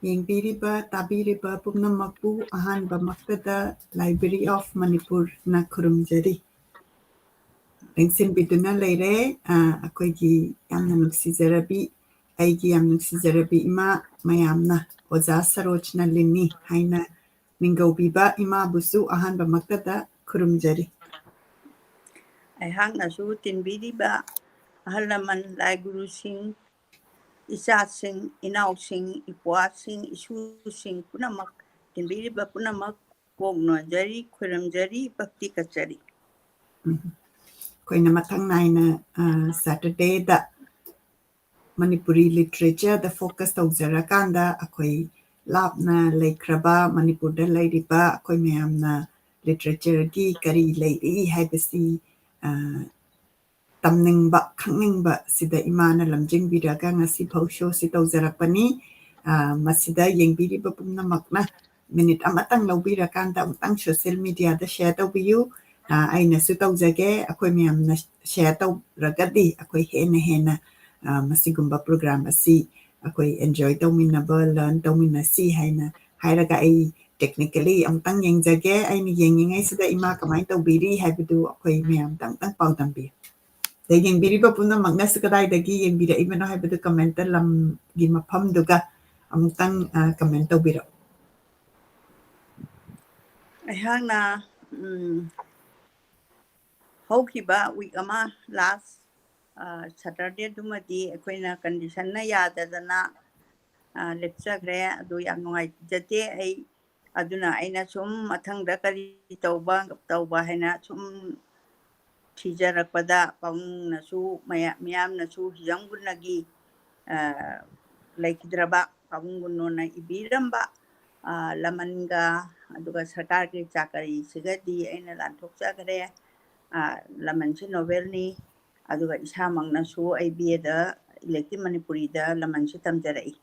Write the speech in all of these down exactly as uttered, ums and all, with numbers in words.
ꯌꯦꯡꯕꯤꯔꯤꯕ, ꯇꯥꯕꯤꯔꯤꯕ ꯄꯨꯝꯅꯃꯛꯄꯨ ꯑꯍꯥꯟꯕꯃꯛꯇꯗ Library of Manipurꯅ ꯈꯨꯔꯨꯝꯖꯔꯤ꯫ ꯂꯦꯡꯁꯤꯟꯕꯤꯗꯨꯅ ꯂꯩꯔꯦ꯫ ꯑ, ꯑꯩꯈꯣꯏꯒꯤ ꯌꯥꯝꯅ ꯅꯨꯡꯁꯤꯖꯔꯕꯤ, ꯑꯩꯒꯤ ꯌꯥꯝ ꯅꯨꯡꯁꯤꯖꯔꯕꯤ ꯏꯃꯥ ꯃꯌꯥꯝꯅ ꯑꯣꯖꯥ ꯁꯔꯣꯖꯅ ꯂꯤꯅꯤ ꯍꯥꯏꯅ ꯃꯤꯡꯒꯧꯕꯤꯕ ꯏꯃꯥꯕꯨꯁꯨ ꯑꯍꯥꯟꯕꯃꯛꯇꯗ ꯈꯨꯔꯨꯝꯖꯔꯤ꯫ ꯑꯩꯍꯥꯛꯅꯁꯨ ꯇꯤꯟꯕꯤꯔꯤꯕ ꯑꯍꯜ ꯂꯃꯟ, ꯂꯥꯏ ꯒꯨꯔꯨꯁꯤꯡ, ꯏꯆꯥꯁꯤꯡ, ꯏꯅꯥꯎꯁꯤꯡ, ꯏꯄ꯭ꯋꯥꯁꯤꯡ, ꯏꯁꯨꯁꯤꯡ ꯄꯨꯝꯅꯃꯛ, ꯇꯤꯟꯕꯤꯔꯤꯕ ꯄꯨꯝꯅꯃꯛ ꯀꯣꯛ ꯅꯣꯟꯖꯔꯤ, ꯈꯣꯏꯔꯝꯖꯔꯤ, ꯚꯛꯇꯤ ꯀꯠꯆꯔꯤ꯫ ꯎꯝ꯫ ꯑꯩꯈꯣꯏꯅ ꯃꯊꯪ ꯅꯥꯏꯅ, ꯑ, Saturdayꯗ ꯃꯅꯤꯄꯨꯔꯤ literature ꯗ focus ꯇꯧꯖꯔꯀꯥꯟꯗ ꯑꯩꯈꯣꯏ ꯂꯥꯞꯅ ꯂꯩꯈ꯭ꯔꯕ ꯃꯅꯤꯄꯨꯔꯗ ꯂꯩꯔꯤꯕ ꯑꯩꯈꯣꯏ ꯃꯌꯥꯝꯅ literature ꯒꯤ ꯀꯔꯤ ꯂꯩꯔꯤ ꯍꯥꯏꯕꯁꯤ, ꯑ, ꯇꯝꯅꯤꯡꯕ, ꯈꯪꯅꯤꯡꯕ ꯁꯤꯗ ꯏꯃꯥꯅ ꯂꯝꯖꯤꯡꯕꯤꯔꯒ ꯉꯁꯤ ꯐꯥꯎ show ꯁꯤ ꯇꯧꯖꯔꯛꯄꯅꯤ꯫ ꯑ, ꯃꯁꯤꯗ ꯌꯦꯡꯕꯤꯔꯤꯕ ꯄꯨꯝꯅꯃꯛꯅ minute ꯑꯃꯇꯪ ꯂꯧꯕꯤꯔꯀꯥꯟꯗ ꯑꯃꯨꯛꯇꯪ social media ꯗ share ꯇꯧꯕꯤꯌꯨ꯫ ꯑ, ꯑꯩꯅꯁꯨ ꯇꯧꯖꯒꯦ, ꯑꯩꯈꯣꯏ ꯃꯌꯥꯝꯅ share ꯇꯧꯔꯒꯗꯤ ꯑꯩꯈꯣꯏ ꯍꯦꯟꯅ ꯍꯦꯟꯅ, ꯑ, ꯃꯁꯤꯒꯨꯝꯕ program ꯑꯁꯤ ꯑꯩꯈꯣꯏ enjoy ꯇꯧꯃꯤꯟꯅꯕ, learn ꯇꯧꯃꯤꯟꯅꯁꯤ ꯍꯥꯏꯅ ꯍꯥꯏꯔꯒ ꯑꯩ technically ꯑꯃꯨꯛꯇꯪ ꯌꯦꯡꯖꯒꯦ꯫ ꯑꯩꯅ ꯌꯦꯡꯉꯤꯉꯩꯁꯤꯗ ꯏꯃꯥ ꯀꯃꯥꯏꯅ ꯇꯧꯕꯤꯔꯤ ꯍꯥꯏꯕꯗꯨ ꯑꯩꯈꯣꯏ ꯃꯌꯥꯝꯗ ꯑꯃꯨꯛꯇꯪ ꯄꯥꯎꯗꯝꯕꯤꯌꯨ꯫ ꯑꯗꯩ ꯌꯦꯡꯕꯤꯔꯤꯕ ꯄꯨꯝꯅꯃꯛꯅꯁꯨ ꯀꯗꯥꯏꯗꯒꯤ ꯌꯦꯡꯕꯤꯔꯛꯏꯕꯅꯣ ꯍꯥꯏꯕꯗꯨ comment ꯇ ꯂꯝꯒꯤ ꯃꯐꯝꯗꯨꯒ ꯑꯃꯨꯛꯇꯪ, ꯑ, comment ꯇꯧꯕꯤꯔꯛꯎ꯫ ꯑꯩꯍꯥꯛꯅ, ꯎꯝ, ꯍꯧꯈꯤꯕ week ꯑꯃ, last, ꯑ, Saturday ꯗꯨꯃꯗꯤ ꯑꯩꯈꯣꯏꯅ condition ꯅ ꯌꯥꯗꯗꯅ, ꯑ, ꯂꯦꯞꯆꯈ꯭ꯔꯦ꯫ ꯑꯗꯨ ꯌꯥꯝ ꯅꯨꯡꯉꯥꯏꯖꯗꯦ ꯑꯩ꯫ ꯑꯗꯨꯅ ꯑꯩꯅ ꯁꯨꯝ ꯃꯊꯪꯗ ꯀꯔꯤ ꯇꯧꯕ, ꯇꯧꯕ ꯍꯥꯏꯅ ꯁꯨꯝ ꯊꯤꯖꯔꯛꯄꯗ ꯄꯥꯕꯨꯡꯅꯁꯨ, ꯃꯌꯥ-, ꯃꯤꯌꯥꯝꯅꯁꯨ ꯍꯤꯖꯝ ꯒꯨꯟꯅꯒꯤ, ꯑ, ꯂꯩꯈꯤꯗ꯭ꯔꯕ ꯄꯥꯕꯨꯡ ꯒꯨꯟꯅꯣꯅ ꯏꯕꯤꯔꯝꯕ, ꯑ, ꯂꯃꯟꯒ ꯑꯗꯨꯒ ꯁꯔꯀꯥꯔꯒꯤ ꯆꯥꯀꯔꯤꯁꯤꯒꯗꯤ ꯑꯩꯅ ꯂꯥꯟꯊꯣꯛꯆꯈ꯭ꯔꯦ꯫ ꯑ, ꯂꯃꯟꯁꯤ novel ꯅꯤ꯫ ꯑꯗꯨꯒ ꯏꯁꯥꯃꯛꯅꯁꯨ ꯑꯩ B A ꯗ elective ꯃꯅꯤꯄꯨꯔꯤꯗ ꯂꯃꯟꯁꯨ ꯇꯝꯖꯔꯛꯏ꯫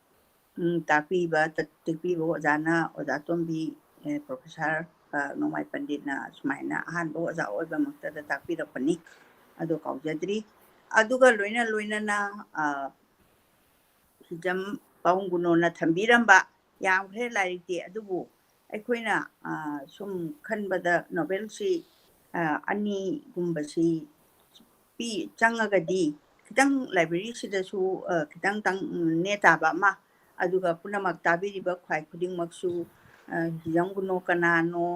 ꯎꯝ, ꯇꯥꯛꯄꯤꯕ, ꯇ-, ꯇꯦꯛꯄꯤꯕ ꯑꯣꯖꯥꯅ, ꯑꯣꯖꯥ ꯇꯣꯝꯕꯤ, ꯑꯦ, professor, ꯑ, ꯅꯣꯡꯃꯥꯏ ꯄꯟꯗꯤꯠꯅ ꯁꯨꯃꯥꯏꯅ ꯑꯍꯥꯟꯕ ꯑꯣꯖꯥ ꯑꯣꯏꯕꯃꯛꯇꯗ ꯇꯥꯛꯄꯤꯔꯛꯄꯅꯤ꯫ ꯑꯗꯨ ꯀꯥꯎꯖꯗ꯭ꯔꯤ꯫ ꯑꯗꯨꯒ ꯂꯣꯏꯅ ꯂꯣꯏꯅꯅ, ꯑ, ꯍꯤꯖꯝ ꯄꯥꯕꯨꯡ ꯒꯨꯅꯣꯅ ꯊꯝꯕꯤꯔꯝꯕ꯫ ꯌꯥꯝꯈ꯭ꯔꯦ ꯂꯥꯏꯔꯤꯛꯇꯤ, ꯑꯗꯨꯕꯨ ꯑꯩꯈꯣꯏꯅ, ꯑ, ꯁꯨꯝ ꯈꯟꯕꯗ ꯅꯣꯕꯦꯜꯁꯤ, ꯑ, ꯑꯅꯤꯒꯨꯝꯕꯁꯤ ꯄꯤ-, ꯆꯪꯉꯒꯗꯤ ꯈꯤꯇꯪ ꯂꯥꯏꯕ꯭ꯔꯦꯔꯤꯁꯤꯗꯁꯨ, ꯑ, ꯈꯤꯇꯪ ꯇꯪ-, ꯎꯝ, ꯅꯦ ꯇꯥꯕ ꯑꯃ, ꯑꯗꯨꯒ ꯄꯨꯝꯅꯃꯛ ꯇꯥꯕꯤꯔꯤꯕ ꯈ꯭ꯋꯥꯏ ꯈꯨꯗꯤꯡꯃꯛꯁꯨ, ꯑ, ꯍꯤꯖꯝ ꯒꯨꯅꯣ ꯀꯅꯥꯅꯣ,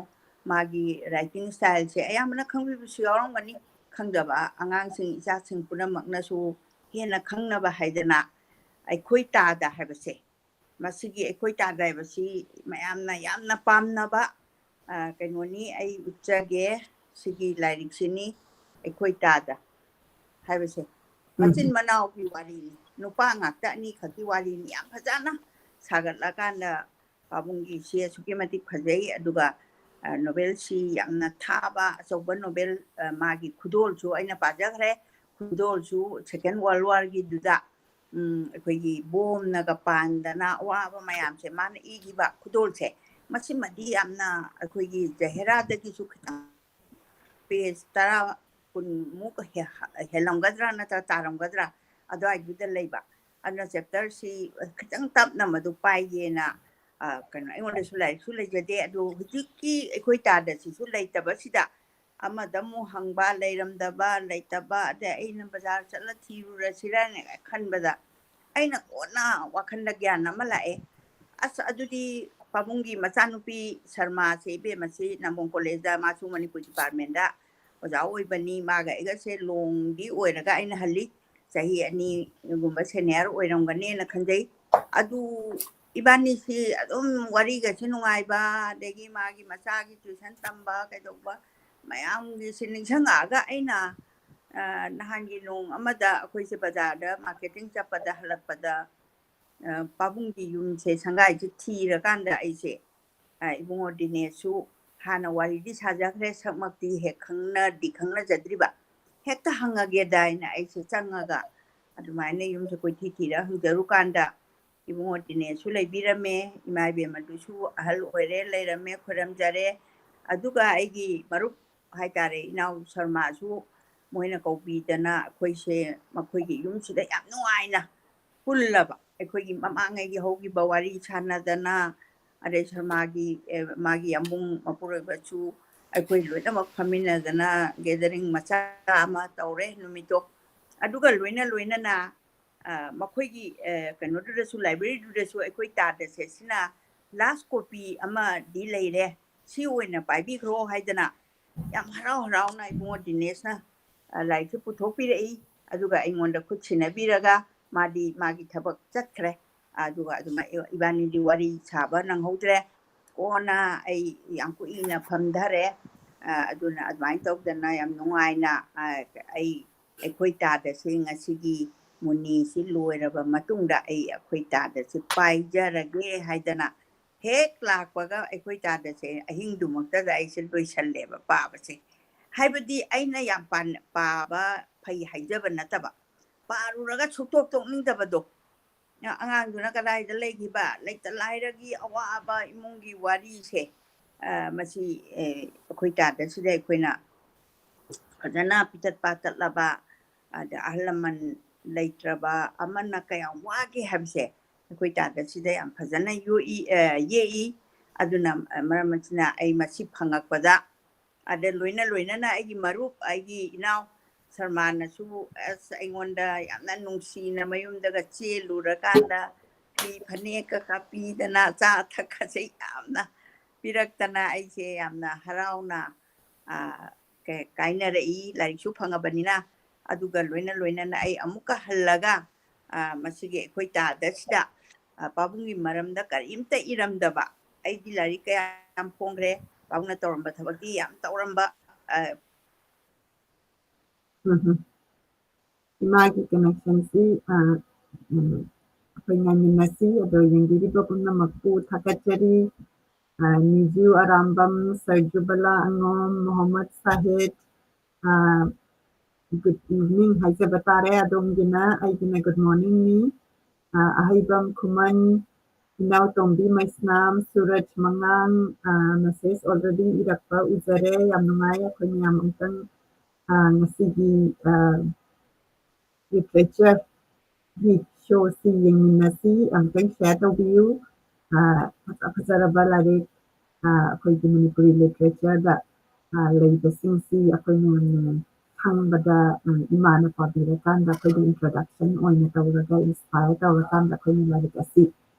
ꯃꯥꯒꯤ writing styleꯁꯦ ꯑꯌꯥꯝꯕꯅ ꯈꯪꯕꯤꯕꯁꯨ ꯌꯥꯎꯔꯝꯒꯅꯤ꯫ ꯈꯪꯗꯕ ꯑꯉꯥꯡꯁꯤꯡ, ꯏꯆꯥꯁꯤꯡ ꯄꯨꯝꯅꯃꯛꯅꯁꯨ ꯍꯦꯟꯅ ꯈꯪꯅꯕ ꯍꯥꯏꯗꯅ ꯑꯩꯈꯣꯏ ꯇꯥꯗ ꯍꯥꯏꯕꯁꯦ, ꯃꯁꯤꯒꯤ ꯑꯩꯈꯣꯏ ꯇꯥꯗ ꯍꯥꯏꯕꯁꯤ ꯃꯌꯥꯝꯅ ꯌꯥꯝꯅ ꯄꯥꯝꯅꯕ, ꯑ, ꯀꯩꯅꯣꯅꯤ꯫ ꯑꯩ ꯎꯠꯆꯒꯦ, ꯁꯤꯒꯤ ꯂꯥꯏꯔꯤꯛꯁꯤꯅꯤ, ꯑꯩꯈꯣꯏ ꯇꯥꯗ ꯍꯥꯏꯕꯁꯦ꯫ ꯎꯝ꯫ ꯃꯆꯤꯟ ꯃꯅꯥꯎꯒꯤ ꯋꯥꯔꯤꯅꯤ, ꯅꯨꯄꯥ ꯉꯥꯛꯇ ꯑꯅꯤꯈꯛꯀꯤ ꯋꯥꯔꯤꯅꯤ꯫ ꯌꯥꯝ ꯐꯖꯅ ꯁꯥꯒꯠꯂꯀꯥꯟꯗ ꯄꯥꯕꯨꯡꯒꯤꯁꯤ ꯑꯁꯨꯛꯀꯤ ꯃꯇꯤꯛ ꯐꯖꯩ꯫ ꯑꯗꯨꯒ, ꯑ, ꯅꯣꯕꯦꯜꯁꯤ ꯌꯥꯝꯅ ꯊꯥꯕ ꯑꯆꯧꯕ ꯅꯣꯕꯦꯜ, ꯑ, ꯃꯥꯒꯤ ꯈꯨꯗꯣꯜꯁꯨ ꯑꯩꯅ ꯄꯥꯖꯈ꯭ꯔꯦ꯫ ꯈꯨꯗꯣꯜꯁꯨ Second World Warꯒꯤꯗꯨꯗ, ꯎꯝ, ꯑꯩꯈꯣꯏꯒꯤ ꯕꯣꯝꯅꯒ ꯄꯥꯟꯗꯅ ꯑꯋꯥꯕ ꯃꯌꯥꯝꯁꯦ ꯃꯥꯅ ꯏꯈꯤꯕ ꯈꯨꯗꯣꯜꯁꯦ, ꯃꯁꯤꯃꯗꯤ ꯌꯥꯝꯅ ꯑꯩꯈꯣꯏꯒꯤ ꯖꯍꯦꯔꯥꯗꯒꯤꯁꯨ ꯈꯤꯇꯪ page ꯇꯔꯥ, ꯀꯨꯟꯃꯨꯛ ꯍꯦ-, ꯍꯦꯜꯂꯝꯒꯗ꯭ꯔꯥ ꯅꯠꯇ꯭ꯔꯒ ꯇꯥꯔꯝꯒꯗ꯭ꯔꯥ ꯑꯗꯨꯋꯥꯏꯗꯨꯗ ꯂꯩꯕ꯫ ꯑꯗꯨꯅ chapterꯁꯤ ꯈꯤꯇꯪ ꯇꯞꯅ ꯃꯗꯨ ꯄꯥꯏꯒꯦꯅ, ꯑ, ꯀꯩꯅꯣ, ꯑꯩꯉꯣꯟꯗꯁꯨ ꯂꯥꯏꯔꯤꯛꯁꯨ ꯂꯩꯖꯗꯦ꯫ ꯑꯗꯨ ꯍꯧꯖꯤꯛꯀꯤ ꯑꯩꯈꯣꯏ ꯇꯥꯗꯁꯤꯁꯨ ꯂꯩꯇꯕꯁꯤꯗ ꯑꯃꯗ ꯑꯃꯨꯛ ꯍꯪꯕ, ꯂꯩꯔꯝꯗꯕ, ꯂꯩꯇꯕ, ꯑꯗꯩ ꯑꯩꯅ ꯕꯖꯥꯔ ꯆꯠꯂ ꯊꯤꯔꯨꯔꯁꯤꯔꯅ ꯈꯟꯕꯗ ꯑꯩꯅ ꯀꯣꯟꯅ ꯋꯥꯈꯜꯗ ꯒ꯭ꯌꯥꯟ ꯑꯃ ꯂꯥꯛꯑꯦ꯫ ꯑꯁ, ꯑꯗꯨꯗꯤ ꯄꯥꯕꯨꯡꯒꯤ ꯃꯆꯥꯅꯨꯄꯤ ꯁꯔꯃꯥꯁꯦ, ꯏꯕꯦꯝꯃꯁꯤ ꯅꯝꯕꯣꯜ ꯀꯣꯂꯦꯖꯇ, ꯃꯥꯁꯨ ꯃꯅꯤꯄꯨꯔ ꯗꯤꯄꯥꯔꯠꯃꯦꯟꯗ ꯑꯣꯖꯥ ꯑꯣꯏꯕꯅꯤ꯫ ꯃꯥꯒ ꯑꯩꯒꯁꯦ ꯂꯣꯡꯗꯤ ꯑꯣꯏꯔꯒ ꯑꯩꯅ ꯍꯜꯂꯤ, ꯆꯍꯤ ꯑꯅꯤꯒꯨꯝꯕ senior ꯑꯣꯏꯔꯝꯒꯅꯦꯅ ꯈꯟꯖꯩ꯫ ꯑꯗꯨ ꯏꯕꯥꯅꯤꯁꯤ ꯑꯗꯨꯝ ꯋꯥꯔꯤꯒꯁꯨ ꯅꯨꯡꯉꯥꯏꯕ, ꯑꯗꯒꯤ ꯃꯥꯒꯤ ꯃꯆꯥꯒꯤ tuition ꯇꯝꯕ ꯀꯩꯗꯧꯕ ꯃꯌꯥꯝꯒꯤꯁꯤ ꯅꯤꯡꯁꯤꯡꯉꯛꯑꯒ ꯑꯩꯅ, ꯑ, ꯅꯍꯥꯟꯒꯤ ꯅꯣꯡ ꯑꯃꯗ ꯑꯩꯈꯣꯏꯁꯦ ꯕꯖꯥꯔꯗ marketing ꯆꯠꯄꯗ ꯍꯜꯂꯛꯄꯗ, ꯑ, ꯄꯥꯕꯨꯡꯒꯤ ꯌꯨꯝꯁꯦ ꯁꯪꯒꯥꯏꯁꯦ ꯊꯤꯔꯀꯥꯟꯗ ꯑꯩꯁꯦ, ꯑ, ꯏꯕꯨꯡꯉꯣ ꯗꯤꯅꯦꯁꯁꯨ ꯍꯥꯟꯅ ꯋꯥꯔꯤꯗꯤ ꯁꯥꯖꯈ꯭ꯔꯦ, ꯁꯛꯃꯛꯇꯤ ꯍꯦꯛ ꯈꯪꯅꯗꯤ ꯈꯪꯅꯖꯗ꯭ꯔꯤꯕ꯫ ꯍꯦꯛꯇ ꯍꯪꯉꯒꯦꯗ ꯍꯥꯏꯅ ꯑꯩꯁꯦ ꯆꯪꯉꯒ ꯑꯗꯨꯃꯥꯏꯅ ꯌꯨꯝꯁꯦ ꯀꯣꯏꯊꯤ ꯊꯤꯔ ꯍꯪꯖꯔꯨꯀꯥꯟꯗ ꯏꯕꯨꯡꯉꯣ ꯗꯤꯅꯦꯁꯁꯨ ꯂꯩꯕꯤꯔꯝꯃꯦ, ꯏꯃꯥ ꯏꯕꯦꯝꯃꯗꯨꯁꯨ ꯑꯍꯜ ꯑꯣꯏꯔꯦ, ꯂꯩꯔꯝꯃꯦ, ꯈꯣꯏꯔꯝꯖꯔꯦ꯫ ꯑꯗꯨꯒ ꯑꯩꯒꯤ ꯃꯔꯨꯞ ꯍꯥꯏꯇꯥꯔꯦ, ꯏꯅꯥꯎ ꯁꯔꯃꯥꯁꯨ ꯃꯣꯏꯅ ꯀꯧꯕꯤꯗꯅ ꯑꯩꯈꯣꯏꯁꯦ ꯃꯈꯣꯏꯒꯤ ꯌꯨꯝꯁꯤꯗ ꯌꯥꯝ ꯅꯨꯡꯉꯥꯏꯅ ꯄꯨꯜꯂꯕ꯫ ꯑꯩꯈꯣꯏꯒꯤ ꯃꯃꯥꯡꯉꯩꯒꯤ ꯍꯧꯈꯤꯕ ꯋꯥꯔꯤ ꯁꯥꯟꯅꯗꯅ, ꯑꯗꯩ ꯁꯔꯃꯥꯒꯤ, ꯑꯦ, ꯃꯥꯒꯤ ꯑꯃꯨꯡ ꯃꯄꯨꯔꯣꯏꯕꯁꯨ ꯑꯩꯈꯣꯏ ꯂꯣꯏꯅꯃꯛ ꯐꯝꯃꯤꯟꯅꯗꯅ gathering ꯃꯆꯥ ꯑꯃ ꯇꯧꯔꯦ ꯅꯨꯃꯤꯠꯇꯣ꯫ ꯑꯗꯨꯒ ꯂꯣꯏꯅ ꯂꯣꯏꯅꯅ, ꯑ, ꯃꯈꯣꯏꯒꯤ, ꯑ, ꯀꯩꯅꯣꯗꯨꯗꯁꯨ, libraryꯗꯨꯗꯁꯨ ꯑꯩꯈꯣꯏ ꯇꯥꯗꯁꯦ ꯁꯤꯅ last copy ꯑꯃꯗꯤ ꯂꯩꯔꯦ, ꯁꯤ ꯑꯣꯏꯅ ꯄꯥꯏꯕꯤꯈ꯭ꯔꯣ ꯍꯥꯏꯗꯅ ꯌꯥꯝ ꯍꯔꯥꯎ ꯍꯔꯥꯎꯅ ꯏꯕꯨꯡꯉꯣ ꯗꯤꯅꯦꯁꯅ, ꯑ, ꯂꯥꯏꯔꯤꯛꯁꯦ ꯄꯨꯊꯣꯛꯄꯤꯔꯛꯏ꯫ ꯑꯗꯨꯒ ꯑꯩꯉꯣꯟꯗ ꯈꯨꯠ ꯁꯤꯟꯅꯕꯤꯔꯒ ꯃꯥꯗꯤ ꯃꯥꯒꯤ ꯊꯕꯛ ꯆꯠꯈ꯭ꯔꯦ꯫ ꯑꯗꯨꯒ ꯑꯗꯨꯃꯥꯏ ꯏꯕꯥꯅꯤꯗꯤ ꯋꯥꯔꯤ ꯁꯥꯕ ꯅꯪꯍꯧꯗ꯭ꯔꯦ꯫ ꯀꯣꯟꯅ ꯑꯩ ꯌꯥꯝ ꯀꯨꯏꯅ ꯐꯝꯊꯔꯦ꯫ ꯑ, ꯑꯗꯨꯅ ꯑꯗꯨꯃꯥꯏꯅ ꯇꯧꯗꯅ ꯌꯥꯝ ꯅꯨꯡꯉꯥꯏꯅ, ꯑ, ꯑꯩ, ꯑꯩꯈꯣꯏ ꯇꯥꯗꯁꯦ ꯉꯁꯤꯒꯤ ꯃꯨꯅꯤꯁꯤ ꯂꯣꯏꯔꯕ ꯃꯇꯨꯡꯗ ꯑꯩ ꯑꯩꯈꯣꯏ ꯇꯥꯗꯁꯦ ꯄꯥꯏꯖꯔꯒꯦ ꯍꯥꯏꯗꯅ ꯍꯦꯛ ꯂꯥꯛꯄꯒ ꯑꯩꯈꯣꯏ ꯇꯥꯗꯁꯦ ꯑꯍꯤꯡꯗꯨꯃꯛꯇꯗ ꯑꯩꯁꯦ ꯂꯣꯏꯁꯜꯂꯦꯕ ꯄꯥꯕꯁꯦ꯫ ꯍꯥꯏꯕꯗꯤ ꯑꯩꯅ ꯌꯥꯝ ꯄꯥꯟ-, ꯄꯥꯕ ꯐꯩ ꯍꯥꯏꯖꯕ ꯅꯠꯇꯕ, ꯄꯥꯔꯨꯔꯒ ꯁꯨꯛꯇꯣꯛ ꯇꯣꯛꯅꯤꯡꯗꯕꯗꯣ꯫ ꯑꯉꯥꯡꯗꯨꯅ ꯀꯗꯥꯏꯗ ꯂꯩꯈꯤꯕ, ꯂꯩꯇ ꯂꯥꯏꯔꯒꯤ ꯑꯋꯥꯕ ꯏꯃꯨꯡꯒꯤ ꯋꯥꯔꯤꯁꯦ, ꯑ, ꯃꯁꯤ, ꯑꯦ, ꯑꯩꯈꯣꯏ ꯇꯥꯗꯁꯤꯗ ꯑꯩꯈꯣꯏꯅ ꯐꯖꯅ ꯄꯤꯇꯠ ꯄꯥꯇꯠꯂꯕ, ꯑꯗ ꯑꯍꯜ ꯂꯃꯟ ꯂꯩꯇ꯭ꯔꯕ ꯑꯃꯅ ꯀꯌꯥꯝ ꯋꯥꯒꯦ ꯍꯥꯏꯕꯁꯦ ꯑꯩꯈꯣꯏ ꯇꯥꯗꯁꯤꯗ ꯌꯥꯝ ꯐꯖꯅ ꯌꯣꯛꯏ, ꯑ, ꯌꯦꯛꯏ꯫ ꯑꯗꯨꯅ, ꯑ, ꯃꯔꯝ ꯑꯁꯤꯅ ꯑꯩ ꯃꯁꯤ ꯐꯪꯉꯛꯄꯗ, ꯑꯗ ꯂꯣꯏꯅ ꯂꯣꯏꯅꯅ ꯑꯩꯒꯤ ꯃꯔꯨꯞ, ꯑꯩꯒꯤ ꯏꯅꯥꯎ ꯁꯔꯃꯥꯅꯁꯨ ꯑꯁ ꯑꯩꯉꯣꯟꯗ ꯌꯥꯝꯅ ꯅꯨꯡꯁꯤꯅ ꯃꯌꯨꯝꯗꯒ ꯆꯦꯜꯂꯨꯔꯀꯥꯟꯗ ꯐꯤ ꯐꯅꯦꯛꯀ ꯀꯥꯄꯤꯗꯅ ꯑꯆꯥ ꯑꯊꯛꯀꯁꯦ ꯌꯥꯝꯅ ꯄꯤꯔꯛꯇꯅ ꯑꯩꯁꯦ ꯌꯥꯝꯅ ꯍꯔꯥꯎꯅ, ꯑ, ꯀ-, ꯀꯥꯏꯅꯔꯛꯏ, ꯂꯥꯏꯔꯤꯛꯁꯨ ꯐꯪꯉꯕꯅꯤꯅ꯫ ꯑꯗꯨꯒ ꯂꯣꯏꯅ ꯂꯣꯏꯅꯅ ꯑꯩ ꯑꯃꯨꯛꯀ ꯍꯜꯂꯒ, ꯑ, ꯃꯁꯤꯒꯤ ꯑꯩꯈꯣꯏ ꯇꯥꯗꯁꯤꯗ, ꯑ, ꯄꯥꯕꯨꯡꯒꯤ ꯃꯔꯝꯗ ꯀꯔꯤꯝꯇ ꯏꯔꯝꯗꯕ, ꯑꯩꯗꯤ ꯂꯥꯏꯔꯤꯛ ꯀꯌꯥ ꯌꯥꯝ ꯐꯣꯡꯈ꯭ꯔꯦ, ꯄꯥꯕꯨꯡꯅ ꯇꯧꯔꯝꯕ ꯊꯕꯛꯇꯤ ꯌꯥꯝ ꯇꯧꯔꯝꯕ, ꯑ, ꯎꯝ ꯍꯝ꯫ ꯏꯃꯥꯒꯤ connectionꯁꯤ, ꯑ, ꯎꯝ, ꯑꯩꯈꯣꯏ ꯉꯥꯏꯃꯤꯟꯅꯁꯤ꯫ ꯑꯗꯣ ꯌꯦꯡꯕꯤꯔꯤꯕ ꯄꯨꯝꯅꯃꯛꯄꯨ ꯊꯥꯒꯠꯆꯔꯤ꯫ ꯑ, ꯅꯤꯖꯨ ꯑꯔꯥꯝꯕꯝ, ꯁꯔꯖꯨꯕꯂꯥ ꯑꯉꯣꯝ, ꯃꯣꯍꯝꯃꯗ ꯁꯥꯍꯤꯗ, ꯑ, good evening ꯍꯥꯏꯖꯕ ꯇꯥꯔꯦ ꯑꯗꯣꯝꯒꯤꯅ, ꯑꯩꯒꯤꯅ good morningꯅꯤ꯫ ꯑ, ꯑꯍꯩꯕꯝ ꯈꯨꯃꯟ, ꯏꯅꯥꯎꯇꯣꯝꯕꯤ ꯃꯩꯁꯅꯥꯝ, ꯁꯨꯔꯖ ꯃꯉꯥꯡ, ꯑ, message already ꯏꯔꯛꯄ ꯎꯖꯔꯦ꯫ ꯌꯥꯝ ꯅꯨꯡꯉꯥꯏ ꯑꯩꯈꯣꯏ ꯃꯌꯥꯝ ꯑꯃꯨꯛꯇꯪ, ꯑ, ꯉꯁꯤꯒꯤ, ꯑ, literature ꯒꯤ ꯁꯣꯁꯤ ꯌꯦꯡꯃꯤꯟꯅꯁꯤ, ꯑꯃꯨꯛꯇꯪ ꯁꯤꯌꯥꯔ ꯇꯧꯕꯤꯌꯨ꯫ ꯑ, ꯐꯖ ꯐꯖꯔꯕ ꯂꯥꯏꯔꯤꯛ, ꯑ, ꯑꯩꯈꯣꯏꯒꯤ ꯃꯅꯤꯄꯨꯔꯤ ꯂꯤꯇꯔꯦꯆꯔꯗ, ꯑ, ꯂꯩꯕꯁꯤꯡꯁꯤ ꯑꯩꯈꯣꯏ ꯃꯌꯥꯝꯅ ꯈꯪꯕꯗ, ꯑ, ꯏꯃꯥꯅ ꯄꯥꯕꯤꯔꯀꯥꯟꯗ ꯑꯩꯈꯣꯏꯗ ꯏꯟꯇ꯭ꯔꯣꯗꯛꯁꯟ ꯑꯣꯏꯅ ꯇꯧꯔꯒ, ꯏꯟꯁꯄꯥꯌꯔ ꯇꯧꯔꯀꯥꯟꯗ ꯑꯩꯈꯣꯏꯅ ꯂꯥꯏꯔꯤꯛ ꯑꯁꯤ,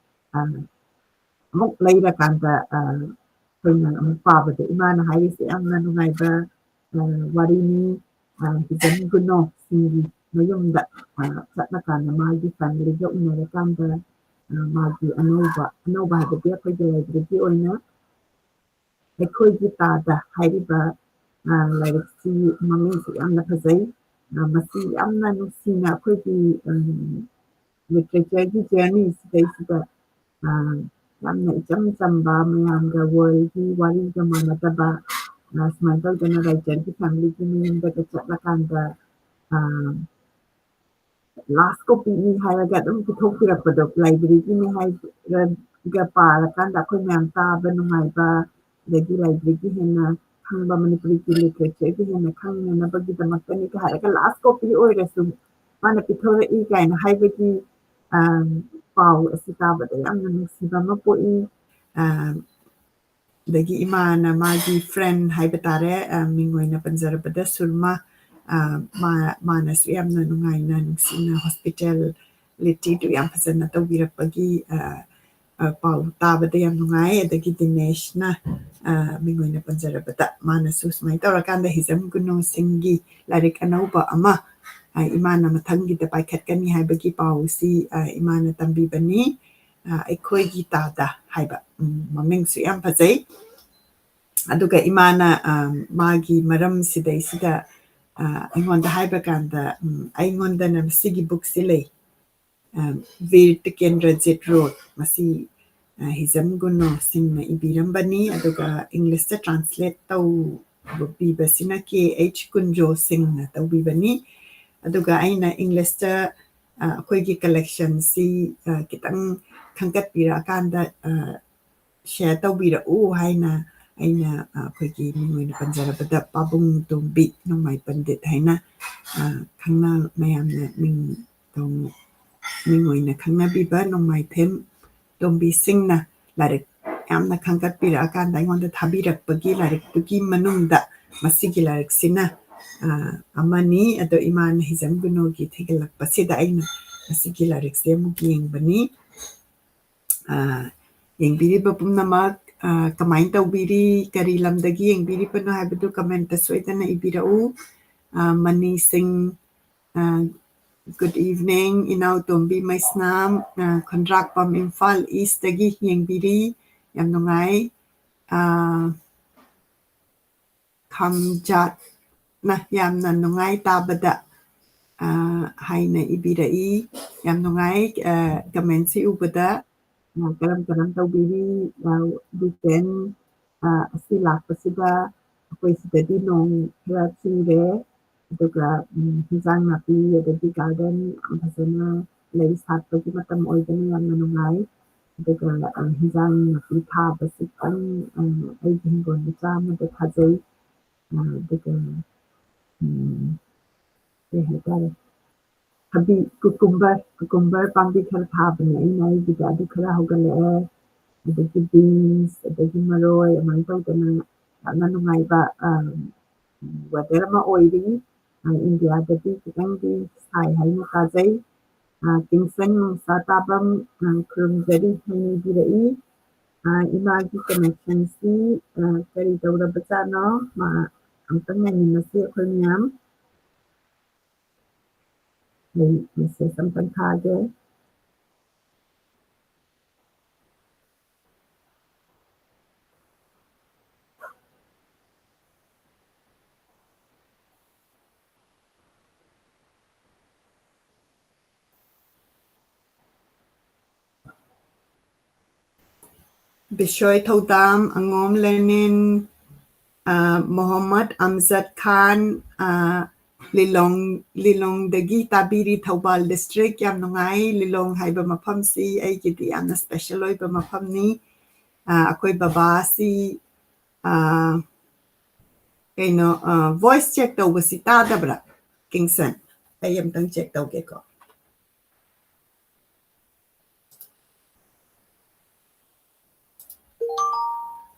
ꯑ, ꯑꯃꯨꯛ ꯂꯩꯔꯀꯥꯟꯗ, ꯑ, ꯑꯩꯈꯣꯏꯅ ꯑꯃꯨꯛ ꯄꯥꯕꯗ ꯏꯃꯥꯅ ꯍꯥꯏꯔꯤꯁꯦ ꯌꯥꯝꯅ ꯅꯨꯡꯉꯥꯏꯕ, ꯑ, ꯋꯥꯔꯤꯅꯤ꯫ ꯑ, ꯍꯤꯖꯝ ꯒꯨꯅꯣ ꯁꯤꯡꯒꯤ ꯃꯌꯨꯝꯗ, ꯑ, ꯆꯠꯂꯀꯥꯟꯗ ꯃꯥꯒꯤ ꯐꯦꯃꯤꯂꯤꯒ ꯎꯅꯔꯀꯥꯟꯗ, ꯑ, ꯃꯥꯒꯤ ꯑꯅꯧꯕ, ꯑꯅꯧꯕ ꯍꯥꯏꯕꯗꯤ ꯑꯩꯈꯣꯏꯒꯤ ꯂꯥꯏꯕ꯭ꯔꯦꯔꯤꯒꯤ ꯑꯣꯏꯅ ꯑꯩꯈꯣꯏꯒꯤ ꯇꯥꯗ ꯍꯥꯏꯔꯤꯕ, ꯑ, ꯂꯥꯏꯔꯤꯛꯁꯤ ꯃꯃꯤꯡꯁꯨ ꯌꯥꯝꯅ ꯐꯖꯩ꯫ ꯑ, ꯃꯁꯤ ꯌꯥꯝꯅ ꯅꯨꯡꯁꯤꯅ ꯑꯩꯈꯣꯏꯒꯤ, ꯎꯝ, ꯂꯤꯇꯔꯦꯆꯔꯒꯤ ꯖꯔꯅꯤ ꯁꯤꯗꯩꯁꯤꯗ, ꯑ, ꯌꯥꯝꯅ ꯏꯆꯝ ꯆꯝꯕ ꯃꯌꯥꯝꯒ ꯋꯥꯔꯤꯒꯤ ꯋꯥꯔꯤꯒ ꯃꯥꯟꯅꯗꯕ, ꯑ, ꯁꯨꯃꯥꯏꯅ ꯇꯧꯗꯅ ꯔꯥꯏꯇꯔꯒꯤ ꯐꯦꯃꯤꯂꯤꯒꯤ ꯃꯌꯨꯝꯗꯒ ꯆꯠꯂꯀꯥꯟꯗ, ꯑ, ꯂꯥꯁ ꯀꯣꯄꯤꯅꯤ ꯍꯥꯏꯔꯒ ꯑꯗꯨꯝ ꯄꯤꯊꯣꯛꯄꯤꯔꯛꯄꯗꯣ, ꯂꯥꯏꯕ꯭ꯔꯦꯔꯤꯒꯤꯅꯤ ꯍꯥꯏꯔꯒ ꯄꯥꯔꯀꯥꯟꯗ ꯑꯩꯈꯣꯏ ꯃꯌꯥꯝ ꯇꯥꯕ ꯅꯨꯡꯉꯥꯏꯕ, ꯑꯗꯒꯤ ꯂꯥꯏꯕ꯭ꯔꯦꯔꯤꯒꯤ ꯍꯦꯟꯅ ꯈꯪꯕ, ꯃꯅꯤꯄꯨꯔꯤꯒꯤ ꯂꯤꯇꯔꯦꯆꯔꯒꯤ ꯍꯦꯟꯅ ꯈꯪꯅꯅꯕꯒꯤꯗꯃꯛꯇꯅꯤꯒ ꯍꯥꯏꯔꯒ ꯂꯥꯁ ꯀꯣꯄꯤ ꯑꯣꯏꯔꯁꯨ ꯃꯥꯅ ꯄꯤꯊꯣꯔꯛꯏ ꯀꯥꯏꯅ ꯍꯥꯏꯕꯒꯤ, ꯑ, ꯄꯥꯎ ꯑꯁꯤ ꯇꯥꯕꯗ ꯌꯥꯝꯅ ꯅꯨꯡꯁꯤꯕ ꯑꯃ ꯄꯣꯛꯏ꯫ ꯑ, ꯑꯗꯒꯤ ꯏꯃꯥꯅ ꯃꯥꯒꯤ ꯐ꯭ꯔꯦꯟ ꯍꯥꯏꯕ ꯇꯥꯔꯦ, ꯑ, ꯃꯤꯡ ꯑꯣꯏꯅ ꯄꯟꯖꯔꯕꯗ ꯁꯨꯔꯃꯥ, ꯑ, ꯃꯥ-, ꯃꯥꯅꯁꯨ ꯌꯥꯝꯅ ꯅꯨꯡꯉꯥꯏꯅ, ꯅꯨꯡꯁꯤꯅ ꯍꯣꯁꯄꯤꯇꯥꯂꯤꯇꯤꯗꯨ ꯌꯥꯝ ꯐꯖꯅ ꯇꯧꯕꯤꯔꯛꯄꯒꯤ, ꯑ, ꯑ, ꯄꯥꯎ ꯇꯥꯕꯗ ꯌꯥꯝ ꯅꯨꯡꯉꯥꯏ꯫ ꯑꯗꯒꯤ ꯗꯤꯅꯦꯁꯅ, ꯑ, ꯃꯤꯡ ꯑꯣꯏꯅ ꯄꯟꯖꯔꯕꯗ, ꯃꯥꯅꯁꯨ ꯁꯨꯃꯥꯏꯅ ꯇꯧꯔꯀꯥꯟꯗ ꯍꯤꯖꯝ ꯒꯨꯅꯣꯁꯤꯡꯒꯤ ꯂꯥꯏꯔꯤꯛ ꯑꯅꯧꯕ ꯑꯃ, ꯑ, ꯏꯃꯥꯅ ꯃꯊꯪꯒꯤꯗ ꯄꯥꯏꯈꯠꯀꯅꯤ ꯍꯥꯏꯕꯒꯤ ꯄꯥꯎꯁꯤ, ꯑ, ꯏꯃꯥꯅ ꯇꯝꯕꯤꯕꯅꯤ꯫ ꯑ, ꯑꯩꯈꯣꯏꯒꯤ ꯇꯥꯗ ꯍꯥꯏꯕ, ꯎꯝ, ꯃꯃꯤꯡꯁꯨ ꯌꯥꯝ ꯐꯖꯩ꯫ ꯑꯗꯨꯒ ꯏꯃꯥꯅ, ꯑ, ꯃꯥꯒꯤ ꯃꯔꯝ ꯁꯤꯗꯩꯁꯤꯗ, ꯑ, ꯑꯩꯉꯣꯟꯗ ꯍꯥꯏꯕ ꯀꯥꯟꯗ, ꯎꯝ, ꯑꯩꯉꯣꯟꯗꯅ ꯃꯁꯤꯒꯤ ꯕꯨꯛꯁꯤ ꯂꯩ꯫ ꯑ, ꯚꯤꯔ ꯇꯤꯀꯦꯟꯗ꯭ꯔꯖꯤꯠ ꯔꯣꯠ, ꯃꯁꯤ, ꯑ, ꯍꯤꯖꯝ ꯒꯨꯅꯣ ꯁꯤꯡꯅ ꯏꯕꯤꯔꯝꯕꯅꯤ꯫ ꯑꯗꯨꯒ ꯏꯪꯂꯤꯁꯇ ꯇ꯭ꯔꯥꯟꯁꯂꯦꯠ ꯇꯧꯕꯤꯕꯁꯤꯅ ꯀꯦ ꯑꯩꯆ ꯀꯨꯟꯖꯣ ꯁꯤꯡꯅ ꯇꯧꯕꯤꯕꯅꯤ꯫ ꯑꯗꯨꯒ ꯑꯩꯅ ꯏꯪꯂꯤꯁꯇ, ꯑ, ꯑꯩꯈꯣꯏꯒꯤ ꯀꯂꯦꯛꯁꯟꯁꯤ, ꯑ, ꯈꯤꯇꯪ ꯈꯟꯒꯠꯄꯤꯔꯛꯑꯀꯥꯟꯗ, ꯑ, ꯁꯤꯌꯥꯔ ꯇꯧꯕꯤꯔꯛꯎ ꯍꯥꯏꯅ ꯑꯩꯅ, ꯑ, ꯑꯩꯈꯣꯏꯒꯤ ꯃꯤꯡ ꯑꯣꯏꯅ ꯄꯟꯖꯔꯕꯗ ꯄꯥꯕꯨꯡ ꯇꯣꯝꯕꯤ ꯅꯣꯡꯃꯥꯏ ꯄꯟꯗꯤꯠ ꯍꯥꯏꯅ, ꯑ, ꯈꯪꯅ ꯃꯌꯥꯝꯅ ꯃꯤꯡ ꯇꯧꯅ ꯃꯤꯡ ꯑꯣꯏꯅ ꯈꯪꯅꯕꯤꯕ ꯅꯣꯡꯃꯥꯏꯊꯦꯝ ꯇꯣꯝꯕꯤ ꯁꯤꯡꯅ ꯂꯥꯏꯔꯤꯛ ꯌꯥꯝꯅ ꯈꯟꯒꯠꯄꯤꯔꯛꯑꯀꯥꯟꯗ ꯑꯩꯉꯣꯟꯗ ꯊꯥꯕꯤꯔꯛꯄꯒꯤ ꯂꯥꯏꯔꯤꯛꯇꯨꯒꯤ ꯃꯅꯨꯡꯗ ꯃꯁꯤꯒꯤ ꯂꯥꯏꯔꯤꯛꯁꯤꯅ, ꯑ, ꯑꯃꯅꯤ꯫ ꯑꯗꯣ ꯏꯃꯥꯅ ꯍꯤꯖꯝ ꯒꯨꯅꯣꯒꯤ ꯊꯤꯒꯠꯂꯛꯄꯁꯤꯗ ꯑꯩꯅ ꯃꯁꯤꯒꯤ ꯂꯥꯏꯔꯤꯛꯁꯦ ꯑꯃꯨꯛ ꯌꯦꯡꯕꯅꯤ꯫ ꯑ, ꯌꯦꯡꯕꯤꯔꯤꯕ ꯄꯨꯝꯅꯃꯛ, ꯑ, ꯀꯃꯥꯏꯅ ꯇꯧꯕꯤꯔꯤ, ꯀꯔꯤ ꯂꯝꯗꯒꯤ ꯌꯦꯡꯕꯤꯔꯤꯕꯅꯣ ꯍꯥꯏꯕꯗꯨ comment ꯁꯣꯏꯗꯅ ꯏꯕꯤꯔꯛꯎ꯫ ꯑ, ꯃꯅꯤ ꯁꯤꯡ, ꯑ, good evening, ꯏꯅꯥꯎꯇꯣꯝꯕꯤ ꯃꯩꯁꯅꯥꯝ, ꯑ, ꯈꯨꯟꯗ꯭ꯔꯥꯛꯄꯝ ꯏꯝꯐꯥꯜ East ꯇꯒꯤ ꯌꯦꯡꯕꯤꯔꯤ꯫ ꯌꯥꯝ ꯅꯨꯡꯉꯥꯏ꯫ ꯑ, ꯈꯝꯖꯥꯠꯅ ꯌꯥꯝꯅ ꯅꯨꯡꯉꯥꯏ ꯇꯥꯕꯗ, ꯑ, ꯍꯥꯏꯅ ꯏꯕꯤꯔꯛꯏ꯫ ꯌꯥꯝ ꯅꯨꯡꯉꯥꯏ, ꯑ, comment ꯁꯤ ꯎꯕꯗ꯫ ꯑ, ꯀꯔꯝ ꯀꯔꯝ ꯇꯧꯕꯤꯔꯤ? ꯑ, weekend, ꯑ, ꯑꯁꯤ ꯂꯥꯛꯄꯁꯤꯗ ꯑꯩꯈꯣꯏ ꯁꯤꯗꯗꯤ ꯅꯣꯡ ꯈꯔ ꯆꯨꯔꯦ꯫ ꯑꯗꯨꯒ, ꯎꯝ, ꯍꯤꯟꯖꯥꯡ ꯅꯥꯄꯤ ꯑꯗꯒꯤ garden ꯌꯥꯝ ꯐꯖꯅ ꯂꯩ ꯁꯥꯠꯄꯒꯤ ꯃꯇꯝ ꯑꯣꯏꯕꯅ ꯌꯥꯝꯅ ꯅꯨꯡꯉꯥꯏ꯫ ꯑꯗꯨꯒ, ꯑ, ꯍꯤꯟꯖꯥꯡ ꯅꯥꯄꯤ ꯊꯥꯕꯁꯤ ꯈꯤꯇꯪ, ꯑ, ꯑꯩꯒꯤ ꯍꯤꯡꯒꯣꯜ ꯃꯆꯥ ꯑꯃꯗ ꯊꯥꯖꯩ꯫ ꯑ, ꯑꯗꯨꯒ, ꯎꯝ, ꯀꯩ ꯍꯥꯏꯇꯥꯔꯦ, ꯊꯕꯤ, cucumber, cucumber ꯄꯥꯝꯕꯤ ꯈꯔ ꯊꯥꯕꯅꯦ ꯑꯩꯅ ꯑꯩꯒꯤꯗ, ꯑꯗꯨ ꯈꯔ ꯍꯧꯒꯠꯂꯛꯑꯦ꯫ ꯑꯗꯒꯤ beans, ꯑꯗꯒꯤ ꯃꯔꯣꯏ, ꯑꯗꯨꯃꯥꯏꯅ ꯇꯧꯗꯅ ꯌꯥꯝꯅ ꯅꯨꯡꯉꯥꯏꯕ, ꯑ, weather ꯑꯃ ꯑꯣꯏꯔꯤ꯫ ꯑ, ꯏꯟꯗꯤꯌꯥꯗꯗꯤ ꯈꯤꯇꯪꯗꯤ ꯁꯥꯏ ꯍꯥꯏꯅ ꯇꯥꯖꯩ꯫ ꯑ, ꯀꯤꯡꯁꯟ ꯅꯣꯡꯁꯥ ꯇꯥꯕꯝ, ꯑ, ꯈꯨꯔꯨꯝꯖꯔꯤ ꯍꯥꯏꯅ ꯏꯕꯤꯔꯛꯏ꯫ ꯑ, ꯏꯃꯥꯒꯤ connection ꯁꯤ, ꯑ, ꯀꯔꯤ ꯇꯧꯔꯕꯖꯥꯠꯅꯣ? ꯃꯥ ꯑꯝꯇꯪ ꯉꯥꯏꯃꯤꯟꯅꯁꯤ ꯑꯩꯈꯣꯏ ꯃꯌꯥꯝ꯫ ꯑꯩ message ꯑꯝꯇꯪ ꯊꯥꯒꯦ꯫ ꯕꯤꯁꯣꯏ ꯊꯧꯗꯥꯝ, ꯑꯉꯣꯝ ꯂꯦꯅꯤꯟ, ꯑ, ꯃꯣꯍꯝꯃꯗ ꯑꯝꯖꯗ ꯈꯥꯟ, ꯑ, ꯂꯤꯂꯣꯡ, ꯂꯤꯂꯣꯡꯗꯒꯤ ꯇꯥꯕꯤꯔꯤ, ꯊꯧꯕꯥꯜ district꯫ ꯌꯥꯝ ꯅꯨꯡꯉꯥꯏ꯫ ꯂꯤꯂꯣꯡ ꯍꯥꯏꯕ ꯃꯐꯝꯁꯤ ꯑꯩꯒꯤꯗꯤ ꯌꯥꯝꯅ special ꯑꯣꯏꯕ ꯃꯐꯝꯅꯤ꯫ ꯑ, ꯑꯩꯈꯣꯏ ꯕꯕꯥꯁꯤ, ꯑ, ꯀꯩꯅꯣ, ꯑ, voice check ꯇꯧꯕꯁꯤ ꯇꯥꯗꯕ꯭ꯔꯥ, ꯀꯤꯡꯁꯟ? ꯑꯩ ꯑꯝꯇꯪ check ꯇꯧꯒꯦꯀꯣ꯫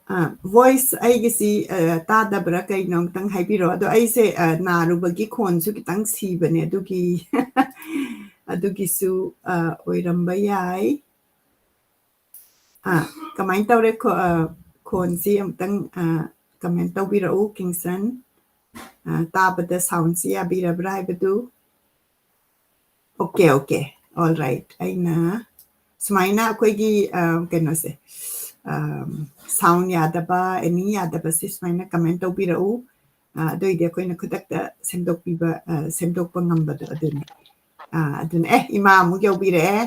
ꯑ, voice ꯑꯩꯒꯤꯁꯤ, ꯑ, ꯇꯥꯗꯕ꯭ꯔꯥ ꯀꯩꯅꯣ ꯑꯝꯇꯪ ꯍꯥꯏꯕꯤꯔꯣ꯫ ꯑꯗꯣ ꯑꯩꯁꯦ, ꯑ, ꯅꯥꯔꯨꯕꯒꯤ ꯈꯣꯟꯁꯨ ꯈꯤꯇꯪ ꯁꯤꯕꯅꯦ, ꯑꯗꯨꯒꯤ, ꯑꯗꯨꯒꯤꯁꯨ, ꯑ, ꯑꯣꯏꯔꯝꯕ ꯌꯥꯏ꯫ ꯑ, ꯀꯃꯥꯏꯅ ꯇꯧꯔꯦ? ꯈꯣ-, ꯑ, ꯈꯣꯟꯁꯤ ꯑꯃꯨꯛꯇꯪ, ꯑ, comment ꯇꯧꯕꯤꯔꯛꯎ, ꯀꯤꯡꯁꯟ꯫ ꯑ, ꯇꯥꯕꯗ soundꯁꯤ ꯌꯥꯕꯤꯔꯕ꯭ꯔꯥ ꯍꯥꯏꯕꯗꯨ꯫ Okay, okay. All right. ꯑꯩꯅ ꯁꯨꯃꯥꯏꯅ ꯑꯩꯈꯣꯏꯒꯤ, ꯑ, ꯀꯩꯅꯣꯁꯦ, ꯑ, sound ꯌꯥꯗꯕ, any ꯌꯥꯗꯕꯁꯦ ꯁꯨꯃꯥꯏꯅ comment ꯇꯧꯕꯤꯔꯛꯎ꯫ ꯑ, ꯑꯗꯨꯑꯣꯏꯗꯤ ꯑꯩꯈꯣꯏꯅ ꯈꯨꯗꯛꯇ ꯁꯦꯝꯗꯣꯛꯄꯤꯕ, ꯑ, ꯁꯦꯝꯗꯣꯛꯄ ꯉꯝꯕꯗꯣ ꯑꯗꯨꯅꯤ꯫ ꯑ, ꯑꯗꯨꯅ, ꯑꯦ, ꯏꯃꯥ ꯑꯃꯨꯛ ꯌꯧꯕꯤꯔꯛꯑꯦ꯫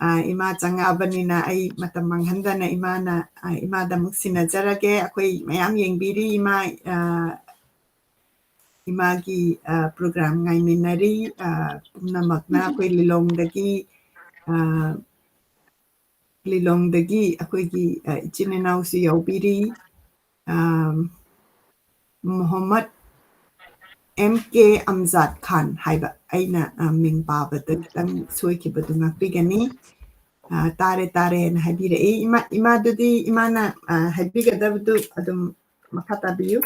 ꯑ, ꯏꯃꯥ ꯆꯪꯉꯛꯑꯕꯅꯤꯅ ꯑꯩ ꯃꯇꯝ ꯃꯥꯡꯍꯟꯗꯅ ꯏꯃꯥꯅ, ꯑ, ꯏꯃꯥꯗ ꯑꯃꯨꯛ ꯁꯤꯟꯅꯖꯔꯒꯦ꯫ ꯑꯩꯈꯣꯏ ꯃꯌꯥꯝ ꯌꯦꯡꯕꯤꯔꯤ ꯏꯃꯥ, ꯑ, ꯏꯃꯥꯒꯤ, ꯑ, program ꯉꯥꯏꯃꯤꯟꯅꯔꯤ꯫ ꯑ, ꯄꯨꯝꯅꯃꯛꯅ ꯑꯩꯈꯣꯏ ꯂꯤꯂꯣꯡꯗꯒꯤ, ꯑ, ꯂꯤꯂꯣꯡꯗꯒꯤ ꯑꯩꯈꯣꯏꯒꯤ, ꯑ, ꯏꯆꯤꯟ ꯏꯅꯥꯎꯁꯨ ꯌꯥꯎꯕꯤꯔꯤ꯫ ꯑ, ꯃꯣꯍꯝꯃꯗ M K ꯑꯝꯖꯥꯗ ꯈꯥꯟ ꯍꯥꯏꯕ ꯑꯩꯅ, ꯑ, ꯃꯤꯡ ꯄꯥꯕꯗ ꯈꯤꯇꯪ ꯁꯣꯏꯈꯤꯕꯗꯨ ꯉꯥꯛꯄꯤꯒꯅꯤ꯫ ꯑ, ꯇꯥꯔꯦ, ꯇꯥꯔꯦꯅ ꯍꯥꯏꯕꯤꯔꯛꯏ꯫ ꯏꯃꯥ, ꯏꯃꯥꯗꯨꯗꯤ ꯏꯃꯥꯅ, ꯑ, ꯍꯥꯏꯕꯤꯒꯗꯕꯗꯨ ꯑꯗꯨꯝ ꯃꯈꯥ ꯇꯥꯕꯤꯌꯨ꯫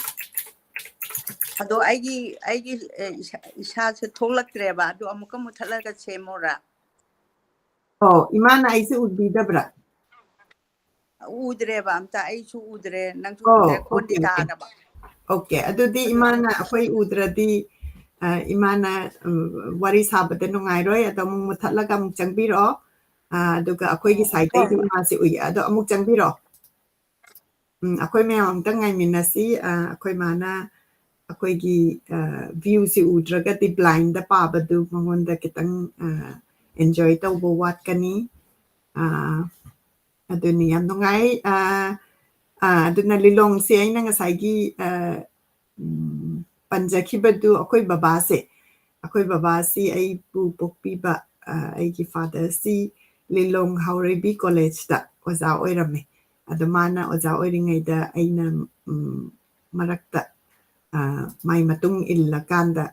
ꯑꯗꯣ ꯑꯩꯒꯤ, ꯑꯩꯒꯤ, ꯑꯦ, ꯏꯁꯥ, ꯏꯁꯥꯁꯦ ꯊꯣꯛꯂꯛꯇ꯭ꯔꯦꯕ꯫ ꯑꯗꯨ ꯑꯃꯨꯛꯀ ꯃꯨꯊꯠꯂꯒ ꯁꯦꯝꯃꯣꯔꯥ? ꯑꯣ, ꯏꯃꯥꯅ ꯑꯩꯁꯦ ꯎꯕꯤꯗꯕ꯭ꯔꯥ? ꯎꯗ꯭ꯔꯦꯕ ꯑꯝꯇ, ꯑꯩꯁꯨ ꯎꯗ꯭ꯔꯦ, ꯅꯪꯁꯨ ꯑꯣ, ꯎꯗ꯭ꯔꯦ, ꯈꯣꯟꯗꯤ okay, okay. ꯇꯥꯗꯕ꯫ Okay, ꯑꯗꯨꯗꯤ ꯑꯗꯣ ꯏꯃꯥꯅ ꯑꯩꯈꯣꯏ ꯎꯗ꯭ꯔꯗꯤ, ꯑ, ꯏꯃꯥꯅ, ꯎꯝ, ꯋꯥꯔꯤ ꯁꯥꯕꯗ ꯅꯨꯡꯉꯥꯏꯔꯣꯏ꯫ ꯑꯗꯣ ꯑꯃꯨꯛ ꯃꯨꯊꯠꯂꯒ ꯑꯃꯨꯛ ꯆꯪꯕꯤꯔꯛꯑꯣ꯫ ꯑ, ꯑꯗꯨꯒ ꯑꯩꯈꯣꯏꯒꯤ ꯑꯣ, sideꯇꯩꯗꯤ ꯍꯣꯏ, ꯍꯣꯏ꯫ ꯏꯃꯥꯁꯦ ꯎꯏ꯫ ꯑꯗꯣ ꯑꯃꯨꯛ ꯆꯪꯕꯤꯔꯛꯑꯣ꯫ ꯎꯝ, ꯑꯩꯈꯣꯏ ꯃꯌꯥꯝ ꯑꯝꯇ ꯉꯥꯏꯃꯤꯟꯅꯁꯤ꯫ ꯑ, ꯑꯩꯈꯣꯏ ꯃꯥꯅ ꯑꯩꯈꯣꯏꯒꯤ, ꯑ, viewꯁꯤ ꯎꯗ꯭ꯔꯒꯗꯤ blindꯗ ꯄꯥꯕꯗꯨ ꯃꯉꯣꯟꯗ ꯈꯤꯇꯪ, ꯑ, enjoy ꯇꯧꯕ ꯋꯥꯠꯀꯅꯤ꯫ ꯑ, ꯑꯗꯨꯅꯤ ꯌꯥꯝ ꯅꯨꯡꯉꯥꯏ꯫ ꯑ, ꯑ, ꯑꯗꯨꯅ ꯂꯤꯂꯣꯡꯁꯦ ꯑꯩꯅ ꯉꯁꯥꯏꯒꯤ, ꯑ, ꯎꯝ, ꯄꯟꯖꯈꯤꯕꯗꯨ ꯑꯩꯈꯣꯏ ꯕꯕꯥꯁꯦ, ꯑꯩꯈꯣꯏ ꯕꯕꯥꯁꯤ ꯑꯩꯕꯨ ꯄꯣꯛꯄꯤꯕ, ꯑ, ꯑꯩꯒꯤ fatherꯁꯤ ꯂꯤꯂꯣꯡ ꯍꯥꯎꯔꯩꯕꯤ collegeꯇ ꯑꯣꯖꯥ ꯑꯣꯏꯔꯝꯃꯦ꯫ ꯑꯗꯣ ꯃꯥꯅ ꯑꯣꯖꯥ ꯑꯣꯏꯔꯤꯉꯩꯗ ꯑꯩꯅ, ꯎꯝ, ꯃꯔꯛꯇ, ꯑ, ꯃꯥꯏ ꯃꯇꯨꯡ ꯏꯜꯂꯀꯥꯟꯗ,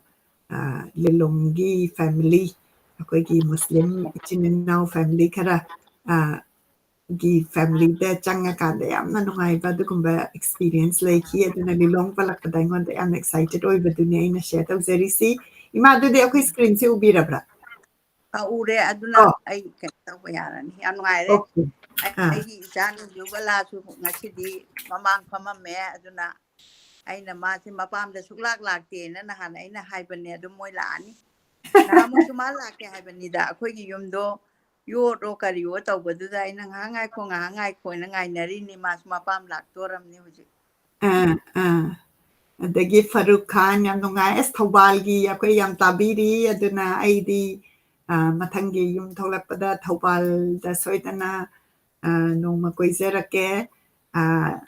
ꯑ, ꯂꯤꯂꯣꯡꯒꯤ family, ꯑꯩꯈꯣꯏꯒꯤ ꯃꯨꯁꯂꯤꯝ ꯏꯆꯤꯟ ꯏꯅꯥꯎ family ꯈꯔ, ꯑ, ꯒꯤ ꯐꯦꯃꯤꯂꯤꯗ ꯆꯪꯉꯀꯥꯟꯗ ꯌꯥꯝꯅ ꯅꯨꯡꯉꯥꯏꯕ ꯑꯗꯨꯒꯨꯝꯕ ꯑꯦꯛꯁꯄꯤꯔꯤꯌꯦꯟꯁ ꯂꯩꯈꯤ꯫ ꯑꯗꯨꯅ ꯂꯤꯂꯣꯡ ꯄꯜꯂꯛꯄꯗ ꯑꯩꯉꯣꯟꯗ ꯌꯥꯝꯅ ꯑꯦꯛꯁꯥꯏꯇꯦꯠ ꯑꯣꯏꯕꯗꯨꯅꯤ ꯑꯩꯅ ꯁꯦꯌꯔ ꯇꯧꯖꯔꯤꯁꯤ꯫ ꯏꯃꯥ, ꯑꯗꯨꯗꯤ ꯑꯩꯈꯣꯏ ꯁ꯭ꯀ꯭ꯔꯤꯟꯁꯦ ꯎꯕꯤꯔꯕ꯭ꯔꯥ? ꯑ, ꯎꯔꯦ꯫ ꯑꯗꯨꯅ ꯑꯣ꯫ ꯑꯩ ꯀꯩꯅꯣ ꯇꯧꯕ ꯌꯥꯔꯅꯤ꯫ ꯌꯥꯝ ꯅꯨꯡꯉꯥꯏꯔꯦ꯫ ꯑꯣꯀꯦ꯫ ꯑꯩ-, ꯑꯥ꯫ ꯑꯩꯒꯤ ꯏꯆꯥꯅꯨꯡꯖꯨ ꯕꯂꯥꯁꯨ ꯉꯁꯤꯗꯤ ꯃꯃꯥꯡ ꯐꯝꯃꯝꯃꯦ꯫ ꯑꯗꯨꯅ ꯑꯩꯅ ꯃꯥꯁꯦ ꯃꯄꯥꯝꯗ ꯁꯨꯛꯂꯥꯛ ꯂꯥꯛꯇꯦꯅ ꯅꯍꯥꯟ ꯑꯩꯅ ꯍꯥꯏꯕꯅꯦ꯫ ꯑꯗꯨꯝ ꯃꯣꯏ ꯂꯥꯛꯑꯅꯤ꯫ ꯅꯍꯥꯟꯃꯨꯛꯁꯨ ꯃꯥ ꯂꯥꯛꯀꯦ ꯍꯥꯏꯕꯅꯤꯗ, ꯑꯩꯈꯣꯏꯒꯤ ꯌꯨꯝꯗꯣ ꯌꯣꯠꯂꯣ ꯀꯔꯤꯌꯣ ꯇꯧꯕꯗꯨꯗ ꯑꯩꯅ ꯉꯥꯏꯍꯥꯛ ꯉꯥꯏꯈꯣ, ꯉꯥꯏꯍꯥꯛ ꯉꯥꯏꯈꯣꯅ ꯉꯥꯏꯅꯔꯤꯅꯤ꯫ ꯃꯥꯁꯨ ꯃꯄꯥꯝ ꯂꯥꯛꯇꯣꯔꯝꯅꯤ ꯍꯧꯖꯤꯛ꯫ ꯑꯥ, ꯑꯥ꯫ ꯑꯗꯒꯤ ꯐꯔꯨꯛ ꯈꯥꯟ, ꯌꯥꯝ ꯅꯨꯡꯉꯥꯏ꯫ ꯑꯁ, ꯊꯧꯕꯥꯜꯒꯤ ꯑꯩꯈꯣꯏ ꯌꯥꯝ ꯇꯥꯕꯤꯔꯤ, ꯑꯗꯨꯅ ꯑꯩꯗꯤ, ꯑ, ꯃꯊꯪꯒꯤ ꯌꯨꯝ ꯊꯣꯛꯂꯛꯄꯗ ꯊꯧꯕꯥꯜꯗ ꯁꯣꯏꯗꯅ, ꯑ, ꯅꯣꯡꯃ ꯀꯣꯏꯖꯔꯛꯀꯦ꯫ ꯑ,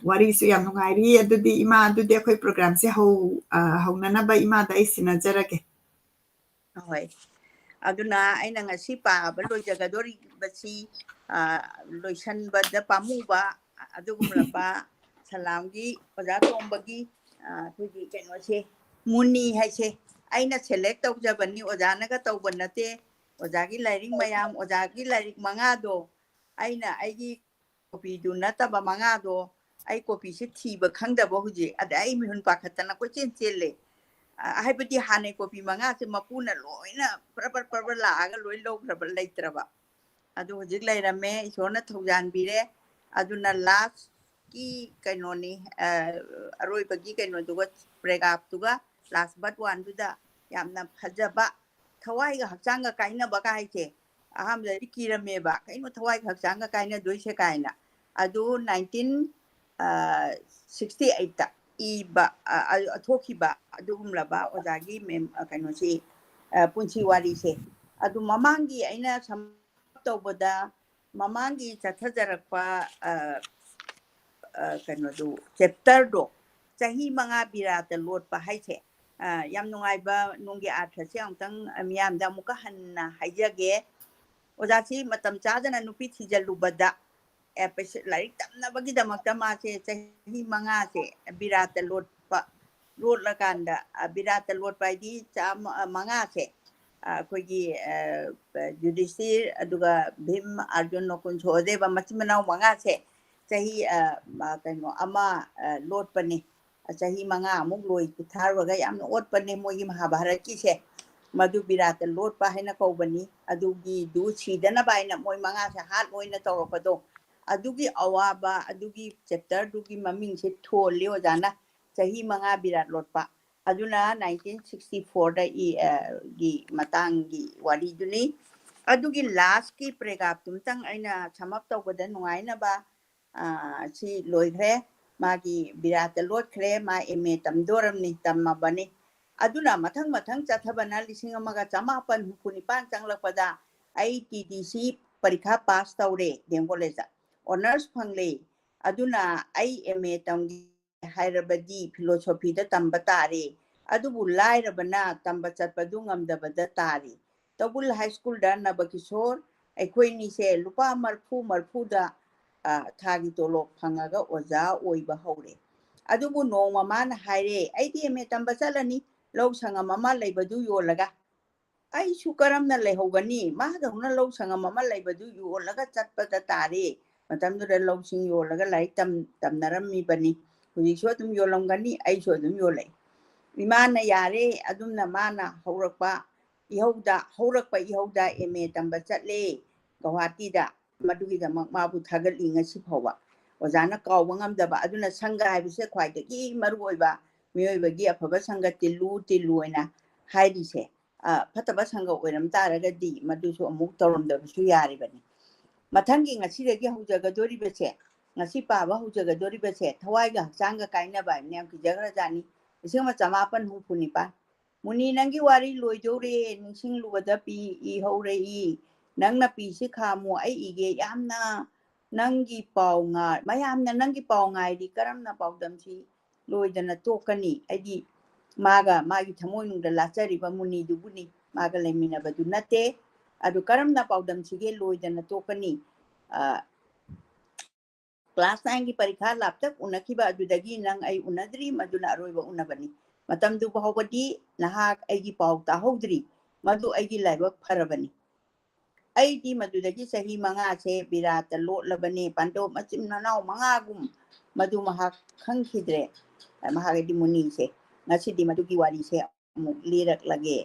ꯋꯥꯔꯤꯁꯨ ꯌꯥꯝ ꯅꯨꯡꯉꯥꯏꯔꯤ꯫ ꯑꯗꯨꯗꯤ ꯏꯃꯥ, ꯑꯗꯨꯗꯤ ꯑꯩꯈꯣꯏ ꯄ꯭ꯔꯣꯒ꯭ꯔꯥꯝꯁꯦ ꯍꯧ-, ꯑ, ꯍꯧꯅꯅꯕ ꯏꯃꯥꯗ ꯑꯩ ꯁꯤꯟꯅꯖꯔꯒꯦ꯫ ꯍꯣꯏ꯫ ꯑꯗꯨꯅ ꯑꯩꯅ ꯉꯁꯤ ꯄꯥꯕ ꯂꯣꯏꯖꯒꯗꯧꯔꯤꯕꯁꯤ, ꯑ, ꯂꯣꯏꯁꯟꯕꯗ ꯄꯥꯝꯃꯨꯕ ꯑꯗꯨꯒꯨꯝꯂꯕ ꯁꯂꯥꯝꯒꯤ ꯑꯣꯖꯥ ꯇꯣꯝꯕꯒꯤ, ꯑ, ꯑꯩꯈꯣꯏꯒꯤ ꯀꯩꯅꯣꯁꯦ, ꯃꯨꯅꯤ ꯍꯥꯏꯁꯦ ꯑꯩꯅ ꯁꯦꯂꯦꯛ ꯇꯧꯖꯕꯅꯤ, ꯑꯣꯖꯥꯅꯒ ꯇꯧꯕ ꯅꯠꯇꯦ꯫ ꯑꯣꯖꯥꯒꯤ ꯂꯥꯏꯔꯤꯛ ꯃꯌꯥꯝ, ꯑꯣꯖꯥꯒꯤ ꯂꯥꯏꯔꯤꯛ ꯃꯉꯥꯗꯣ ꯑꯩꯅ ꯑꯩꯒꯤ ꯀꯣꯄꯤꯗꯨ ꯅꯠꯇꯕ ꯃꯉꯥꯗꯣ ꯑꯩ ꯀꯣꯄꯤꯁꯦ ꯊꯤꯕ ꯈꯪꯗꯕ ꯍꯧꯖꯤꯛ꯫ ꯑꯗ ꯑꯩ ꯃꯤꯍꯨꯟ ꯄꯥꯈꯠꯇꯅ ꯀꯣꯏꯆꯦꯟ ꯆꯦꯜꯂꯦ꯫ ꯑ, ꯍꯥꯏꯕꯗꯤ ꯍꯥꯟꯅꯩ ꯀꯣꯄꯤ ꯃꯉꯥꯁꯦ ꯃꯄꯨꯅ ꯂꯣꯏꯅ ꯄ꯭ꯔ-, ꯄ꯭ꯔ-, ꯄ꯭ꯔ-, ꯄ꯭ꯔ ꯂꯥꯛꯑꯒ ꯂꯣꯏ ꯂꯧꯈ꯭ꯔꯕ ꯂꯩꯇ꯭ꯔꯕ꯫ ꯑꯗꯨ ꯍꯧꯖꯤꯛ ꯂꯩꯔꯝꯃꯦ, ꯏꯁꯣꯔꯅ ꯊꯧꯖꯥꯟꯕꯤꯔꯦ꯫ ꯑꯗꯨꯅ ꯂꯥꯁꯀꯤ ꯀꯩꯅꯣꯅꯤ, ꯑ, ꯑꯔꯣꯏꯕꯒꯤ ꯀꯩꯅꯣꯗꯨꯒ, ꯄ꯭ꯔꯦꯒꯥꯞꯇꯨꯒ, ꯂꯥꯁ ꯕꯠ ꯋꯥꯟꯗꯨꯗ ꯌꯥꯝꯅ ꯐꯖꯕ, ꯊꯋꯥꯏꯒ ꯍꯛꯆꯥꯡꯒ ꯀꯥꯏꯅꯕ ꯀꯥꯏꯁꯦ꯫ ꯑꯍꯥꯟꯕꯗꯗꯤ ꯀꯤꯔꯝꯃꯦꯕ, "ꯀꯩꯅꯣ ꯊꯋꯥꯏꯒ ꯍꯛꯆꯥꯡꯒ ꯀꯥꯏꯅꯗꯣꯏꯁꯦ?" ꯀꯥꯏꯅ꯫ ꯑꯗꯨ ꯅꯥꯏꯟꯇꯤꯟ, ꯑ, ꯁꯤꯛꯁꯇꯤ ꯑꯩꯠꯇ ꯏꯕ, ꯑ, ꯑ, ꯊꯣꯛꯈꯤꯕ ꯑꯗꯨꯒꯨꯝꯂꯕ ꯑꯣꯖꯥꯒꯤ ꯃꯦꯝ-, ꯑ, ꯀꯩꯅꯣꯁꯤ, ꯑ, ꯄꯨꯟꯁꯤ ꯋꯥꯔꯤꯁꯦ꯫ ꯑꯗꯨ ꯃꯃꯥꯡꯒꯤ ꯑꯩꯅ ꯁꯝ ꯇꯧꯕꯗ, ꯃꯃꯥꯡꯒꯤ ꯆꯠꯊꯖꯔꯛꯄ, ꯑ, ꯑ, ꯀꯩꯅꯣꯗꯨ, ꯆꯦꯞꯇꯔꯗꯣ, ꯆꯍꯤ ꯃꯉꯥ ꯕꯤꯔꯥꯇ ꯂꯣꯠꯄ ꯍꯥꯏꯁꯦ, ꯑ, ꯌꯥꯝ ꯅꯨꯡꯉꯥꯏꯕ ꯅꯨꯡꯒꯤ ꯑꯥꯔꯊꯁꯦ ꯑꯃꯨꯛꯇꯪ ꯃꯤꯌꯥꯝꯗ ꯑꯃꯨꯛꯀ ꯍꯟꯅ ꯍꯥꯏꯖꯒꯦ꯫ ꯑꯣꯖꯥꯁꯤ ꯃꯇꯝ ꯆꯥꯗꯅ ꯅꯨꯄꯤ ꯊꯤꯖꯤꯜꯂꯨꯕꯗ, ꯑꯦ, ꯄꯩꯁꯥ, ꯂꯥꯏꯔꯤꯛ ꯇꯝꯅꯕꯒꯤꯗꯃꯛꯇ ꯃꯥꯁꯦ ꯆꯍꯤ ꯃꯉꯥꯁꯦ ꯕꯤꯔꯥꯇ ꯂꯣꯠꯄ, ꯂꯣꯠꯂꯀꯥꯟꯗ, ꯑ, ꯕꯤꯔꯥꯇ ꯂꯣꯠꯄ ꯍꯥꯏꯗꯤ ꯆꯥꯝꯃ, ꯑ, ꯃꯉꯥꯁꯦ ꯑꯩꯈꯣꯏꯒꯤ ꯌꯨꯙꯤꯁꯊꯤꯔ, ꯑꯗꯨꯒ ꯚꯤꯝ, ꯑꯔꯖꯨꯟ, ꯅꯀꯨꯟ, ꯁꯍꯗꯦꯕ, ꯃꯆꯤꯟ ꯃꯅꯥꯎ ꯃꯉꯥꯁꯦ ꯆꯍꯤ ꯀꯩꯅꯣ ꯑꯃ ꯂꯣꯠꯄꯅꯤ꯫ ꯆꯍꯤ ꯃꯉꯥ ꯑꯃꯨꯛ ꯂꯣꯏ ꯊꯥꯔꯨꯔꯒ ꯌꯥꯝꯅ ꯑꯣꯠꯄꯅꯦ ꯃꯣꯏꯒꯤ ꯃꯍꯥꯚꯥꯔꯠꯀꯤꯁꯦ꯫ ꯃꯗꯨ ꯕꯤꯔꯥꯠꯇ ꯂꯣꯠꯄ ꯍꯥꯏꯅ ꯀꯧꯕꯅꯤ꯫ ꯑꯗꯨꯒꯤꯗꯨ ꯁꯤꯗꯅꯕ ꯍꯥꯏꯅ ꯃꯣꯏ ꯃꯉꯥꯁꯦ ꯍꯥꯠ ꯑꯣꯏꯅ ꯇꯧꯔꯛꯄꯗꯣ, ꯑꯗꯨꯒꯤ ꯑꯋꯥꯕ, ꯑꯗꯨꯒꯤ ꯆꯦꯞꯇꯔꯗꯨꯒꯤ ꯃꯃꯤꯡꯁꯦ ꯊꯣꯜꯂꯤ ꯑꯣꯖꯥꯅ, ꯆꯍꯤ ꯃꯉꯥ ꯕꯤꯔꯥꯠ ꯂꯣꯠꯄ꯫ ꯑꯗꯨꯅ ꯅꯥꯏꯟꯇꯤꯟ ꯁꯤꯛꯁꯇꯤ ꯐꯣꯔꯗ ꯏ, ꯑ, ꯒꯤ ꯃꯇꯥꯡꯒꯤ ꯋꯥꯔꯤꯗꯨꯅꯤ꯫ ꯑꯗꯨꯒꯤ ꯂꯥꯁꯀꯤ ꯄ꯭ꯔꯦꯒꯥꯞꯇꯨꯝꯇꯪ ꯑꯩꯅ ꯁꯝ ꯑꯞ ꯇꯧꯕꯗ ꯅꯨꯡꯉꯥꯏꯅꯕ, ꯑ, ꯁꯤ ꯂꯣꯏꯈ꯭ꯔꯦ꯫ ꯃꯥꯒꯤ ꯕꯤꯔꯥꯠꯇ ꯂꯣꯠꯈ꯭ꯔꯦ, ꯃꯥ ꯑꯦꯝ ꯑꯦ ꯇꯝꯗꯣꯔꯝꯅꯤ, ꯇꯝꯃꯕꯅꯤ꯫ ꯑꯗꯨꯅ ꯃꯊꯪ ꯃꯊꯪ ꯆꯠꯊꯕꯅ ꯂꯤꯁꯤꯡ ꯑꯃꯒ ꯆꯃꯥꯄꯟ ꯍꯨꯝꯐꯨ ꯅꯤꯄꯥꯟ ꯆꯪꯂꯛꯄꯗ ꯑꯩ ꯇꯤ ꯗꯤ ꯁꯤ ꯄꯔꯤꯈꯥ ꯄꯥꯁ ꯇꯧꯔꯦ ꯗꯤ ꯑꯦꯝ ꯀꯣꯂꯦꯖꯇ, ꯑꯣꯅꯔꯁ ꯐꯪꯂꯦ꯫ ꯑꯗꯨꯅ ꯑꯩ ꯑꯦꯝ ꯑꯦ ꯇꯝꯒꯦ ꯍꯥꯏꯔꯕꯗꯤ ꯐꯤꯂꯣꯁꯣꯐꯤꯗ ꯇꯝꯕ ꯇꯥꯔꯦ꯫ ꯑꯗꯨꯕꯨ ꯂꯥꯏꯔꯕꯅ ꯇꯝꯕ ꯆꯠꯄꯗꯨ ꯉꯝꯗꯕꯗ ꯇꯥꯔꯤ꯫ ꯇꯧꯕꯨꯜ ꯍꯥꯏ ꯁ꯭ꯀꯨꯜꯗ ꯅꯕꯀꯤꯁꯣꯔ ꯑꯩꯈꯣꯏꯅꯤꯁꯦ ꯂꯨꯄꯥ ꯃꯔꯐꯨ ꯃꯔꯐꯨꯗ, ꯑ, ꯊꯥꯒꯤ ꯇꯣꯂꯣꯞ ꯐꯪꯉꯒ ꯑꯣꯖꯥ ꯑꯣꯏꯕ ꯍꯧꯔꯦ꯫ ꯑꯗꯨꯕꯨ ꯅꯣꯡꯃ ꯃꯥꯅ ꯍꯥꯏꯔꯦ, "ꯑꯩꯗꯤ ꯑꯦꯝ ꯑꯦ ꯇꯝꯕ ꯆꯠꯂꯅꯤ, ꯂꯧ ꯁꯪꯉꯝ ꯑꯃ ꯂꯩꯕꯗꯨ ꯌꯣꯜꯂꯒ꯫ ꯑꯩꯁꯨ ꯀꯔꯝꯅ ꯂꯩꯍꯧꯒꯅꯤ? ꯃꯥꯗꯧꯅ ꯂꯧ ꯁꯪꯉꯝ ꯑꯃ ꯂꯩꯕꯗꯨ ꯌꯣꯜꯂꯒ ꯆꯠꯄꯗ ꯇꯥꯔꯦ"꯫ ꯃꯇꯝꯗꯨꯗ ꯂꯧꯁꯤꯡ ꯌꯣꯜꯂꯒ ꯂꯥꯏꯔꯤꯛ ꯇꯝ-, ꯇꯝꯅꯔꯝꯃꯤꯕꯅꯤ꯫ ꯍꯧꯖꯤꯛꯁꯨ ꯑꯗꯨꯝ ꯌꯣꯜꯂꯝꯒꯅꯤ, ꯑꯩꯁꯨ ꯑꯗꯨꯝ ꯌꯣꯜꯂꯛꯏ꯫ ꯏꯃꯥꯅ ꯌꯥꯔꯦ, ꯑꯗꯨꯝꯅ ꯃꯥꯅ ꯍꯧꯔꯛꯄ ꯏꯍꯧꯗ, ꯍꯧꯔꯛꯄ ꯏꯍꯧꯗ ꯑꯦꯝ ꯑꯦ ꯇꯝꯕ ꯆꯠꯂꯦ ꯒꯧꯍꯥꯇꯤꯗ꯫ ꯃꯗꯨꯒꯤꯗꯃꯛ ꯃꯥꯕꯨ ꯊꯥꯒꯠꯂꯤ ꯉꯁꯤ ꯐꯥꯎꯕ꯫ ꯑꯣꯖꯥꯅ ꯀꯥꯎꯕ ꯉꯝꯗꯕ꯫ ꯑꯗꯨꯅ ꯁꯪꯒ ꯍꯥꯏꯕꯁꯦ ꯈ꯭ꯋꯥꯏꯗꯒꯤ ꯃꯔꯨ ꯑꯣꯏꯕ, ꯃꯤꯑꯣꯏꯕꯒꯤ ꯑꯐꯕ ꯁꯪꯒ ꯇꯤꯜꯂꯨ ꯇꯤꯜꯂꯨ ꯍꯥꯏꯅ ꯍꯥꯏꯔꯤꯁꯦ꯫ ꯑ, ꯐꯠꯇꯕ ꯁꯪꯒ ꯑꯣꯏꯔꯝ ꯇꯥꯔꯒꯗꯤ ꯃꯗꯨꯁꯨ ꯑꯃꯨꯛ ꯇꯧꯔꯝꯗꯕꯁꯨ ꯌꯥꯔꯤꯕꯅꯤ꯫ ꯃꯊꯪꯒꯤ ꯉꯁꯤꯗꯒꯤ ꯍꯧꯖꯒꯗꯣꯔꯤꯕꯁꯦ, ꯉꯁꯤ ꯄꯥꯕ ꯍꯧꯖꯒꯗꯣꯔꯤꯕꯁꯦ ꯊꯋꯥꯏꯒ ꯍꯛꯆꯥꯡꯒ ꯀꯥꯏꯅꯕ ꯍꯥꯏꯕꯅ ꯌꯥꯝ ꯀꯤꯖꯈ꯭ꯔꯖꯥꯠꯅꯤ꯫ ꯂꯤꯁꯤꯡ ꯑꯃ ꯆꯃꯥꯄꯟ ꯍꯨꯝꯐꯨ ꯅꯤꯄꯥꯟ꯫ "ꯃꯨꯅꯤ, ꯅꯪꯒꯤ ꯋꯥꯔꯤ ꯂꯣꯏꯗꯧꯔꯦ, ꯅꯤꯡꯁꯤꯡꯂꯨꯕꯗ ꯄꯤ ꯏꯍꯧꯔꯛꯏ꯫ ꯅꯪꯅ ꯄꯤꯁꯤ ꯈꯥꯝꯃꯨ, ꯑꯩ ꯏꯒꯦ꯫ ꯌꯥꯝꯅ ꯅꯪꯒꯤ ꯄꯥꯎ ꯉꯥ-, ꯃꯌꯥꯝꯅ ꯅꯪꯒꯤ ꯄꯥꯎ ꯉꯥꯏꯔꯤ꯫ ꯀꯔꯝꯅ ꯄꯥꯎꯗꯝꯁꯤ ꯂꯣꯏꯗꯅ ꯇꯣꯛꯀꯅꯤ?" ꯍꯥꯏꯗꯤ ꯃꯥꯒ ꯃꯥꯒꯤ ꯊꯃꯣꯏꯅꯨꯡꯗ ꯂꯥꯠꯆꯔꯤꯕ ꯃꯨꯅꯤꯗꯨꯕꯨꯅꯤ, ꯃꯥꯒ ꯂꯩꯃꯤꯟꯅꯕꯗꯨ ꯅꯠꯇꯦ꯫ "ꯑꯗꯨ ꯀꯔꯝꯅ ꯄꯥꯎꯗꯝꯁꯤꯒꯦ ꯂꯣꯏꯗꯅ ꯇꯣꯛꯀꯅꯤ?" ꯑ, "ꯀ꯭ꯂꯥꯁ ꯅꯥꯏꯟꯒꯤ ꯄꯔꯤꯈꯥ ꯂꯥꯞꯇꯛ ꯎꯅꯈꯤꯕ ꯑꯗꯨꯗꯒꯤ ꯅꯪ ꯑꯩ ꯎꯅꯗ꯭ꯔꯤ, ꯃꯗꯨꯅ ꯑꯔꯣꯏꯕ ꯎꯅꯕꯅꯤ꯫ ꯃꯇꯝꯗꯨ ꯐꯥꯎꯕꯗꯤ ꯅꯍꯥꯛ ꯑꯩꯒꯤ ꯄꯥꯎ ꯇꯥꯍꯧꯗ꯭ꯔꯤ꯫ ꯃꯗꯨ ꯑꯩꯒꯤ ꯂꯥꯏꯕꯛ ꯐꯔꯕꯅꯤ꯫ ꯑꯩꯗꯤ ꯃꯗꯨꯗꯒꯤ ꯆꯍꯤ ꯃꯉꯥꯁꯦ ꯕꯤꯔꯥꯠꯇ ꯂꯣꯠꯂꯕꯅꯤ꯫ ꯄꯥꯟꯗꯧ ꯃꯆꯤꯟ ꯃꯅꯥꯎ ꯃꯉꯥꯒꯨꯝ ꯃꯗꯨ ꯃꯍꯥꯛ ꯈꯪꯈꯤꯗ꯭ꯔꯦ꯫ ꯃꯍꯥꯛ ꯍꯥꯏꯗꯤ ꯃꯨꯅꯤꯁꯦ꯫ ꯉꯁꯤꯗꯤ ꯃꯗꯨꯒꯤ ꯋꯥꯔꯤꯁꯦ ꯑꯃꯨꯛ ꯂꯤꯔꯛꯂꯒꯦ꯫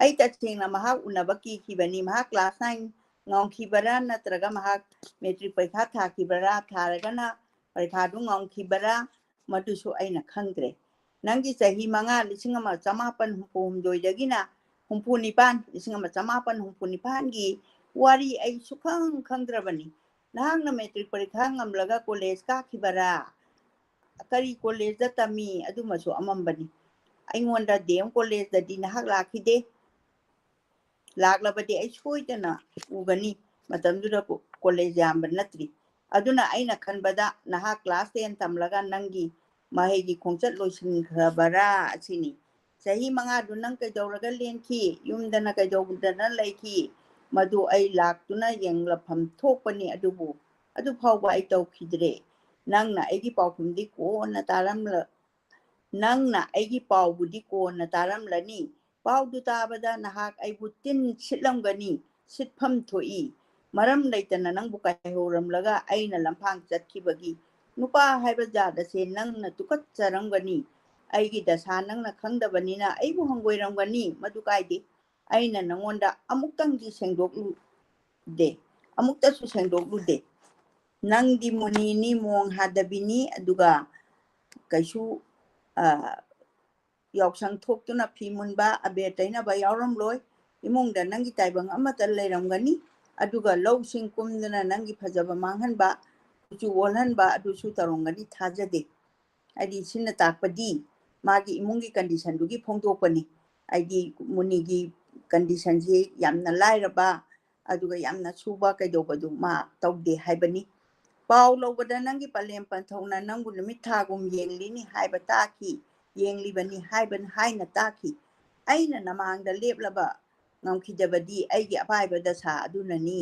ꯑꯩ ꯇꯁꯦꯡꯅ ꯃꯍꯥꯛ ꯎꯅꯕ ꯀꯤꯈꯤꯕꯅꯤ꯫ ꯃꯍꯥꯛ ꯀ꯭ꯂꯥꯁ ꯅꯥꯏꯟ ꯉꯥꯎꯈꯤꯕꯔꯥ ꯅꯠꯇ꯭ꯔꯒ ꯃꯍꯥꯛ ꯃꯦꯇ꯭ꯔꯤꯛ ꯄꯔꯤꯈꯥ ꯊꯥꯈꯤꯕꯔꯥ, ꯊꯥꯔꯒꯅ ꯄꯔꯤꯈꯥꯗꯨ ꯉꯥꯎꯈꯤꯕꯔꯥ, ꯃꯗꯨꯁꯨ ꯑꯩꯅ ꯈꯪꯗ꯭ꯔꯦ꯫ ꯅꯪꯒꯤ ꯆꯍꯤ ꯃꯉꯥ, ꯂꯤꯁꯤꯡ ꯑꯃ ꯆꯃꯥꯄꯟ ꯍꯨꯝꯐꯨ ꯍꯨꯝꯗꯣꯏꯗꯒꯤꯅ ꯍꯨꯝꯐꯨ ꯅꯤꯄꯥꯟ, ꯂꯤꯁꯤꯡ ꯑꯃ ꯆꯃꯥꯄꯟ ꯍꯨꯝꯐꯨ ꯅꯤꯄꯥꯟꯒꯤ ꯋꯥꯔꯤ ꯑꯩ ꯁꯨꯈꯪ ꯈꯪꯗ꯭ꯔꯕꯅꯤ꯫ ꯅꯍꯥꯛꯅ ꯃꯦꯇ꯭ꯔꯤꯛ ꯄꯔꯤꯈꯥ ꯉꯝꯂꯒ ꯀꯣꯂꯦꯖ ꯀꯥꯈꯤꯕꯔꯥ? ꯀꯔꯤ ꯀꯣꯂꯦꯖꯇ ꯇꯝꯃꯤ? ꯑꯗꯨꯃꯁꯨ ꯑꯃꯝꯕꯅꯤ꯫ ꯑꯩꯉꯣꯟꯗ ꯗꯤ ꯑꯦꯝ ꯀꯣꯂꯦꯖꯇꯗꯤ ꯅꯍꯥꯛ ꯂꯥꯛꯈꯤꯗꯦ꯫ ꯂꯥꯛꯂꯕꯗꯤ ꯑꯩ ꯁꯣꯏꯗꯅ ꯎꯒꯅꯤ꯫ ꯃꯇꯝꯗꯨꯗ ꯀꯣ-, ꯀꯣꯂꯦꯖ ꯌꯥꯝꯕ ꯅꯠꯇ꯭ꯔꯤ꯫ ꯑꯗꯨꯅ ꯑꯩꯅ ꯈꯟꯕꯗ ꯅꯍꯥꯛ ꯀ꯭ꯂꯥꯁ ꯇꯦꯟ ꯇꯝꯂꯒ ꯅꯪꯒꯤ ꯃꯍꯩꯒꯤ ꯈꯣꯡꯆꯠ ꯂꯣꯏꯁꯤꯟꯈ꯭ꯔꯕꯔꯥ ꯑꯁꯤꯅꯤ꯫ ꯆꯍꯤ ꯃꯉꯥꯗꯨ ꯅꯪ ꯀꯩꯗꯧꯔꯒ ꯂꯦꯟꯈꯤ? ꯌꯨꯝꯗꯅ ꯀꯩꯗꯧꯗꯅ ꯂꯩꯈꯤ? ꯃꯗꯨ ꯑꯩ ꯂꯥꯛꯇꯨꯅ ꯌꯦꯡꯂꯛꯐꯝ ꯊꯣꯛꯄꯅꯤ, ꯑꯗꯨꯕꯨ ꯑꯗꯨ ꯐꯥꯎꯕ ꯑꯩ ꯇꯧꯈꯤꯗ꯭ꯔꯦ꯫ ꯅꯪꯅ ꯑꯩꯒꯤ ꯄꯥꯎꯈꯨꯝꯗꯤ ꯀꯣꯟꯅ ꯇꯥꯔꯝꯂ-, ꯅꯪꯅ ꯑꯩꯒꯤ ꯄꯥꯎꯕꯨꯗꯤ ꯀꯣꯟꯅ ꯇꯥꯔꯝꯂꯅꯤ꯫ ꯄꯥꯎꯗꯨ ꯇꯥꯕꯗ ꯅꯍꯥꯛ ꯑꯩꯕꯨ ꯇꯤꯟ ꯁꯤꯠꯂꯝꯒꯅꯤ, ꯁꯤꯠꯐꯝ ꯊꯣꯛꯏ꯫ ꯃꯔꯝ ꯂꯩꯇꯅ ꯅꯪꯕꯨ ꯀꯥꯏꯍꯧꯔꯝꯂꯒ ꯑꯩꯅ ꯂꯝꯐꯥꯡ ꯆꯠꯈꯤꯕꯒꯤ꯫ ꯅꯨꯄꯥ ꯍꯥꯏꯕ ꯖꯥꯠ ꯑꯁꯦ ꯅꯪꯅ ꯇꯨꯀꯠꯆꯔꯝꯒꯅꯤ꯫ ꯑꯩꯒꯤ ꯗꯁꯥ ꯅꯪꯅ ꯈꯪꯗꯕꯅꯤꯅ ꯑꯩꯕꯨ ꯍꯪꯒꯣꯏꯔꯝꯒꯅꯤ, ꯃꯗꯨ ꯀꯥꯏꯗꯦ꯫ ꯑꯩꯅ ꯅꯉꯣꯟꯗ ꯑꯃꯨꯛꯇꯪꯗꯤ ꯁꯦꯡꯗꯣꯛꯂꯨꯗꯦ, ꯑꯃꯨꯛꯇꯁꯨ ꯁꯦꯡꯗꯣꯛꯂꯨꯗꯦ꯫ ꯅꯪꯗꯤ ꯃꯨꯅꯤꯅꯤ, ꯃꯣꯡ ꯍꯥꯗꯕꯤꯅꯤ, ꯑꯗꯨꯒ ꯀꯩꯁꯨ, ꯑ, ꯌꯥꯎꯁꯪ ꯊꯣꯛꯇꯨꯅ ꯐꯤ ꯃꯨꯟꯕ, ꯑꯕꯦꯔ ꯇꯩꯅꯕ ꯌꯥꯎꯔꯝꯂꯣꯏ꯫ ꯏꯃꯨꯡꯗ ꯅꯪꯒꯤ ꯇꯥꯏꯕꯪ ꯑꯃꯠꯇ ꯂꯩꯔꯝꯒꯅꯤ, ꯑꯗꯨꯒ ꯂꯧꯁꯤꯡ ꯀꯨꯝꯗꯨꯅ ꯅꯪꯒꯤ ꯐꯖꯕ ꯃꯥꯡꯍꯟꯕ, ꯀꯨꯆꯨ ꯑꯣꯜꯍꯟꯕ ꯑꯗꯨꯁꯨ ꯇꯧꯔꯝꯒꯅꯤ ꯊꯥꯖꯗꯦ꯫ ꯍꯥꯏꯗꯤ, ꯁꯤꯅ ꯇꯥꯛꯄꯗꯤ ꯃꯥꯒꯤ ꯏꯃꯨꯡꯒꯤ ꯀꯟꯗꯤꯁꯟꯗꯨꯒꯤ ꯐꯣꯡꯗꯣꯛꯄꯅꯤ꯫ ꯍꯥꯏꯗꯤ, ꯃꯨꯅꯤꯒꯤ ꯀꯟꯗꯤꯁꯟꯁꯤ ꯌꯥꯝꯅ ꯂꯥꯏꯔꯕ, ꯑꯗꯨꯒ ꯌꯥꯝꯅ ꯁꯨꯕ ꯀꯩꯗꯧꯕꯗꯨ ꯃꯥ ꯇꯧꯗꯦ ꯍꯥꯏꯕꯅꯤ꯫ ꯄꯥꯎ ꯂꯧꯕꯗ ꯅꯪꯒꯤ ꯄꯂꯦꯝ ꯄꯟꯊꯧꯅ ꯅꯪꯕꯨ ꯅꯨꯃꯤꯠ ꯊꯥꯒꯨꯝ ꯌꯦꯡꯂꯤꯅꯤ ꯍꯥꯏꯕ ꯇꯥꯈꯤ, ꯌꯦꯡꯂꯤꯕꯅꯤ ꯍꯥꯏꯕ, ꯍꯥꯏꯅ ꯇꯥꯈꯤ꯫ ꯑꯩꯅ ꯅꯃꯥꯡꯗ ꯂꯦꯞꯂꯕ ꯉꯝꯈꯤꯗꯕꯗꯤ ꯑꯩꯒꯤ ꯑꯄꯥꯏꯕ ꯗꯁꯥ ꯑꯗꯨꯅꯅꯤ꯫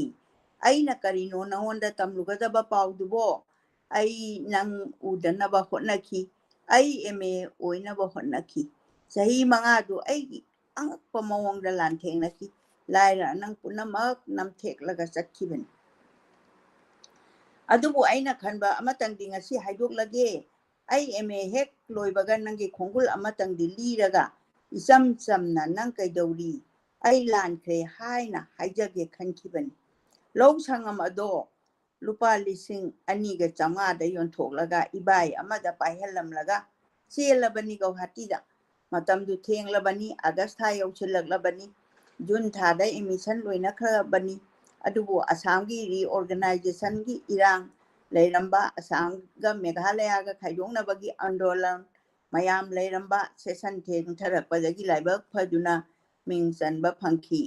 ꯑꯩꯅ ꯀꯔꯤꯅꯣ ꯅꯉꯣꯟꯗ ꯇꯝꯂꯨꯒꯗꯕ ꯄꯥꯎꯗꯨꯕꯣ? ꯑꯩ ꯅꯪ ꯎꯗꯅꯕ ꯍꯣꯠꯅꯈꯤ꯫ ꯑꯩ ꯑꯦꯝ ꯑꯦ ꯑꯣꯏꯅꯕ ꯍꯣꯠꯅꯈꯤ꯫ ꯆꯍꯤ ꯃꯉꯥꯗꯨ ꯑꯩꯒꯤ ꯑꯉꯛꯄ ꯃꯑꯣꯡꯗ ꯂꯥꯟꯊꯦꯡꯅꯈꯤ꯫ ꯂꯥꯏꯔ ꯑꯅꯪ ꯄꯨꯝꯅꯃꯛ ꯅꯝꯊꯦꯛꯂꯒ ꯆꯠꯈꯤꯕꯅꯤ꯫ ꯑꯗꯨꯕꯨ ꯑꯩꯅ ꯈꯟꯕ ꯑꯃꯇꯪꯗꯤ ꯉꯁꯤ ꯍꯥꯏꯗꯣꯛꯂꯒꯦ꯫ ꯑꯩ M A ꯍꯦꯛ ꯂꯣꯏꯕꯒ ꯅꯪꯒꯤ ꯈꯣꯡꯒꯨꯜ ꯑꯃꯇꯪꯗꯤ ꯂꯤꯔꯒ ꯏꯆꯝ ꯆꯝꯅ "ꯅꯪ ꯀꯩꯗꯧꯔꯤ? ꯑꯩ ꯂꯥꯟꯈ꯭ꯔꯦ" ꯍꯥꯏꯅ ꯍꯥꯏꯖꯒꯦ ꯈꯟꯈꯤꯕꯅꯤ꯫ ꯂꯧ ꯁꯪꯉꯝ ꯑꯗꯣ ꯂꯨꯄꯥ ꯂꯤꯁꯤꯡ ꯑꯅꯤꯒ ꯆꯥꯝꯃꯉꯥꯗ ꯌꯣꯟꯊꯣꯛꯂꯒ ꯏꯕꯥꯏ ꯑꯃꯗ ꯄꯥꯏꯍꯜꯂꯝꯂꯒ ꯆꯦꯜꯂꯕꯅꯤ ꯒꯧꯍꯥꯇꯤꯗ꯫ ꯃꯇꯝꯗꯨ ꯊꯦꯡꯂꯕꯅꯤ, ꯑꯥꯒꯁ ꯊꯥ ꯌꯧꯁꯤꯜꯂꯛꯂꯕꯅꯤ, ꯖꯨꯟ ꯊꯥꯗ admission ꯂꯣꯏꯅꯈ꯭ꯔꯕꯅꯤ꯫ ꯑꯗꯨꯕꯨ ꯑꯁꯥꯝꯒꯤ reorganizationꯒꯤ ꯏꯔꯥꯡ ꯂꯩꯔꯝꯕ, ꯑꯁꯥꯝꯒ ꯃꯦꯘꯥꯂꯌꯥꯒ ꯈꯥꯏꯗꯣꯛꯅꯕꯒꯤ ꯑꯟꯗꯣꯂꯟ ꯃꯌꯥꯝ ꯂꯩꯔꯝꯕ, session ꯊꯦꯡꯊꯔꯛꯄꯗꯒꯤ ꯂꯥꯏꯕꯛ ꯐꯗꯨꯅ ꯃꯤꯡ ꯆꯟꯕ ꯐꯪꯈꯤ꯫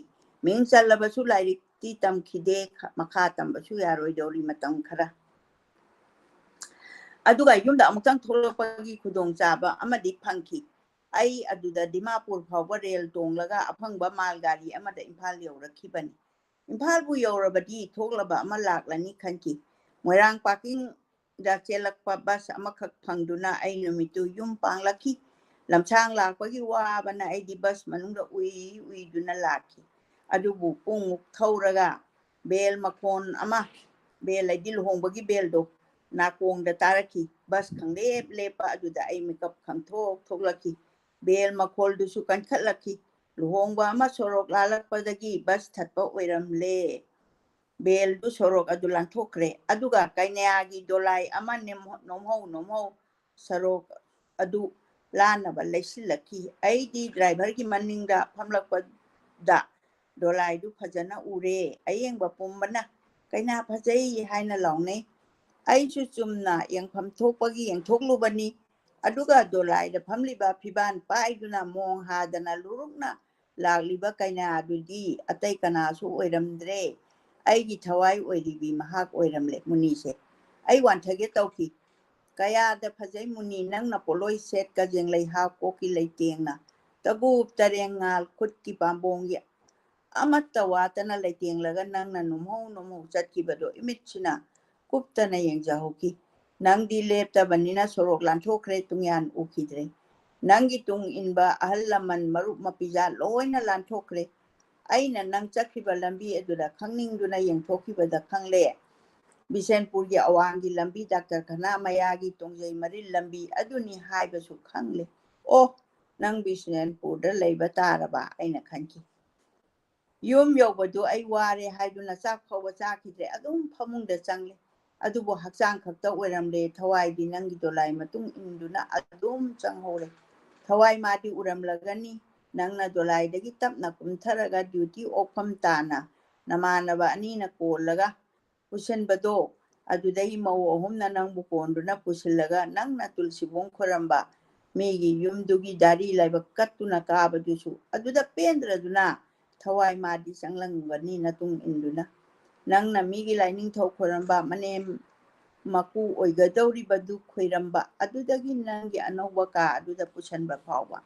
ꯃꯤꯡ ꯆꯜꯂꯕꯁꯨ ꯂꯥꯏꯔꯤꯛꯇꯤ ꯇꯝꯈꯤꯗꯦ, ꯃꯈꯥ ꯇꯝꯕꯁꯨ ꯌꯥꯔꯣꯏꯗꯧꯔꯤ ꯃꯇꯝ ꯈꯔ꯫ ꯑꯗꯨꯒ ꯌꯨꯝꯗ ꯑꯃꯨꯛꯇꯪ ꯊꯣꯛꯂꯛꯄꯒꯤ ꯈꯨꯗꯣꯡꯆꯥꯕ ꯑꯃꯗꯤ ꯐꯪꯈꯤ꯫ ꯑꯩ ꯑꯗꯨꯗ ꯗꯤꯃꯥꯄꯨꯔ ꯐꯥꯎꯕ ꯔꯦꯜ ꯇꯣꯡꯂꯒ ꯑꯐꯪꯕ ꯃꯥꯜ ꯒꯥꯔꯤ ꯑꯃꯗ ꯏꯝꯐꯥꯜ ꯌꯧꯔꯛꯈꯤꯕꯅꯤ꯫ ꯏꯝꯐꯥꯜꯕꯨ ꯌꯧꯔꯕꯗꯤ ꯊꯣꯛꯂꯕ ꯑꯃ ꯂꯥꯛꯂꯅꯤ ꯈꯟꯈꯤ꯫ ꯃꯣꯏꯔꯥꯡ parkingꯗ ꯆꯦꯜꯂꯛꯄ bus ꯑꯃꯈꯛ ꯐꯪꯗꯨꯅ ꯑꯩ ꯅꯨꯃꯤꯠꯇꯨ ꯌꯨꯝ ꯄꯥꯡꯂꯛꯈꯤ꯫ ꯂꯝꯁꯥꯡ ꯂꯥꯛꯄꯒꯤ ꯋꯥꯕꯅ ꯑꯩꯗꯤ bus ꯃꯅꯨꯡꯗ ꯎꯏ ꯎꯏꯗꯨꯅ ꯂꯥꯛꯈꯤ꯫ ꯑꯗꯨꯕꯨ ꯄꯨꯡꯃꯨꯛ ꯊꯧꯔꯒ bell ꯃꯈꯣꯟ ꯑꯃ, bell ꯍꯥꯏꯗꯤ ꯂꯨꯍꯣꯡꯕꯒꯤ bellꯗꯣ, ꯅꯥꯀꯣꯡꯗ ꯇꯥꯔꯛꯈꯤ꯫ Bus ꯈꯪꯂꯦꯞ ꯂꯦꯞꯄ ꯑꯗꯨꯗ ꯑꯩ ꯃꯤꯀꯞ ꯈꯪꯊꯣꯛ ꯊꯣꯛꯂꯛꯈꯤ꯫ Bell ꯃꯈꯣꯜꯗꯨꯁꯨ ꯀꯟꯈꯠꯂꯛꯈꯤ꯫ ꯂꯨꯍꯣꯡꯕ ꯑꯃ ꯁꯣꯔꯣꯛ ꯂꯥꯜꯂꯛꯄꯗꯒꯤ bus ꯊꯠꯄ ꯑꯣꯏꯔꯝꯂꯦ꯫ Bellꯗꯨ ꯁꯣꯔꯣꯛ ꯑꯗꯨ ꯂꯥꯟꯊꯣꯛꯈ꯭ꯔꯦ꯫ ꯑꯗꯨꯒ ꯀꯩꯅꯥꯒꯤ ꯗꯣꯂꯥꯏ ꯑꯃ ꯅꯦꯝ-, ꯅꯣꯝꯍꯧ ꯅꯣꯝꯍꯧ ꯁꯣꯔꯣꯛ ꯑꯗꯨ ꯂꯥꯟꯅꯕ ꯂꯩꯁꯤꯜꯂꯛꯈꯤ꯫ ꯑꯩꯗꯤ driverꯒꯤ ꯃꯅꯤꯡꯗ ꯐꯝꯂꯛꯄꯗ ꯗꯣꯂꯥꯏꯗꯨ ꯐꯖꯅ ꯎꯔꯦ꯫ ꯑꯌꯦꯡꯕ ꯄꯨꯝꯕꯅ "ꯀꯩꯅꯥ ꯐꯖꯩ" ꯍꯥꯏꯅ ꯂꯥꯎꯅꯩ꯫ ꯑꯩꯁꯨ ꯆꯨꯝꯅ ꯌꯦꯡꯐꯝ ꯊꯣꯛꯄꯒꯤ ꯌꯦꯡꯊꯣꯛꯂꯨꯕꯅꯤ꯫ ꯑꯗꯨꯒ ꯗꯣꯂꯥꯏꯗ ꯐꯝꯂꯤꯕ ꯐꯤꯕꯥꯟ ꯄꯥꯏꯗꯨꯅ ꯃꯣꯡ ꯍꯥꯗꯅ ꯂꯨꯔꯨꯛꯅ ꯂꯥꯛꯂꯤꯕ ꯀꯩꯅꯥ ꯑꯗꯨꯗꯤ ꯑꯇꯩ ꯀꯅꯥꯁꯨ ꯑꯣꯏꯔꯝꯗ꯭ꯔꯦ꯫ ꯑꯩꯒꯤ ꯊꯋꯥꯏ ꯑꯣꯏꯔꯤꯕꯤ ꯃꯍꯥꯛ ꯑꯣꯏꯔꯝꯂꯦ꯫ ꯃꯨꯅꯤꯁꯦ ꯑꯩ ꯋꯥꯟꯊꯒꯦ ꯇꯧꯈꯤ꯫ "ꯀꯌꯥꯗ ꯐꯖꯩ ꯃꯨꯅꯤ, ꯅꯪꯅ ꯄꯣꯠꯂꯣꯏ ꯁꯦꯠ, ꯀꯖꯦꯡ ꯂꯩꯍꯥꯎ, ꯀꯣꯛꯀꯤ ꯂꯩꯇꯦꯡꯅ, ꯇꯒꯨꯞ ꯇꯔꯦꯡꯉꯥꯜ, ꯈꯨꯠꯀꯤ ꯄꯥꯝꯕꯣꯝꯒꯤ ꯑꯃꯠꯇ ꯋꯥꯠꯇꯅ ꯂꯩꯇꯦꯡꯂꯒ ꯅꯪꯅ ꯅꯣꯝꯍꯧ ꯅꯣꯝꯍꯧ ꯆꯠꯈꯤꯕꯗꯣ ꯏꯃꯤꯠꯁꯤꯅ ꯀꯨꯞꯇꯅ ꯌꯦꯡꯖꯍꯧꯈꯤ꯫ ꯅꯪꯗꯤ ꯂꯦꯞꯇꯕꯅꯤꯅ ꯁꯣꯔꯣꯛ ꯂꯥꯟꯊꯣꯛꯈ꯭ꯔꯦ, ꯇꯨꯡꯌꯥꯟ ꯎꯈꯤꯗ꯭ꯔꯦ꯫ ꯅꯪꯒꯤ ꯇꯨꯡ ꯏꯟꯕ ꯑꯍꯜ ꯂꯃꯟ, ꯃꯔꯨꯞ ꯃꯄꯤꯖꯥ ꯂꯣꯏꯅ ꯂꯥꯟꯊꯣꯛꯈ꯭ꯔꯦ꯫ ꯑꯩꯅ ꯅꯪ ꯆꯠꯈꯤꯕ ꯂꯝꯕꯤ ꯑꯗꯨꯗ ꯈꯪꯅꯤꯡꯗꯨꯅ ꯌꯦꯡꯊꯣꯛꯈꯤꯕꯗ ꯈꯪꯂꯦ, ꯕꯤꯁꯦꯟꯄꯨꯔꯒꯤ ꯑꯋꯥꯡꯒꯤ ꯂꯝꯕꯤ ꯗꯥꯛꯇꯔ ꯈꯅꯥ ꯃꯌꯥꯒꯤ ꯇꯣꯡꯖꯩ ꯃꯔꯤꯜ ꯂꯝꯕꯤ ꯑꯗꯨꯅꯤ ꯍꯥꯏꯕꯁꯨ ꯈꯪꯂꯦ꯫ ꯑꯣ, ꯅꯪ ꯕꯤꯁꯦꯟꯄꯨꯔꯗ ꯂꯩꯕ ꯇꯥꯔꯕ, ꯑꯩꯅ ꯈꯟꯈꯤ꯫ ꯌꯨꯝ ꯌꯧꯕꯗꯨ ꯑꯩ ꯋꯥꯔꯦ ꯍꯥꯏꯗꯨꯅ ꯆꯥꯛ ꯐꯥꯎꯕ ꯆꯥꯈꯤꯗ꯭ꯔꯦ, ꯑꯗꯨꯝ ꯐꯃꯨꯡꯗ ꯆꯪꯂꯦ꯫ ꯑꯗꯨꯕꯨ ꯍꯛꯆꯥꯡ ꯈꯛꯇ ꯑꯣꯏꯔꯝꯂꯦ, ꯊꯋꯥꯏꯗꯤ ꯅꯪꯒꯤ ꯗꯣꯂꯥꯏ ꯃꯇꯨꯡ ꯏꯟꯗꯨꯅ ꯑꯗꯨꯝ ꯆꯪꯍꯧꯔꯦ꯫ ꯊꯋꯥꯏ ꯃꯥꯗꯤ ꯎꯔꯝꯂꯒꯅꯤ, ꯅꯪꯅ ꯗꯣꯂꯥꯏꯗꯒꯤ ꯇꯞꯅ ꯀꯨꯝꯊꯔꯒ ꯗ꯭ꯌꯨꯇꯤ ꯑꯣꯛꯐꯝ ꯇꯥꯅ ꯅꯃꯥꯟꯅꯕ ꯑꯅꯤꯅ ꯀꯣꯜꯂꯒ ꯄꯨꯁꯤꯟꯕꯗꯣ, ꯑꯗꯨꯗꯒꯤ ꯃꯧ ꯑꯍꯨꯝꯅ ꯅꯪꯕꯨ ꯀꯣꯟꯗꯨꯅ ꯄꯨꯁꯤꯜꯂꯒ ꯅꯪꯅ ꯇꯨꯜꯁꯤꯕꯣꯡ ꯈꯣꯏꯔꯝꯕ, ꯃꯤꯒꯤ ꯌꯨꯝꯗꯨꯒꯤ ꯗꯥꯔꯤ ꯂꯥꯏꯕꯛ ꯀꯠꯇꯨꯅ ꯀꯥꯕꯗꯨꯁꯨ ꯑꯗꯨꯗ ꯄꯦꯟꯗ꯭ꯔꯗꯨꯅ ꯊꯋꯥꯏ ꯃꯥꯗꯤ ꯆꯪꯂꯝꯒꯅꯤ ꯅꯇꯨꯡ ꯏꯟꯗꯨꯅ꯫ ꯅꯪꯅ ꯃꯤꯒꯤ ꯂꯥꯏꯅꯤꯡꯊꯧ ꯈꯣꯏꯔꯝꯕ, ꯃꯅꯦꯝ ꯃꯀꯨ ꯑꯣꯏꯒꯗꯧꯔꯤꯕꯗꯨ ꯈꯣꯏꯔꯝꯕ, ꯑꯗꯨꯗꯒꯤ ꯅꯪꯒꯤ ꯑꯅꯧꯕ ꯀꯥ ꯑꯗꯨꯗ ꯄꯨꯁꯟꯕ ꯐꯥꯎꯕ꯫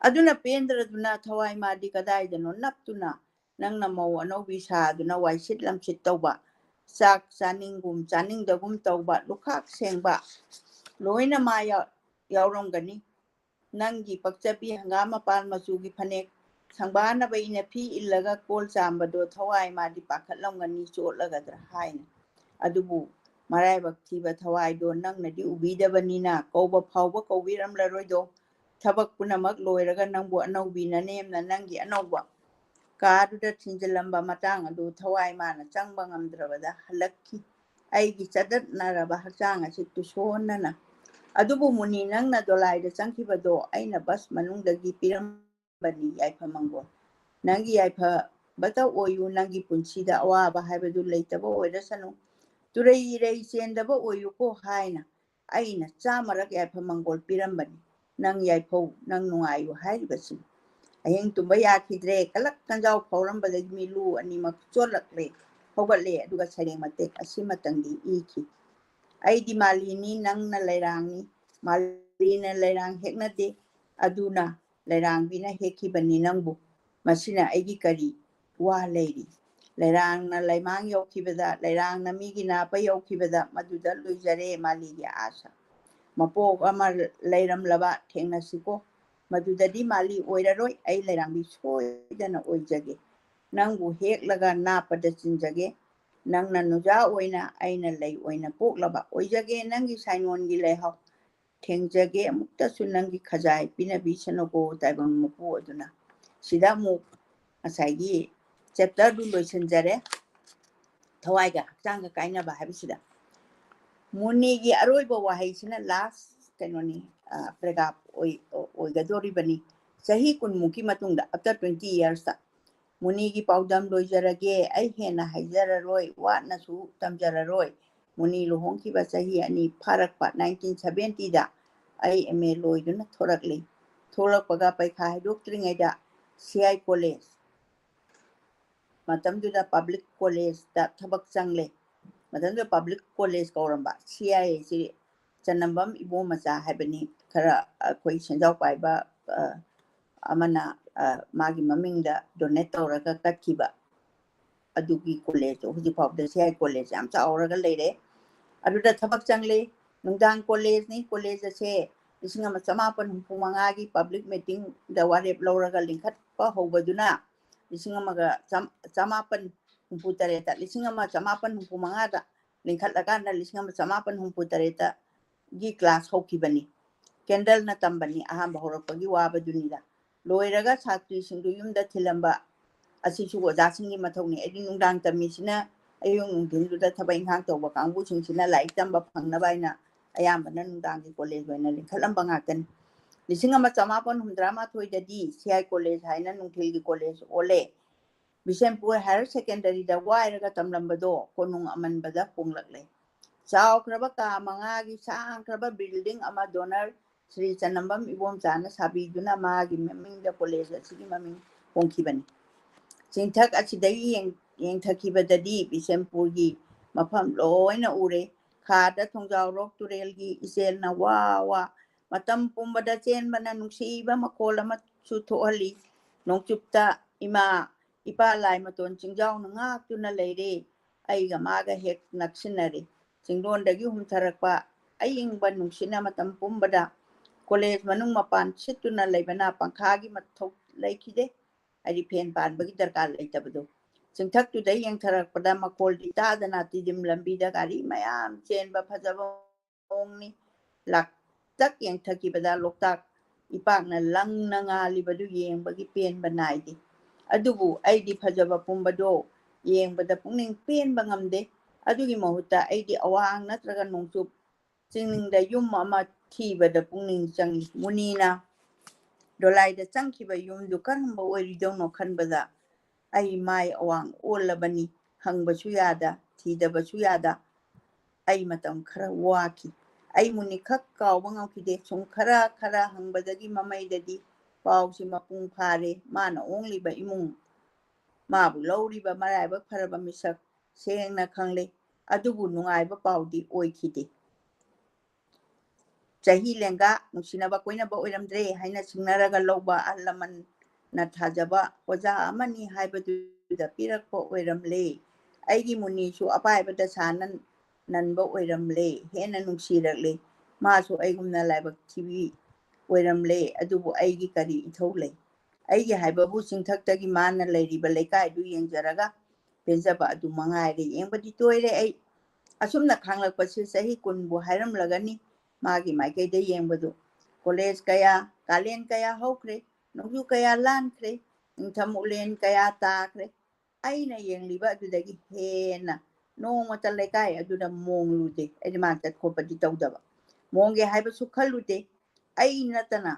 ꯑꯗꯨꯅ ꯄꯦꯟꯗ꯭ꯔꯗꯨꯅ ꯊꯋꯥꯏ ꯃꯥꯗꯤ ꯀꯗꯥꯏꯗꯅꯣ ꯅꯞꯇꯨꯅ ꯅꯪꯅ ꯃꯧ ꯑꯅꯧꯕꯤ ꯁꯥꯗꯨꯅ ꯋꯥꯏꯁꯤꯠ ꯂꯝꯁꯤꯠ ꯇꯧꯕ, ꯆꯥꯛ ꯆꯥꯅꯤꯡꯒꯨꯝ ꯆꯥꯅꯤꯡꯗꯒꯨꯝ ꯇꯧꯕ, ꯂꯨꯈꯥꯛ ꯁꯦꯡꯕ, ꯂꯣꯏꯅ ꯃꯥ ꯌꯥꯎ-, ꯌꯥꯎꯔꯝꯒꯅꯤ꯫ ꯅꯪꯒꯤ ꯄꯛꯆꯕꯤ ꯍꯪꯒꯥꯝ ꯃꯄꯥꯟ ꯃꯆꯨꯒꯤ ꯐꯅꯦꯛ ꯁꯪꯕꯥꯅꯕ ꯏꯅꯐꯤ ꯏꯜꯂꯒ ꯀꯣꯜ ꯆꯥꯝꯕꯗꯣ ꯊꯋꯥꯏ ꯃꯥꯗꯤ ꯄꯥꯈꯠꯂꯝꯒꯅꯤ, ꯆꯣꯠꯂꯒꯗ꯭ꯔꯥ ꯍꯥꯏꯅ꯫ ꯑꯗꯨꯕꯨ ꯃꯔꯥꯏꯕꯛ ꯊꯤꯕ ꯊꯋꯥꯏꯗꯣ ꯅꯪꯅꯗꯤ ꯎꯕꯤꯗꯕꯅꯤꯅ ꯀꯧꯕ ꯐꯥꯎꯕ ꯀꯧꯕꯤꯔꯝꯂꯔꯣꯏꯗꯣ꯫ ꯊꯕꯛ ꯄꯨꯝꯅꯃꯛ ꯂꯣꯏꯔꯒ ꯅꯪꯕꯨ ꯑꯅꯧꯕꯤ ꯅꯅꯦꯝꯅ ꯅꯪꯒꯤ ꯑꯅꯧꯕ ꯀꯥꯗꯨꯗ ꯊꯤꯟꯖꯤꯜꯂꯝꯕ ꯃꯇꯥꯡ ꯑꯗꯨ ꯊꯋꯥꯏ ꯃꯥꯅ ꯆꯪꯕ ꯉꯝꯗ꯭ꯔꯕꯗ ꯍꯜꯂꯛꯈꯤ꯫ ꯑꯩꯒꯤ ꯆꯗꯠꯅꯔꯕ ꯍꯛꯆꯥꯡ ꯑꯁꯤ ꯇꯨꯁꯣꯟꯅꯅ꯫ ꯑꯗꯨꯕꯨ ꯃꯨꯅꯤ, ꯅꯪꯅ ꯗꯣꯂꯥꯏꯗ ꯆꯪꯈꯤꯕꯗꯣ ꯑꯩꯅ ꯕꯁ ꯃꯅꯨꯡꯗꯒꯤ ꯄꯤꯔꯝꯕꯅꯤ, ꯌꯥꯏꯐ ꯃꯪꯒꯣꯜ꯫ ꯅꯪꯒꯤ ꯌꯥꯏꯐꯕꯇ ꯑꯣꯏꯌꯨ, ꯅꯪꯒꯤ ꯄꯨꯟꯁꯤꯗ ꯑꯋꯥꯕ ꯍꯥꯏꯕꯗꯨ ꯂꯩꯇꯕ ꯑꯣꯏꯔꯁꯅꯨ, ꯇꯨꯔꯩ ꯏꯔꯩ ꯆꯦꯟꯗꯕ ꯑꯣꯏꯌꯨꯀꯣ ꯍꯥꯏꯅ ꯑꯩꯅ ꯆꯥꯝꯃꯔꯛ ꯌꯥꯏꯐ ꯃꯪꯒꯣꯜ ꯄꯤꯔꯝꯕꯅꯤ꯫ ꯅꯪ ꯌꯥꯏꯐꯧ, ꯅꯪ ꯅꯨꯡꯉꯥꯏꯌꯨ ꯍꯥꯏꯔꯤꯕꯁꯤꯅꯤ꯫ ꯑꯍꯤꯡ ꯇꯨꯝꯕ ꯌꯥꯈꯤꯗ꯭ꯔꯦ꯫ ꯀꯂꯛ ꯀꯟꯖꯥꯎ ꯐꯥꯎꯔꯝꯕꯗꯒꯤ ꯃꯤꯂꯨ ꯑꯅꯤꯃꯛ ꯆꯣꯜꯂꯛꯂꯦ, ꯍꯧꯒꯠꯂꯦ, ꯑꯗꯨꯒ ꯁꯩꯔꯦꯡ ꯃꯇꯦꯛ ꯑꯁꯤꯃꯇꯪꯗꯤ ꯏꯈꯤ꯫ ꯑꯩꯗꯤ ꯃꯥꯂꯤꯅꯤ, ꯅꯪꯅ ꯂꯩꯔꯥꯡꯅꯤ꯫ ꯃꯥꯂꯤꯅ ꯂꯩꯔꯥꯡ ꯍꯦꯛꯅꯗꯦ, ꯑꯗꯨꯅ ꯂꯩꯔꯥꯡꯕꯤꯅ ꯍꯦꯛꯈꯤꯕꯅꯤ ꯅꯪꯕꯨ꯫ ꯃꯁꯤꯅ ꯑꯩꯒꯤ ꯀꯔꯤ ꯋꯥ ꯂꯩꯔꯤ? ꯂꯩꯔꯥꯡꯅ ꯂꯩꯃꯥꯡ ꯌꯧꯈꯤꯕꯗ, ꯂꯩꯔꯥꯡꯅ ꯃꯤꯒꯤ ꯅꯥꯄ ꯌꯧꯈꯤꯕꯗ, ꯃꯗꯨꯗ ꯂꯣꯏꯖꯔꯦ ꯃꯥꯂꯤꯒꯤ ꯑꯥꯁꯥ꯫ ꯃꯄꯣꯛ ꯑꯃ ꯂꯩꯔꯝꯂꯕ ꯊꯦꯡꯅꯁꯤꯀꯣ꯫ ꯃꯗꯨꯗꯗꯤ ꯃꯥꯂꯤ ꯑꯣꯏꯔꯔꯣꯏ, ꯑꯩ ꯂꯩꯔꯥꯡꯕꯤ ꯁꯣꯏꯗꯅ ꯑꯣꯏꯖꯒꯦ꯫ ꯅꯪꯕꯨ ꯍꯦꯛꯂꯒ ꯅꯥꯞꯄꯗ ꯆꯤꯟꯖꯒꯦ꯫ ꯅꯪꯅ ꯅꯨꯖꯥ ꯑꯣꯏꯅ, ꯑꯩꯅ ꯂꯩ ꯑꯣꯏꯅ ꯄꯣꯛꯂꯕ ꯑꯣꯏꯖꯒꯦ꯫ ꯅꯪꯒꯤ ꯁꯥꯏꯅꯣꯟꯒꯤ ꯂꯩꯍꯥꯎ ꯊꯦꯡꯖꯒꯦ꯫ ꯑꯃꯨꯛꯇꯁꯨ ꯅꯪꯒꯤ ꯈꯖꯥꯏ ꯄꯤꯅꯕꯤꯁꯅꯨꯀꯣ, ꯇꯥꯏꯕꯪ ꯃꯄꯨ ꯑꯗꯨꯅ꯫ ꯁꯤꯗ ꯑꯃꯨꯛ ꯉꯁꯥꯏꯒꯤ ꯆꯦꯞꯇꯔꯗꯨ ꯂꯣꯏꯁꯤꯟꯖꯔꯦ꯫ ꯊꯋꯥꯏꯒ ꯍꯛꯆꯥꯡꯒ ꯀꯥꯏꯅꯕ ꯍꯥꯏꯕꯁꯤꯗ ꯃꯨꯅꯤꯒꯤ ꯑꯔꯣꯏꯕ ꯋꯥꯍꯩꯁꯤꯅ ꯂꯥꯁ ꯀꯩꯅꯣꯅꯤ, ꯄ꯭ꯔꯦꯒꯥꯞ ꯑꯣꯏꯒꯗꯣꯔꯤꯕꯅꯤ꯫ ꯆꯍꯤ ꯀꯨꯟꯃꯨꯛꯀꯤ ꯃꯇꯨꯡꯗ, ꯑꯐꯇꯔ ꯇ꯭ꯋꯦꯟꯇꯤ ꯏꯌꯥꯔꯁꯇ, ꯃꯨꯅꯤꯒꯤ ꯄꯥꯎꯗꯝ ꯂꯣꯏꯖꯔꯒꯦ꯫ ꯑꯩ ꯍꯦꯟꯅ ꯍꯥꯏꯖꯔꯔꯣꯏ, ꯋꯥꯠꯅꯁꯨ ꯇꯝꯖꯔꯔꯣꯏ꯫ ꯃꯨꯅꯤ ꯂꯨꯍꯣꯡꯈꯤꯕ ꯆꯍꯤ ꯑꯅꯤ ꯐꯥꯔꯛꯄ ꯅꯥꯏꯟꯇꯤꯟ ꯁꯚꯦꯟꯇꯤꯗ ꯑꯩ ꯑꯦꯝ ꯑꯦ ꯂꯣꯏꯗꯨꯅ ꯊꯣꯔꯛꯂꯤ꯫ ꯊꯣꯛꯂꯛꯄꯒ ꯄꯩꯈꯥ ꯍꯥꯏꯗꯣꯛꯇ꯭ꯔꯤꯉꯩꯗ ꯁꯤ ꯑꯥꯏ ꯀꯣꯂꯦꯖ, ꯃꯇꯝꯗꯨꯗ ꯄꯕ꯭ꯂꯤꯛ ꯀꯣꯂꯦꯖꯇ ꯊꯕꯛ ꯆꯪꯂꯦ꯫ ꯃꯇꯝꯗꯨꯗ public college ꯀꯧꯔꯝꯕ, C I AC ꯆꯅꯝꯕꯝ ꯏꯕꯣꯝ ꯃꯆꯥ ꯍꯥꯏꯕꯅꯤ, ꯈꯔ ꯑꯩꯈꯣꯏ ꯁꯦꯟꯖꯥꯎ ꯄꯥꯏꯕ ꯑꯃꯅ ꯃꯥꯒꯤ ꯃꯃꯤꯡꯗ ꯗꯣꯅꯦꯠ ꯇꯧꯔꯒ ꯀꯠꯈꯤꯕ꯫ ꯑꯗꯨꯒꯤ ꯀꯣꯂꯦꯖꯇꯣ ꯍꯧꯖꯤꯛ ꯐꯥꯎꯕꯗ ꯁꯤ ꯑꯥꯏ ꯀꯣꯂꯦꯖ ꯌꯥꯝ ꯆꯥꯎꯔꯒ ꯂꯩꯔꯦ꯫ ꯑꯗꯨꯗ ꯊꯕꯛ ꯆꯪꯂꯦ꯫ ꯅꯨꯡꯗꯥꯡ ꯀꯣꯂꯦꯖꯅꯤ꯫ ꯀꯣꯂꯦꯖ ꯑꯁꯦ ꯂꯤꯁꯤꯡ ꯑꯃ ꯆꯃꯥꯄꯟ ꯍꯨꯝꯐꯨ ꯃꯉꯥꯒꯤ ꯄꯕ꯭ꯂꯤꯛ ꯃꯤꯇꯤꯡꯗ ꯋꯥꯔꯦꯞ ꯂꯧꯔꯒ ꯂꯤꯡꯈꯠꯄ ꯍꯧꯕꯗꯨꯅ ꯂꯤꯁꯤꯡ ꯑꯃꯒ ꯆꯃꯥꯄꯟ ꯍꯨꯝꯐꯨ ꯇꯔꯦꯠꯇ, ꯂꯤꯁꯤꯡ ꯑꯃ ꯆꯃꯥꯄꯟ ꯍꯨꯝꯐꯨ ꯃꯉꯥꯗ ꯂꯤꯡꯈꯠꯂꯀꯥꯟꯗ ꯂꯤꯁꯤꯡ ꯑꯃ ꯆꯃꯥꯄꯟ ꯍꯨꯝꯐꯨ ꯇꯔꯦꯠꯇ ꯒꯤ ꯀ꯭ꯂꯥꯁ ꯍꯧꯈꯤꯕꯅꯤ꯫ ꯀꯦꯟꯗꯜꯅ ꯇꯝꯕꯅꯤ ꯑꯍꯥꯟꯕ ꯍꯧꯔꯛꯄꯒꯤ ꯋꯥꯕꯗꯨꯅꯤꯗ꯫ ꯂꯣꯏꯔꯒ ꯁꯥꯇ꯭ꯔꯤꯁꯤꯡꯗꯨ ꯌꯨꯝꯗ ꯊꯤꯜꯂꯝꯕ ꯑꯁꯤꯁꯨ ꯑꯣꯖꯥꯁꯤꯡꯒꯤ ꯃꯊꯧꯅꯤ꯫ ꯑꯩꯗꯤ ꯅꯨꯡꯗꯥꯡ ꯇꯝꯃꯤꯁꯤꯅ ꯑꯌꯨꯛ ꯅꯨꯡꯊꯤꯟꯗꯨꯗ ꯊꯕꯛ ꯏꯪꯈꯥꯡ ꯇꯧꯕ ꯀꯥꯡꯕꯨꯁꯤꯡꯁꯤꯅ ꯂꯥꯏꯔꯤꯛ ꯇꯝꯕ ꯐꯪꯅꯕ ꯍꯥꯏꯅ ꯑꯌꯥꯝꯕꯅ ꯅꯨꯡꯗꯥꯡꯒꯤ ꯀꯣꯂꯦꯖ ꯑꯣꯏꯅ ꯂꯤꯡꯈꯠꯂꯝꯕ ꯉꯥꯛꯇꯅꯤ꯫ ꯂꯤꯁꯤꯡ ꯑꯃ ꯆꯃꯥꯄꯟ ꯍꯨꯝꯗ꯭ꯔꯥ ꯃꯥꯊꯣꯏꯗꯗꯤ ꯁꯤ ꯑꯥꯏ ꯀꯣꯂꯦꯖ ꯍꯥꯏꯅ ꯅꯨꯡꯊꯤꯜꯒꯤ ꯀꯣꯂꯦꯖ ꯑꯣꯜꯂꯦ꯫ ꯕꯤꯁꯦꯝꯄꯨꯔ ꯍꯥꯌꯔ ꯁꯦꯀꯦꯟꯗꯔꯤꯗ ꯋꯥꯏꯔꯒ ꯇꯝꯂꯝꯕꯗꯣ ꯀꯣꯅꯨꯡ ꯑꯃꯟꯕꯗ ꯍꯣꯡꯂꯛꯂꯦ꯫ ꯆꯥꯎꯈ꯭ꯔꯕ ꯀꯥ ꯃꯉꯥꯒꯤ ꯁꯥꯡꯈ꯭ꯔꯕ ꯕꯤꯜꯗꯤꯡ ꯑꯃ ꯗꯣꯅꯔ ꯁ꯭ꯔꯤ ꯆꯅꯝꯕꯝ ꯏꯕꯣꯝꯆꯥꯅ ꯁꯥꯕꯤꯗꯨꯅ ꯃꯥꯒꯤ ꯃꯃꯤꯡꯗ ꯀꯣꯂꯦꯖ ꯑꯁꯤꯒꯤ ꯃꯃꯤꯡ ꯍꯣꯡꯈꯤꯕꯅꯤ꯫ ꯆꯤꯡꯊꯛ ꯑꯁꯤꯗꯒꯤ ꯌꯦꯡ-, ꯌꯦꯡꯊꯈꯤꯕꯗꯗꯤ ꯕꯤꯁꯦꯝꯄꯨꯔꯒꯤ ꯃꯐꯝ ꯂꯣꯏꯅ ꯎꯔꯦ꯫ ꯈꯥꯗ ꯊꯣꯡꯖꯥꯎꯔꯣꯛ ꯇꯨꯔꯦꯜꯒꯤ ꯏꯆꯦꯜꯅ ꯋꯥ ꯋꯥ ꯃꯇꯝ ꯄꯨꯝꯕꯗ ꯆꯦꯟꯕꯅ ꯅꯨꯡꯁꯤꯕ ꯃꯈꯣꯜ ꯑꯃꯁꯨ ꯊꯣꯛꯍꯜꯂꯤ꯫ ꯅꯣꯡꯆꯨꯞꯇ ꯏꯃꯥ, ꯏꯄꯥ ꯂꯥꯏ ꯃꯇꯣꯟ ꯆꯤꯡꯖꯥꯎꯅ ꯉꯥꯛꯇꯨꯅ ꯂꯩꯔꯦ꯫ ꯑꯩꯒ ꯃꯥꯒ ꯍꯦꯛ ꯅꯛꯁꯤꯟꯅꯔꯦ꯫ ꯆꯤꯡꯗꯣꯟꯗꯒꯤ ꯍꯨꯝꯊꯔꯛꯄ ꯑꯌꯤꯡꯕ ꯅꯨꯡꯁꯤꯠꯅ ꯃꯇꯝ ꯄꯨꯝꯕꯗ ꯀꯣꯂꯦꯖ ꯃꯅꯨꯡ ꯃꯄꯥꯟ ꯁꯤꯠꯇꯨꯅ ꯂꯩꯕꯅ ꯄꯪꯈꯥꯒꯤ ꯃꯊꯧ ꯂꯩꯈꯤꯗꯦ꯫ ꯍꯥꯏꯗꯤ ꯐꯦꯟ ꯄꯥꯟꯕꯒꯤ ꯗꯔꯀꯥꯔ ꯂꯩꯇꯕꯗꯣ꯫ ꯆꯤꯡꯊꯛꯇꯨꯗ ꯌꯦꯡꯊꯔꯛꯄꯗ ꯃꯈꯣꯜꯗꯤ ꯇꯥꯗꯅ ꯇꯤꯗꯤꯝ ꯂꯝꯕꯤꯗ ꯒꯥꯔꯤ ꯃꯌꯥꯝ ꯆꯦꯟꯕ ꯐꯖꯕ ꯃꯑꯣꯡꯅꯤ꯫ ꯂꯥꯛꯇꯛ ꯌꯦꯡꯊꯈꯤꯕꯗ ꯂꯣꯛꯇꯥꯛ ꯏꯄꯥꯛꯅ ꯂꯪꯅ ꯉꯥꯜꯂꯤꯕꯗꯨ ꯌꯦꯡꯕꯒꯤ ꯄꯦꯟꯕ ꯅꯥꯏꯗꯦ꯫ ꯑꯗꯨꯕꯨ ꯑꯩꯗꯤ ꯐꯖꯕ ꯄꯨꯝꯕꯗꯣ ꯌꯦꯡꯕꯗ ꯄꯨꯛꯅꯤꯡ ꯄꯦꯟꯕ ꯉꯝꯗꯦ꯫ ꯑꯗꯨꯒꯤ ꯃꯍꯨꯠꯇ ꯑꯩꯗꯤ ꯑꯋꯥꯡ ꯅꯠꯇ꯭ꯔꯒ ꯅꯣꯡꯆꯨꯞ ꯆꯤꯡꯅꯤꯡꯗ ꯌꯨꯝ ꯑꯃ ꯊꯤꯕꯗ ꯄꯨꯛꯅꯤꯡ ꯆꯪꯏ꯫ ꯃꯨꯅꯤꯅ ꯗꯣꯂꯥꯏꯗ ꯆꯪꯈꯤꯕ ꯌꯨꯝꯗꯨ ꯀꯔꯝꯕ ꯑꯣꯏꯔꯤꯗꯧꯅꯣ ꯈꯟꯕꯗ ꯑꯩ ꯃꯥꯏ ꯑꯋꯥꯡ ꯑꯣꯜꯂꯕꯅꯤ꯫ ꯍꯪꯕꯁꯨ ꯌꯥꯗ, ꯊꯤꯗꯕꯁꯨ ꯌꯥꯗ꯫ ꯑꯩ ꯃꯇꯝ ꯈꯔ ꯋꯥꯈꯤ꯫ ꯑꯩ ꯃꯨꯅꯤꯈꯛ ꯀꯥꯎꯕ ꯉꯝꯈꯤꯗꯦ꯫ ꯁꯨꯝ ꯈꯔ ꯈꯔ ꯍꯪꯕꯗꯒꯤ ꯃꯃꯩꯗꯗꯤ ꯄꯥꯎꯁꯤ ꯃꯄꯨꯡ ꯐꯥꯔꯦ꯫ ꯃꯥꯅ ꯑꯣꯡꯂꯤꯕ ꯏꯃꯨꯡ, ꯃꯥꯕꯨ ꯂꯧꯔꯤꯕ ꯃꯔꯥꯏꯕꯛ ꯐꯔꯕ ꯃꯤꯁꯛ ꯁꯦꯡꯅ ꯈꯪꯂꯦ꯫ ꯑꯗꯨꯕꯨ ꯅꯨꯡꯉꯥꯏꯕ ꯄꯥꯎꯗꯤ ꯑꯣꯏꯈꯤꯗꯦ꯫ ꯆꯍꯤ ꯂꯦꯡꯒꯥ ꯅꯨꯡꯁꯤꯅꯕ ꯀꯣꯏꯅꯕ ꯑꯣꯏꯔꯝꯗ꯭ꯔꯦ ꯍꯥꯏꯅ ꯁꯤꯡꯅꯔꯒ ꯂꯧꯕ ꯑꯍꯜ ꯂꯃꯟꯅ ꯊꯥꯖꯕ ꯑꯣꯖꯥ ꯑꯃꯅꯤ ꯍꯥꯏꯕꯗꯨꯗ ꯄꯤꯔꯛꯄ ꯑꯣꯏꯔꯝꯂꯦ꯫ ꯑꯩꯒꯤ ꯃꯨꯅꯤꯁꯨ ꯑꯄꯥꯏꯕ ꯗꯁꯥꯅ ꯅꯟꯕ ꯑꯣꯏꯔꯝꯂꯦ꯫ ꯍꯦꯟꯅ ꯅꯨꯡꯁꯤꯔꯛꯂꯦ꯫ ꯃꯥꯁꯨ ꯑꯩꯒꯨꯝꯅ ꯂꯥꯏꯕꯛ ꯊꯤꯕꯤ ꯑꯣꯏꯔꯝꯂꯦ꯫ ꯑꯗꯨꯕꯨ ꯑꯩꯒꯤ ꯀꯔꯤ ꯏꯊꯧ ꯂꯩ? ꯑꯩꯒꯤ ꯍꯥꯏꯕꯕꯨ ꯆꯤꯡꯊꯛꯇꯒꯤ ꯃꯥꯅ ꯂꯩꯔꯤꯕ ꯂꯩꯀꯥꯏꯗꯨ ꯌꯦꯡꯖꯔꯒ ꯄꯦꯟꯖꯕ ꯑꯗꯨ ꯃꯉꯥꯏꯔꯦ꯫ ꯌꯦꯡꯕꯗꯤ ꯇꯣꯏꯔꯦ ꯑꯩ꯫ ꯑꯁꯨꯝꯅ ꯈꯥꯡꯂꯛꯄꯁꯤ ꯆꯍꯤ ꯀꯨꯟꯕꯨ ꯍꯥꯏꯔꯝꯂꯒꯅꯤ꯫ ꯃꯥꯒꯤ ꯃꯥꯏꯀꯩꯗ ꯌꯦꯡꯕꯗꯨ ꯀꯣꯂꯦꯖ ꯀꯌꯥ, ꯀꯥꯂꯦꯟ ꯀꯌꯥ ꯍꯧꯈ꯭ꯔꯦ, ꯅꯣꯡꯖꯨ ꯀꯌꯥ ꯂꯥꯟꯈ꯭ꯔꯦ, ꯅꯤꯡꯊꯝ ꯎꯂꯦꯟ ꯀꯌꯥ ꯇꯥꯈ꯭ꯔꯦ꯫ ꯑꯩꯅ ꯌꯦꯡꯂꯤꯕ ꯑꯗꯨꯗꯒꯤ ꯍꯦꯟꯅ ꯅꯣꯡꯃꯇ ꯂꯩꯀꯥꯏ ꯑꯗꯨꯗ ꯃꯣꯡꯂꯨꯗꯦ꯫ ꯑꯩꯗꯤ ꯃꯥ ꯆꯠ ꯈꯣꯠꯄꯗꯤ ꯇꯧꯗꯕ, ꯃꯣꯡꯒꯦ ꯍꯥꯏꯕꯁꯨ ꯈꯜꯂꯨꯗꯦ꯫ ꯑꯩ ꯅꯠꯇꯅ,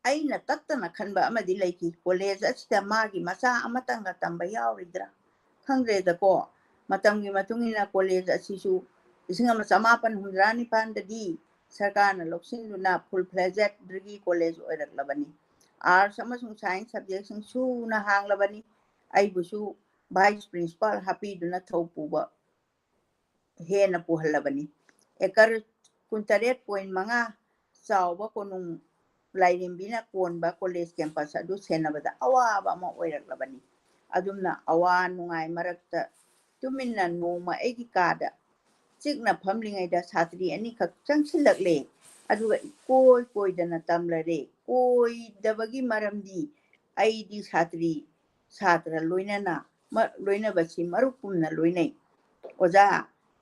ꯑꯩꯅ ꯇꯠꯇꯅ ꯈꯟꯕ ꯑꯃꯗꯤ ꯂꯩꯈꯤ, ꯀꯣꯂꯦꯖ ꯑꯁꯤꯗ ꯃꯥꯒꯤ ꯃꯆꯥ ꯑꯃꯇꯪꯒ ꯇꯝꯕ ꯌꯥꯎꯔꯤꯗ꯭ꯔꯥ? ꯈꯪꯗ꯭ꯔꯦꯗꯀꯣ꯫ ꯃꯇꯝꯒꯤ ꯃꯇꯨꯡ ꯏꯟꯅ ꯀꯣꯂꯦꯖ ꯑꯁꯤꯁꯨ ꯂꯤꯁꯤꯡ ꯑꯃ ꯆꯃꯥꯄꯟ ꯍꯨꯝꯗ꯭ꯔꯥ ꯅꯤꯄꯥꯟꯗꯗꯤ ꯁꯔꯀꯥꯔꯅ ꯂꯧꯁꯤꯟꯗꯨꯅ full fledged degree college ꯑꯣꯏꯔꯛꯂꯕꯅꯤ꯫ Arts ꯑꯃꯁꯨꯡ science subjectꯁꯤꯡ ꯁꯨꯅ ꯍꯥꯡꯂꯕꯅꯤ꯫ ꯑꯩꯕꯨꯁꯨ vice principal ꯍꯥꯞꯄꯤꯗꯨꯅ ꯊꯧ ꯄꯨꯕ ꯍꯦꯟꯅ ꯄꯨꯍꯜꯂꯕꯅꯤ꯫ ꯑꯦꯀꯔ ꯀꯨꯟꯇꯔꯦꯠ point ꯃꯉꯥ ꯆꯥꯎꯕ ꯀꯣꯅꯨꯡ ꯂꯥꯏꯔꯦꯝꯕꯤꯅ ꯀꯣꯟꯕ ꯀꯣꯂꯦꯖ ꯀꯦꯝꯄꯁ ꯑꯗꯨ ꯁꯦꯟꯅꯕꯗ ꯑꯋꯥꯕ ꯑꯃ ꯑꯣꯏꯔꯛꯂꯕꯅꯤ꯫ ꯑꯗꯨꯝꯅ ꯑꯋꯥ ꯅꯨꯡꯉꯥꯏ ꯃꯔꯛꯇ ꯇꯨꯃꯤꯟꯅ ꯅꯣꯡꯃ ꯑꯩꯒꯤ ꯀꯥꯗ ꯆꯤꯛꯅ ꯐꯝꯂꯤꯉꯩꯗ ꯁꯥꯇ꯭ꯔꯤ ꯑꯅꯤꯈꯛ ꯆꯪꯁꯤꯜꯂꯛꯂꯦ꯫ ꯑꯗꯨꯒ ꯏꯀꯣꯏ ꯀꯣꯏꯗꯅ ꯇꯝꯂꯔꯦ꯫ ꯀꯣꯏꯗꯕꯒꯤ ꯃꯔꯝꯗꯤ ꯑꯩꯗꯤ ꯁꯥꯇ꯭ꯔꯤ, ꯁꯥꯇ꯭ꯔ ꯂꯣꯏꯅꯅ, ꯃ-, ꯂꯣꯏꯅꯕꯁꯤ ꯃꯔꯨꯞ ꯀꯨꯝꯅ ꯂꯣꯏꯅꯩ꯫ "ꯑꯣꯖꯥ,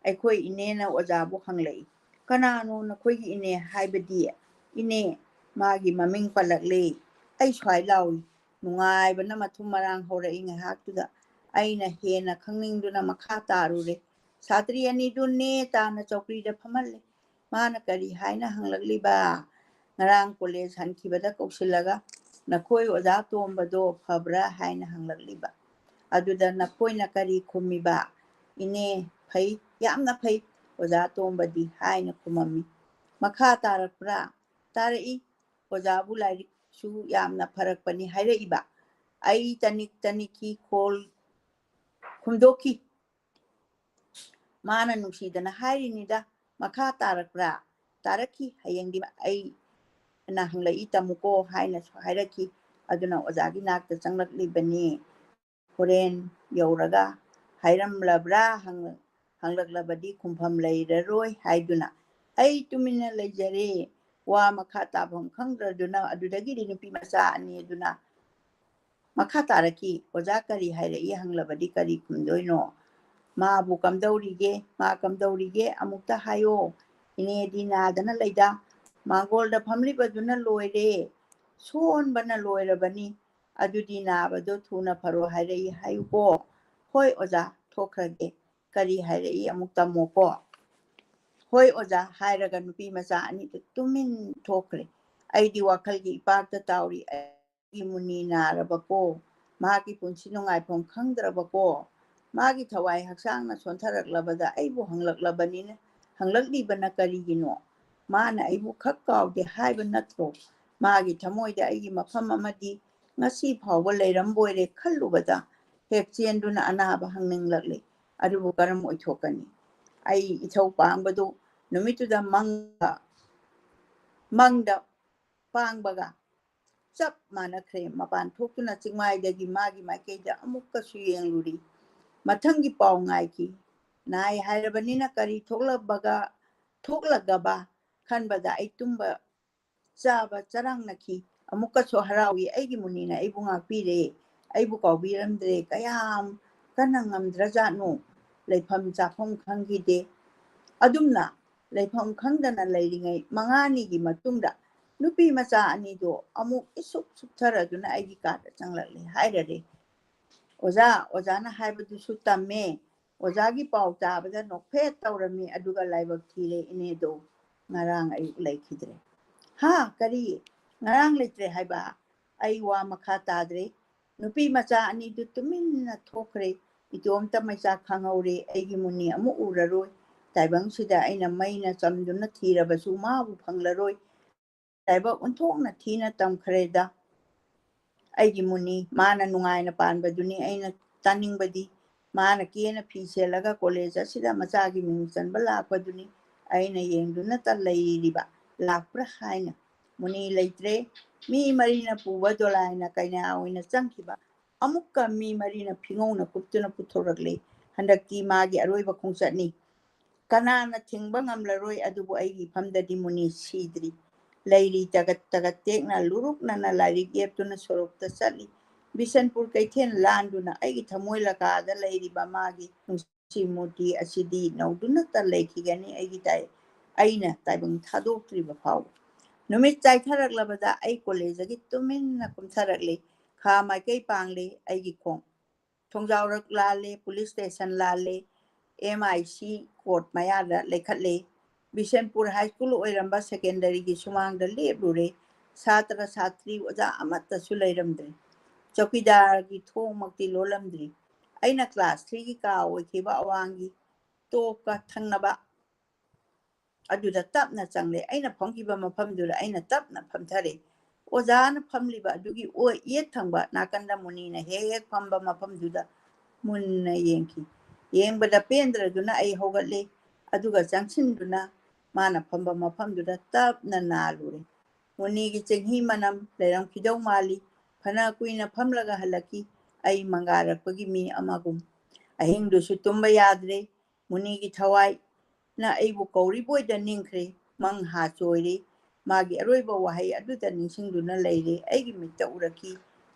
ꯑꯩꯈꯣꯏ ꯏꯅꯦꯅ ꯑꯣꯖꯥꯕꯨ ꯍꯪꯂꯛꯏ꯫" "ꯀꯅꯥꯅꯣ ꯅꯈꯣꯏꯒꯤ ꯏꯅꯦ?" "ꯍꯥꯏꯕꯗꯤ, ꯏꯅꯦ, ꯃꯥꯒꯤ ꯃꯃꯤꯡ ꯄꯜꯂꯛꯂꯦ꯫" ꯑꯩ ꯁ꯭ꯋꯥꯏ ꯂꯥꯎꯏ꯫ ꯅꯨꯡꯉꯥꯏꯕꯅ ꯃꯊꯨꯝ ꯃꯔꯥꯡ ꯍꯧꯔꯛꯏ ꯉꯥꯏꯍꯥꯛꯇꯨꯗ꯫ ꯑꯩꯅ ꯍꯦꯟꯅ ꯈꯪꯅꯤꯡꯗꯨꯅ ꯃꯈꯥ ꯇꯥꯔꯨꯔꯦ꯫ ꯁꯥꯇ꯭ꯔꯤ ꯑꯅꯤꯗꯨ ꯅꯦ ꯇꯥꯅ ꯆꯧꯀ꯭ꯔꯤꯗ ꯐꯝꯍꯜꯂꯦ꯫ ꯃꯥꯅ ꯀꯔꯤ ꯍꯥꯏꯅ ꯍꯪꯂꯛꯂꯤꯕ? "ꯉꯔꯥꯡ ꯀꯣꯂꯦꯖ ꯍꯟꯈꯤꯕꯗ ꯀꯧꯁꯤꯜꯂꯒ ꯅꯈꯣꯏ ꯑꯣꯖꯥ ꯇꯣꯝꯕꯗꯣ ꯐꯕ꯭ꯔꯥ?" ꯍꯥꯏꯅ ꯍꯪꯂꯛꯂꯤꯕ꯫ ꯑꯗꯨꯗ ꯅꯈꯣꯏꯅ ꯀꯔꯤ ꯈꯨꯝꯃꯤꯕ? "ꯏꯅꯦ, ꯐꯩ, ꯌꯥꯝꯅ ꯐꯩ ꯑꯣꯖꯥ ꯇꯣꯝꯕꯗꯤ" ꯍꯥꯏꯅ ꯈꯨꯝꯃꯝꯃꯤ꯫ "ꯃꯈꯥ ꯇꯥꯔꯛꯄ꯭ꯔꯥ?" "ꯇꯥꯔꯛꯏ, ꯑꯣꯖꯥꯕꯨ ꯂꯥꯏꯔꯤꯛꯁꯨ ꯌꯥꯝꯅ ꯐꯔꯛꯄꯅꯤ" ꯍꯥꯏꯔꯛꯏꯕ꯫ ꯑꯩ ꯇꯅꯤꯛ ꯇꯅꯤꯛꯈꯤ, ꯈꯣꯜ ꯈꯨꯝꯗꯣꯛꯈꯤ꯫ ꯃꯥꯅ ꯅꯨꯡꯁꯤꯗꯅ ꯍꯥꯏꯔꯤꯅꯤꯗ, "ꯃꯈꯥ ꯇꯥꯔꯛꯄ꯭ꯔꯥ?" "ꯇꯥꯔꯛꯈꯤ, ꯍꯌꯦꯡꯗꯤ ꯑꯩꯅ ꯍꯪꯂꯛꯏ ꯇꯝꯃꯨꯀꯣ" ꯍꯥꯏꯅꯁꯨ ꯍꯥꯏꯔꯛꯈꯤ꯫ ꯑꯗꯨꯅ ꯑꯣꯖꯥꯒꯤ ꯅꯥꯛꯇ ꯆꯪꯂꯛꯂꯤꯕꯅꯤ꯫ ꯍꯣꯔꯦꯟ ꯌꯧꯔꯒ ꯍꯥꯏꯔꯝꯂꯕ꯭ꯔꯥ ꯍꯪ-, ꯍꯪꯂꯛꯂꯕꯗꯤ ꯈꯨꯝꯐꯝ ꯂꯩꯔꯔꯣꯏ ꯍꯥꯏꯗꯨꯅ ꯑꯩ ꯇꯨꯃꯤꯟꯅ ꯂꯩꯖꯔꯦ꯫ ꯋꯥ ꯃꯈꯥ ꯇꯥꯐꯝ ꯈꯪꯗ꯭ꯔꯗꯨꯅ ꯑꯗꯨꯗꯒꯤꯗꯤ ꯅꯨꯄꯤ ꯃꯆꯥ ꯑꯅꯤ ꯑꯗꯨꯅ ꯃꯈꯥ ꯇꯥꯔꯛꯈꯤ, "ꯑꯣꯖꯥ ꯀꯔꯤ ꯍꯥꯏꯔꯛꯏ ꯍꯪꯂꯕꯗꯤ ꯀꯔꯤ ꯈꯨꯝꯗꯣꯏꯅꯣ? ꯃꯥꯕꯨ ꯀꯝꯗꯧꯔꯤꯒꯦ? ꯃꯥ ꯀꯝꯗꯧꯔꯤꯒꯦ? ꯑꯃꯨꯛꯇ ꯍꯥꯏꯌꯣ꯫ ꯏꯅꯦꯗꯤ ꯅꯥꯗꯅ ꯂꯩꯗ꯫ ꯃꯥꯡꯒꯣꯜꯗ ꯐꯝꯂꯤꯕꯗꯨꯅ ꯂꯣꯏꯔꯦ꯫ ꯁꯣꯟꯕꯅ ꯂꯣꯏꯔꯕꯅꯤ꯫ ꯑꯗꯨꯗꯤ ꯅꯥꯕꯗꯣ ꯊꯨꯅ ꯐꯔꯣ ꯍꯥꯏꯔꯛꯏ ꯍꯥꯏꯌꯨꯀꯣ꯫" "ꯍꯣꯏ ꯑꯣꯖꯥ, ꯊꯣꯛꯈ꯭ꯔꯒꯦ꯫ ꯀꯔꯤ ꯍꯥꯏꯔꯛꯏ ꯑꯃꯨꯛ ꯇꯝꯃꯣꯀꯣ꯫" "ꯍꯣꯏ ꯑꯣꯖꯥ" ꯍꯥꯏꯔꯒ ꯅꯨꯄꯤ ꯃꯆꯥ ꯑꯅꯤꯗꯨ ꯇꯨꯃꯤꯟ ꯊꯣꯛꯈ꯭ꯔꯦ꯫ ꯑꯩꯗꯤ ꯋꯥꯈꯜꯒꯤ ꯏꯄꯥꯛꯇ ꯇꯥꯎꯔꯤ꯫ ꯑꯩꯒꯤ ꯃꯨꯅꯤ ꯅꯥꯔꯕꯀꯣ, ꯃꯍꯥꯛꯀꯤ ꯄꯨꯟꯁꯤ ꯅꯨꯡꯉꯥꯏꯐꯝ ꯈꯪꯗ꯭ꯔꯕꯀꯣ, ꯃꯥꯒꯤ ꯊꯋꯥꯏ ꯍꯛꯆꯥꯡꯅ ꯁꯣꯟꯊꯔꯛꯂꯕꯗ ꯑꯩꯕꯨ ꯍꯪꯂꯛꯂꯕꯅꯤꯅ, ꯍꯪꯂꯛꯂꯤꯕꯅ ꯀꯔꯤꯒꯤꯅꯣ? ꯃꯥꯅ ꯑꯩꯕꯨ ꯈꯛ ꯀꯥꯎꯗꯦ ꯍꯥꯏꯕ ꯅꯠꯇ꯭ꯔꯣ? ꯃꯥꯒꯤ ꯊꯃꯣꯏꯗ ꯑꯩꯒꯤ ꯃꯐꯝ ꯑꯃꯗꯤ ꯉꯁꯤ ꯐꯥꯎꯕ ꯂꯩꯔꯝꯕꯣꯏꯔꯦ ꯈꯜꯂꯨꯕꯗ ꯍꯦꯛ ꯆꯦꯟꯗꯨꯅ ꯑꯅꯥꯕ ꯍꯪꯅꯤꯡꯂꯛꯂꯦ꯫ ꯑꯗꯨꯕꯨ ꯀꯔꯝ ꯑꯣꯏꯊꯣꯛꯀꯅꯤ? ꯑꯩ ꯏꯊꯧ ꯄꯥꯡꯕꯗꯨ ꯅꯨꯃꯤꯠꯇꯨꯗ ꯃꯪꯗ, ꯃꯪꯗ ꯄꯥꯡꯕꯒ ꯆꯞ ꯃꯥꯟꯅꯈ꯭ꯔꯦ꯫ ꯃꯄꯥꯟ ꯊꯣꯛꯇꯨꯅ ꯆꯤꯡꯃꯥꯏꯗꯒꯤ ꯃꯥꯒꯤ ꯃꯥꯏꯀꯩꯗ ꯑꯃꯨꯛꯀꯁꯨ ꯌꯦꯡꯂꯨꯔꯤ꯫ ꯃꯊꯪꯒꯤ ꯄꯥꯎ ꯉꯥꯏꯈꯤ꯫ ꯅꯥꯏ ꯍꯥꯏꯔꯕꯅꯤꯅ ꯀꯔꯤ ꯊꯣꯛꯂꯕꯒ ꯊꯣꯛꯂꯒꯕ ꯈꯟꯕꯗ ꯑꯩ ꯇꯨꯝꯕ ꯆꯥꯕ ꯆꯔꯥꯡꯅꯈꯤ꯫ ꯑꯃꯨꯛꯀꯁꯨ ꯍꯔꯥꯎꯏ, ꯑꯩꯒꯤ ꯃꯨꯅꯤꯅ ꯑꯩꯕꯨ ꯉꯥꯛꯄꯤꯔꯦ, ꯑꯩꯕꯨ ꯀꯥꯎꯕꯤꯔꯝꯗ꯭ꯔꯦ꯫ ꯀꯌꯥꯝ ꯀꯟꯅ ꯉꯝꯗ꯭ꯔꯖꯥꯠꯅꯣ꯫ ꯂꯩꯐꯝ ꯆꯥꯐꯝ ꯈꯪꯈꯤꯗꯦ꯫ ꯑꯗꯨꯝꯅ ꯂꯩꯐꯝ ꯈꯪꯗꯅ ꯂꯩꯔꯤꯉꯩ ꯃꯉꯥꯅꯤꯒꯤ ꯃꯇꯨꯡꯗ ꯅꯨꯄꯤ ꯃꯆꯥ ꯑꯅꯤꯗꯣ ꯑꯃꯨꯛ ꯏꯁꯨꯛ ꯁꯨꯛꯊꯔꯗꯨꯅ ꯑꯩꯒꯤ ꯀꯥꯗ ꯆꯪꯂꯛꯂꯦ ꯍꯥꯏꯔꯔꯦ꯫ "ꯑꯣꯖꯥ, ꯑꯣꯖꯥꯅ ꯍꯥꯏꯕꯗꯨꯁꯨ ꯇꯝꯃꯦ, ꯑꯣꯖꯥꯒꯤ ꯄꯥꯎ ꯇꯥꯕꯗ ꯅꯣꯛꯐꯦꯠ ꯇꯧꯔꯝꯃꯤ, ꯑꯗꯨꯒ ꯂꯥꯏꯕꯛ ꯊꯤꯔꯦ ꯏꯅꯦꯗꯣ꯫ ꯉꯔꯥꯡ ꯑꯌꯨꯛ ꯂꯩꯈꯤꯗ꯭ꯔꯦ"꯫ "ꯍꯥ? ꯀꯔꯤ? ꯉꯔꯥꯡ ꯂꯩꯇ꯭ꯔꯦ ꯍꯥꯏꯕ?" ꯑꯩ ꯋꯥ ꯃꯈꯥ ꯇꯥꯗ꯭ꯔꯦ꯫ ꯅꯨꯄꯤ ꯃꯆꯥ ꯑꯅꯤꯗꯨ ꯇꯨꯃꯤꯟꯅ ꯊꯣꯛꯈ꯭ꯔꯦ꯫ ꯏꯇꯣꯝꯇ ꯃꯩꯆꯥꯛ ꯈꯥꯡꯍꯧꯔꯦ꯫ ꯑꯩꯒꯤ ꯃꯨꯅꯤ ꯑꯃꯨꯛ ꯎꯔꯔꯣꯏ꯫ ꯇꯥꯏꯕꯪꯁꯤꯗ ꯑꯩꯅ ꯃꯩꯅ ꯆꯝꯗꯨꯅ ꯊꯤꯔꯕꯁꯨ ꯃꯥꯕꯨ ꯐꯪꯂꯔꯣꯏ꯫ ꯂꯥꯏꯕꯛ ꯑꯣꯟꯊꯣꯛꯅ ꯊꯤꯅ ꯇꯝꯈ꯭ꯔꯦꯗ꯫ ꯑꯩꯒꯤ ꯃꯨꯅꯤ, ꯃꯥꯅ ꯅꯨꯡꯉꯥꯏꯅ ꯄꯥꯟꯕꯗꯨꯅꯤ ꯑꯩꯅ ꯇꯥꯅꯤꯡꯕꯗꯤ꯫ ꯃꯥꯅ ꯀꯦꯅ ꯐꯤ ꯁꯦꯠꯂꯒ ꯀꯣꯂꯦꯖ ꯑꯁꯤꯗ ꯃꯆꯥꯒꯤ ꯃꯤꯡ ꯆꯟꯕ ꯂꯥꯛꯄꯗꯨꯅꯤ ꯑꯩꯅ ꯌꯦꯡꯗꯨꯅꯇ ꯂꯩꯔꯤꯕ꯫ ꯂꯥꯛꯄ꯭ꯔꯥ ꯍꯥꯏꯅ꯫ ꯃꯨꯅꯤ ꯂꯩꯇ꯭ꯔꯦ꯫ ꯃꯤ ꯃꯔꯤꯅ ꯄꯨꯕ ꯗꯣꯂꯥꯏꯅ ꯀꯩꯅꯥ ꯑꯣꯏꯅ ꯆꯪꯈꯤꯕ꯫ ꯑꯃꯨꯛꯀ ꯃꯤ ꯃꯔꯤꯅ ꯐꯤꯉꯧꯅ ꯀꯨꯞꯇꯨꯅ ꯄꯨꯊꯣꯔꯛꯂꯦ꯫ ꯍꯟꯗꯛꯇꯤ ꯃꯥꯒꯤ ꯑꯔꯣꯏꯕ ꯈꯣꯡꯆꯠꯅꯤ꯫ ꯀꯅꯥꯅ ꯊꯤꯡꯕ ꯉꯝꯂꯔꯣꯏ꯫ ꯑꯗꯨꯕꯨ ꯑꯩꯒꯤ ꯏꯐꯝꯗꯗꯤ ꯃꯨꯅꯤ ꯁꯤꯗ꯭ꯔꯤ꯫ ꯂꯩꯔꯤ ꯇꯒꯠ ꯇꯒꯠ ꯇꯦꯛꯅ, ꯂꯨꯔꯨꯛꯅꯅ ꯂꯥꯏꯔꯤꯛ ꯌꯦꯞꯇꯨꯅ ꯁꯣꯔꯣꯛꯇ ꯆꯠꯂꯤ꯫ ꯕꯤꯁꯟꯄꯨꯔ ꯀꯩꯊꯦꯜ ꯂꯥꯟꯗꯨꯅ ꯑꯩꯒꯤ ꯊꯃꯣꯏ ꯂꯀꯥꯗ ꯂꯩꯔꯤꯕ ꯃꯥꯒꯤ ꯅꯨꯡꯁꯤ ꯃꯨꯔꯇꯤ ꯑꯁꯤꯗꯤ ꯅꯧꯗꯨꯅꯇ ꯂꯩꯈꯤꯒꯅꯤ ꯑꯩꯒꯤ ꯇꯥꯏ-, ꯑꯩꯅ ꯇꯥꯏꯕꯪ ꯊꯥꯗꯣꯛꯇ꯭ꯔꯤꯕ ꯐꯥꯎꯕ꯫ ꯅꯨꯃꯤꯠ ꯆꯥꯏꯊꯔꯛꯂꯕꯗ ꯑꯩ ꯀꯣꯂꯦꯖꯇꯒꯤ ꯇꯨꯃꯤꯟꯅ ꯀꯨꯝꯊꯔꯛꯂꯤ꯫ ꯈꯥ ꯃꯥꯏꯀꯩ ꯄꯥꯡꯂꯤ ꯑꯩꯒꯤ ꯈꯣꯡ꯫ ꯊꯣꯡꯖꯥꯎꯔꯛ ꯂꯥꯜꯂꯦ, ꯄꯨꯂꯤꯁ ꯁ꯭ꯇꯦꯁꯟ ꯂꯥꯜꯂꯦ, ꯑꯦꯝ ꯑꯥꯏ ꯁꯤ ꯀꯣꯔꯠ ꯃꯌꯥꯗ ꯂꯩꯈꯠꯂꯦ꯫ ꯕꯤꯁꯦꯟꯄꯨꯔ ꯍꯥꯏ ꯁ꯭ꯀꯨꯜ ꯑꯣꯏꯔꯝꯕ ꯁꯦꯀꯦꯟꯗꯔꯤꯒꯤ ꯁꯨꯃꯥꯡꯗ ꯂꯦꯞꯂꯨꯔꯦ꯫ ꯁꯥꯇ꯭ꯔ ꯁꯥꯇ꯭ꯔꯤ ꯑꯣꯖꯥ ꯑꯃꯠꯇꯁꯨ ꯂꯩꯔꯝꯗ꯭ꯔꯦ꯫ ꯆꯧꯀꯤꯗꯥꯔꯒꯤ ꯊꯣꯡꯃꯛꯇꯤ ꯂꯣꯜꯂꯝꯗ꯭ꯔꯤ꯫ ꯑꯩꯅ ꯀ꯭ꯂꯥꯁ ꯊ꯭ꯔꯤꯒꯤ ꯀꯥ ꯑꯣꯏꯈꯤꯕ ꯑꯋꯥꯡꯒꯤ ꯇꯣꯞꯀ ꯊꯪꯅꯕ ꯑꯗꯨꯗ ꯇꯞꯅ ꯆꯪꯂꯦ꯫ ꯑꯩꯅ ꯐꯝꯈꯤꯕ ꯃꯐꯝꯗꯨꯗ ꯑꯩꯅ ꯇꯞꯅ ꯐꯝꯊꯔꯦ꯫ ꯑꯣꯖꯥꯅ ꯐꯝꯂꯤꯕ ꯑꯗꯨꯒꯤ ꯑꯣꯏ ꯌꯦꯠ ꯊꯪꯕ ꯅꯥꯀꯟꯗ ꯃꯨꯅꯤꯅ ꯍꯦꯛ ꯍꯦꯛ ꯐꯝꯕ ꯃꯐꯝꯗꯨꯗ ꯃꯨꯟꯅ ꯌꯦꯡꯈꯤ꯫ ꯌꯦꯡꯕꯗ ꯄꯦꯟꯗ꯭ꯔꯗꯨꯅ ꯑꯩ ꯍꯧꯒꯠꯂꯦ꯫ ꯑꯗꯨꯒ ꯆꯪꯁꯤꯟꯗꯨꯅ ꯃꯥꯅ ꯐꯝꯕ ꯃꯐꯝꯗꯨꯗ ꯇꯞꯅ ꯅꯥꯜꯂꯨꯔꯦ꯫ ꯃꯨꯅꯤꯒꯤ ꯆꯦꯡꯍꯤ ꯃꯅꯝ ꯂꯩꯔꯝꯈꯤꯗꯧ ꯃꯥꯜꯂꯤ꯫ ꯐꯅ ꯀꯨꯏꯅ ꯐꯝꯂꯒ ꯍꯜꯂꯛꯈꯤ꯫ ꯑꯩ ꯃꯪꯒꯥꯔꯛꯄꯒꯤ ꯃꯤ ꯑꯃꯒꯨꯝ꯫ ꯑꯍꯤꯡꯗꯨꯁꯨ ꯇꯨꯝꯕ ꯌꯥꯗ꯭ꯔꯦ꯫ ꯃꯨꯅꯤꯒꯤ ꯊꯋꯥꯏꯅ ꯑꯩꯕꯨ ꯀꯧꯔꯤꯕꯣꯏꯗ ꯅꯤꯡꯈ꯭ꯔꯦ꯫ ꯃꯪ ꯍꯥ ꯆꯣꯏꯔꯦ꯫ ꯃꯥꯒꯤ ꯑꯔꯣꯏꯕ ꯋꯥꯍꯩ ꯑꯗꯨꯗ ꯅꯤꯡꯁꯤꯡꯗꯨꯅ ꯂꯩꯔꯦ꯫ ꯑꯩꯒꯤ ꯃꯤꯠꯇ ꯎꯔꯛꯈꯤ꯫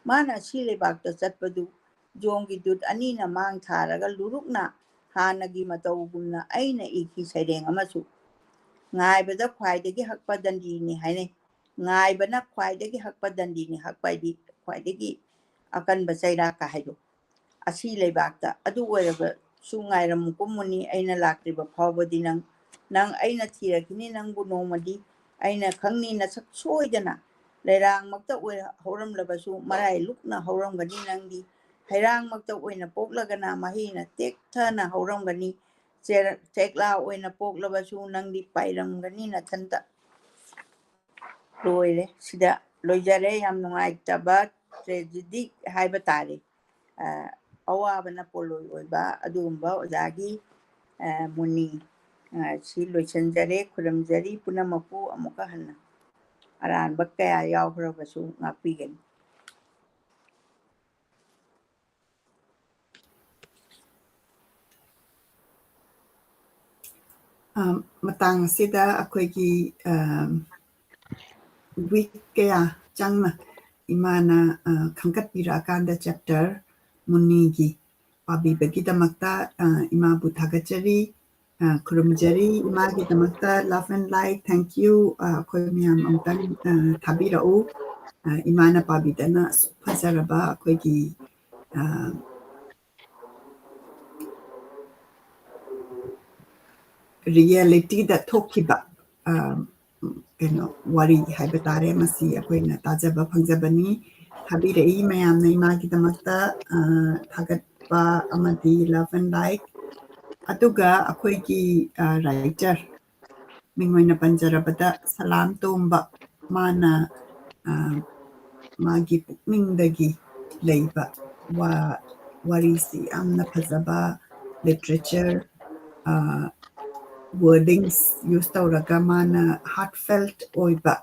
ꯃꯥꯅ ꯑꯁꯤ ꯂꯩꯕꯥꯛꯇ ꯆꯠꯄꯗꯨ ꯖꯣꯡꯒꯤ ꯗꯨꯠ ꯑꯅꯤꯅ ꯃꯥꯡ ꯊꯥꯔꯒ ꯂꯨꯔꯨꯛꯅ ꯍꯥꯟꯅꯒꯤ ꯃꯇꯧꯒꯨꯝꯅ ꯑꯩꯅ ꯏꯈꯤ ꯁꯩꯔꯦꯡ ꯑꯃꯁꯨ꯫ ꯉꯥꯏꯕꯗ ꯈ꯭ꯋꯥꯏꯗꯒꯤ ꯍꯛꯄ ꯗꯟꯗꯤꯅꯤ ꯍꯥꯏꯅꯩ꯫ ꯉꯥꯏꯕꯅ ꯈ꯭ꯋꯥꯏꯗꯒꯤ ꯍꯛꯄ ꯗꯟꯗꯤꯅꯤ, ꯍꯛꯄ ꯍꯥꯏꯗꯤ ꯈ꯭ꯋꯥꯏꯗꯒꯤ ꯑꯀꯟꯕ ꯆꯩꯔꯥꯛꯀ ꯍꯥꯏꯗꯣ꯫ ꯑꯁꯤ ꯂꯩꯕꯥꯛꯇ ꯑꯗꯨ ꯑꯣꯏꯔꯕꯁꯨ ꯉꯥꯏꯔꯝꯃꯨ ꯀꯨꯝꯃꯨꯅꯤ, ꯑꯩꯅ ꯂꯥꯛꯇ꯭ꯔꯤꯕ ꯐꯥꯎꯕꯗꯤ ꯅꯪ, ꯅꯪ ꯑꯩꯅ ꯊꯤꯔꯛꯈꯤꯅꯤ ꯅꯪꯕꯨ ꯅꯣꯡꯃꯗꯤ꯫ ꯑꯩꯅ ꯈꯪꯅꯤ ꯅꯁꯛ ꯁꯣꯏꯗꯅ ꯂꯩꯔꯥꯡꯃꯛꯇ ꯑꯣꯏ-, ꯍꯧꯔꯝꯂꯕꯁꯨ ꯃꯔꯥꯏ ꯂꯨꯛꯅ ꯍꯧꯔꯝꯒꯅꯤ ꯅꯪꯗꯤ꯫ ꯍꯩꯔꯥꯡꯃꯛꯇ ꯑꯣꯏꯅ ꯄꯣꯛꯂꯒꯅ ꯃꯍꯩꯅ ꯇꯦꯛꯊꯅ ꯍꯧꯔꯝꯒꯅꯤ꯫ ꯆꯦꯔ-, ꯆꯦꯛꯂꯥ ꯑꯣꯏꯅ ꯄꯣꯛꯂꯕꯁꯨ ꯅꯪꯗꯤ ꯄꯥꯏꯔꯝꯒꯅꯤ ꯅꯊꯟꯇ꯫ ꯂꯣꯏꯔꯦ꯫ ꯁꯤꯗ ꯂꯣꯏꯖꯔꯦ꯫ ꯌꯥꯝ ꯅꯨꯡꯉꯥꯏꯇꯕ tragedy ꯍꯥꯏꯕ ꯇꯥꯔꯦ꯫ ꯑ, ꯑꯋꯥꯕꯅ ꯄꯣꯠꯂꯣꯏ ꯑꯣꯏꯕ ꯑꯗꯨꯒꯨꯝꯕ ꯑꯣꯖꯥꯒꯤ, ꯑ, ꯃꯨꯅꯤ, ꯑ, ꯁꯤ ꯂꯣꯏꯁꯤꯟꯖꯔꯦ꯫ ꯈꯨꯔꯨꯝꯖꯔꯤ ꯄꯨꯝꯅꯃꯛꯄꯨ ꯑꯃꯨꯛꯀ ꯍꯟꯅ꯫ ꯑꯔꯥꯟꯕ ꯀꯌꯥ ꯌꯥꯎꯈ꯭ꯔꯕꯁꯨ ꯉꯥꯛꯄꯤꯒꯅꯤ꯫ ꯑ, ꯃꯇꯥꯡ ꯑꯁꯤꯗ ꯑꯩꯈꯣꯏꯒꯤ, ꯑ, week ꯀꯌꯥ ꯆꯪꯅ ꯏꯃꯥꯅ, ꯑ, ꯈꯟꯒꯠꯄꯤꯔꯛꯑꯀꯥꯟꯗ chapter ꯃꯨꯅꯤꯒꯤ ꯄꯥꯕꯤꯕꯒꯤꯗꯃꯛꯇ, ꯑ, ꯏꯃꯥꯕꯨ ꯊꯥꯒꯠꯆꯔꯤ, ꯑ, ꯈꯨꯔꯨꯝꯖꯔꯤ꯫ ꯏꯃꯥꯒꯤꯗꯃꯛꯇ love and light, thank you, ꯑ, ꯑꯩꯈꯣꯏ ꯃꯌꯥꯝ ꯑꯃꯨꯛꯇꯪ, ꯑ, ꯊꯥꯕꯤꯔꯛꯎ꯫ ꯑ, ꯏꯃꯥꯅ ꯄꯥꯕꯤꯗꯅ ꯑꯁꯨꯛ ꯐꯖꯔꯕ ꯑꯩꯈꯣꯏꯒꯤ, ꯑ, reality ꯗ ꯊꯣꯛꯈꯤꯕ, ꯑ, ꯀꯩꯅꯣ, ꯋꯥꯔꯤ ꯍꯥꯏꯕ ꯇꯥꯔꯦ, ꯃꯁꯤ ꯑꯩꯈꯣꯏꯅ ꯇꯥꯖꯕ ꯐꯪꯖꯕꯅꯤ꯫ ꯊꯥꯕꯤꯔꯛꯏ ꯃꯌꯥꯝꯅ ꯏꯃꯥꯒꯤꯗꯃꯛꯇ, ꯑ, ꯊꯥꯒꯠꯄ ꯑꯃꯗꯤ love and light꯫ ꯑꯗꯨꯒ ꯑꯩꯈꯣꯏꯒꯤ, ꯑ, writer, ꯃꯤꯡ ꯑꯣꯏꯅ ꯄꯟꯖꯔꯕꯗ ꯁꯂꯥꯝ ꯇꯣꯝꯕ, ꯃꯥꯅ, ꯑ, ꯃꯥꯒꯤ ꯄꯨꯛꯅꯤꯡꯗꯒꯤ ꯂꯩꯕ ꯋꯥ-, ꯋꯥꯔꯤꯁꯤ ꯌꯥꯝꯅ ꯐꯖꯕ literature, ꯑ, wordings use ꯇꯧꯔꯒ ꯃꯥꯅ heartfelt ꯑꯣꯏꯕ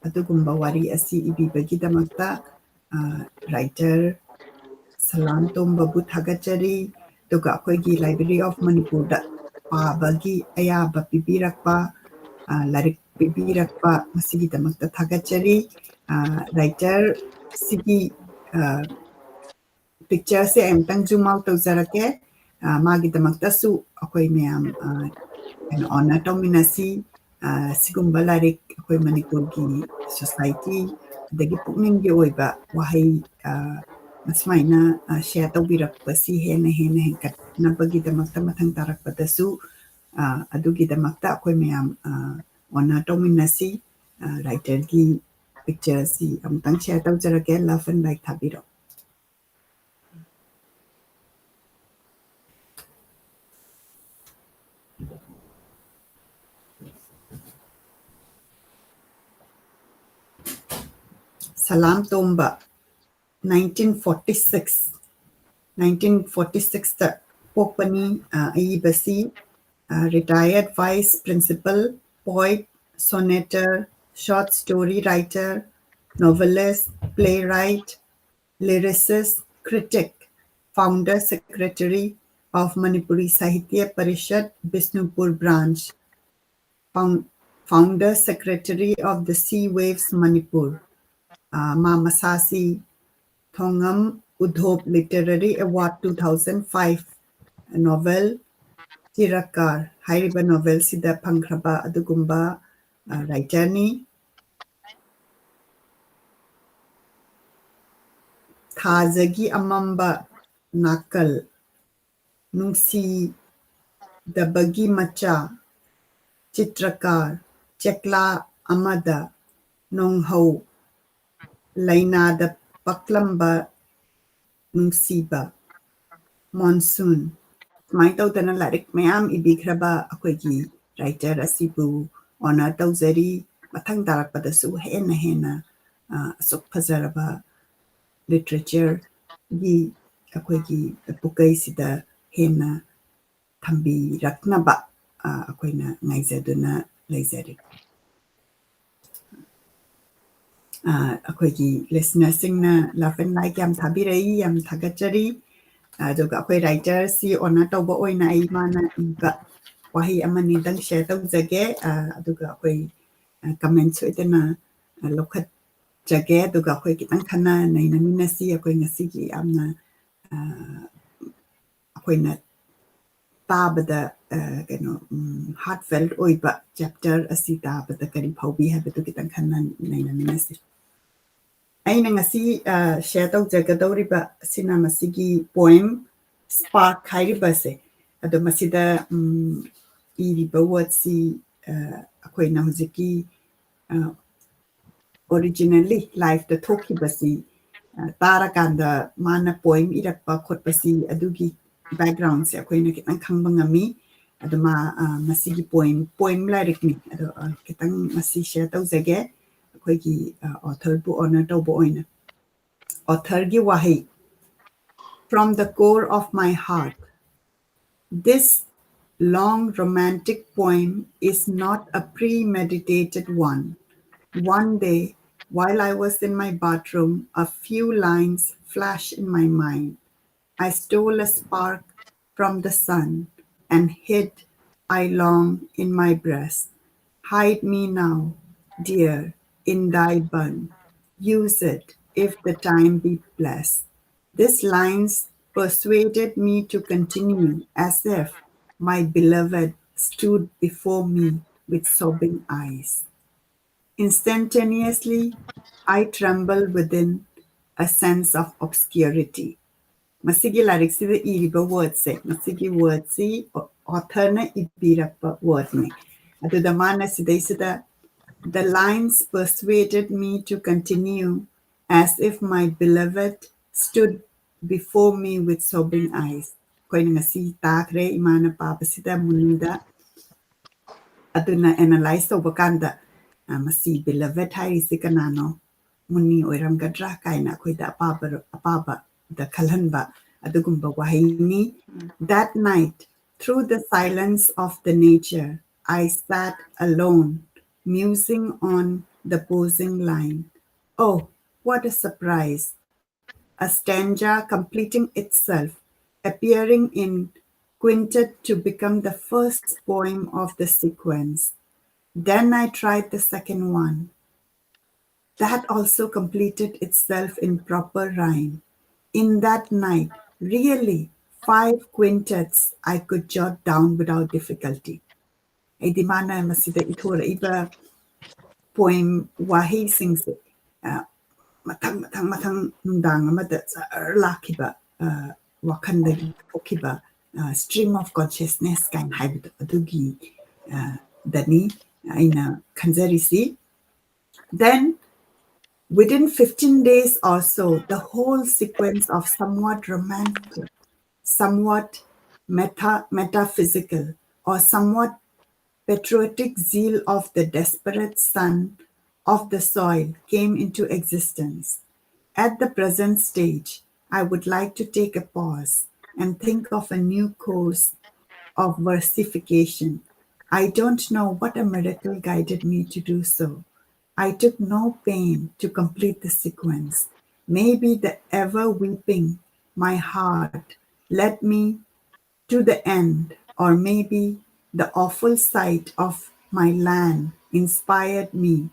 ꯑꯗꯨꯒꯨꯝꯕ ꯋꯥꯔꯤ ꯑꯁꯤ ꯏꯕꯤꯕꯒꯤꯗꯃꯛꯇ, ꯑ, writer ꯁꯂꯥꯝ ꯇꯣꯝꯕꯕꯨ ꯊꯥꯒꯠꯆꯔꯤ꯫ ꯑꯗꯨꯒ ꯑꯩꯈꯣꯏꯒꯤ Library of ꯃꯅꯤꯄꯨꯔꯗ ꯄꯥꯕꯒꯤ ꯑꯌꯥꯕ ꯄꯤꯕꯤꯔꯛꯄ, ꯑ, ꯂꯥꯏꯔꯤꯛ ꯄꯤꯕꯤꯔꯛꯄ, ꯃꯁꯤꯒꯤꯗꯃꯛꯇ ꯊꯥꯒꯠꯆꯔꯤ꯫ ꯑ, writer ꯁꯤꯒꯤ, ꯑ, picture ꯁꯦ ꯑꯃꯨꯛꯇꯪ zoom out ꯇꯧꯖꯔꯛꯀꯦ꯫ ꯑ, ꯃꯥꯒꯤꯗꯃꯛꯇꯁꯨ ꯑꯩꯈꯣꯏ ꯃꯌꯥꯝ, ꯑ, ꯀꯩꯅꯣ, honor ꯇꯧꯃꯤꯟꯅꯁꯤ꯫ ꯑ, ꯁꯤꯒꯨꯝꯕ ꯂꯥꯏꯔꯤꯛ ꯑꯩꯈꯣꯏ ꯃꯅꯤꯄꯨꯔꯒꯤ society, ꯑꯗꯒꯤ ꯄꯨꯛꯅꯤꯡꯒꯤ ꯑꯣꯏꯕ ꯋꯥꯍꯩ, ꯑ, ꯑꯁꯨꯃꯥꯏꯅ, ꯑ, share ꯇꯧꯕꯤꯔꯛꯄꯁꯤ ꯍꯦꯟꯅ ꯍꯦꯟꯅ ꯍꯦꯟꯒꯠꯅꯕꯒꯤꯗꯃꯛꯇ ꯃꯊꯪ ꯇꯥꯔꯛꯄꯗꯁꯨ, ꯑ, ꯑꯗꯨꯒꯤꯗꯃꯛꯇ ꯑꯩꯈꯣꯏ ꯃꯌꯥꯝ, ꯑ, honor ꯇꯧꯃꯤꯟꯅꯁꯤ꯫ ꯑ, writer ꯒꯤ picture ꯁꯤ ꯑꯃꯨꯛꯇꯪ share ꯇꯧꯖꯔꯛꯀꯦ꯫ Love and like ꯊꯥꯕꯤꯔꯛꯑꯣ꯫ ꯁꯂꯥꯝ ꯇꯣꯝꯕ, nineteen forty six, nineteen forty six ꯇ ꯄꯣꯛꯄꯅꯤ꯫ ꯑ, ꯑꯏꯕꯁꯤ, ꯑ, retired vice principal, poet, sonneter, short story writer, novelist, playwright, lyricist, critic, founder secretary of Manipuri Sahitya Parishad, Bishnupur branch, found-, founder secretary of the Sea Waves Manipur꯫ ꯑ, ꯃꯥ ꯃꯁꯥꯁꯤ ꯊꯣꯉꯝ ꯎꯙꯣꯞ Literary Award two thousand five novel ꯆꯤꯔꯀꯥꯔ ꯍꯥꯏꯔꯤꯕ novel ꯁꯤꯗ ꯐꯪꯈ꯭ꯔꯕ ꯑꯗꯨꯒꯨꯝꯕ, ꯑ, writer ꯅꯤ꯫ ꯊꯥꯖꯒꯤ ꯑꯃꯝꯕ ꯅꯥꯀꯜ, ꯅꯨꯡꯁꯤꯗꯕꯒꯤ ꯃꯆꯥ, ꯆꯤꯇ꯭ꯔꯀꯥꯔ, ꯆꯦꯛꯂꯥ ꯑꯃꯗ ꯅꯣꯡꯍꯧ, ꯂꯥꯏꯅꯥꯗ ꯄꯛꯂꯝꯕ ꯅꯨꯡꯁꯤꯕ, ꯃꯣꯟꯁꯨꯟ, ꯁꯨꯃꯥꯏꯅ ꯇꯧꯗꯅ ꯂꯥꯏꯔꯤꯛ ꯃꯌꯥꯝ ꯏꯕꯤꯈ꯭ꯔꯕ ꯑꯩꯈꯣꯏꯒꯤ writer ꯑꯁꯤꯕꯨ honor ꯇꯧꯖꯔꯤ꯫ ꯃꯊꯪ ꯇꯥꯔꯛꯄꯗꯁꯨ ꯍꯦꯟꯅ ꯍꯦꯟꯅ, ꯑ, ꯑꯁꯨꯛ ꯐꯖꯔꯕ literature ꯒꯤ ꯑꯩꯈꯣꯏꯒꯤ ꯄꯨꯀꯩꯁꯤꯗ ꯍꯦꯟꯅ ꯊꯝꯕꯤꯔꯛꯅꯕ, ꯑ, ꯑꯩꯈꯣꯏꯅ ꯉꯥꯏꯖꯗꯨꯅ ꯂꯩꯖꯔꯤ꯫ ꯑ, ꯑꯩꯈꯣꯏꯒꯤ listener ꯁꯤꯡꯅ love and like ꯌꯥꯝ ꯊꯥꯕꯤꯔꯛꯏ, ꯌꯥꯝ ꯊꯥꯒꯠꯆꯔꯤ꯫ ꯑꯗꯨꯒ ꯑꯩꯈꯣꯏ writer ꯁꯤ honor ꯇꯧꯕ ꯑꯣꯏꯅ ꯑꯩ ꯃꯥꯅ ꯏꯕ, ꯋꯥꯍꯩ ꯑꯃꯅꯤꯗꯪ share ꯇꯧꯖꯒꯦ, ꯑ, ꯑꯗꯨꯒ ꯑꯩꯈꯣꯏ, ꯑ, comment ꯁꯣꯏꯗꯅ, ꯑ, ꯂꯧꯈꯠꯆꯒꯦ, ꯑꯗꯨꯒ ꯑꯩꯈꯣꯏ ꯈꯤꯇꯪ ꯈꯟꯅ ꯅꯩꯅꯃꯤꯟꯅꯁꯤ꯫ ꯑꯩꯈꯣꯏ ꯉꯁꯤꯒꯤ ꯌꯥꯝꯅ, ꯑ, ꯑꯩꯈꯣꯏꯅ ꯇꯥꯕꯗ, ꯑ, ꯀꯩꯅꯣ, ꯎꯝ, heartfelt ꯑꯣꯏꯕ chapter ꯑꯁꯤ ꯇꯥꯕꯗ ꯀꯔꯤ ꯐꯥꯎꯕꯤ ꯍꯥꯏꯕꯗꯨ ꯈꯤꯇꯪ ꯈꯟꯅ ꯅꯩꯅꯃꯤꯟꯅꯁꯤ꯫ ꯑꯩꯅ ꯉꯁꯤ, ꯑ, share ꯇꯧꯖꯒꯗꯧꯔꯤꯕ ꯑꯁꯤꯅ ꯃꯁꯤꯒꯤ poem Spark ꯍꯥꯏꯔꯤꯕꯁꯦ꯫ ꯑꯗꯣ ꯃꯁꯤꯗ, ꯎꯝ, ꯏꯔꯤꯕ wordꯁꯤ, ꯑ, ꯑꯩꯈꯣꯏꯅ ꯍꯧꯖꯤꯛꯀꯤ, ꯑ, originally lifeꯇ ꯊꯣꯛꯈꯤꯕꯁꯤ, ꯑ, ꯇꯥꯔꯀꯥꯟꯗ ꯃꯥꯅ poem ꯏꯔꯛꯄ ꯈꯣꯠꯄꯁꯤ ꯑꯗꯨꯒꯤ backgroundꯁꯦ ꯑꯩꯈꯣꯏꯅ ꯈꯤꯇꯪ ꯈꯪꯕ ꯉꯝꯃꯤ꯫ ꯑꯗꯣ ꯃꯥ, ꯑ, ꯃꯁꯤꯒꯤ poem, poem ꯂꯥꯏꯔꯤꯛꯅꯤ꯫ ꯑꯗꯣ, ꯑ, ꯈꯤꯇꯪ ꯃꯁꯤ share ꯇꯧꯖꯒꯦ꯫ ꯑꯩꯈꯣꯏꯒꯤ, ꯑ, authorꯕꯨ honour ꯇꯧꯕ ꯑꯣꯏꯅ꯫ Authorꯒꯤ ꯋꯥꯍꯩ, From the core of my heart. This long romantic poem is not a premeditated one. One day, while I was in my bathroom, a few lines flashed in my mind. I stole a spark from the sun and hid I long in my breast. Hide me now, dear, in thy bun. Use it if the time be blessed. These lines persuaded me to continue as if my beloved stood before me with sobbing eyes. Instantaneously, I tremble within a sense of obscurity. ꯃꯁꯤꯒꯤ ꯂꯥꯏꯔꯤꯛꯁꯤꯗ ꯏꯔꯤꯕ wordꯁꯦ, ꯃꯁꯤꯒꯤ wordꯁꯤ authorꯅ ꯏꯕꯤꯔꯛꯄ wordꯅꯤ꯫ ꯑꯗꯨꯗ ꯃꯥꯅ ꯁꯤꯗꯩꯁꯤꯗ, "The lines persuaded me to continue as if my beloved stood before me with sobbing eyes." ꯑꯩꯈꯣꯏꯅ ꯉꯁꯤ ꯇꯥꯈ꯭ꯔꯦ, ꯏꯃꯥꯅ ꯄꯥꯕꯁꯤꯗ ꯃꯨꯅꯤꯗ꯫ ꯑꯗꯨꯅ analyse ꯇꯧꯕ ꯀꯥꯟꯗ, ꯑ, ꯃꯁꯤ beloved ꯍꯥꯏꯔꯤꯁꯤ ꯀꯅꯥꯅꯣ? ꯃꯨꯅꯤ ꯑꯣꯏꯔꯝꯒꯗ꯭ꯔꯥ ꯀꯥꯏꯅ ꯑꯩꯈꯣꯏꯗ ꯑꯄꯥꯕ, ꯑꯄꯥꯕꯗ ꯈꯜꯍꯟꯕ ꯑꯗꯨꯒꯨꯝꯕ ꯋꯥꯍꯩꯅꯤ꯫ That night, through the silence of the nature, I sat alone, musing on the posing line. Oh, what a surprise! A stanza completing itself, appearing in quintet to become the first poem of the sequence. Then I tried the second one. That also completed itself in proper rhyme. In that night, really, five quintets I could jot down without difficulty. ꯑꯩꯗꯤ ꯃꯥꯅ ꯃꯁꯤꯗ ꯏꯊꯣꯔꯛꯏꯕ poem ꯋꯥꯍꯩꯁꯤꯡꯁꯦ, ꯑ, ꯃꯊꯪ, ꯃꯊꯪ, ꯃꯊꯪ ꯅꯨꯡꯗꯥꯡ ꯑꯃꯗ ꯖꯔ ꯂꯥꯛꯈꯤꯕ, ꯑ, ꯋꯥꯈꯜꯗꯒꯤ ꯊꯣꯛꯈꯤꯕ, ꯑ, stream of consciousness ꯀꯥꯏꯅ ꯍꯥꯏꯕꯗꯣ, ꯑꯗꯨꯒꯤ, ꯑ, ꯗꯅꯤ ꯑꯩꯅ ꯈꯟꯖꯔꯤꯁꯤ꯫ Then, within fifteen days or so, the whole sequence of somewhat romantic, somewhat meta-, metaphysical, or somewhat patriotic zeal of the desperate son of the soil came into existence. At the present stage, I would like to take a pause and think of a new course of versification. I don't know what a miracle guided me to do so. I took no pain to complete the sequence. Maybe the ever weeping my heart led me to the end, or maybe the awful sight of my land inspired me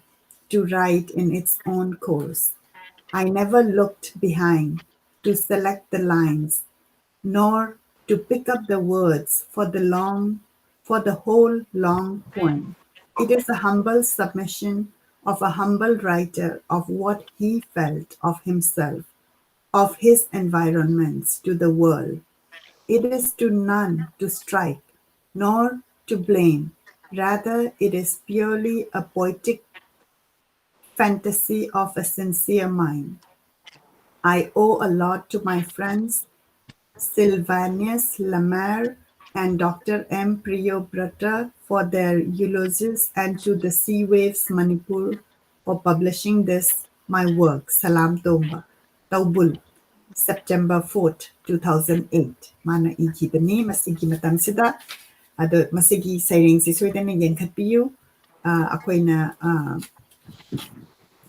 to write in its own course. I never looked behind to select the lines, nor to pick up the words for the long, for the whole long poem. It is a humble submission of a humble writer of what he felt of himself, of his environments to the world. It is to none to strike, nor to blame. Rather, it is purely a poetic fantasy of a sincere mind. I owe a lot to my friends Sylvanus Lamare and Doctor M Priyobrata for their eulogies, and to the Sea Waves Manipur for publishing this, my work, Salam Tomba, Taubul, September fourth, two thousand eight꯫ ꯃꯥꯅ ꯏꯈꯤꯕꯅꯤ ꯃꯁꯤꯒꯤ ꯃꯇꯝꯁꯤꯗ꯫ ꯑꯗꯣ ꯃꯁꯤꯒꯤ ꯁꯩꯔꯦꯡꯁꯤ ꯁꯣꯏꯗꯅ ꯌꯦꯡꯈꯠꯄꯤꯌꯨ꯫ ꯑ, ꯑꯩꯈꯣꯏꯅ, ꯑ,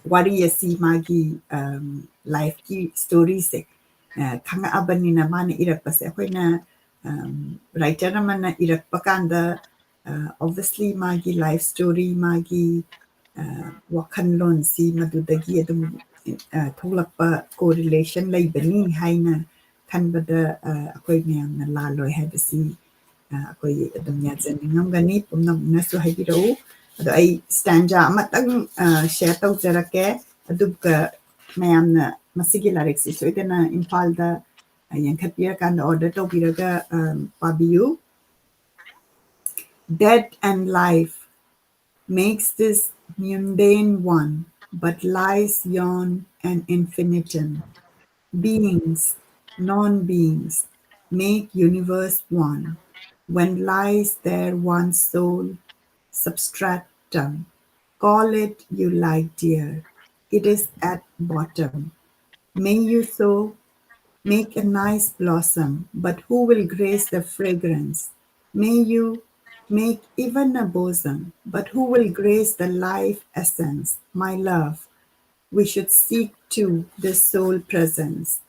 ꯋꯥꯔꯤ ꯑꯁꯤ ꯃꯥꯒꯤ, ꯑꯝ, life ꯀꯤ story ꯁꯦ, ꯑ, ꯈꯪꯉꯛꯑꯕꯅꯤꯅ ꯃꯥꯅ ꯏꯔꯛꯄꯁꯦ ꯑꯩꯈꯣꯏꯅ writer ꯑꯃꯅ ꯏꯔꯛꯄ ꯀꯥꯟꯗ, obviously ꯃꯥꯒꯤ life story, ꯃꯥꯒꯤ ꯋꯥꯈꯜꯂꯣꯟꯁꯤ ꯃꯗꯨꯗꯒꯤ ꯑꯗꯨꯝ ꯊꯣꯛꯂꯛꯄ correlation ꯂꯩꯕꯅꯤ ꯍꯥꯏꯅ ꯈꯟꯕꯗ ꯑꯩꯈꯣꯏ ꯃꯌꯥꯝꯅ ꯂꯥꯜꯂꯣꯏ ꯍꯥꯏꯕꯁꯤ ꯑꯩꯈꯣꯏ ꯑꯗꯨꯝ ꯌꯥꯖꯅꯤꯡꯉꯝꯒꯅꯤ꯫ ꯄꯨꯝꯅꯃꯛꯅꯁꯨ ꯍꯥꯏꯕꯤꯔꯛꯎ꯫ ꯑꯗꯣ ꯑꯩ stanza ꯑꯃꯇꯪ share ꯇꯧꯖꯔꯛꯀꯦ꯫ ꯑꯗꯨꯒ ꯃꯌꯥꯝꯅ ꯃꯁꯤꯒꯤ ꯂꯥꯏꯔꯤꯛꯁꯤ ꯁꯣꯏꯗꯅ ꯏꯝꯐꯥꯜꯗ ꯌꯦꯡꯈꯠꯄꯤꯔꯀꯥꯟꯗ order ꯇꯧꯕꯤꯔꯒ ꯄꯥꯕꯤꯌꯨ꯫ Death and life makes this mundane one, but lies yon an infinitum. Beings, non-beings, make universe one, when lies there one soul, substratum. Call it you like, dear. It is at bottom. May you sow, make a nice blossom, but who will grace the fragrance? May you make even a bosom, but who will grace the life essence? My love, we should seek to this soul presence.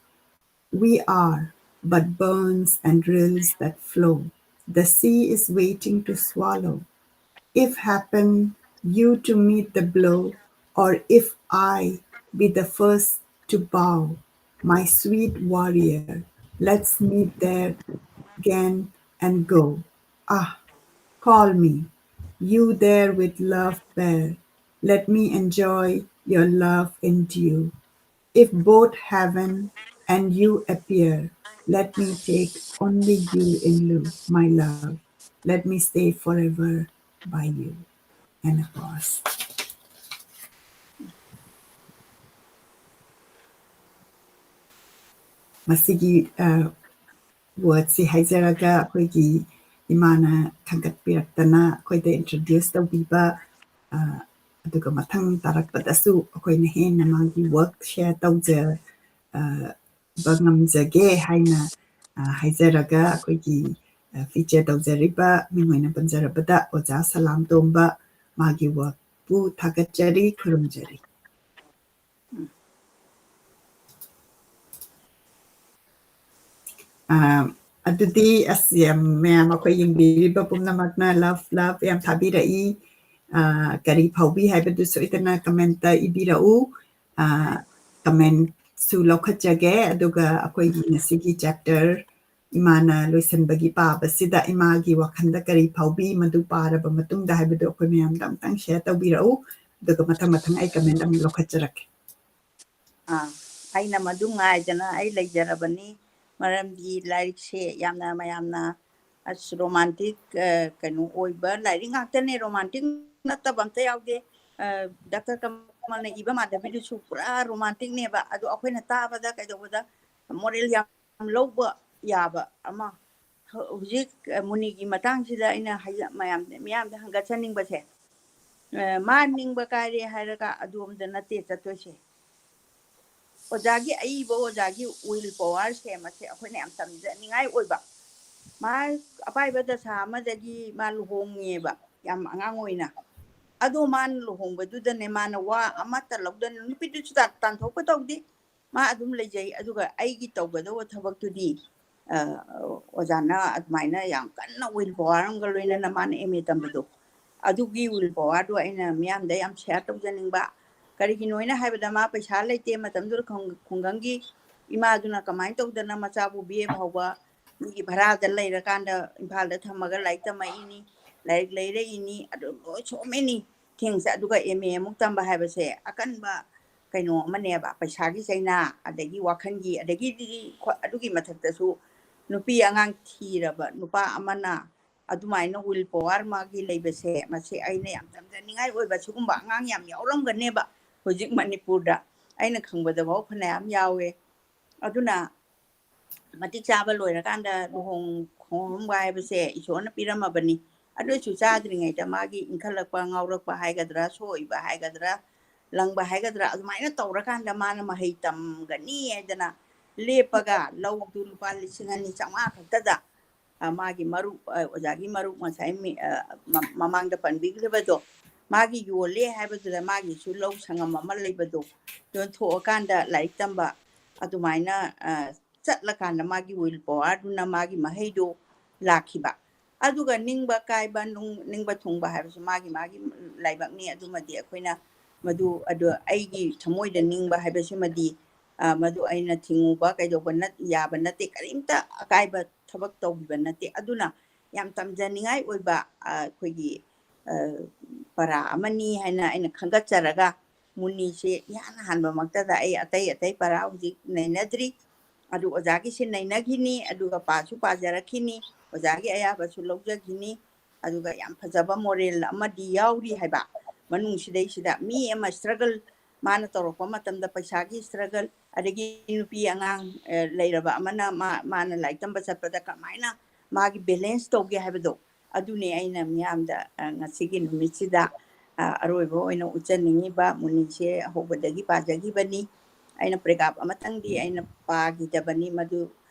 We are but burns and rills that flow. The sea is waiting to swallow. If happen you to meet the blow, or if I be the first to bow, my sweet warrior, let's meet there again and go. Ah, call me, you there with love bear. Let me enjoy your love in dew. If both heaven and you appear, let me take only you in lieu, my love. Let me stay forever by you. And a pause. ꯃꯁꯤꯒꯤ ꯋꯥꯔꯗꯁꯤ ꯍꯥꯏꯖꯔꯒ ꯑꯩꯈꯣꯏꯒꯤ ꯏꯃꯥꯅ ꯈꯟꯒꯠꯄꯤꯔꯛꯇꯅ ꯑꯩꯈꯣꯏꯗ introduce ꯇꯧꯕꯤꯕ, ꯑꯗꯨꯒ ꯃꯊꯪ ꯇꯥꯔꯛꯄꯗꯁꯨ ꯑꯩꯈꯣꯏꯅ ꯍꯦꯟꯅ ꯃꯥꯒꯤ work share ꯇꯧꯖꯕ ꯉꯝꯖꯒꯦ ꯍꯥꯏꯅ ꯍꯥꯏꯖꯔꯒ ꯑꯩꯈꯣꯏꯒꯤ feature ꯇꯧꯖꯔꯤꯕ ꯃꯤꯡ ꯑꯣꯏꯅ ꯄꯟꯖꯔꯕꯗ ꯑꯣꯖꯥ ꯁꯂꯥꯝ ꯇꯣꯝꯕ ꯃꯥꯒꯤ workꯄꯨ ꯊꯥꯒꯠꯆꯔꯤ, ꯈꯨꯔꯨꯝꯖꯔꯤ꯫ ꯑꯗꯨꯗꯤ ꯑꯁ, ꯌꯥꯝ, ꯃꯌꯥꯝ ꯑꯩꯈꯣꯏ ꯌꯦꯡꯕꯤꯔꯤꯕ ꯄꯨꯝꯅꯃꯛꯅ love, love ꯌꯥꯝ ꯊꯥꯕꯤꯔꯛꯏ꯫ ꯑ, ꯀꯔꯤ ꯐꯥꯎꯕꯤ ꯍꯥꯏꯕꯗꯨ ꯁꯣꯏꯗꯅ comment ꯏꯕꯤꯔꯛꯎ꯫ ꯑ, commentꯁꯨ ꯂꯧꯈꯠꯆꯒꯦ, ꯑꯗꯨꯒ ꯑꯩꯈꯣꯏꯒꯤ ꯉꯁꯤꯒꯤ chapter ꯏꯃꯥꯅ ꯂꯣꯏꯁꯤꯟꯕꯒꯤ ꯄꯥꯕꯁꯤꯗ ꯏꯃꯥꯒꯤ ꯋꯥꯈꯜꯗ ꯀꯔꯤ ꯐꯥꯎꯕꯤ, ꯃꯗꯨ ꯄꯥꯔꯕ ꯃꯇꯨꯡꯗ ꯍꯥꯏꯕꯗꯨ ꯑꯩꯈꯣꯏ ꯃꯌꯥꯝꯗ ꯑꯃꯨꯛꯇꯪ share ꯇꯧꯕꯤꯔꯛꯎ, ꯑꯗꯨꯒ ꯃꯊꯪ ꯃꯊꯪ ꯑꯩ comment ꯑꯃꯨꯛ ꯂꯧꯈꯠꯆꯔꯛꯀꯦ꯫ ꯑꯥ, ꯑꯩꯅ ꯃꯗꯨ ꯉꯥꯏꯗꯅ ꯑꯩ ꯂꯩꯖꯔꯕꯅꯤ꯫ ꯃꯔꯝꯗꯤ ꯂꯥꯏꯔꯤꯛꯁꯦ ꯌꯥꯝꯅ ꯃꯌꯥꯝꯅ ꯑꯁ romantic, ꯑ, ꯀꯩꯅꯣ ꯑꯣꯏꯕ ꯂꯥꯏꯔꯤꯛ ꯉꯥꯛꯇꯅꯦ, romantic ꯅꯠꯇꯕ ꯑꯝꯇ ꯌꯥꯎꯗꯦ꯫ ꯑ, ꯗꯥꯛꯇꯔ ꯀꯃꯜꯅ ꯏꯕ ꯃꯥꯙꯕꯤꯗꯨꯁꯨ ꯄꯨꯔꯥ romanticꯅꯦꯕ꯫ ꯑꯗꯣ ꯑꯩꯈꯣꯏꯅ ꯇꯥꯕꯗ ꯀꯩꯗꯧꯕꯗ moral ꯌꯥꯝ ꯂꯧꯕ ꯌꯥꯕ ꯑꯃ꯫ ꯍꯧ-, ꯍꯧꯖꯤꯛ, ꯑ, ꯃꯨꯅꯤꯒꯤ ꯃꯇꯥꯡꯁꯤꯗ ꯑꯩꯅ ꯍꯥꯏꯖ-, ꯃꯌꯥꯝ, ꯃꯤꯌꯥꯝꯗ ꯍꯪꯒꯠꯆꯅꯤꯡꯕꯁꯦ, ꯑ, ꯃꯥ ꯅꯤꯡꯕ ꯀꯥꯏꯔꯦ ꯍꯥꯏꯔꯒ ꯑꯗꯣꯝꯗ ꯅꯠꯇꯦ ꯆꯠꯇꯣꯏꯁꯦ꯫ ꯑꯣꯖꯥꯒꯤ ꯑꯏꯕ ꯑꯣꯖꯥꯒꯤ will powerꯁꯦ ꯃꯁꯦ ꯑꯩꯈꯣꯏꯅ ꯌꯥꯝ ꯇꯝꯖꯅꯤꯡꯉꯥꯏ ꯑꯣꯏꯕ꯫ ꯃꯥ ꯑꯄꯥꯏꯕ ꯗꯁꯥ ꯑꯃꯗꯒꯤ ꯃꯥ ꯂꯨꯍꯣꯡꯉꯦꯕ, ꯌꯥꯝ ꯑꯉꯥꯡ ꯑꯣꯏꯅ꯫ ꯑꯗꯣ ꯃꯥꯅ ꯂꯨꯍꯣꯡꯕꯗꯨꯗꯅꯦ ꯃꯥꯅ ꯋꯥ ꯑꯃꯠꯇ ꯂꯧꯗꯅ, ꯅꯨꯄꯤꯗꯨꯁꯨ ꯇꯥ-, ꯇꯥꯟꯊꯣꯛꯄ ꯇꯧꯗꯦ꯫ ꯃꯥ ꯑꯗꯨꯝ ꯂꯩꯖꯩ꯫ ꯑꯗꯨꯒ ꯑꯩꯒꯤ ꯇꯧꯒꯗꯧꯕ ꯊꯕꯛꯇꯨꯗꯤ, ꯑ, ꯑꯣꯖꯥꯅ ꯑꯗꯨꯃꯥꯏꯅ ꯌꯥꯝ ꯀꯟꯅ will power ꯑꯃꯒ ꯂꯣꯏꯅꯅ ꯃꯥꯅ M A ꯇꯝꯕꯗꯣ, ꯑꯗꯨꯒꯤ will powerꯗꯣ ꯑꯩꯅ ꯃꯤꯌꯥꯝꯗ ꯌꯥꯝ share ꯇꯧꯖꯅꯤꯡꯕ꯫ ꯀꯔꯤꯒꯤꯅꯣ ꯍꯥꯏꯅ ꯍꯥꯏꯕꯗ, ꯃꯥ ꯄꯩꯁꯥ ꯂꯩꯇꯦ ꯃꯇꯝꯗꯨꯗ, ꯈꯨꯡ-, ꯈꯨꯡꯒꯪꯒꯤ ꯏꯃꯥꯗꯨꯅ ꯀꯃꯥꯏꯅ ꯇꯧꯗꯅ ꯃꯆꯥꯕꯨ B A ꯐꯥꯎꯕ ꯃꯤꯒꯤ ꯚꯔꯥꯗ ꯂꯩꯔꯀꯥꯟꯗ ꯏꯝꯐꯥꯜꯗ ꯊꯝꯃꯒ ꯂꯥꯏꯔꯤꯛ ꯇꯝꯃꯛꯏꯅꯤ, ꯂꯥꯏꯔꯤꯛ ꯂꯩꯔꯛꯏꯅꯤ, ꯑꯗꯨ ꯂꯣꯏ so many things꯫ ꯑꯗꯨꯒ M A ꯑꯃꯨꯛ ꯇꯝꯕ ꯍꯥꯏꯕꯁꯦ ꯑꯀꯟꯕ ꯀꯩꯅꯣ ꯑꯃꯅꯦꯕ, ꯄꯩꯁꯥꯒꯤ ꯆꯩꯅꯥ, ꯑꯗꯒꯤ ꯋꯥꯈꯜꯒꯤ, ꯑꯗꯒꯤꯗꯤ ꯈ꯭ꯋꯥ-, ꯑꯗꯨꯒꯤ ꯃꯊꯛꯇꯁꯨ ꯅꯨꯄꯤ ꯑꯉꯥꯡ ꯊꯤꯔꯕ ꯅꯨꯄꯥ ꯑꯃꯅ ꯑꯗꯨꯃꯥꯏꯅ will power ꯃꯥꯒꯤ ꯂꯩꯕꯁꯦ, ꯃꯁꯤ ꯑꯩꯅ ꯌꯥꯝ ꯇꯝꯖꯅꯤꯡꯉꯥꯏ ꯑꯣꯏꯕ꯫ ꯁꯤꯒꯨꯝꯕ ꯑꯉꯥꯡ ꯌꯥꯝ ꯌꯥꯎꯔꯝꯒꯅꯦꯕ ꯍꯧꯖꯤꯛ ꯃꯅꯤꯄꯨꯔꯗ, ꯑꯩꯅ ꯈꯪꯕꯗꯐꯥꯎ ꯐꯅꯌꯥꯝ ꯌꯥꯎꯋꯦ꯫ ꯑꯗꯨꯅ ꯃꯇꯤꯛ ꯆꯥꯕ ꯂꯣꯏꯔꯀꯥꯟꯗ ꯂꯨꯍꯣꯡ ꯈꯣꯡꯗꯣꯡꯕ ꯍꯥꯏꯕꯁꯦ ꯏꯁꯣꯔꯅ ꯄꯤꯔꯝꯃꯕꯅꯤ꯫ ꯑꯗꯨ ꯑꯣꯏꯁꯨ ꯆꯥꯗ꯭ꯔꯤꯉꯩꯗ ꯃꯥꯒꯤ ꯏꯟꯈꯠꯂꯛꯄ, ꯉꯥꯎꯔꯛꯄ ꯍꯥꯏꯒꯗ꯭ꯔꯥ, ꯁꯣꯏꯕ ꯍꯥꯏꯒꯗ꯭ꯔꯥ, ꯂꯪꯕ ꯍꯥꯏꯒꯗ꯭ꯔꯥ, ꯑꯗꯨꯃꯥꯏꯅ ꯇꯧꯔꯀꯥꯟꯗ ꯃꯥꯅ ꯃꯍꯩ ꯇꯝꯒꯅꯤ ꯍꯥꯏꯗꯅ ꯂꯦꯞꯄꯒ, ꯂꯧꯗꯨ ꯂꯨꯄꯥ ꯂꯤꯁꯤꯡ ꯑꯅꯤ ꯆꯥꯝꯃꯉꯥ ꯈꯛꯇꯗ, ꯑ, ꯃꯥꯒꯤ ꯃꯔꯨꯞ, ꯑ, ꯑꯣꯖꯥꯒꯤ ꯃꯔꯨꯞ ꯉꯁꯥꯏ ꯃꯤ-, ꯑ, ꯃ-, ꯃꯃꯥꯡꯗ ꯄꯟꯕꯤꯈ꯭ꯔꯤꯕꯗꯣ, ꯃꯥꯒꯤ ꯌꯣꯜꯂꯦ ꯍꯥꯏꯕꯗꯨꯗ ꯃꯥꯒꯤꯁꯨ ꯂꯧ ꯁꯪꯉꯝ ꯑꯃ ꯂꯩꯕꯗꯣ ꯌꯣꯟꯊꯣꯛꯑꯀꯥꯟꯗ ꯂꯥꯏꯔꯤꯛ ꯇꯝꯕ, ꯑꯗꯨꯃꯥꯏꯅ, ꯑ, ꯆꯠꯂꯀꯥꯟꯗ ꯃꯥꯒꯤ will powerꯗꯨꯅ ꯃꯥꯒꯤ ꯃꯍꯩꯗꯨ ꯂꯥꯛꯈꯤꯕ꯫ ꯑꯗꯨꯒ ꯅꯤꯡꯕ ꯀꯥꯏꯕ, ꯅꯨꯡ-, ꯅꯤꯡꯕ ꯊꯨꯡꯕ ꯍꯥꯏꯕꯁꯤ ꯃꯥꯒꯤ ꯃꯥꯒꯤ ꯂꯥꯏꯕꯛꯅꯤ꯫ ꯑꯗꯨꯃꯗꯤ ꯑꯩꯈꯣꯏꯅ ꯃꯗꯨ, ꯑꯗꯨ ꯑꯩꯒꯤ ꯊꯃꯣꯏꯗ ꯅꯤꯡꯕ ꯍꯥꯏꯕꯁꯤꯃꯗꯤ, ꯑ, ꯃꯗꯨ ꯑꯩꯅ ꯊꯤꯡꯉꯨꯕ ꯀꯩꯗꯧꯕ ꯅꯠ-, ꯌꯥꯕ ꯅꯠꯇꯦ, ꯀꯔꯤꯝꯇ ꯑꯀꯥꯏꯕ ꯊꯕꯛ ꯇꯧꯈꯤꯕ ꯅꯠꯇꯦ꯫ ꯑꯗꯨꯅ ꯌꯥꯝ ꯇꯝꯖꯅꯤꯡꯉꯥꯏ ꯑꯣꯏꯕ, ꯑ, ꯑꯩꯈꯣꯏꯒꯤ, ꯑ, ꯄꯔꯥ ꯑꯃꯅꯤ ꯍꯥꯏꯅ ꯑꯩꯅ ꯈꯟꯒꯠꯆꯔꯒ, ꯃꯨꯅꯤꯁꯦ ꯏꯍꯥꯟ ꯍꯥꯟꯕꯃꯛꯇꯗ ꯑꯩ ꯑꯇꯩ ꯑꯇꯩ ꯄꯔꯥ ꯍꯧꯖꯤꯛ ꯅꯩꯅꯗ꯭ꯔꯤ꯫ ꯑꯗꯨ ꯑꯣꯖꯥꯒꯤꯁꯦ ꯅꯩꯅꯈꯤꯅꯤ, ꯑꯗꯨꯒ ꯄꯥꯁꯨ ꯄꯥꯖꯔꯛꯈꯤꯅꯤ, ꯑꯣꯖꯥꯒꯤ ꯑꯌꯥꯕꯁꯨ ꯂꯧꯖꯈꯤꯅꯤ꯫ ꯑꯗꯨꯒ ꯌꯥꯝ ꯐꯖꯕ moral ꯑꯃꯗꯤ ꯌꯥꯎꯔꯤ ꯍꯥꯏꯕ ꯃꯅꯨꯡꯁꯤꯗꯩꯁꯤꯗ꯫ ꯃꯤ ꯑꯃ struggle, ꯃꯥꯅ ꯇꯧꯔꯛꯄ ꯃꯇꯝꯗ ꯄꯩꯁꯥꯒꯤ struggle, ꯑꯗꯒꯤ ꯅꯨꯄꯤ ꯑꯉꯥꯡ, ꯑ, ꯂꯩꯔꯕ ꯑꯃꯅ ꯃꯥ-, ꯃꯥꯅ ꯂꯥꯏꯔꯤꯛ ꯇꯝꯕ ꯆꯠꯄꯗ ꯀꯃꯥꯏꯅ ꯃꯥꯒꯤ balance ꯇꯧꯒꯦ ꯍꯥꯏꯕꯗꯣ, ꯑꯗꯨꯅꯤ ꯑꯩꯅ ꯃꯤꯌꯥꯝꯗ, ꯑ, ꯉꯁꯤꯒꯤ ꯅꯨꯃꯤꯠꯁꯤꯗ, ꯑ, ꯑꯔꯣꯏꯕ ꯑꯣꯏꯅ ꯎꯠꯆꯅꯤꯡꯉꯤꯕ꯫ ꯃꯨꯅꯤꯁꯦ ꯑꯍꯧꯕꯗꯒꯤ ꯄꯥꯖꯈꯤꯕꯅꯤ꯫ ꯑꯩꯅ paragraph ꯑꯃꯇꯪꯗꯤ ꯑꯩꯅ ꯄꯥꯈꯤꯗꯕꯅꯤ꯫ ꯃꯗꯨ,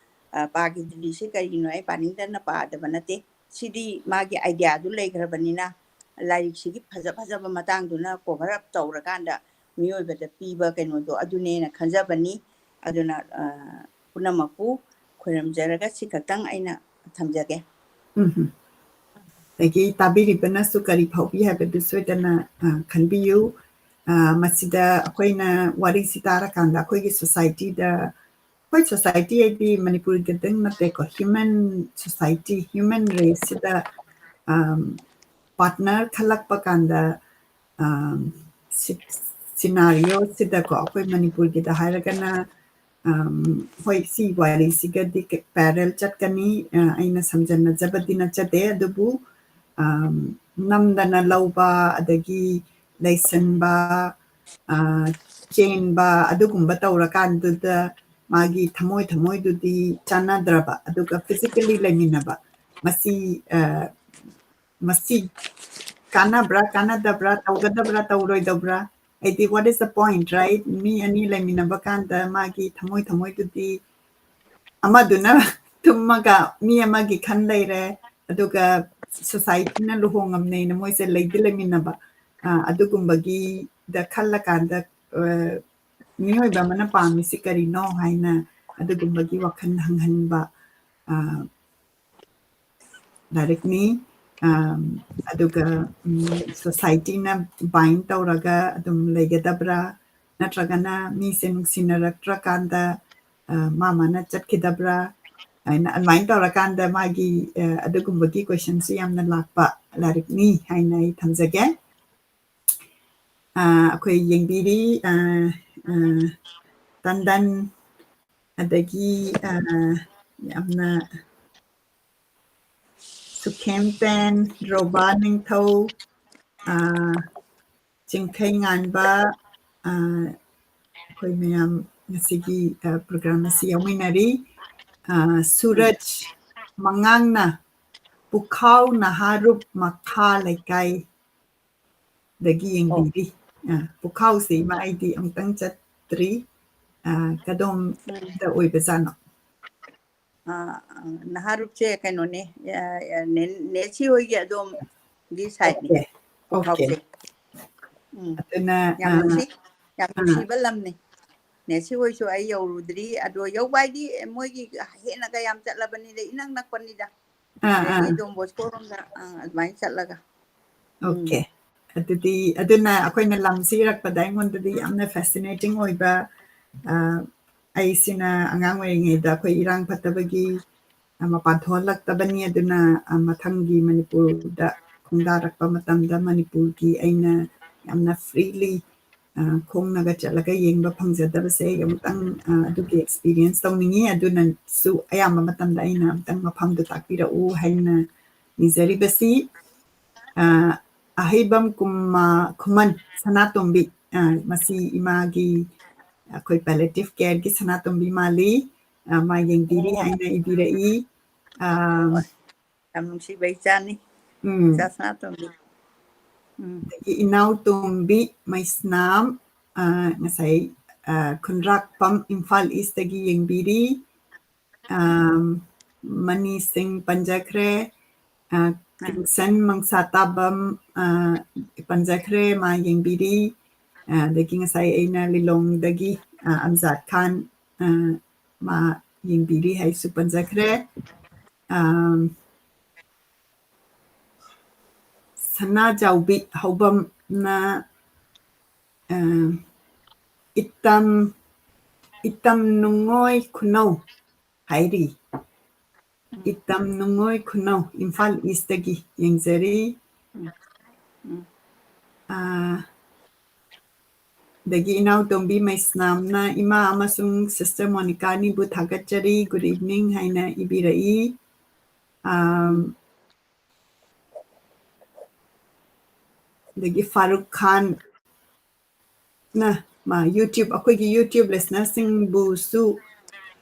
ꯑ, ꯄꯥꯈꯤꯗ꯭ꯔꯤꯁꯦ ꯀꯔꯤꯒꯤꯅꯣ? ꯑꯩ ꯄꯥꯅꯤꯡꯗꯅ ꯄꯥꯗꯕ ꯅꯠꯇꯦ꯫ ꯁꯤꯗꯤ ꯃꯥꯒꯤ ideaꯗꯨ ꯂꯩꯈ꯭ꯔꯕꯅꯤꯅ, ꯂꯥꯏꯔꯤꯛꯁꯤꯒꯤ ꯐꯖ ꯐꯖꯕ ꯃꯇꯥꯡꯗꯨꯅ cover up ꯇꯧꯔꯀꯥꯟꯗ ꯃꯤꯑꯣꯏꯕꯗ ꯄꯤꯕ ꯀꯩꯅꯣꯗꯣ ꯑꯗꯨꯅꯦꯅ ꯈꯟꯖꯕꯅꯤ꯫ ꯑꯗꯨꯅ, ꯑ, ꯄꯨꯝꯅꯃꯛꯄꯨ ꯈꯣꯏꯔꯝꯖꯔꯒ ꯁꯤ ꯈꯛꯇꯪ ꯑꯩꯅ ꯊꯝꯖꯒꯦ꯫ ꯎꯝ꯫ ꯑꯗꯒꯤ ꯇꯥꯕꯤꯔꯤꯕꯅꯁꯨ ꯀꯔꯤ ꯐꯥꯎꯕꯤ ꯍꯥꯏꯕꯗꯨ ꯁꯣꯏꯗꯅ, ꯑ, ꯈꯟꯕꯤꯌꯨ꯫ ꯑ, ꯃꯁꯤꯗ ꯑꯩꯈꯣꯏꯅ ꯋꯥꯔꯤꯁꯤ ꯇꯥꯔꯀꯥꯟꯗ ꯑꯩꯈꯣꯏꯒꯤ societyꯗ, ꯑꯩꯈꯣꯏ society ꯍꯥꯏꯗꯤ ꯃꯅꯤꯄꯨꯔꯒꯤꯗꯪ ꯅꯠꯇꯦꯀꯣ, human society, human raceꯁꯤꯗ, ꯑꯝ, partner ꯈꯜꯂꯛꯄ ꯀꯥꯟꯗ, ꯑꯝ, ꯁꯤ-, scenarioꯁꯤꯗꯀꯣ, ꯑꯩꯈꯣꯏ ꯃꯅꯤꯄꯨꯔꯒꯤꯗ ꯍꯥꯏꯔꯒꯅ, ꯑꯝ, ꯍꯣꯏ, ꯁꯤ ꯋꯥꯔꯤꯁꯤꯒꯗꯤ ꯀ-, parallel ꯆꯠꯀꯅꯤ꯫ ꯑ, ꯑꯩꯅ ꯁꯝꯖꯟꯅꯖꯕꯗꯤ ꯅꯠꯆꯗꯦ, ꯑꯗꯨꯕꯨ, ꯑꯝ, ꯅꯝꯗꯅ ꯂꯧꯕ, ꯑꯗꯒꯤ ꯂꯩꯁꯟꯕ, ꯑ, ꯆꯦꯟꯕ, ꯑꯗꯨꯒꯨꯝꯕ ꯇꯧꯔꯀꯥꯟꯗꯨꯗ ꯃꯥꯒꯤ ꯊꯃꯣꯏ ꯊꯃꯣꯏꯗꯨꯗꯤ ꯆꯥꯟꯅꯗ꯭ꯔꯕ, ꯑꯗꯨꯒ physically ꯂꯩꯃꯤꯟꯅꯕ꯫ ꯃꯁꯤ, ꯑ, ꯃꯁꯤ ꯀꯥꯟꯅꯕ꯭ꯔꯥ, ꯀꯥꯟꯅꯗꯕ꯭ꯔꯥ, ꯇꯧꯒꯗꯕ꯭ꯔꯥ, ꯇꯧꯔꯣꯏꯗꯕ꯭ꯔꯥ? ꯍꯥꯏꯗꯤ, what is the point, right? ꯃꯤ ꯑꯅꯤ ꯂꯩꯃꯤꯟꯅꯕ ꯀꯥꯟꯗ ꯃꯥꯒꯤ ꯊꯃꯣꯏ ꯊꯃꯣꯏꯗꯨꯗꯤ ꯑꯃꯗꯨꯅ ꯊꯨꯝꯃꯒ ꯃꯤ ꯑꯃꯒꯤ ꯈꯟ ꯂꯩꯔꯦ, ꯑꯗꯨꯒ societyꯅ ꯂꯨꯍꯣꯡꯉꯝꯅꯦꯅ ꯃꯣꯏꯁꯦ ꯂꯩꯗꯤ ꯂꯩꯃꯤꯟꯅꯕ꯫ ꯑ, ꯑꯗꯨꯒꯨꯝꯕꯒꯤꯗ ꯈꯜꯂꯀꯥꯟꯗ, ꯑ, ꯃꯤꯑꯣꯏꯕ ꯑꯃꯅ ꯄꯥꯝꯃꯤꯁꯤ ꯀꯔꯤꯅꯣ ꯍꯥꯏꯅ, ꯑꯗꯨꯒꯨꯝꯕꯒꯤ ꯋꯥꯈꯜ ꯍꯪꯍꯟꯕ, ꯑ, ꯂꯥꯏꯔꯤꯛꯅꯤ꯫ ꯑ, ꯑꯗꯨꯒ, ꯎꯝ, society ꯅ bind ꯇꯧꯔꯒ ꯑꯗꯨꯝ ꯂꯩꯒꯗꯕ꯭ꯔꯥ? ꯅꯠꯇ꯭ꯔꯒꯅ ꯃꯤꯁꯦ ꯅꯨꯡꯁꯤꯅꯔꯛꯇ꯭ꯔꯀꯥꯟꯗ, ꯑ, ꯃꯥ ꯃꯥꯅ ꯆꯠꯈꯤꯗꯕ꯭ꯔꯥ? ꯍꯥꯏꯅ ꯑꯗꯨꯃꯥꯏꯅ ꯇꯧꯔꯀꯥꯟꯗ ꯃꯥꯒꯤ, ꯑ, ꯑꯗꯨꯒꯨꯝꯕꯒꯤ question ꯁꯨ ꯌꯥꯝꯅ ꯂꯥꯛꯄ ꯂꯥꯏꯔꯤꯛꯅꯤ ꯍꯥꯏꯅ ꯑꯩ ꯊꯝꯖꯒꯦ꯫ ꯑ, ꯑꯩꯈꯣꯏ ꯌꯦꯡꯕꯤꯔꯤ, ꯑ, ꯑ, ꯇꯟꯗꯟ, ꯑꯗꯒꯤ, ꯑ, ꯌꯥꯝꯅ ꯁꯨꯈꯦꯝꯇꯦꯟ, ꯔꯣꯕꯥ ꯅꯤꯡꯊꯧ, ꯑ, ꯆꯤꯡꯈꯩ ꯉꯥꯟꯕ, ꯑ, ꯑꯩꯈꯣꯏ ꯃꯌꯥꯝ ꯉꯁꯤꯒꯤ, ꯑ, program ꯑꯁꯤ ꯌꯥꯎꯃꯤꯟꯅꯔꯤ꯫ ꯑ, ꯁꯨꯔꯖ ꯃꯉꯥꯡꯅ ꯄꯨꯈꯥꯎ ꯅꯍꯥꯔꯨꯞ ꯃꯈꯥ ꯂꯩꯀꯥꯏꯗꯒꯤ ꯌꯦꯡꯕꯤꯔꯤ꯫ ꯑ, ꯄꯨꯈꯥꯎꯁꯤ ꯏꯃꯥ ꯑꯩꯗꯤ ꯑꯃꯨꯛꯇꯪ ꯆꯠꯇ꯭ꯔꯤ꯫ ꯑ, ꯀꯗꯣꯝꯗ ꯑꯣꯏꯕꯖꯥꯠꯅꯣ? ꯑ, ꯑ, ꯅꯍꯥꯔꯨꯞꯁꯦ ꯀꯩꯅꯣꯅꯦ, ꯑ, ꯑ, ꯅꯦ-, ꯅꯦꯁꯤ ꯍꯣꯏꯒꯤ ꯑꯗꯣꯝꯒꯤ side ꯅꯤ꯫ Okay, okay. ꯄꯨꯈꯥꯎꯁꯦ꯫ ꯎꯝ꯫ ꯑꯗꯨꯅ, ꯌꯥꯝ ꯑ, ꯅꯨꯡꯁꯤ, ꯌꯥꯝ ꯑ, ꯅꯨꯡꯁꯤꯕ ꯂꯝꯅꯤ꯫ ꯅꯦꯁꯤ ꯍꯣꯏꯁꯨ ꯑꯩ ꯌꯧꯔꯨꯗ꯭ꯔꯤ꯫ ꯑꯗꯣ ꯌꯧꯕ ꯍꯥꯏꯗꯤ ꯃꯣꯏꯒꯤ ꯍꯦꯟꯅꯒ ꯌꯥꯝ ꯆꯠꯂꯕꯅꯤꯗ, ꯏꯅꯛ ꯅꯛꯄꯅꯤꯗ꯫ ꯑ, ꯑ, ꯑꯗꯒꯤ ꯗꯣꯟ ꯕꯣꯁꯀꯣ ꯔꯣꯝꯗ, ꯑ, ꯑꯗꯨꯃꯥꯏꯅ ꯆꯠꯂꯒ꯫ ꯎꯝ꯫ Okay. ꯑꯗꯨꯗꯤ, ꯑꯗꯨꯅ ꯑꯩꯈꯣꯏꯅ ꯂꯝꯁꯤ ꯏꯔꯛꯄꯗ ꯑꯩꯉꯣꯟꯗꯗꯤ ꯌꯥꯝꯅ fascinating ꯑꯣꯏꯕ, ꯑ, ꯑꯩꯁꯤꯅ ꯑꯉꯥꯡ ꯑꯣꯏꯔꯤꯉꯩꯗ ꯑꯩꯈꯣꯏ ꯏꯔꯥꯡ ꯐꯠꯇꯕꯒꯤ, ꯑ, ꯃꯄꯥꯟ ꯊꯣꯛꯍꯜꯂꯛꯇꯕꯅꯤ꯫ ꯑꯗꯨꯅ, ꯑ, ꯃꯊꯪꯒꯤ ꯃꯅꯤꯄꯨꯔꯗ ꯈꯣꯡꯗꯥꯔꯛꯄ ꯃꯇꯝꯗ ꯃꯅꯤꯄꯨꯔꯒꯤ ꯑꯩꯅ ꯌꯥꯝꯅ freely, ꯑ, ꯈꯣꯡꯅꯒ ꯆꯠꯂꯒ ꯌꯦꯡꯕ ꯐꯪꯖꯗꯕꯁꯦ ꯑꯩ ꯑꯃꯨꯛꯇꯪ, ꯑ, ꯑꯗꯨꯒꯤ experience ꯇꯧꯅꯤꯡꯉꯤ꯫ ꯑꯗꯨꯅꯁꯨ ꯑꯌꯥꯝꯕ ꯃꯇꯝꯗ ꯑꯩꯅ ꯑꯃꯨꯛꯇꯪ ꯃꯐꯝꯗꯨ ꯇꯥꯛꯄꯤꯔꯛꯎ ꯍꯥꯏꯅ ꯅꯤꯖꯔꯤꯕꯁꯤ꯫ ꯑ, ꯑꯍꯩꯕꯝ ꯀꯨꯃꯥ-, ꯈꯨꯃꯟ ꯁꯅꯥꯇꯣꯝꯕꯤ, ꯑ, ꯃꯁꯤ ꯏꯃꯥꯒꯤ, ꯑꯩꯈꯣꯏ palliative care ꯒꯤ ꯁꯅꯥꯇꯣꯝꯕꯤ ꯃꯥꯜꯂꯤ꯫ ꯑ, ꯃꯥ ꯌꯦꯡꯕꯤꯔꯤ ꯍꯥꯏꯅ ꯏꯕꯤꯔꯛꯏ꯫ ꯑ, ꯌꯥꯝ ꯅꯨꯡꯁꯤꯕ ꯏꯆꯥꯅꯤ꯫ ꯎꯝ꯫ ꯏꯆꯥ ꯁꯅꯥꯇꯣꯝꯕꯤ꯫ ꯎꯝ꯫ ꯑꯗꯒꯤ ꯏꯅꯥꯎꯇꯣꯝꯕꯤ ꯃꯩꯁꯅꯥꯝ, ꯑ, ꯉꯁꯥꯏ, ꯑ, ꯈꯨꯟꯗ꯭ꯔꯥꯛꯄꯝ ꯏꯝꯐꯥꯜ East ꯇꯒꯤ ꯌꯦꯡꯕꯤꯔꯤ꯫ ꯑ, ꯃꯅꯤ ꯁꯤꯡ ꯄꯟꯖꯈ꯭ꯔꯦ꯫ ꯑ, ꯀꯤꯡꯁꯟ ꯃꯪꯁꯥꯇꯥꯕꯝ, ꯑ, ꯄꯟꯖꯈ꯭ꯔꯦ, ꯃꯥ ꯌꯦꯡꯕꯤꯔꯤ꯫ ꯑ, ꯑꯗꯒꯤ ꯉꯁꯥꯏ ꯑꯩꯅ ꯂꯤꯂꯣꯡꯗꯒꯤ, ꯑ, ꯑꯝꯖꯥꯗ ꯈꯥꯟ, ꯑ, ꯃꯥ ꯌꯦꯡꯕꯤꯔꯤ ꯍꯥꯏꯁꯨ ꯄꯟꯖꯈ꯭ꯔꯦ꯫ ꯑꯝ, ꯁꯅꯥꯖꯥꯎꯕꯤ ꯍꯧꯕꯝꯅ, ꯑ, ꯏꯇꯝ, ꯏꯇꯝ ꯅꯨꯡꯉꯣꯏ ꯈꯨꯅꯧ ꯍꯥꯏꯔꯤ꯫ ꯏꯇꯝ ꯅꯨꯡꯉꯣꯏ ꯈꯨꯅꯧ, ꯏꯝꯐꯥꯜ ꯏꯁꯇꯒꯤ ꯌꯦꯡꯖꯔꯤ꯫ ꯎꯝ, ꯎꯝ꯫ ꯑ, ꯑꯗꯒꯤ ꯏꯅꯥꯎꯇꯣꯝꯕꯤ ꯃꯩꯁꯅꯥꯝꯅ ꯏꯃꯥ ꯑꯃꯁꯨꯡ ꯁꯤꯁꯇꯔ ꯃꯣꯅꯤꯀꯥ ꯑꯅꯤꯕꯨ ꯊꯥꯒꯠꯆꯔꯤ, good evening ꯍꯥꯏꯅ ꯏꯕꯤꯔꯛꯏ꯫ ꯑꯝ, ꯑꯗꯒꯤ ꯐꯥꯔꯨꯛ ꯈꯥꯟ ꯅ ꯃꯥ YouTube, ꯑꯩꯈꯣꯏꯒꯤ YouTube listenerꯁꯤꯡꯕꯨꯁꯨ,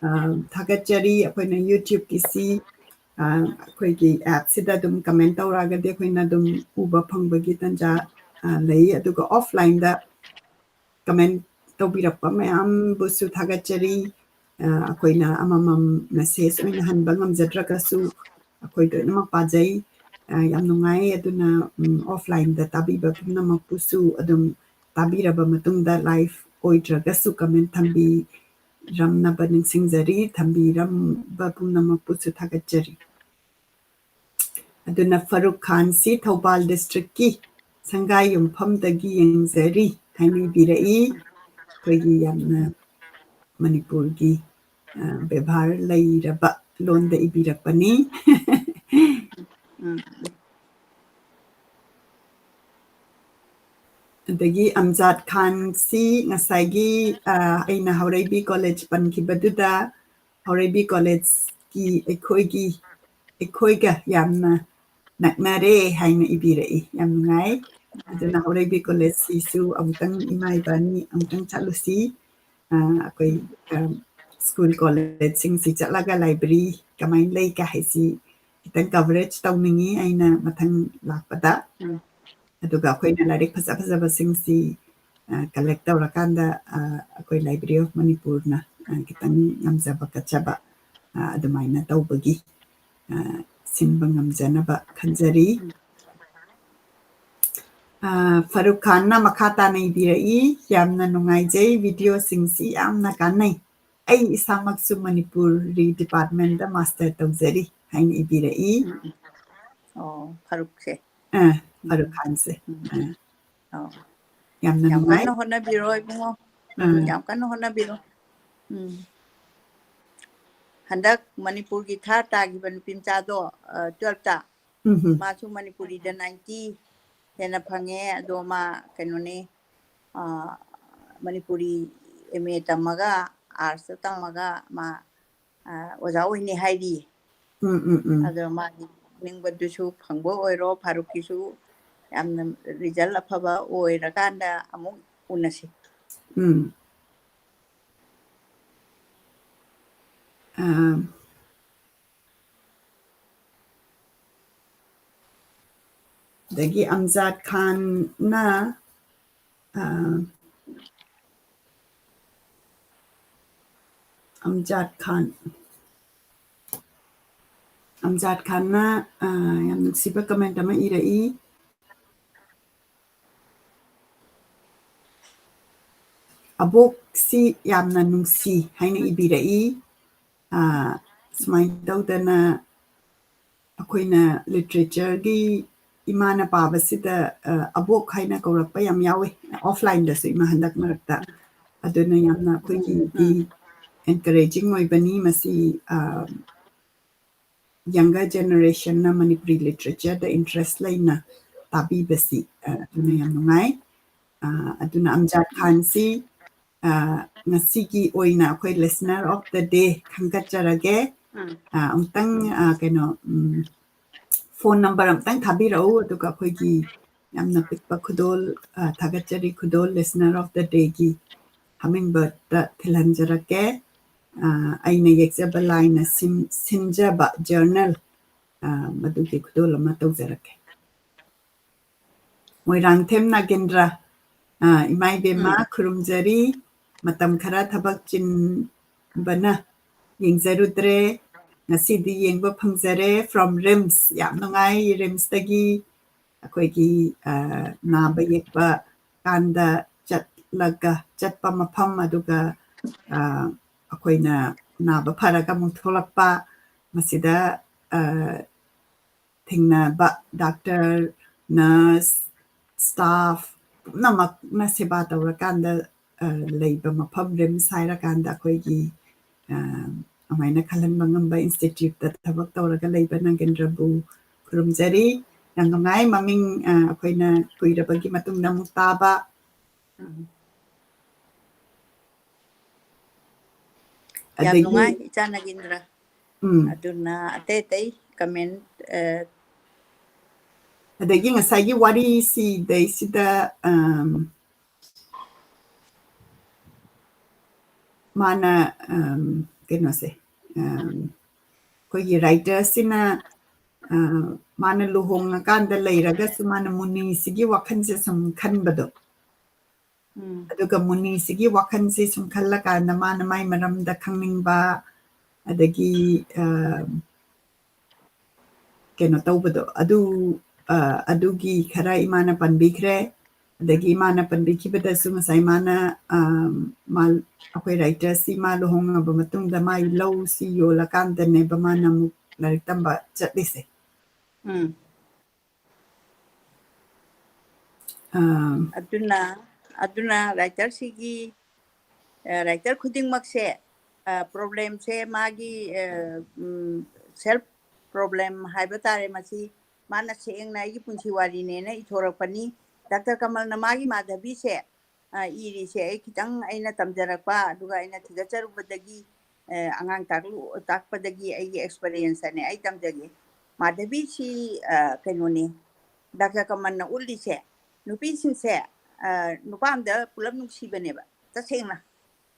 ꯑ, ꯊꯥꯒꯠꯆꯔꯤ꯫ ꯑꯩꯈꯣꯏꯅ YouTubeꯀꯤꯁꯤ, ꯑ, ꯑꯩꯈꯣꯏꯒꯤ appꯁꯤꯗ ꯑꯗꯨꯝ comment ꯇꯧꯔꯛꯑꯒꯗꯤ ꯑꯩꯈꯣꯏꯅ ꯑꯗꯨꯝ ꯎꯕ ꯐꯪꯕꯒꯤ ꯇꯥꯟꯖꯥ, ꯑ, ꯂꯩ꯫ ꯑꯗꯨꯒ offlineꯗ comment ꯇꯧꯕꯤꯔꯛꯄ ꯃꯌꯥꯝꯕꯨꯁꯨ ꯊꯥꯒꯠꯆꯔꯤ꯫ ꯑ, ꯑꯩꯈꯣꯏꯅ ꯑꯃꯃꯝ message ꯑꯣꯏꯅ ꯍꯟꯕ ꯉꯝꯖꯗ꯭ꯔꯒꯁꯨ ꯑꯩꯈꯣꯏ ꯂꯣꯏꯅꯃꯛ ꯄꯥꯖꯩ꯫ ꯑ, ꯌꯥꯝ ꯅꯨꯡꯉꯥꯏ꯫ ꯑꯗꯨꯅ, ꯎꯝ, offlineꯗ ꯇꯥꯕꯤꯕ ꯄꯨꯝꯅꯃꯛꯄꯨꯁꯨ ꯑꯗꯨꯝ ꯇꯥꯕꯤꯔꯕ ꯃꯇꯨꯡꯗ live ꯑꯣꯏꯗ꯭ꯔꯒꯁꯨ comment ꯊꯝꯕꯤꯔꯝꯅꯕ ꯅꯤꯡꯁꯤꯡꯖꯔꯤ꯫ ꯊꯝꯕꯤꯔꯝꯕ ꯄꯨꯝꯅꯃꯛꯄꯨꯁꯨ ꯊꯥꯒꯠꯆꯔꯤ꯫ ꯑꯗꯨꯅ ꯐꯔꯨꯛ ꯈꯥꯟꯁꯤ ꯊꯧꯕꯥꯜ districtꯀꯤ ꯁꯪꯒꯥꯏ ꯌꯨꯝꯐꯝꯗꯒꯤ ꯌꯦꯡꯖꯔꯤ ꯍꯥꯏꯅ ꯏꯕꯤꯔꯛꯏ꯫ ꯑꯩꯈꯣꯏꯒꯤ ꯌꯥꯝꯅ ꯃꯅꯤꯄꯨꯔꯒꯤ, ꯑ, ꯕꯦꯕꯥꯔ ꯂꯩꯔꯕ ꯂꯣꯟꯗ ꯏꯕꯤꯔꯛꯄꯅꯤ꯫ ꯎꯝ꯫ ꯑꯗꯒꯤ ꯑꯝꯖꯥꯗ ꯈꯥꯟꯁꯤ ꯉꯁꯥꯏꯒꯤ, ꯑ, ꯑꯩꯅ ꯍꯥꯎꯔꯩꯕꯤ ꯀꯣꯂꯦꯖ ꯄꯟꯈꯤꯕꯗꯨꯗ ꯍꯥꯎꯔꯩꯕꯤ ꯀꯣꯂꯦꯖꯀꯤ ꯑꯩꯈꯣꯏꯒꯤ, ꯑꯩꯈꯣꯏꯒ ꯌꯥꯝꯅ ꯅꯛꯅꯔꯦ ꯍꯥꯏꯅ ꯏꯕꯤꯔꯛꯏ꯫ ꯌꯥꯝ ꯅꯨꯡꯉꯥꯏ꯫ ꯑꯗꯨꯅ ꯍꯥꯎꯔꯩꯕꯤ ꯀꯣꯂꯦꯖꯁꯤꯁꯨ ꯑꯃꯨꯛꯇꯪ ꯏꯃꯥ ꯏꯕꯥꯅꯤ ꯑꯃꯨꯛꯇꯪ ꯆꯠꯂꯨꯁꯤ꯫ ꯑ, ꯑꯩꯈꯣꯏ, ꯑ, ꯁ꯭ꯀꯨꯜ ꯀꯣꯂꯦꯖꯁꯤꯡꯁꯤ ꯆꯠꯂꯒ library ꯀꯃꯥꯏꯅ ꯂꯩ ꯀ ꯍꯥꯏꯁꯤ ꯈꯤꯇꯪ coverage ꯇꯧꯅꯤꯡꯉꯤ ꯑꯩꯅ ꯃꯊꯪ ꯂꯥꯛꯄꯗ꯫ ꯎꯝ꯫ ꯑꯗꯨꯒ ꯑꯩꯈꯣꯏꯅ ꯂꯥꯏꯔꯤꯛ ꯐꯖ ꯐꯖꯕꯁꯤꯡꯁꯤ, ꯑ, collect ꯇꯧꯔꯀꯥꯟꯗ, ꯑ, ꯑꯩꯈꯣꯏ Library of ꯃꯅꯤꯄꯨꯔꯅ, ꯑ, ꯈꯤꯇꯪ ꯉꯝꯖꯕ ꯀꯠꯆꯕ, ꯑ, ꯑꯗꯨꯃꯥꯏꯅ ꯇꯧꯕꯒꯤ, ꯑ, ꯁꯤꯟꯕ ꯉꯝꯖꯅꯕ ꯈꯟꯖꯔꯤ꯫ ꯑ, ꯐꯔꯨꯛ ꯈꯥꯟꯅ ꯃꯈꯥ ꯇꯥꯅ ꯏꯕꯤꯔꯛꯏ, "ꯌꯥꯝꯅ ꯅꯨꯡꯉꯥꯏꯖꯩ, videoꯁꯤꯡꯁꯤ ꯌꯥꯝꯅ ꯀꯥꯟꯅꯩ꯫ ꯑꯩ ꯏꯁꯥꯃꯛꯁꯨ ꯃꯅꯤꯄꯨꯔꯤ ꯗꯤꯄꯥꯔꯠꯃꯦꯟꯗ ꯃꯥꯁꯇꯔ ꯇꯧꯖꯔꯤ ꯍꯥꯏꯅ ꯏꯕꯤꯔꯛꯏ꯫ ꯑꯣ, ꯐꯥꯔꯨꯛꯁꯦ꯫ ꯑ, ꯐꯥꯔꯨꯛ ꯈꯥꯟꯁꯦ꯫ ꯎꯝ꯫ ꯑ, ꯑꯣ, ꯌꯥꯝꯅ ꯌꯥꯝ ꯅꯨꯡꯉꯥꯏ꯫ ꯀꯟꯅ ꯍꯣꯠꯅꯕꯤꯔꯣ ꯏꯕꯨꯡꯉꯣ꯫ ꯎꯝ, ꯑꯥ꯫ ꯌꯥꯝ ꯀꯟꯅ ꯍꯣꯠꯅꯕꯤꯔꯣ꯫ ꯎꯝ꯫ ꯍꯟꯗꯛ ꯃꯅꯤꯄꯨꯔꯒꯤ ꯊꯥꯔ ꯇꯥꯈꯤꯕ ꯅꯨꯄꯤ ꯃꯆꯥꯗꯣ, ꯑ, ꯇꯨꯋꯦꯜꯐꯇ, ꯎꯝ, ꯎꯝ꯫ ꯃꯥꯁꯨ ꯃꯅꯤꯄꯨꯔꯤꯗ ꯅꯥꯏꯟꯇꯤ ꯍꯦꯟꯅ ꯐꯪꯉꯦ꯫ ꯑꯗꯣ ꯃꯥ ꯀꯩꯅꯣꯅꯤ, ꯑ, ꯃꯅꯤꯄꯨꯔꯤ ꯑꯦꯝ ꯑꯦ ꯇꯝꯃꯒ, ꯑꯥꯔꯠꯁꯇ ꯇꯝꯃꯒ ꯃꯥ, ꯑ, ꯑꯣꯖꯥ ꯑꯣꯏꯅꯤ ꯍꯥꯏꯔꯤ꯫ ꯎꯝ, ꯎꯝ, ꯎꯝ꯫ ꯑꯗꯣ ꯃꯥꯒꯤ ꯅꯤꯡꯕꯗꯨꯁꯨ ꯐꯪꯕ ꯑꯣꯏꯔꯣ, ꯐꯥꯔꯨꯛꯀꯤꯁꯨ ꯌꯥꯝꯅ ꯔꯤꯖꯜ ꯑꯐꯕ ꯑꯣꯏꯔꯀꯥꯟꯗ ꯑꯃꯨꯛ ꯎꯅꯁꯤ꯫ ꯎꯝ꯫ ꯑ, ꯑꯗꯒꯤ ꯑꯝꯖꯥꯗ ꯈꯥꯟꯅ, ꯑ, ꯑꯝꯖꯥꯗ ꯈꯥꯟ, ꯑꯝꯖꯥꯗ ꯈꯥꯟꯅ, ꯑ, ꯌꯥꯝ ꯅꯨꯡꯁꯤꯕ comment ꯑꯃ ꯏꯔꯛꯏ꯫ "ꯑꯕꯣꯛꯁꯤ ꯌꯥꯝꯅ ꯅꯨꯡꯁꯤ" ꯍꯥꯏꯅ ꯏꯕꯤꯔꯛꯏ꯫ ꯑ, ꯁꯨꯃꯥꯏꯅ ꯇꯧꯗꯅ ꯑꯩꯈꯣꯏꯅ literature ꯒꯤ ꯏꯃꯥꯅ ꯄꯥꯕꯁꯤꯗ, ꯑ, ꯑꯕꯣꯛ ꯍꯥꯏꯅ ꯀꯧꯔꯛꯄ ꯌꯥꯝ ꯌꯥꯎꯋꯦ, offline ꯗꯁꯨ ꯏꯃꯥ ꯍꯟꯗꯛ ꯃꯔꯛꯇ꯫ ꯑꯗꯨꯅ ꯌꯥꯝꯅ ꯑꯩꯈꯣꯏꯒꯤꯗꯤ ꯎꯝ꯫ encouraging ꯑꯣꯏꯕꯅꯤ꯫ ꯃꯁꯤ, ꯑ, younger generation ꯅ ꯃꯅꯤꯄꯨꯔꯤ literature ꯗ interest ꯂꯩꯅ ꯇꯥꯕꯤꯕꯁꯤ, ꯑ, ꯑꯗꯨꯅ ꯌꯥꯝ ꯅꯨꯡꯉꯥꯏ꯫ ꯑ, ꯑꯗꯨꯅ ꯑꯝꯖꯥꯗ ꯈꯥꯟꯁꯤ, ꯑ, ꯉꯁꯤꯒꯤ ꯑꯣꯏꯅ ꯑꯩꯈꯣꯏ listener of the day ꯈꯟꯒꯠꯆꯔꯒꯦ꯫ ꯎꯝ꯫ ꯑ, ꯑꯃꯨꯛꯇꯪ, ꯑ, ꯀꯩꯅꯣ, ꯎꯝ, phone number ꯑꯃꯨꯛꯇꯪ ꯊꯥꯕꯤꯔꯛꯎ, ꯑꯗꯨꯒ ꯑꯩꯈꯣꯏꯒꯤ ꯌꯥꯝꯅ ꯄꯤꯛꯄ ꯈꯨꯗꯣꯜ, ꯑ, ꯊꯥꯒꯠꯆꯔꯤ ꯈꯨꯗꯣꯜ listener of the day ꯒꯤ hummingbird ꯇ ꯊꯤꯜꯍꯟꯖꯔꯛꯀꯦ꯫ ꯑ, ꯑꯩꯅ ꯌꯦꯛꯆꯕ ꯂꯥꯏꯅ ꯁꯤꯟ-, ꯁꯤꯟꯖꯕ journal, ꯑ, ꯃꯗꯨꯒꯤ ꯈꯨꯗꯣꯜ ꯑꯃ ꯇꯧꯖꯔꯛꯀꯦ꯫ ꯃꯣꯏꯔꯥꯡꯊꯦꯝ ꯅꯥꯒꯦꯟꯗ꯭ꯔ, ꯑ, ꯏꯃꯥ ꯏꯕꯦꯝꯃ, ꯎꯝ꯫ ꯈꯨꯔꯨꯝꯖꯔꯤ꯫ ꯃꯇꯝ ꯈꯔ ꯊꯕꯛ ꯆꯤꯟꯕꯅ ꯌꯦꯡꯖꯔꯨꯗ꯭ꯔꯦ꯫ ꯉꯁꯤꯗꯤ ꯌꯦꯡꯕ ꯐꯪꯖꯔꯦ from RIMS꯫ ꯌꯥꯝ ꯅꯨꯡꯉꯥꯏ꯫ RIMS ꯇꯒꯤ ꯑꯩꯈꯣꯏꯒꯤ, ꯑ, ꯅꯥꯕ ꯌꯦꯛꯄ ꯀꯥꯟꯗ ꯆꯠꯂꯒ, ꯆꯠꯄ ꯃꯐꯝ, ꯑꯗꯨꯒ, ꯑ, ꯑꯩꯈꯣꯏꯅ ꯅꯥꯕ ꯐꯔꯒ ꯑꯃꯨꯛ ꯊꯣꯛꯂꯛꯄ, ꯃꯁꯤꯗ, ꯑ, ꯊꯦꯡꯅꯕ doctor, nurse, staff ꯄꯨꯝꯅꯃꯛꯅ ꯁꯦꯕꯥ ꯇꯧꯔꯀꯥꯟꯗ, ꯑ, ꯂꯩꯕ ꯃꯐꯝ RIMS ꯍꯥꯏꯔꯀꯥꯟꯗ ꯑꯩꯈꯣꯏꯒꯤ, ꯑ, ꯑꯗꯨꯃꯥꯏꯅ ꯈꯜꯍꯟꯕ ꯉꯝꯕ instituteꯇ ꯊꯕꯛ ꯇꯧꯔꯒ ꯂꯩꯕ ꯅꯥꯒꯦꯟꯗ꯭ꯔꯕꯨ ꯈꯨꯔꯨꯝꯖꯔꯤ꯫ ꯌꯥꯝ ꯅꯨꯡꯉꯥꯏ, ꯃꯃꯤꯡ, ꯑ, ꯑꯩꯈꯣꯏꯅ ꯀꯨꯏꯔꯕꯒꯤ ꯃꯇꯨꯡꯗ ꯑꯃꯨꯛ ꯇꯥꯕ꯫ ꯎꯝ꯫ ꯌꯥꯝ ꯑꯗꯒꯤ ꯅꯨꯡꯉꯥꯏ, ꯏꯆꯥ ꯅꯥꯒꯦꯟꯗ꯭ꯔ꯫ ꯎꯝ꯫ ꯑꯗꯨꯅ ꯑꯇꯩ ꯑꯇꯩ comment, ꯑ, ꯑꯗꯒꯤ ꯉꯁꯥꯏꯒꯤ ꯋꯥꯔꯤꯁꯤꯗꯩꯁꯤꯗ, ꯑꯝ, ꯃꯥꯅ, ꯑꯝ, ꯀꯩꯅꯣꯁꯦ, ꯑꯝ, ꯑꯩꯈꯣꯏꯒꯤ writerꯁꯤꯅ, ꯑ, ꯃꯥꯅ ꯂꯨꯍꯣꯡꯉꯀꯥꯟꯗ ꯂꯩꯔꯒꯁꯨ ꯃꯥꯅ ꯃꯨꯅꯤꯁꯤꯒꯤ ꯋꯥꯈꯜꯁꯦ ꯁꯨꯝ ꯈꯟꯕꯗꯣ꯫ ꯎꯝ꯫ ꯑꯗꯨꯒ ꯃꯨꯅꯤꯁꯤꯒꯤ ꯋꯥꯈꯜꯁꯤ ꯁꯨꯝ ꯈꯜꯂꯀꯥꯟꯗ ꯃꯥꯅ ꯃꯥꯏ ꯃꯔꯝꯗ ꯈꯪꯅꯤꯡꯕ, ꯑꯗꯒꯤ, ꯑ, ꯀꯩꯅꯣ ꯇꯧꯕꯗꯣ, ꯑꯗꯨ, ꯑ, ꯑꯗꯨꯒꯤ ꯈꯔ ꯏꯃꯥꯅ ꯄꯟꯕꯤꯈ꯭ꯔꯦ꯫ ꯑꯗꯒꯤ ꯏꯃꯥꯅ ꯄꯟꯕꯤꯈꯤꯕꯗꯁꯨ ꯉꯁꯥꯏ ꯃꯥꯅ, ꯑ, ꯃꯥ, ꯑꯩꯈꯣꯏ writerꯁꯤ ꯃꯥ ꯂꯨꯍꯣꯡꯉꯕ ꯃꯇꯨꯡꯗ ꯃꯥꯒꯤ ꯂꯧꯁꯤ ꯌꯣꯜꯂꯀꯥꯟꯗꯅꯦꯕ ꯃꯥꯅ ꯑꯃꯨꯛ ꯂꯥꯏꯔꯤꯛ ꯇꯝꯕ ꯆꯠꯂꯤꯁꯦ꯫ ꯎꯝ꯫ ꯑꯥ꯫ ꯑꯗꯨꯅ, ꯑꯗꯨꯅ writerꯁꯤꯒꯤ, ꯑ, writer ꯈꯨꯗꯤꯡꯃꯛꯁꯦ, ꯑ, problemꯁꯦ ꯃꯥꯒꯤ, ꯑ, ꯎꯝ, self problem ꯍꯥꯏꯕ ꯇꯥꯔꯦ, ꯃꯁꯤ ꯃꯥꯅ ꯁꯦꯡꯅ ꯑꯩꯒꯤ ꯄꯨꯟꯁꯤ ꯋꯥꯔꯤꯅꯦꯅ ꯏꯊꯣꯔꯛꯄꯅꯤ꯫ Doctor ꯀꯃꯜꯅ ꯃꯥꯒꯤ ꯃꯥꯙꯕꯤꯁꯦ, ꯑ, ꯏꯔꯤꯁꯦ ꯑꯩ ꯈꯤꯇꯪ ꯑꯩꯅ ꯇꯝꯖꯔꯛꯄ, ꯑꯗꯨꯒ ꯑꯩꯅ ꯊꯤꯒꯠꯆꯔꯨꯕꯗꯒꯤ, ꯑ, ꯑꯉꯥꯡ ꯇꯥꯛꯂꯨ-, ꯇꯥꯛꯄꯗꯒꯤ ꯑꯩꯒꯤ experienceꯅꯦ ꯑꯩ ꯇꯝꯖꯒꯦ꯫ ꯃꯥꯙꯕꯤꯁꯤ, ꯑ, ꯀꯩꯅꯣꯅꯤ, Doctor ꯀꯃꯜꯅ ꯎꯠꯂꯤꯁꯦ, ꯅꯨꯄꯤꯁꯤꯡꯁꯦ, ꯑ, ꯅꯨꯄꯥ ꯑꯝꯗ ꯄꯨꯂꯞ ꯅꯨꯡꯁꯤꯕꯅꯦꯕ, ꯇꯁꯦꯡꯅ꯫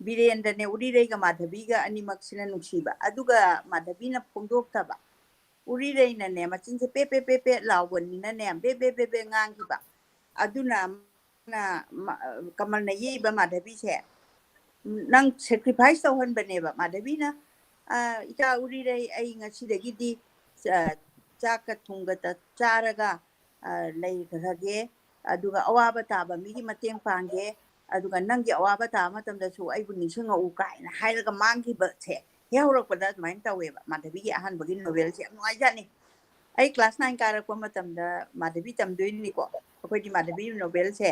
ꯕꯤꯔꯦꯟꯗ꯭ꯔꯅꯦ, ꯎꯔꯤꯔꯩꯒ ꯃꯥꯙꯕꯤꯒ ꯑꯅꯤꯃꯛꯁꯤꯅ ꯅꯨꯡꯁꯤꯕ, ꯑꯗꯨꯒ ꯃꯥꯙꯕꯤꯅ ꯐꯣꯡꯗꯣꯛꯇꯕ꯫ ꯎꯔꯤꯔꯩꯅꯅꯦ, ꯃꯆꯤꯟꯁꯦ ꯄꯦ ꯄꯦ ꯄꯦ ꯄꯦ ꯂꯥꯎꯕꯅꯤꯅꯅꯦ, ꯕꯦ ꯕꯦ ꯕꯦ ꯕꯦ ꯉꯥꯡꯈꯤꯕ꯫ ꯑꯗꯨꯅ ꯃꯥ-, ꯃꯥ-, ꯀꯃꯜꯅ ꯌꯦꯛꯏꯕ ꯃꯥꯙꯕꯤꯁꯦ, ꯅꯪ sacrifice ꯇꯧꯍꯟꯕꯅꯦꯕ ꯃꯥꯙꯕꯤꯅ꯫ "ꯑ, ꯏꯆꯥ ꯎꯔꯤꯔꯩ, ꯑꯩ ꯉꯁꯤꯗꯒꯤꯗꯤ, ꯑ, ꯆꯥꯛꯀ ꯊꯨꯝꯒꯇ ꯆꯥꯔꯒ, ꯑ, ꯂꯩꯈ꯭ꯔꯒꯦ, ꯑꯗꯨꯒ ꯑꯋꯥꯕ ꯇꯥꯕ ꯃꯤꯒꯤ ꯃꯇꯦꯡ ꯄꯥꯡꯒꯦ, ꯑꯗꯨꯒ "ꯅꯪꯒꯤ ꯑꯋꯥꯕ ꯇꯥꯕ ꯃꯇꯝꯗꯁꯨ ꯑꯩꯕꯨ ꯅꯤꯡꯁꯤꯡꯉꯛꯎ" ꯀꯥꯏꯅ ꯍꯥꯏꯔꯒ ꯃꯥꯡꯈꯤꯕꯁꯦ ꯍꯦꯛ ꯍꯧꯔꯛꯄꯗ ꯑꯗꯨꯃꯥꯏꯅ ꯇꯧꯋꯦꯕ꯫ ꯃꯥꯙꯕꯤꯒꯤ ꯑꯍꯥꯟꯕꯒꯤ ꯅꯣꯕꯦꯜꯁꯦ ꯌꯥꯝ ꯅꯨꯡꯉꯥꯏꯖꯥꯠꯅꯤ꯫ ꯑꯩ ꯀ꯭ꯂꯥꯁ ꯅꯥꯏꯟ ꯀꯥꯔꯛꯄ ꯃꯇꯝꯗ ꯃꯥꯙꯕꯤ ꯇꯝꯗꯣꯏꯅꯤꯀꯣ꯫ ꯑꯩꯈꯣꯏꯗꯤ ꯃꯥꯙꯕꯤ ꯅꯣꯕꯦꯜꯁꯦ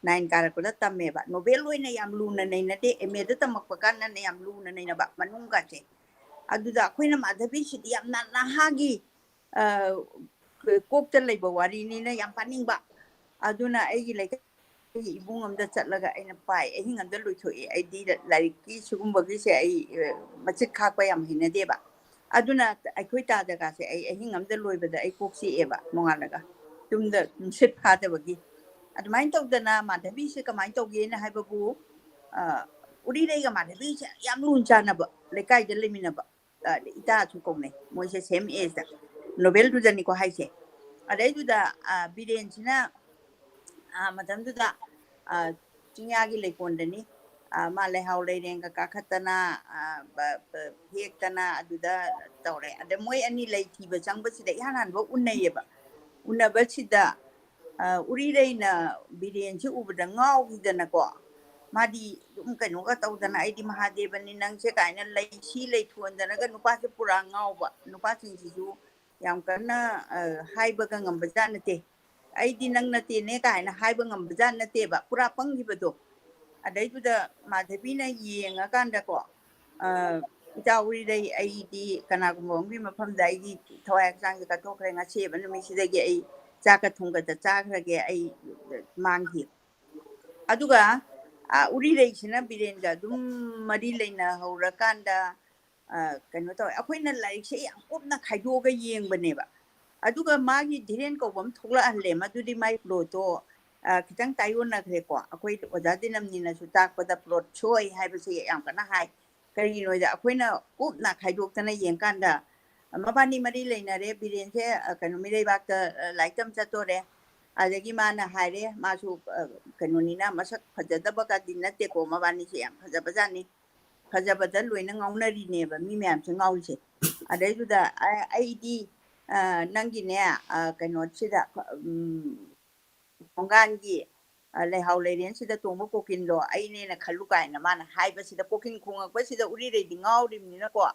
ꯅꯥꯏꯟ ꯀꯥꯔꯛꯄꯗ ꯇꯝꯃꯦꯕ꯫ ꯅꯣꯕꯦꯜ ꯑꯣꯏꯅ ꯌꯥꯝ ꯂꯨꯅ ꯅꯩꯅꯗꯦ, ꯑꯦꯝ ꯑꯦꯗ ꯇꯝꯃꯛꯄ ꯀꯥꯟꯗꯅ ꯌꯥꯝ ꯂꯨꯅ ꯅꯩꯅꯕ ꯃꯅꯨꯡꯒꯁꯦ꯫ ꯑꯗꯨꯗ ꯑꯩꯈꯣꯏꯅ ꯃꯥꯙꯕꯤꯁꯤꯗꯤ ꯌꯥꯝꯅ ꯅꯍꯥꯒꯤ, ꯑ, ꯀꯣꯛꯇ ꯂꯩꯕ ꯋꯥꯔꯤꯅꯤꯅ ꯌꯥꯝ ꯄꯥꯅꯤꯡꯕ꯫ ꯑꯗꯨꯅ ꯑꯩꯒꯤ ꯂꯩꯀꯥꯏ ꯑꯩꯒꯤ ꯏꯕꯨꯡ ꯑꯃꯗ ꯆꯠꯂꯒ ꯑꯩꯅ ꯄꯥꯏ, ꯑꯍꯤꯡ ꯑꯃꯗ ꯂꯣꯏꯊꯣꯛꯑꯦ꯫ ꯑꯩꯗꯤ ꯂꯥꯏꯔꯤꯛꯀꯤ ꯁꯤꯒꯨꯝꯕꯒꯤꯁꯦ ꯑꯩ, ꯑ, ꯃꯆꯤꯠ ꯈꯥꯛꯄ ꯌꯥꯝ ꯍꯩꯅꯗꯦꯕ꯫ ꯑꯗꯨꯅ ꯑꯩꯈꯣꯏ ꯇꯥꯗꯒꯥꯁꯦ ꯑꯩ ꯑꯍꯤꯡ ꯑꯃꯗ ꯂꯣꯏꯕꯗ ꯑꯩ ꯀꯣꯛ ꯆꯤꯛꯑꯦꯕ ꯅꯣꯡꯉꯥꯜꯂꯒ꯫ ꯇꯨꯝꯗ ꯇꯨꯝꯁꯤꯠ ꯐꯥꯗꯕꯒꯤ꯫ ꯑꯗꯨꯃꯥꯏꯅ ꯇꯧꯗꯅ ꯃꯥꯙꯕꯤꯁꯦ ꯀꯃꯥꯏꯅ ꯇꯧꯒꯦꯅ ꯍꯥꯏꯕꯕꯨ, ꯑ, ꯎꯔꯤꯔꯩꯒ ꯃꯥꯙꯕꯤꯁꯦ ꯌꯥꯝ ꯂꯨꯅ ꯆꯥꯟꯅꯕ, ꯂꯩꯀꯥꯏꯗ ꯂꯩꯃꯤꯟꯅꯕ꯫ ꯑ, ꯏꯇꯥꯁꯨ ꯀꯧꯅꯩ꯫ ꯃꯣꯏꯁꯦ same age ꯗ꯫ ꯅꯣꯕꯦꯜꯗꯨꯗꯅꯤꯀꯣ ꯍꯥꯏꯁꯦ꯫ ꯑꯗꯩꯗꯨꯗ, ꯑ, ꯕꯤꯔꯦꯟꯁꯤꯅ, ꯑ, ꯃꯇꯝꯗꯨꯗ, ꯑ, ꯆꯤꯡꯌꯥꯒꯤ ꯂꯩꯀꯣꯟꯗꯅꯤ꯫ ꯑ, ꯃꯥ ꯂꯩꯍꯥꯎ ꯂꯩꯔꯦꯡꯒ ꯀꯥꯈꯠꯇꯅ, ꯑ, ꯕ-, ꯕ-, ꯍꯦꯛꯇꯅ ꯑꯗꯨꯗ ꯇꯧꯔꯦ꯫ ꯑꯗ ꯃꯣꯏ ꯑꯅꯤ ꯂꯩ ꯊꯤꯕ ꯆꯪꯕꯁꯤꯗ ꯏꯍꯥꯟ ꯍꯥꯟꯕ ꯎꯅꯩꯌꯦꯕ꯫ ꯎꯅꯕꯁꯤꯗ, ꯑ, ꯎꯔꯤꯔꯩꯅ ꯕꯤꯔꯦꯟꯁꯤ ꯎꯕꯗ ꯉꯥꯎꯈꯤꯗꯅꯀꯣ, ꯃꯥꯗꯤ ꯑꯗꯨꯝ ꯀꯩꯅꯣꯒ ꯇꯧꯗꯅ, "ꯑꯩꯗꯤ ꯃꯍꯥꯗꯦꯕꯅꯤ ꯅꯪꯁꯦ" ꯀꯥꯏꯅ ꯂꯩ ꯁꯤ ꯂꯩ ꯊꯣꯟꯗꯅꯒ, ꯅꯨꯄꯥꯁꯦ ꯄꯨꯔꯥ ꯉꯥꯎꯕ꯫ ꯅꯨꯄꯥꯁꯤꯡꯁꯤꯁꯨ ꯌꯥꯝ ꯀꯟꯅ, ꯑ, ꯍꯥꯏꯕꯒ ꯉꯝꯕꯖꯥꯠ ꯅꯠꯇꯦ꯫ "ꯑꯩꯗꯤ ꯅꯪ ꯅꯠꯇꯦꯅꯦ" ꯀꯥꯏꯅ ꯍꯥꯏꯕ ꯉꯝꯕꯖꯥꯠ ꯅꯠꯇꯦꯕ, ꯄꯨꯔꯥ ꯄꯪꯈꯤꯕꯗꯣ꯫ ꯑꯗꯩꯗꯨꯗ ꯃꯥꯙꯕꯤꯅ ꯌꯦꯡꯉꯀꯥꯟꯗꯀꯣ, ꯑ, "ꯏꯇꯥ ꯎꯔꯤꯔꯩ, ꯑꯩꯗꯤ ꯀꯅꯥꯒꯨꯝꯕ ꯑꯃꯒꯤ ꯃꯐꯝꯗ ꯑꯩꯒꯤ ꯊꯋꯥꯏ ꯍꯛꯆꯥꯡꯁꯦ ꯀꯠꯊꯣꯛꯈ꯭ꯔꯦ꯫ ꯉꯁꯤ ꯍꯥꯏꯕ ꯅꯨꯃꯤꯠꯁꯤꯗꯒꯤ ꯑꯩ ꯆꯥꯛꯀ ꯊꯨꯝꯒꯗ ꯆꯥꯈ꯭ꯔꯒꯦ, ꯑꯩ ꯃꯥꯡꯈꯤ"꯫ ꯑꯗꯨꯒ, ꯑ, ꯎꯔꯤꯔꯩꯁꯤꯅ ꯕꯤꯔꯦꯟꯒ ꯑꯗꯨꯝ ꯃꯔꯤ ꯂꯩꯅꯍꯧꯔꯀꯥꯟꯗ, ꯑ, ꯀꯩꯅꯣ ꯇꯧꯋꯦ꯫ ꯑꯩꯈꯣꯏꯅ ꯂꯥꯏꯔꯤꯛꯁꯦ ꯌꯥꯝ ꯀꯨꯞꯅ ꯈꯥꯏꯗꯣꯛꯑꯒ ꯌꯦꯡꯕꯅꯦꯕ꯫ ꯑꯗꯨꯒ ꯃꯥꯒꯤ ꯙꯤꯔꯦꯟ ꯀꯧꯕ ꯑꯃ ꯊꯣꯛꯂꯛꯍꯜꯂꯦ꯫ ꯃꯗꯨꯗꯤ ꯃꯥꯏ plot ꯇꯣ, ꯑ, ꯈꯤꯇꯪ ꯇꯥꯏꯌꯣꯟꯅꯈ꯭ꯔꯦꯀꯣ꯫ ꯑꯩꯈꯣꯏ ꯑꯣꯖꯥ ꯗꯤꯅꯝꯅꯤꯅꯁꯨ ꯇꯥꯛꯄꯗ plot ꯁꯣꯏ ꯍꯥꯏꯕꯁꯦ ꯌꯥꯝ ꯀꯟꯅ ꯍꯥꯏ꯫ ꯀꯔꯤꯒꯤꯅꯣꯗ ꯑꯩꯈꯣꯏꯅ ꯀꯨꯞꯅ ꯈꯥꯏꯗꯣꯛꯇꯅ ꯌꯦꯡꯀꯥꯟꯗ ꯃꯕꯥꯅꯤ ꯃꯔꯤ ꯂꯩꯅꯔꯦ, ꯕꯤꯔꯦꯟꯁꯦ, ꯑ, ꯀꯩꯅꯣ, ꯃꯤꯔꯩꯕꯥꯛꯇ, ꯑ, ꯂꯥꯏꯔꯤꯛ ꯇꯝ ꯆꯠꯇꯣꯔꯦ꯫ ꯑꯗꯒꯤ ꯃꯥꯅ ꯍꯥꯏꯔꯦ, ꯃꯥꯁꯨ, ꯑ, ꯀꯩꯅꯣꯅꯤꯅ, ꯃꯁꯛ ꯐꯖꯗꯕꯒꯗꯤ ꯅꯠꯇꯦꯀꯣ, ꯃꯕꯥꯅꯤꯁꯦ ꯌꯥꯝ ꯐꯖꯕꯖꯥꯠꯅꯤ꯫ ꯐꯖꯕꯗ ꯂꯣꯏꯅ ꯉꯥꯎꯅꯔꯤꯅꯦꯕ ꯃꯤ ꯃꯌꯥꯝꯁꯦ ꯉꯥꯎꯔꯤꯁꯦ꯫ ꯑꯗꯩꯗꯨꯗ ꯑ-, "ꯑꯩꯗꯤ, ꯑ, ꯅꯪꯒꯤꯅꯦ, ꯑ, ꯀꯩꯅꯣꯁꯤꯗ, ꯎꯝ, ꯊꯣꯡꯒꯥꯟꯒꯤ, ꯂꯩꯍꯥꯎ ꯂꯩꯔꯦꯟꯁꯤꯗ ꯇꯣꯡꯕ ꯀꯣꯀꯤꯟꯗꯣ ꯑꯩꯅꯦꯅ ꯈꯜꯂꯨ ꯀꯥꯏꯅ ꯃꯥꯅ ꯍꯥꯏꯕꯁꯤꯗ, ꯀꯣꯀꯤꯟ ꯈꯣꯡꯉꯛꯄꯁꯤꯗ ꯎꯔꯤꯔꯩꯗꯤ ꯉꯥꯎꯔꯤꯕꯅꯤꯅꯀꯣ,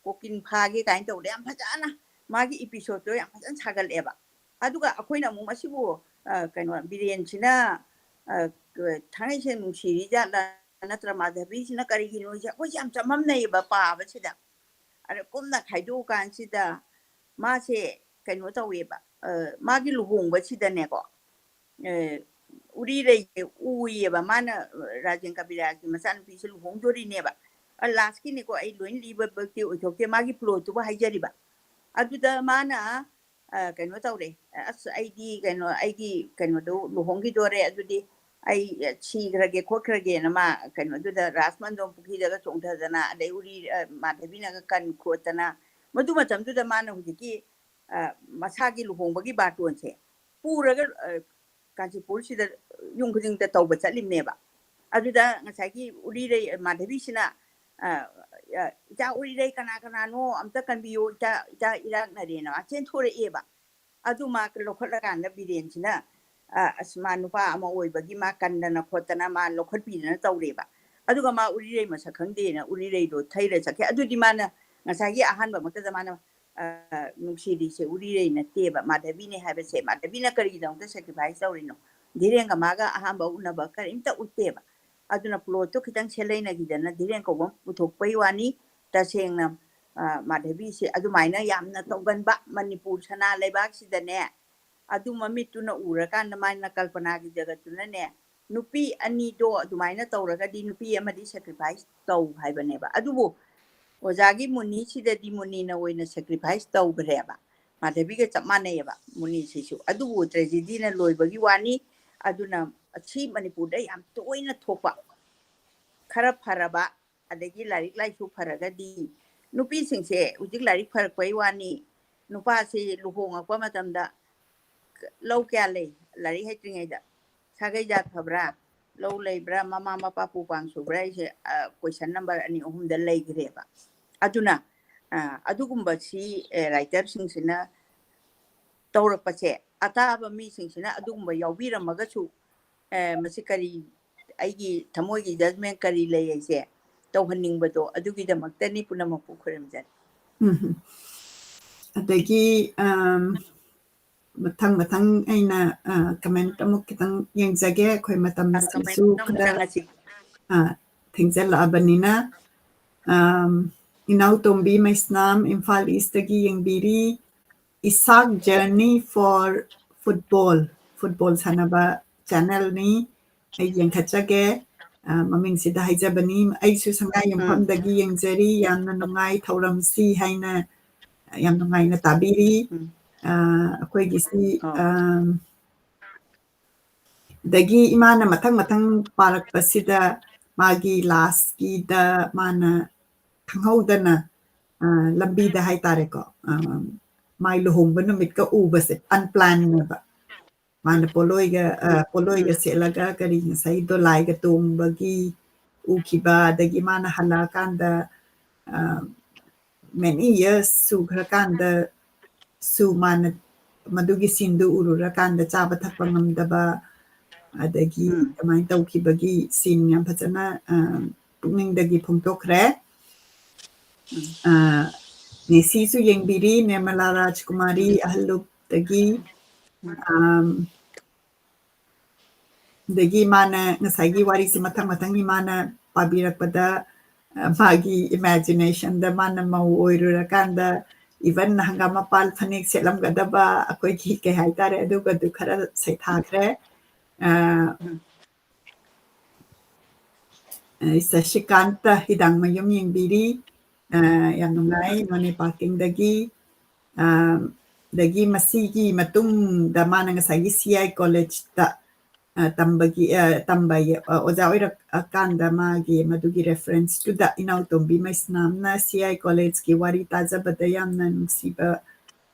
ꯀꯣꯀꯤꯟ ꯐꯥꯒꯦ ꯀꯥꯏꯅ ꯇꯧꯗ ꯌꯥꯝ ꯐꯖꯅ ꯃꯥꯒꯤ episode ꯇꯣ ꯌꯥꯝ ꯐꯖꯅ ꯁꯥꯒꯠꯂꯛꯑꯦꯕ꯫ ꯑꯗꯨꯒ ꯑꯩꯈꯣꯏꯅ ꯑꯃꯨꯛ ꯃꯁꯤꯕꯨ, ꯑ, ꯀꯩꯅꯣ, ꯕꯤꯔꯦꯟꯁꯤꯅ, ꯑ, ꯊꯥꯡꯉꯩꯁꯦꯡ ꯅꯨꯡꯁꯤꯔꯤꯖꯥꯠꯂ ꯅꯠꯇ꯭ꯔ ꯃꯥꯙꯕꯤꯁꯤꯅ ꯀꯔꯤꯒꯤꯅꯣꯁꯦ ꯑꯩꯈꯣꯏꯁꯦ ꯌꯥꯝ ꯆꯃꯝꯅꯩꯌꯦꯕ ꯄꯥꯕꯁꯤꯗ꯫ ꯑꯗ ꯀꯨꯞꯅ ꯈꯥꯏꯗꯣꯛꯑꯀꯥꯟꯁꯤꯗ ꯃꯥꯁꯦ ꯀꯩꯅꯣ ꯇꯧꯋꯦꯕ, ꯑ, ꯃꯥꯒꯤ ꯂꯨꯍꯣꯡꯕꯁꯤꯗꯅꯦꯀꯣ, ꯑ, ꯎꯔꯤꯔꯩꯁꯦ ꯎꯏꯌꯦꯕ, ꯃꯥꯅ, ꯑ, ꯔꯥꯖꯦꯟ ꯀꯕꯤꯔꯥꯖꯀꯤ ꯃꯆꯥꯅꯨꯄꯤꯁꯦ ꯂꯨꯍꯣꯡꯗꯣꯔꯤꯅꯦꯕ꯫ ꯑ, last ꯀꯤꯅꯤꯀꯣ, ꯑꯩ ꯂꯣꯏ ꯂꯤꯕꯃꯛꯇꯤ ꯑꯣꯏꯊꯣꯛꯇꯦ, ꯃꯥꯒꯤ plot ꯇꯨꯕꯨ ꯍꯥꯏꯖꯔꯤꯕ꯫ ꯑꯗꯨꯗ ꯃꯥꯅ, ꯑ, ꯀꯩꯅꯣ ꯇꯧꯔꯦ, "ꯑꯁ, ꯑꯩꯗꯤ ꯀꯩꯅꯣ, ꯑꯩꯒꯤ ꯀꯩꯅꯣꯗꯣ ꯂꯨꯍꯣꯡꯈꯤꯗꯣꯔꯦ, ꯑꯗꯨꯗꯤ ꯑꯩ ꯁꯤꯈ꯭ꯔꯒꯦ ꯈꯣꯠꯈ꯭ꯔꯒꯦꯅ" ꯃꯥ ꯀꯩꯅꯣꯗꯨꯗ ꯔꯥꯖꯃꯟꯗꯣꯝ ꯄꯨꯈ꯭ꯔꯤꯗꯒ ꯆꯣꯡꯊꯗꯅ, ꯑꯗꯩ ꯎꯔꯤ, ꯑ, ꯃꯥꯙꯕꯤꯅꯒ ꯀꯟ ꯈꯣꯠꯇꯅ, ꯃꯗꯨ ꯃꯇꯝꯗꯨꯗ ꯃꯥꯅ ꯍꯧꯖꯤꯛꯀꯤ, ꯑ, ꯃꯁꯥꯒꯤ ꯂꯨꯍꯣꯡꯕꯒꯤ ꯕꯥꯔꯇꯣꯟꯁꯦ ꯄꯨꯔꯒ, ꯑ, ꯀꯥꯟꯆꯤꯄꯨꯔꯁꯤꯗ ꯌꯨꯝ ꯈꯨꯗꯤꯡꯗ ꯇꯧꯕ ꯆꯠꯂꯤꯕꯅꯦꯕ꯫ ꯑꯗꯨꯗ ꯉꯁꯥꯏꯒꯤ ꯎꯔꯤꯔꯩ ꯃꯥꯙꯕꯤꯁꯤꯅ, ꯑ, ꯑ, "ꯏꯆꯥ ꯎꯔꯤꯔꯩ ꯀꯅꯥ ꯀꯅꯥꯅꯣ ꯑꯝꯇ ꯀꯟꯕꯤꯌꯨ, ꯏꯆꯥ, ꯏꯆꯥ ꯏꯔꯥꯛꯅꯔꯦꯅ" ꯃꯥ ꯆꯦꯟꯊꯣꯔꯛꯑꯦꯕ꯫ ꯑꯗꯨ ꯃꯥ ꯂꯧꯈꯠꯂꯀꯥꯟꯗ ꯕꯤꯔꯦꯟꯁꯤꯅ, ꯑ, ꯑꯁ, ꯃꯥ ꯅꯨꯄꯥ ꯑꯃ ꯑꯣꯏꯕꯒꯤ ꯃꯥ ꯀꯟꯗꯅ ꯈꯣꯠꯇꯅ ꯃꯥ ꯂꯧꯈꯠꯄꯤꯗꯅ ꯇꯧꯔꯦꯕ꯫ ꯑꯗꯨꯒ ꯃꯥ ꯎꯔꯤꯔꯩ ꯃꯁꯛ ꯈꯪꯗꯦꯅ ꯎꯔꯤꯔꯩꯗꯣ ꯊꯩꯔ ꯆꯠꯈꯤ꯫ ꯑꯗꯨꯗꯤ ꯃꯥꯅ ꯉꯁꯥꯏꯒꯤ ꯑꯍꯥꯟꯕꯃꯛꯇꯗ ꯃꯥꯅ, ꯑ, ꯅꯨꯡꯁꯤꯔꯤꯁꯦ ꯎꯔꯤꯔꯩ ꯅꯠꯇꯦꯕ, ꯃꯥꯙꯕꯤꯅꯦ ꯍꯥꯏꯕꯁꯦ꯫ ꯃꯥꯙꯕꯤꯅ ꯀꯔꯤꯒꯤꯗꯃꯛꯇ sacrifice ꯇꯧꯔꯤꯅꯣ? ꯙꯤꯔꯦꯟꯒ ꯃꯥꯒ ꯑꯍꯥꯟꯕ ꯎꯅꯕ ꯀꯔꯤꯝꯇ ꯎꯠꯇꯦꯕ꯫ ꯑꯗꯨꯅ plot ꯇꯣ ꯈꯤꯇꯪ ꯁꯦꯂꯩꯅꯈꯤꯗꯅ ꯙꯤꯔꯦꯟ ꯀꯧꯕ ꯑꯃ ꯄꯨꯊꯣꯛꯄꯩ ꯋꯥꯅꯤ꯫ ꯇꯁꯦꯡꯅ, ꯑ, ꯃꯥꯙꯕꯤꯁꯦ ꯑꯗꯨꯃꯥꯏꯅ ꯌꯥꯝꯅ ꯇꯧꯒꯟꯕ, ꯃꯅꯤꯄꯨꯔ ꯁꯅꯥ ꯂꯩꯕꯥꯛꯁꯤꯗꯅꯦ, ꯑꯗꯨ ꯃꯃꯤꯠꯇꯨꯅ ꯎꯔꯀꯥꯟꯗ ꯃꯥꯅ ꯀꯜꯄꯅꯥꯒꯤ ꯖꯒꯠꯇꯨꯅꯅꯦ, ꯅꯨꯄꯤ ꯑꯅꯤꯗꯣ ꯑꯗꯨꯃꯥꯏꯅ ꯇꯧꯔꯒꯗꯤ ꯅꯨꯄꯤ ꯑꯃꯗꯤ sacrifice ꯇꯧ ꯍꯥꯏꯕꯅꯦꯕ꯫ ꯑꯗꯨꯕꯨ ꯑꯣꯖꯥꯒꯤ ꯃꯨꯅꯤꯁꯤꯗꯗꯤ ꯃꯨꯅꯤꯅ ꯑꯣꯏꯅ sacrifice ꯇꯧꯈ꯭ꯔꯦꯕ꯫ ꯃꯥꯙꯕꯤꯒ ꯆꯞ ꯃꯥꯟꯅꯩꯌꯦꯕ ꯃꯨꯅꯤꯁꯤꯁꯨ꯫ ꯑꯗꯨꯕꯨ tragedy ꯅ ꯂꯣꯏꯕꯒꯤ ꯋꯥꯅꯤ꯫ ꯑꯗꯨꯅ ꯑꯁꯤ ꯃꯅꯤꯄꯨꯔꯗ ꯌꯥꯝ ꯇꯣꯏꯅ ꯊꯣꯛꯄ, ꯈꯔ ꯐꯔꯕ, ꯑꯗꯒꯤ ꯂꯥꯏꯔꯤꯛ ꯂꯥꯏꯁꯨ ꯐꯔꯒꯗꯤ ꯅꯨꯄꯤꯁꯤꯡꯁꯦ ꯍꯧꯖꯤꯛ ꯂꯥꯏꯔꯤꯛ ꯐꯔꯛꯄꯩ ꯋꯥꯅꯤ, ꯅꯨꯄꯥꯁꯤ ꯂꯨꯍꯣꯡꯉꯛꯄ ꯃꯇꯝꯗ ꯂꯧ ꯀꯌꯥ ꯂꯩ? ꯂꯥꯏꯔꯤꯛ ꯍꯩꯇ꯭ꯔꯤꯉꯩꯗ ꯁꯥꯒꯩ ꯖꯥꯠ ꯐꯕ꯭ꯔꯥ, ꯂꯧ ꯂꯩꯕ꯭ꯔꯥ, ꯃꯃꯥ ꯃꯄꯥ ꯄꯨ ꯄꯥꯡ ꯁꯨꯕ꯭ꯔꯥ ꯍꯥꯏꯁꯦ, ꯑ, question number ꯑꯅꯤ ꯑꯍꯨꯝꯗ ꯂꯩꯈ꯭ꯔꯦꯕ꯫ ꯑꯗꯨꯅ, ꯑ, ꯑꯗꯨꯒꯨꯝꯕꯁꯤ, ꯑ, writer ꯁꯤꯡꯁꯤꯅ ꯇꯧꯔꯛꯄꯁꯦ, ꯑꯇꯥꯕ ꯃꯤꯁꯤꯡꯁꯤꯅ ꯑꯗꯨꯒꯨꯝꯕ ꯌꯥꯎꯕꯤꯔꯝꯃꯒꯁꯨ ꯑꯦ, ꯃꯁꯤ ꯀꯔꯤ, ꯑꯩꯒꯤ ꯊꯃꯣꯏꯒꯤ judgment ꯀꯔꯤ ꯂꯩ ꯑꯩꯁꯦ ꯇꯧꯍꯟꯅꯤꯡꯕꯗꯣ, ꯑꯗꯨꯒꯤꯗꯃꯛꯇꯅꯤ꯫ ꯄꯨꯝꯅꯃꯛꯄꯨ ꯈꯨꯔꯨꯝꯖꯔꯤ꯫ ꯎꯝ꯫ ꯑꯗꯒꯤ ꯑꯝ, ꯃꯊꯪ ꯃꯊꯪ ꯑꯩꯅ comment ꯑꯃꯨꯛ ꯈꯤꯇꯪ ꯌꯦꯡꯖꯒꯦ꯫ ꯑꯩꯈꯣꯏ ꯃꯇꯝꯁꯤꯁꯨ ꯈꯔ ꯊꯦꯡꯖꯜꯂꯛꯑꯕꯅꯤꯅ꯫ ꯑꯝ, ꯏꯅꯥꯎꯇꯣꯝꯕꯤ ꯃꯩꯁꯅꯥꯝ ꯏꯝꯐꯥꯜ ꯏꯁꯇꯒꯤ ꯌꯦꯡꯕꯤꯔꯤ꯫ Isak Journey for Football, football ꯁꯥꯟꯅꯕ channelꯅꯤ꯫ ꯑꯩ ꯌꯦꯡꯈꯠꯆꯒꯦ꯫ ꯑ, ꯃꯃꯤꯡꯁꯤꯗ ꯍꯥꯏꯖꯕꯅꯤ꯫ ꯑꯩꯁꯨ ꯁꯉꯥꯏ ꯌꯨꯝꯐꯝꯗꯒꯤ ꯌꯦꯡꯖꯔꯤ꯫ ꯌꯥꯝꯅ ꯅꯨꯡꯉꯥꯏ ꯊꯧꯔꯝꯁꯤ ꯍꯥꯏꯅ ꯌꯥꯝ ꯅꯨꯡꯉꯥꯏꯅ ꯇꯥꯕꯤꯔꯤ꯫ ꯑ, ꯑꯩꯈꯣꯏꯒꯤꯁꯤ, ꯑ, ꯑꯗꯒꯤ ꯏꯃꯥꯅ ꯃꯊꯪ ꯃꯊꯪ ꯄꯥꯔꯛꯄꯁꯤꯗ ꯃꯥꯒꯤ lastꯀꯤꯗ ꯃꯥꯅ ꯈꯪꯍꯧꯗꯅ, ꯑ, ꯂꯝꯕꯤꯗ ꯍꯥꯏꯇꯥꯔꯦꯀꯣ, ꯑ, ꯃꯥꯏ ꯂꯨꯍꯣꯡꯕ ꯅꯨꯃꯤꯠꯀ ꯎꯕꯁꯦ unplannedꯅꯦꯕ꯫ ꯃꯥꯅ ꯄꯣꯂꯣꯏꯒ, ꯑ, ꯄꯣꯂꯣꯏꯒ ꯁꯦꯠꯂꯒ ꯀꯔꯤ ꯉꯁꯥꯏ ꯗꯣꯂꯥꯏꯒ ꯇꯣꯡꯕꯒꯤ ꯎꯈꯤꯕ, ꯑꯗꯒꯤ ꯃꯥꯅ ꯍꯜꯂꯛꯑꯀꯥꯟꯗ, ꯑ, many years ꯁꯨꯈ꯭ꯔꯀꯥꯟꯗ ꯁꯨ ꯃꯥꯅ ꯃꯗꯨꯒꯤ sceneꯗꯨ ꯎꯔꯨꯔꯀꯥꯟꯗ ꯆꯥꯕ ꯊꯛꯄ ꯉꯝꯗꯕ, ꯑꯗꯒꯤ ꯎꯝ꯫ ꯑꯗꯨꯃꯥꯏꯅ ꯇꯧꯈꯤꯕꯒꯤ scene ꯌꯥꯝ ꯐꯖꯅ, ꯑ, ꯄꯨꯛꯅꯤꯡꯗꯒꯤ ꯐꯣꯡꯗꯣꯛꯈ꯭ꯔꯦ꯫ ꯎꯝ꯫ ꯑ, ꯅꯦꯁꯤꯁꯨ ꯌꯦꯡꯕꯤꯔꯤ, ꯅꯤꯔꯃꯂꯥ ꯔꯥꯖꯀꯨꯃꯥꯔꯤ ꯎꯝ꯫ ꯑꯍꯜꯂꯨꯞꯇꯒꯤ꯫ ꯎꯝ꯫ ꯑꯝ, ꯑꯗꯒꯤ ꯃꯥꯅ ꯉꯁꯥꯏꯒꯤ ꯋꯥꯔꯤꯁꯤ ꯃꯊꯪ ꯃꯊꯪ ꯏꯃꯥꯅ ꯄꯥꯕꯤꯔꯛꯄꯗ, ꯑ, ꯃꯥꯒꯤ imaginationꯗ ꯃꯥꯅ ꯃꯧ ꯑꯣꯏꯔꯨꯔꯀꯥꯟꯗ even ꯍꯪꯒꯥꯝ ꯃꯄꯥꯟ ꯐꯅꯦꯛ ꯁꯦꯠꯂꯝꯒꯗꯕ ꯑꯩꯈꯣꯏꯒꯤ ꯀꯩ ꯍꯥꯏꯇꯥꯔꯦ, ꯑꯗꯨꯒꯗꯨ ꯈꯔ ꯁꯩꯊꯥꯈ꯭ꯔꯦ꯫ ꯑ, ꯎꯝ꯫ ꯑ, ꯁꯁꯤꯀꯥꯟꯇ ꯍꯤꯗꯥꯡꯃꯌꯨꯝ ꯌꯦꯡꯕꯤꯔꯤ꯫ ꯑ, ꯌꯥꯝ ꯅꯨꯡꯉꯥꯏ, ꯅꯣꯅꯦ ꯄꯥꯀꯤꯡꯗꯒꯤ꯫ ꯑ, ꯑꯗꯒꯤ ꯃꯁꯤꯒꯤ ꯃꯇꯨꯡꯗ ꯃꯥꯅ ꯉꯁꯥꯏꯒꯤ C I Collegeꯇ, ꯑ, ꯇꯝꯕꯒꯤ, ꯑ, ꯇꯝꯕ ꯌꯦ-, ꯑ, ꯑꯣꯖꯥ ꯑꯣꯏꯔꯛꯑꯀꯥꯟꯗ ꯃꯥꯒꯤ ꯃꯗꯨꯒꯤ referenceꯇꯨꯗ ꯏꯅꯥꯎꯇꯣꯝꯕꯤ ꯃꯩꯁꯅꯥꯝꯅ C I Collegeꯀꯤ ꯋꯥꯔꯤ ꯇꯥꯖꯕꯗ ꯌꯥꯝꯅ ꯅꯨꯡꯁꯤꯕ,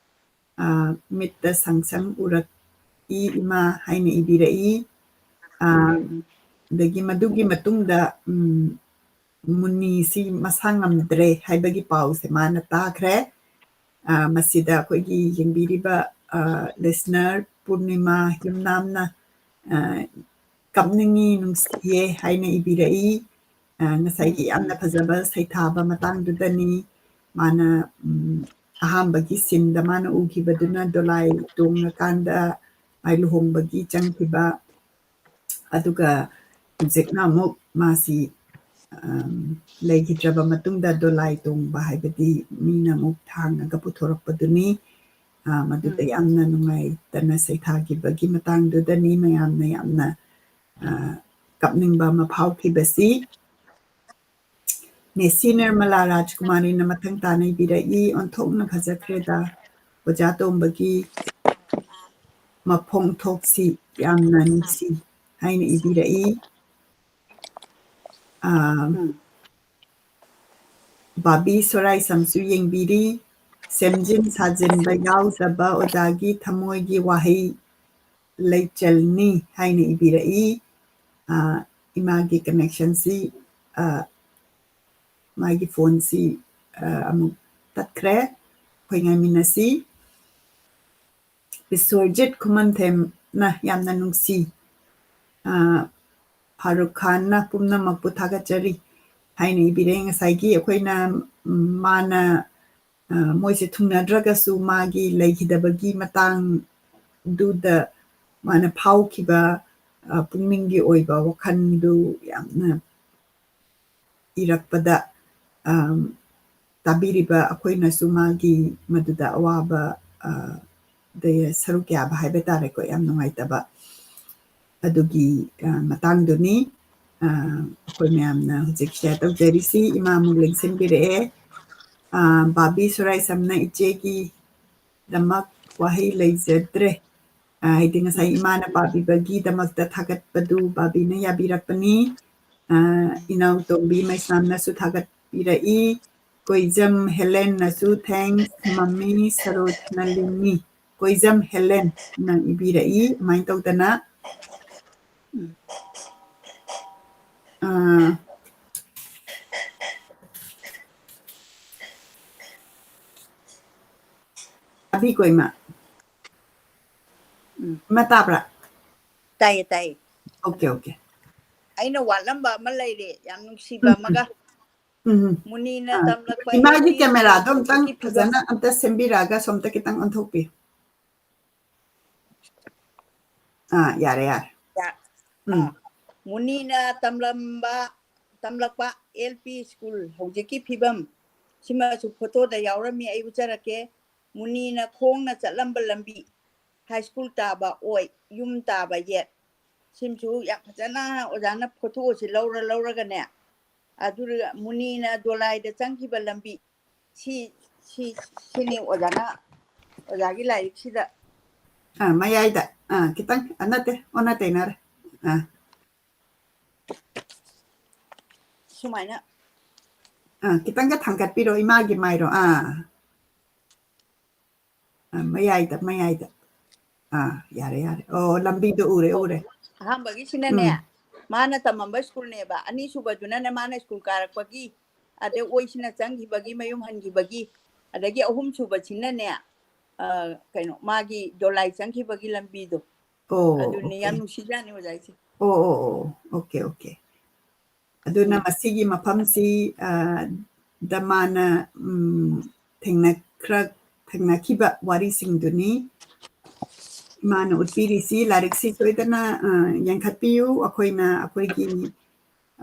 ꯑ, ꯃꯤꯠꯇ ꯁꯪ ꯁꯪ ꯎꯔꯛꯏ ꯏꯃꯥ ꯍꯥꯏꯅ ꯏꯕꯤꯔꯛꯏ꯫ ꯑ, ꯑꯗꯒꯤ ꯃꯗꯨꯒꯤ ꯃꯇꯨꯡꯗ, ꯎꯝ, ꯃꯨꯅꯤꯁꯤ ꯃꯁꯥ ꯉꯝꯗ꯭ꯔꯦ ꯍꯥꯏꯕꯒꯤ ꯄꯥꯎꯁꯦ ꯃꯥꯅ ꯇꯥꯈ꯭ꯔꯦ꯫ ꯑ, ꯃꯁꯤꯗ ꯑꯩꯈꯣꯏꯒꯤ ꯌꯦꯡꯕꯤꯔꯤꯕ, ꯑ, listener ꯄꯨꯔꯅꯤꯃꯥ ꯌꯨꯝꯅꯥꯝꯅ, ꯑ, ꯀꯞꯅꯤꯡꯉꯤ, ꯅꯨꯡꯁꯤꯌꯦ ꯍꯥꯏꯅ ꯏꯕꯤꯔꯛꯏ꯫ ꯑ, ꯉꯁꯥꯏꯒꯤ ꯌꯥꯝꯅ ꯐꯖꯕ ꯁꯩꯊꯥꯕ ꯃꯇꯥꯡꯗꯨꯗꯅꯤ꯫ ꯃꯥꯅ, ꯎꯝ, ꯑꯍꯥꯟꯕꯒꯤ ꯁꯤꯟꯗ ꯃꯥꯅ ꯎꯈꯤꯕꯗꯨꯅ ꯗꯣꯂꯥꯏ ꯇꯣꯡꯉꯀꯥꯟꯗ ꯃꯥꯏ ꯂꯨꯍꯣꯡꯕꯒꯤ ꯆꯪꯈꯤꯕ, ꯑꯗꯨꯒ ꯍꯧꯖꯤꯛꯅ ꯑꯃꯨꯛ ꯃꯥꯁꯤ, ꯑꯝ, ꯂꯩꯈꯤꯗ꯭ꯔꯕ ꯃꯇꯨꯡꯗ ꯗꯣꯂꯥꯏ ꯇꯣꯡꯕ ꯍꯥꯏꯕꯗꯤ ꯃꯤꯅ ꯑꯃꯨꯛ ꯊꯥꯡꯉꯒ ꯄꯨꯊꯣꯔꯛꯄꯗꯨꯅꯤ꯫ ꯑ, ꯃꯗꯨꯗ ꯎꯝ꯫ ꯌꯥꯝꯅ ꯅꯨꯡꯉꯥꯏꯇꯅ ꯁꯩꯊꯥꯈꯤꯕꯒꯤ ꯃꯇꯥꯡꯗꯨꯗꯅꯤ ꯃꯌꯥꯝꯅ ꯌꯥꯝꯅ, ꯑ, ꯀꯞꯅꯤꯡꯕ ꯑꯃ ꯐꯥꯎꯈꯤꯕꯁꯤ꯫ ꯅꯦꯁꯤ ꯅꯤꯔꯃꯂꯥ ꯔꯥꯖꯀꯨꯃꯥꯔꯤꯅ ꯃꯊꯪ ꯇꯥꯅ ꯏꯕꯤꯔꯛꯏ, "ꯑꯣꯟꯊꯣꯛꯅ ꯐꯖꯈ꯭ꯔꯦꯗ, ꯑꯣꯖꯥ ꯇꯣꯝꯕꯒꯤ ꯃꯐꯣꯡ ꯊꯣꯛꯁꯤ ꯌꯥꯝꯅ ꯅꯨꯡꯁꯤ" ꯍꯥꯏꯅ ꯏꯕꯤꯔꯛꯏ꯫ ꯑꯥ, ꯎꯝ꯫ ꯕꯥꯕꯤ ꯁꯣꯔꯥꯏꯁꯝꯁꯨ ꯌꯦꯡꯕꯤꯔꯤ, "ꯁꯦꯝꯖꯤꯟ ꯁꯥꯖꯤꯟꯕ ꯌꯥꯎꯗꯕ ꯑꯣꯖꯥꯒꯤ ꯊꯃꯣꯏꯒꯤ ꯋꯥꯍꯩ ꯂꯩꯆꯜꯅꯤ" ꯍꯥꯏꯅ ꯏꯕꯤꯔꯛꯏ꯫ ꯑꯥ, ꯏꯃꯥꯒꯤ connectionꯁꯤ, ꯑꯥ, ꯃꯥꯒꯤ phoneꯁꯤ, ꯑꯥ, ꯑꯃꯨꯛ ꯇꯠꯈ꯭ꯔꯦ꯫ ꯑꯩꯈꯣꯏ ꯉꯥꯏꯃꯤꯟꯅꯁꯤ꯫ ꯕꯤꯁ꯭ꯋꯔꯖꯤꯠ ꯈꯨꯃꯟꯊꯦꯝꯅ ꯌꯥꯝꯅ ꯅꯨꯡꯁꯤ꯫ ꯑꯥ, ꯐꯥꯔꯨꯛ ꯈꯥꯟꯅ ꯄꯨꯝꯅꯃꯛꯄꯨ ꯊꯥꯒꯠꯆꯔꯤ ꯍꯥꯏꯅ ꯏꯕꯤꯔꯛꯏ꯫ ꯉꯁꯥꯏꯒꯤ ꯑꯩꯈꯣꯏꯅ, ꯎꯝ, ꯃꯥꯅ, ꯑꯥ, ꯃꯣꯏꯁꯦ ꯊꯨꯡꯅꯗ꯭ꯔꯒꯁꯨ ꯃꯥꯒꯤ ꯂꯩꯈꯤꯗꯕꯒꯤ ꯃꯇꯥꯡꯗꯨꯗ ꯃꯥꯅ ꯐꯥꯎꯈꯤꯕ, ꯑꯥ, ꯄꯨꯛꯅꯤꯡꯒꯤ ꯑꯣꯏꯕ ꯋꯥꯈꯜꯗꯨ ꯌꯥꯝꯅ ꯏꯔꯛꯄꯗ, ꯑꯝ, ꯇꯥꯕꯤꯔꯤꯕ ꯑꯩꯈꯣꯏꯅꯁꯨ ꯃꯥꯒꯤ ꯃꯗꯨꯗ ꯑꯋꯥꯕ, ꯑ, ꯗ ꯁꯔꯨꯛ ꯌꯥꯕ ꯍꯥꯏꯕ ꯇꯥꯔꯦꯀꯣ, ꯌꯥꯝ ꯅꯨꯡꯉꯥꯏꯇꯕ ꯑꯗꯨꯒꯤ, ꯑ, ꯃꯇꯥꯡꯗꯨꯅꯤ꯫ ꯑ, ꯑꯩꯈꯣꯏ ꯃꯌꯥꯝꯅ ꯍꯧꯖꯤꯛ share ꯇꯧꯖꯔꯤꯁꯤ꯫ ꯏꯃꯥ ꯑꯃꯨꯛ ꯂꯦꯡꯁꯤꯟꯕꯤꯔꯛꯑꯦ꯫ ꯑ, ꯕꯥꯕꯤ ꯁꯣꯔꯥꯏꯁꯝꯅ ꯏꯆꯦꯒꯤꯗꯃꯛ ꯋꯥꯍꯩ ꯂꯩꯖꯗ꯭ꯔꯦ꯫ ꯑ, ꯍꯥꯏꯗꯤ ꯉꯁꯥꯏ ꯏꯃꯥꯅ ꯄꯥꯕꯤꯕꯒꯤꯗꯃꯛꯇ ꯊꯥꯒꯠꯄꯗꯨ ꯕꯥꯕꯤꯅ ꯌꯥꯕꯤꯔꯛꯄꯅꯤ꯫ ꯑ, ꯏꯅꯥꯎꯇꯣꯝꯕꯤ ꯃꯩꯁꯅꯥꯝꯅꯁꯨ ꯊꯥꯒꯠꯄꯤꯔꯛꯏ꯫ ꯀꯣꯏꯖꯝ ꯍꯦꯂꯦꯟꯅꯁꯨ thanks ꯃꯝꯃꯤ ꯁꯔꯣꯖꯅꯂꯤꯅꯤ꯫ ꯀꯣꯏꯖꯝ ꯍꯦꯂꯦꯟꯅ ꯏꯕꯤꯔꯛꯏ꯫ ꯑꯗꯨꯃꯥꯏꯅ ꯇꯧꯗꯅ, ꯑ, ꯇꯥꯕꯤꯀꯣ ꯏꯃꯥ? ꯎꯝ꯫ ꯏꯃꯥ ꯇꯥꯕ꯭ꯔꯥ? ꯇꯥꯏꯌꯦ, ꯇꯥꯏꯌꯦ꯫ Okay, okay. ꯑꯩꯅ ꯋꯥꯠꯂꯝꯕ ꯑꯃ ꯂꯩꯔꯦ, ꯌꯥꯝ ꯅꯨꯡꯁꯤꯕ ꯑꯃꯒ꯫ ꯎꯝ. ꯃꯨꯅꯤꯅ ꯑꯥ, ꯇꯝꯂꯛꯄ ꯏꯃꯥꯒꯤ ꯍꯤꯟꯗꯤ cameraꯗꯣ ꯁ꯭ꯀꯨꯜ ꯑꯝꯇꯪ ꯍꯧꯖꯤꯛꯀꯤ ꯐꯤꯕꯝ꯫ ꯐꯖꯅ ꯑꯝꯇ ꯁꯦꯝꯕꯤꯔꯛꯑꯒ ꯁꯣꯝꯇ ꯈꯤꯇꯪ ꯑꯣꯟꯊꯣꯛꯄꯤꯌꯨ꯫ ꯑꯥ, ꯌꯥꯔꯦ, ꯌꯥꯔꯦ꯫ ꯌꯥ-, ꯎꯝ꯫ ꯑꯥ, ꯃꯨꯅꯤꯅ ꯇꯝꯂꯝꯕ, ꯇꯝꯂꯛꯄ L P school ꯍꯧꯖꯤꯛꯀꯤ ꯐꯤꯕꯝ ꯁꯤꯃꯁꯨ photoꯗ ꯌꯥꯎꯔꯝꯃꯤ, ꯑꯩ ꯎꯠꯆꯔꯛꯀꯦ꯫ ꯃꯨꯅꯤꯅ ꯈꯣꯡꯅ ꯆꯠꯂꯝꯕ ꯂꯝꯕꯤ, high school ꯇꯥꯕ ꯑꯣꯏ, ꯌꯨꯝ ꯇꯥꯕ ꯌꯦꯠ꯫ ꯁꯤꯃꯁꯨ ꯌꯥꯝ ꯐꯖꯅ ꯑꯣꯖꯥꯅ photoꯁꯤ ꯂꯧꯔ ꯂꯧꯔꯒꯅꯦ, ꯑꯗꯨꯒ ꯃꯨꯅꯤꯅ ꯗꯣꯂꯥꯏꯗ ꯆꯪꯈꯤꯕ ꯂꯝꯕꯤ, ꯁꯤ, ꯁꯤ, ꯁꯤꯅꯤ ꯑꯣꯖꯥꯅ, ꯑꯣꯖꯥꯒꯤ ꯂꯥꯏꯔꯤꯛꯁꯤꯗ꯫ ꯑꯥ, ꯃꯌꯥꯏꯗ꯫ ꯑꯥ, ꯈꯤꯇꯪ, ꯑꯥ, ꯅꯠꯇꯦ, ꯑꯣꯟꯅ ꯇꯩꯅꯔꯦ꯫ ꯑꯥ꯫ ꯁꯨꯃꯥꯏꯅ꯫ ꯑꯥ, ꯈꯤꯇꯪꯒ ꯊꯥꯡꯒꯠꯄꯤꯔꯣ, ꯏꯃꯥꯒꯤ ꯃꯥꯏꯔꯣ꯫ ꯑꯥ꯫ ꯑꯥ, ꯃꯌꯥꯏꯗ, ꯃꯌꯥꯏꯗ꯫ ꯑꯥ, ꯌꯥꯔꯦ, ꯌꯥꯔꯦ꯫ ꯑꯣ, ꯂꯝꯕꯤꯗꯣ ꯎꯔꯦ, ꯎꯔꯦ꯫ ꯑꯍꯥꯟꯕꯒꯤꯁꯤꯅꯅꯦ, ꯎꯝ꯫ ꯃꯥꯅ ꯇꯝꯃꯝꯕ schoolꯅꯦꯕ꯫ ꯑꯅꯤꯁꯨꯕꯗꯨꯅꯅꯦ, ꯃꯥꯅ school ꯀꯥꯔꯛꯄꯒꯤ, ꯑꯗꯩ ꯑꯣꯏꯁꯤꯅ ꯆꯪꯈꯤꯕꯒꯤ, ꯃꯌꯨꯝ ꯍꯟꯈꯤꯕꯒꯤ, ꯑꯗꯒꯤ ꯑꯍꯨꯝꯁꯨꯕꯁꯤꯅꯅꯦ, ꯑ, ꯀꯩꯅꯣ, ꯃꯥꯒꯤ ꯗꯣꯂꯥꯏ ꯆꯪꯈꯤꯕꯒꯤ ꯂꯝꯕꯤꯗꯣ꯫ ꯑꯣ, ꯑꯗꯨꯅꯤ, ꯌꯥꯝ okay꯫ ꯅꯨꯡꯁꯤꯖꯥꯠꯅꯤ ꯑꯣꯖꯥ ꯑꯩꯁꯦ꯫ ꯑꯣ, ꯑꯣ, ꯑꯣ, okay, okay꯫ ꯑꯗꯨꯅ ꯎꯝ꯫ ꯃꯁꯤꯒꯤ ꯃꯐꯝꯁꯤ, ꯑ, ꯗ ꯃꯥꯅ, ꯎꯝ, ꯊꯦꯡꯅꯈ꯭ꯔ-, ꯊꯦꯡꯅꯈꯤꯕ ꯋꯥꯔꯤꯁꯤꯡꯗꯨꯅꯤ ꯃꯥꯅ ꯎꯠꯄꯤꯔꯤꯁꯤ꯫ ꯂꯥꯏꯔꯤꯛꯁꯤ ꯁꯣꯏꯗꯅ, ꯑ, ꯌꯦꯡꯈꯠꯄꯤꯌꯨ꯫ ꯑꯩꯈꯣꯏꯅ ꯑꯩꯈꯣꯏꯒꯤ,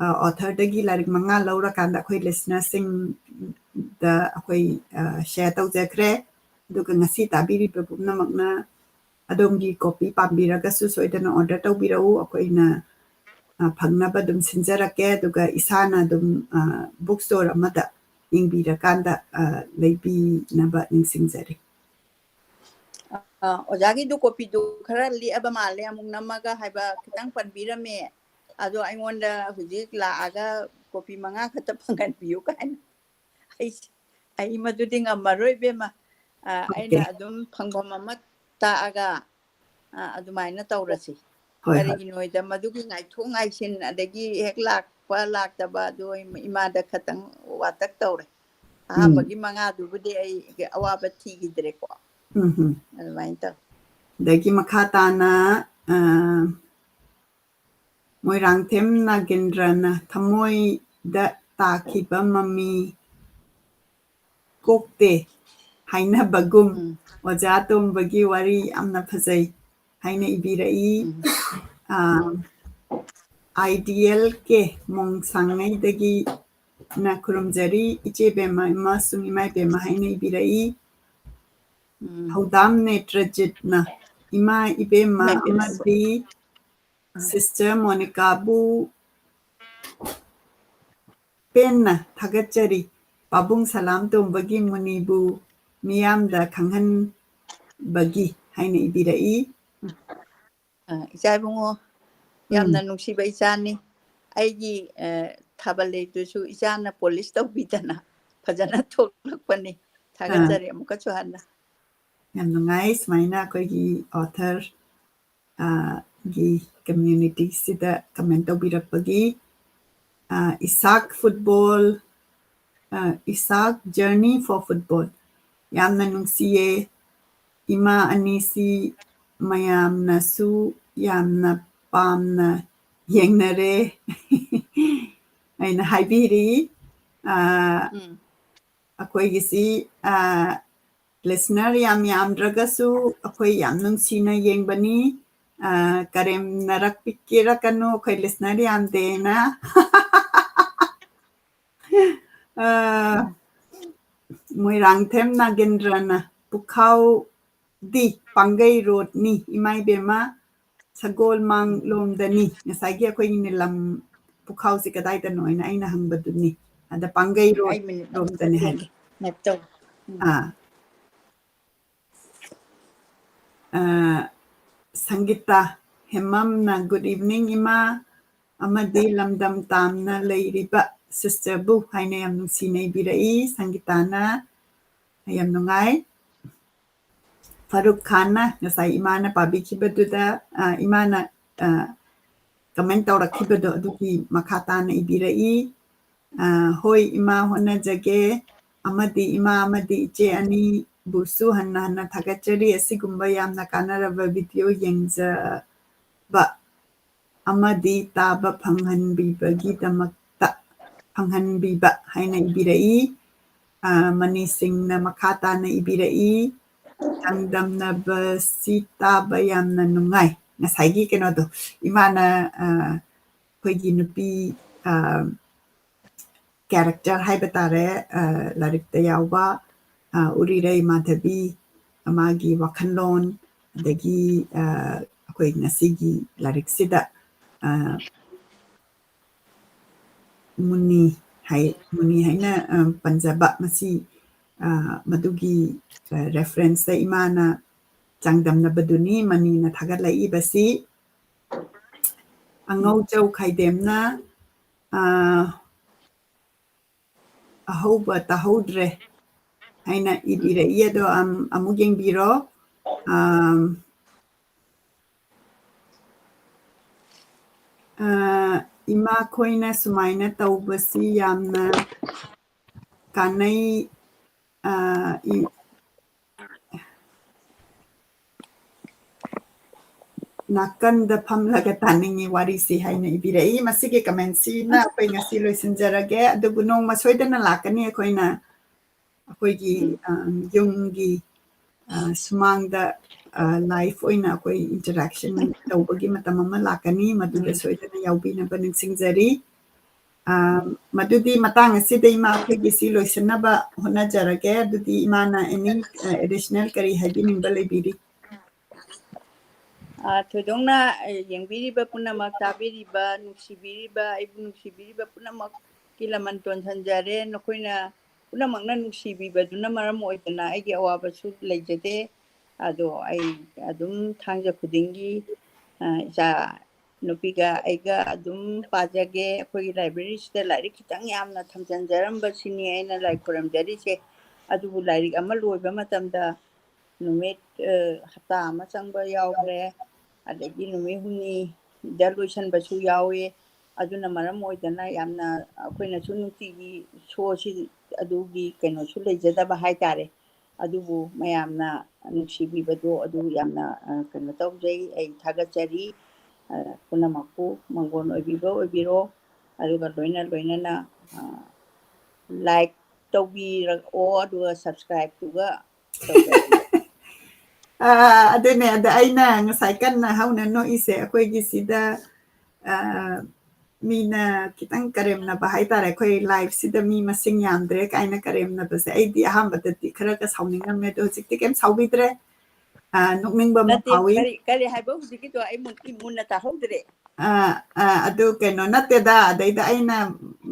ꯑ, authorꯗꯒꯤ ꯂꯥꯏꯔꯤꯛ ꯃꯉꯥ ꯂꯧꯔꯀꯥꯟꯗ ꯑꯩꯈꯣꯏ listenerꯁꯤꯡꯗ ꯑꯩꯈꯣꯏ, ꯑ, share ꯇꯧꯖꯈ꯭ꯔꯦ꯫ ꯑꯗꯨꯒ ꯉꯁꯤ ꯇꯥꯕꯤꯔꯤꯕ ꯄꯨꯝꯅꯃꯛꯅ ꯑꯗꯣꯝꯒꯤ copy ꯄꯥꯝꯕꯤꯔꯒꯁꯨ ꯁꯣꯏꯗꯅ order ꯇꯧꯕꯤꯔꯛꯎ꯫ ꯑꯩꯈꯣꯏꯅ, ꯑ, ꯐꯪꯅꯕ ꯑꯗꯨꯝ ꯁꯤꯟꯖꯔꯛꯀꯦ꯫ ꯑꯗꯨꯒ ꯏꯁꯥꯅ ꯑꯗꯨꯝ, ꯑ, book store ꯑꯃꯗ ꯌꯦꯡꯕꯤꯔꯀꯥꯟꯗ, ꯑ, ꯂꯩꯕꯤꯅꯕ ꯅꯤꯡꯁꯤꯡꯖꯔꯤ꯫ ꯑ, ꯑꯣꯖꯥꯒꯤꯗꯨ copyꯗꯨ ꯈꯔ ꯂꯤꯛꯑꯕ ꯃꯥꯜꯂꯦ, ꯑꯃꯨꯛ ꯅꯝꯃꯒ ꯍꯥꯏꯕ ꯈꯤꯇꯪ ꯄꯟꯕꯤꯔꯝꯃꯦ꯫ ꯑꯗꯣ ꯑꯩꯉꯣꯟꯗ ꯍꯧꯖꯤꯛ ꯂꯥꯛꯑꯒ copy ꯃꯉꯥ ꯈꯛꯇ ꯐꯪꯍꯟꯕꯤꯌꯨ ꯀꯥꯏꯅ꯫ ꯑꯩ, ꯑꯩ ꯃꯗꯨꯗꯤ ꯉꯝꯃꯔꯣꯏ, ꯏꯕꯦꯝꯃ꯫ ꯑ, ꯑꯩꯅ Okay꯫ ꯑꯗꯨꯝ ꯐꯪꯐꯝ ꯑꯃ ꯇꯥꯛꯑꯒ, ꯑ, ꯑꯗꯨꯃꯥꯏꯅ ꯇꯧꯔꯁꯤ꯫ ꯍꯣꯏ, ꯍꯣꯏ꯫ ꯀꯔꯤꯒꯤꯅꯣꯗ ꯃꯗꯨꯒꯤ ꯉꯥꯏꯊꯣꯛ ꯉꯥꯏꯁꯤꯟ, ꯑꯗꯒꯤ ꯍꯦꯛ ꯂꯥꯛꯄ ꯂꯥꯛꯇꯕ, ꯑꯗꯨ ꯏꯃꯥꯗ ꯈꯇꯪ ꯋꯥꯇꯛ ꯇꯧꯔꯦ꯫ ꯎꯝ꯫ ꯑꯍꯥꯟꯕꯒꯤ ꯃꯉꯥꯗꯨꯕꯨꯗꯤ ꯑꯩ ꯑꯋꯥꯕ ꯊꯤꯈꯤꯗ꯭ꯔꯦꯀꯣ꯫ ꯎꯝ, ꯎꯝ꯫ ꯑꯗꯨꯃꯥꯏꯅ ꯇꯧ꯫ ꯑꯗꯒꯤ ꯃꯈꯥ ꯇꯥꯅ, ꯑ, ꯃꯣꯏꯔꯥꯡꯊꯦꯝ ꯅꯥꯒꯦꯟꯗ꯭ꯔꯅ ꯊꯃꯣꯏꯗ ꯇꯥꯈꯤꯕ ꯃꯃꯤ ꯀꯣꯛꯇꯦ ꯍꯥꯏꯅꯕꯒꯨꯝ, ꯎꯝ꯫ ꯑꯣꯖꯥ ꯇꯣꯝꯕꯒꯤ ꯋꯥꯔꯤ ꯌꯥꯝꯅ ꯐꯖꯩ ꯍꯥꯏꯅ ꯏꯕꯤꯔꯛꯏ꯫ ꯎꯝ꯫ ꯑꯥ, ꯑꯥꯏ ꯗꯤ ꯑꯦꯜ ꯀꯦ ꯃꯣꯡꯁꯥꯡꯉꯩꯗꯒꯤꯅ ꯈꯨꯔꯨꯝꯖꯔꯤ, ꯏꯆꯦ ꯕꯦꯝꯃ ꯑꯃꯁꯨꯡ ꯏꯃꯥ ꯏꯕꯦꯝꯃ ꯍꯥꯏꯅ ꯏꯕꯤꯔꯛꯏ꯫ ꯎꯝ꯫ ꯍꯧꯗꯥꯝ ꯅꯦꯇ꯭ꯔꯖꯤꯠꯅ ꯏꯃꯥ ꯏꯕꯦꯝꯃ ꯏꯃꯥ ꯏꯕꯦꯝꯃ꯫ ꯑꯃꯗꯤ ꯎꯝ꯫ ꯁꯤꯁꯇꯔ ꯃꯣꯅꯤꯀꯥꯕꯨ ꯄꯦꯟꯅ ꯊꯥꯒꯠꯆꯔꯤ꯫ ꯄꯥꯕꯨꯡ ꯁꯂꯥꯝ ꯇꯣꯝꯕꯒꯤ ꯃꯨꯅꯤꯕꯨ ꯃꯤꯌꯥꯝꯗ ꯈꯪꯍꯟꯕꯒꯤ ꯍꯥꯏꯅ ꯏꯕꯤꯔꯛꯏ꯫ ꯑ, ꯏꯆꯥ ꯏꯕꯨꯡꯉꯣ, ꯌꯥꯝꯅ ꯎꯝ꯫ ꯅꯨꯡꯁꯤꯕ ꯏꯆꯥꯅꯤ꯫ ꯑꯩꯒꯤ, ꯑ, ꯊꯥꯕꯜ ꯂꯩꯗꯨꯁꯨ ꯏꯆꯥꯅ ꯄꯣꯂꯤꯁ ꯇꯧꯕꯤꯗꯅ ꯐꯖꯅ ꯊꯣꯛꯂꯛꯄꯅꯤ꯫ ꯑꯥ꯫ ꯊꯥꯒꯠꯆꯔꯤ ꯑꯃꯨꯛꯀꯁꯨ ꯍꯟꯅ꯫ ꯌꯥꯝ ꯅꯨꯡꯉꯥꯏ ꯁꯨꯃꯥꯏꯅ ꯑꯩꯈꯣꯏꯒꯤ author, ꯑ, ꯒꯤ communityꯁꯤꯗ comment ꯇꯧꯕꯤꯔꯛꯄꯒꯤ꯫ ꯑ, ꯏꯁꯥꯛ football, ꯑ, ꯏꯁꯥꯛ Journey for Football꯫ ꯌꯥꯝꯅ ꯅꯨꯡꯁꯤꯌꯦ꯫ ꯏꯃꯥ ꯑꯅꯤꯁꯤ ꯃꯌꯥꯝꯅꯁꯨ ꯌꯥꯝꯅ ꯄꯥꯝꯅ ꯌꯦꯡꯅꯔꯦ ꯍꯥꯏꯅ ꯍꯥꯏꯕꯤꯔꯤ꯫ ꯑ, ꯎꯝ꯫ ꯑꯩꯈꯣꯏꯒꯤꯁꯤ, ꯑ, listener ꯌꯥꯝ ꯌꯥꯝꯗ꯭ꯔꯒꯁꯨ ꯑꯩꯈꯣꯏ ꯌꯥꯝ ꯅꯨꯡꯁꯤꯅ ꯌꯦꯡꯕꯅꯤ꯫ ꯑ, ꯀꯔꯦꯝꯅꯔꯛꯄꯤꯔꯛꯀꯅꯨ, ꯑꯩꯈꯣꯏ listener ꯌꯥꯝꯗꯦꯅ꯫ ꯑ, ꯃꯣꯏꯔꯥꯡꯊꯦꯝ ꯅꯥꯒꯦꯟꯗ꯭ꯔꯅ ꯄꯨꯈꯥꯎꯗꯤ ꯄꯥꯡꯒꯩ roadꯅꯤ, ꯏꯃꯥ ꯏꯕꯦꯝꯃ, ꯁꯒꯣꯜꯃꯥꯡ ꯎꯝ꯫ ꯂꯣꯝꯗꯅꯤ꯫ ꯉꯁꯥꯏꯒꯤ ꯑꯩꯈꯣꯏꯒꯤ ꯅꯤꯂꯝ ꯄꯨꯈꯥꯎꯁꯤ ꯀꯗꯥꯏꯗꯅꯣ ꯍꯥꯏꯅ ꯑꯩꯅ ꯍꯪꯕꯗꯨꯅꯤ꯫ ꯑꯗ ꯄꯥꯡꯒꯩ ꯎꯝ, road ꯑꯩ minute ꯑꯝꯇ ꯂꯣꯝꯗꯅꯤ ꯍꯥꯏ꯫ ꯌꯦꯡꯒꯦ, map ꯇꯧ꯫ ꯎꯝ꯫ ꯑꯥ꯫ ꯑ, ꯁꯪꯒꯤꯇꯥ ꯍꯦꯃꯝꯅ, "Good evening, ꯏꯃꯥ ꯑꯃꯗꯤ ꯂꯝꯗꯝ ꯇꯥꯝꯅ ꯂꯩꯔꯤꯕ sisterꯕꯨ" ꯍꯥꯏꯅ ꯌꯥꯝ ꯅꯨꯡꯁꯤꯅ ꯏꯕꯤꯔꯛꯏ ꯁꯪꯒꯤꯇꯥꯅ꯫ ꯌꯥꯝ ꯅꯨꯡꯉꯥꯏ꯫ ꯐꯥꯔꯨꯛ ꯈꯥꯟꯅ ꯉꯁꯥꯏ ꯏꯃꯥꯅ ꯄꯥꯕꯤꯈꯤꯕꯗꯨꯗ, ꯑ, ꯏꯃꯥꯅ, ꯑ, comment ꯇꯧꯔꯛꯈꯤꯕꯗꯣ ꯑꯗꯨꯒꯤ ꯃꯈꯥ ꯇꯥꯅ ꯏꯕꯤꯔꯛꯏ꯫ ꯑ, "ꯍꯣꯏ ꯏꯃꯥ, ꯍꯣꯠꯅꯖꯒꯦ꯫ ꯑꯃꯗꯤ ꯏꯃꯥ ꯑꯃꯗꯤ ꯏꯆꯦ ꯑꯅꯤꯕꯨꯁꯨ ꯍꯟꯅ ꯍꯟꯅ ꯊꯥꯒꯠꯆꯔꯤ꯫ ꯑꯁꯤꯒꯨꯝꯕ ꯌꯥꯝꯅ ꯀꯥꯟꯅꯔꯕ video ꯌꯦꯡꯖꯕ ꯑꯃꯗꯤ ꯇꯥꯕ ꯐꯪꯍꯟꯕꯤꯕꯒꯤꯗꯃꯛꯇ, ꯐꯪꯍꯟꯕꯤꯕ ꯍꯥꯏꯅ ꯏꯕꯤꯔꯛꯏ꯫ ꯑ, ꯃꯅꯤ ꯁꯤꯡꯅ ꯃꯈꯥ ꯇꯥꯅ ꯏꯕꯤꯔꯛꯏ, "ꯆꯥꯡꯗꯝꯅꯕꯁꯤ ꯇꯥꯕ ꯌꯥꯝꯅ ꯅꯨꯡꯉꯥꯏ"꯫ ꯉꯁꯥꯏꯒꯤ ꯀꯩꯅꯣꯗꯣ, ꯏꯃꯥꯅ, ꯑ, ꯑꯩꯈꯣꯏꯒꯤ ꯅꯨꯄꯤ, ꯑ, character ꯍꯥꯏꯕ ꯇꯥꯔꯦ, ꯑ, ꯂꯥꯏꯔꯤꯛꯇ ꯌꯥꯎꯕ, ꯑ, ꯎꯔꯤꯔꯩ ꯃꯥꯙꯕꯤ, ꯃꯥꯒꯤ ꯋꯥꯈꯜꯂꯣꯟ, ꯑꯗꯒꯤ, ꯑ, ꯑꯩꯈꯣꯏ ꯉꯁꯤꯒꯤ ꯂꯥꯏꯔꯤꯛꯁꯤꯗ, ꯑ, ꯃꯨꯅꯤ ꯍꯥꯏ, ꯃꯨꯅꯤ ꯍꯥꯏꯅ, ꯑ, ꯄꯟꯖꯕ ꯃꯁꯤ, ꯑ, ꯃꯗꯨꯒꯤ, ꯑ, reference ꯇ ꯏꯃꯥꯅ ꯆꯥꯡꯗꯝꯅꯕꯗꯨꯅꯤ ꯃꯅꯤꯅ ꯊꯥꯒꯠꯂꯛꯏꯕꯁꯤ꯫ ꯑꯉꯧꯖꯧ ꯈꯥꯏꯗꯦꯝꯅ, ꯑ, ꯑꯍꯧꯕ ꯇꯥꯍꯧꯗ꯭ꯔꯦ ꯍꯥꯏꯅ ꯏꯕꯤꯔꯛꯏ꯫ ꯑꯗꯣ ꯑꯝ-, ꯑꯃꯨꯛ ꯌꯦꯡꯕꯤꯔꯣ꯫ ꯑꯝ, ꯑ, ꯏꯃꯥꯈꯣꯏꯅ ꯁꯨꯃꯥꯏꯅ ꯇꯧꯕꯁꯤ ꯌꯥꯝꯅ ꯀꯥꯟꯅꯩ꯫ ꯑ, ꯏ-, ꯅꯥꯀꯟꯗ ꯐꯝꯂꯒ ꯇꯥꯅꯤꯡꯉꯤ ꯋꯥꯔꯤꯁꯤ ꯍꯥꯏꯅ ꯏꯕꯤꯔꯛꯏ꯫ ꯃꯁꯤꯒꯤ comment ꯁꯤꯅ ꯑꯩꯈꯣꯏ ꯉꯁꯤ ꯂꯣꯏꯁꯤꯟꯖꯔꯒꯦ꯫ ꯑꯗꯨꯕꯨ ꯅꯣꯡꯃ ꯁꯣꯏꯗꯅ ꯂꯥꯛꯀꯅꯤ ꯑꯩꯈꯣꯏꯅ ꯑꯩꯈꯣꯏꯒꯤ, ꯎꯝ꯫ ꯑ, ꯌꯨꯝꯒꯤ, ꯑ, ꯁꯨꯃꯥꯡꯗ, ꯑ, live ꯑꯣꯏꯅ ꯑꯩꯈꯣꯏ interaction ꯇꯧꯕꯒꯤ ꯃꯇꯝ ꯑꯃ ꯂꯥꯛꯀꯅꯤ, ꯃꯗꯨꯗ ꯎꯝ꯫ ꯁꯣꯏꯗꯅ ꯌꯥꯎꯕꯤꯅꯕ ꯅꯤꯡꯁꯤꯡꯖꯔꯤ꯫ ꯑ, ꯃꯗꯨꯗꯤ ꯃꯇꯥꯡ ꯑꯁꯤꯗ ꯏꯃꯥ ꯑꯩꯈꯣꯏꯒꯤ ꯁꯤ ꯂꯣꯏꯁꯤꯟꯅꯕ ꯍꯣꯠꯅꯖꯔꯒꯦ꯫ ꯑꯗꯨꯗꯤ ꯏꯃꯥꯅ any, ꯑ, additional ꯀꯔꯤ ꯍꯥꯏꯕꯤꯅꯤꯡꯕ ꯂꯩꯕꯤꯔꯤ? ꯑ, ꯊꯣꯏꯗꯣꯛꯅ, ꯑ, ꯌꯦꯡꯕꯤꯔꯤꯕ ꯄꯨꯝꯅꯃꯛ, ꯇꯥꯕꯤꯔꯤꯕ, ꯅꯨꯡꯁꯤꯕꯤꯔꯤꯕ, ꯑꯩꯕꯨ ꯅꯨꯡꯁꯤꯕꯤꯔꯤꯕ ꯄꯨꯝꯅꯃꯛꯀꯤ ꯂꯃꯟ ꯇꯣꯟꯁꯤꯟꯖꯔꯦ꯫ ꯅꯈꯣꯏꯅ ꯄꯨꯝꯅꯃꯛꯅ ꯅꯨꯡꯁꯤꯕꯤꯕꯗꯨꯅ ꯃꯔꯝ ꯑꯣꯏꯗꯅ ꯑꯩꯒꯤ ꯑꯋꯥꯕꯁꯨ ꯂꯩꯖꯗꯦ꯫ ꯑꯗꯣ ꯑꯩ ꯑꯗꯨꯝ ꯊꯥꯡꯖ ꯈꯨꯗꯤꯡꯒꯤ, ꯑ, ꯏꯆꯥ ꯅꯨꯄꯤꯒ ꯑꯩꯒ ꯑꯗꯨꯝ ꯄꯥꯖꯒꯦ꯫ ꯑꯩꯈꯣꯏꯒꯤ library ꯁꯤꯗ ꯂꯥꯏꯔꯤꯛ ꯈꯤꯇꯪ ꯌꯥꯝꯅ ꯊꯝꯖꯤꯟꯖꯔꯝꯕꯁꯤꯅꯤ ꯑꯩꯅ ꯂꯥꯏ ꯈꯨꯔꯝꯖꯔꯤꯁꯦ꯫ ꯑꯗꯨꯕꯨ ꯂꯥꯏꯔꯤꯛ ꯑꯃ ꯂꯣꯏꯕ ꯃꯇꯝꯗ ꯅꯨꯃꯤꯠ, ꯑ, ꯍꯞꯇꯥ ꯑꯃ ꯆꯪꯕ ꯌꯥꯎꯈ꯭ꯔꯦ, ꯑꯗꯒꯤ ꯅꯨꯃꯤꯠ ꯍꯨꯝꯅꯤꯗ ꯂꯣꯏꯁꯟꯕꯁꯨ ꯌꯥꯎꯏ꯫ ꯑꯗꯨꯅ ꯃꯔꯝ ꯑꯣꯏꯗꯅ ꯌꯥꯝꯅ ꯑꯩꯈꯣꯏꯅꯁꯨ ꯅꯨꯡꯇꯤꯒꯤ show ꯁꯤ ꯑꯗꯨꯒꯤ ꯀꯩꯅꯣꯁꯨ ꯂꯩꯖꯗꯕ ꯍꯥꯏꯇꯥꯔꯦ꯫ ꯑꯗꯨꯕꯨ ꯃꯌꯥꯝꯅ ꯅꯨꯡꯁꯤꯕꯤꯕꯗꯣ ꯑꯗꯨ ꯌꯥꯝꯅ, ꯑ, ꯀꯩꯅꯣ ꯇꯧꯖꯩ, ꯑꯩ ꯊꯥꯒꯠꯆꯔꯤ꯫ ꯑ, ꯄꯨꯝꯅꯃꯛꯄꯨ ꯃꯪꯒꯣꯜ ꯑꯣꯏꯕꯤꯕ ꯑꯣꯏꯕꯤꯔꯣ꯫ ꯑꯗꯨꯒ ꯂꯣꯏꯅ ꯂꯣꯏꯅꯅ, ꯑ, like ꯇꯧꯕꯤꯔꯛꯑꯣ, ꯑꯗꯨꯒ subscribe ꯇꯨꯒ ꯇꯧꯕꯤꯔꯛꯑꯣ꯫ ꯑ, ꯑꯗꯨꯅꯦ, ꯑꯗ ꯑꯩꯅ ꯉꯁꯥꯏ ꯀꯟꯅ ꯍꯧꯅ ꯅꯣꯛꯏꯁꯦ, ꯑꯩꯈꯣꯏꯒꯤ ꯁꯤꯗ, ꯑ, ꯃꯤꯅ ꯈꯤꯇꯪ ꯀꯔꯦꯝꯅꯕ ꯍꯥꯏꯇꯥꯔꯦ, ꯑꯩꯈꯣꯏ live ꯁꯤꯗ ꯃꯤ ꯃꯁꯤꯡ ꯌꯥꯝꯗ꯭ꯔꯦ ꯀꯥꯏꯅ ꯀꯔꯦꯝꯅꯕꯁꯦ꯫ ꯑꯩꯗꯤ ꯑꯍꯥꯟꯕꯗꯗꯤ ꯈꯔꯒ ꯁꯥꯎꯅꯤꯡꯉꯝꯃꯦ, ꯑꯗꯣ ꯍꯧꯖꯤꯛꯇꯤ ꯀꯩꯝ ꯁꯥꯎꯕꯤꯗ꯭ꯔꯦ꯫ ꯑ, ꯅꯣꯛꯅꯤꯡꯕ ꯑꯃ ꯅꯠꯇꯦ, ꯐꯥꯎꯏ꯫ ꯀꯔꯤ, ꯀꯔꯤ ꯍꯥꯏꯕ ꯍꯧꯖꯤꯛꯀꯤꯗꯣ? ꯑꯩ ꯃꯨꯟ-, ꯃꯨꯟꯅ ꯇꯥꯍꯧꯗ꯭ꯔꯦ꯫ ꯑ, ꯑ, ꯑꯗꯨ ꯀꯩꯅꯣ ꯅꯠꯇꯦꯗ, ꯑꯗꯩꯗ ꯑꯩꯅ,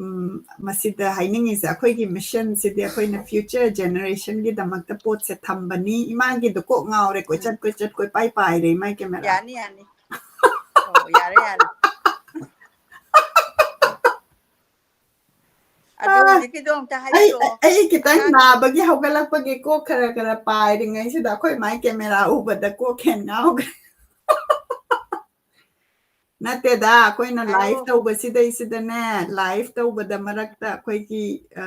ꯎꯝ, ꯃꯁꯤꯗ ꯍꯥꯏꯅꯤꯡꯉꯤꯁꯦ, ꯑꯩꯈꯣꯏꯒꯤ mission ꯁꯤꯗꯤ ꯑꯩꯈꯣꯏꯅ future generation ꯒꯤꯗꯃꯛꯇ ꯄꯣꯠꯁꯦ ꯊꯝꯕꯅꯤ꯫ ꯏꯃꯥꯒꯤꯗꯣ ꯀꯣꯛ ꯉꯥꯎꯔꯦ, ꯀꯣꯏꯆꯠ ꯎꯝ꯫ ꯀꯣꯏꯆꯠ ꯀꯣꯏꯄꯥꯏ ꯄꯥꯏꯔꯦ ꯏꯃꯥꯒꯤ camera꯫ ꯌꯥꯅꯤ, ꯌꯥꯅꯤ꯫ ꯑꯣ, ꯌꯥꯔꯦ, ꯌꯥꯔꯦ꯫ ꯑꯗꯣ ꯑꯥ, ꯍꯧꯖꯤꯛꯀꯤꯗꯣ ꯑꯝꯇ ꯑꯩ, ꯍꯥꯏꯕꯤꯔꯛꯑꯣ꯫ ꯑꯩ ꯈꯤꯇꯪ ꯑꯉꯥꯡ ꯅꯥꯕꯒꯤ ꯍꯧꯒꯠꯂꯛꯄꯒꯤ ꯀꯣꯛ ꯈꯔ ꯈꯔ ꯄꯥꯏꯔꯤꯉꯩꯁꯤꯗ ꯑꯩꯈꯣꯏ ꯃꯥꯏ camera ꯎꯕꯗ ꯀꯣꯛ ꯍꯦꯟ ꯉꯥꯎꯈ꯭ꯔꯦ꯫ ꯅꯠꯇꯦꯗ, ꯑꯩꯈꯣꯏꯅ ꯍꯥꯏꯔꯛꯑꯣ꯫ Live ꯇꯧꯕꯁꯤꯗꯩꯁꯤꯗꯅꯦ, live ꯇꯧꯕꯗ ꯃꯔꯛꯇ ꯑꯩꯈꯣꯏꯒꯤ, ꯑ,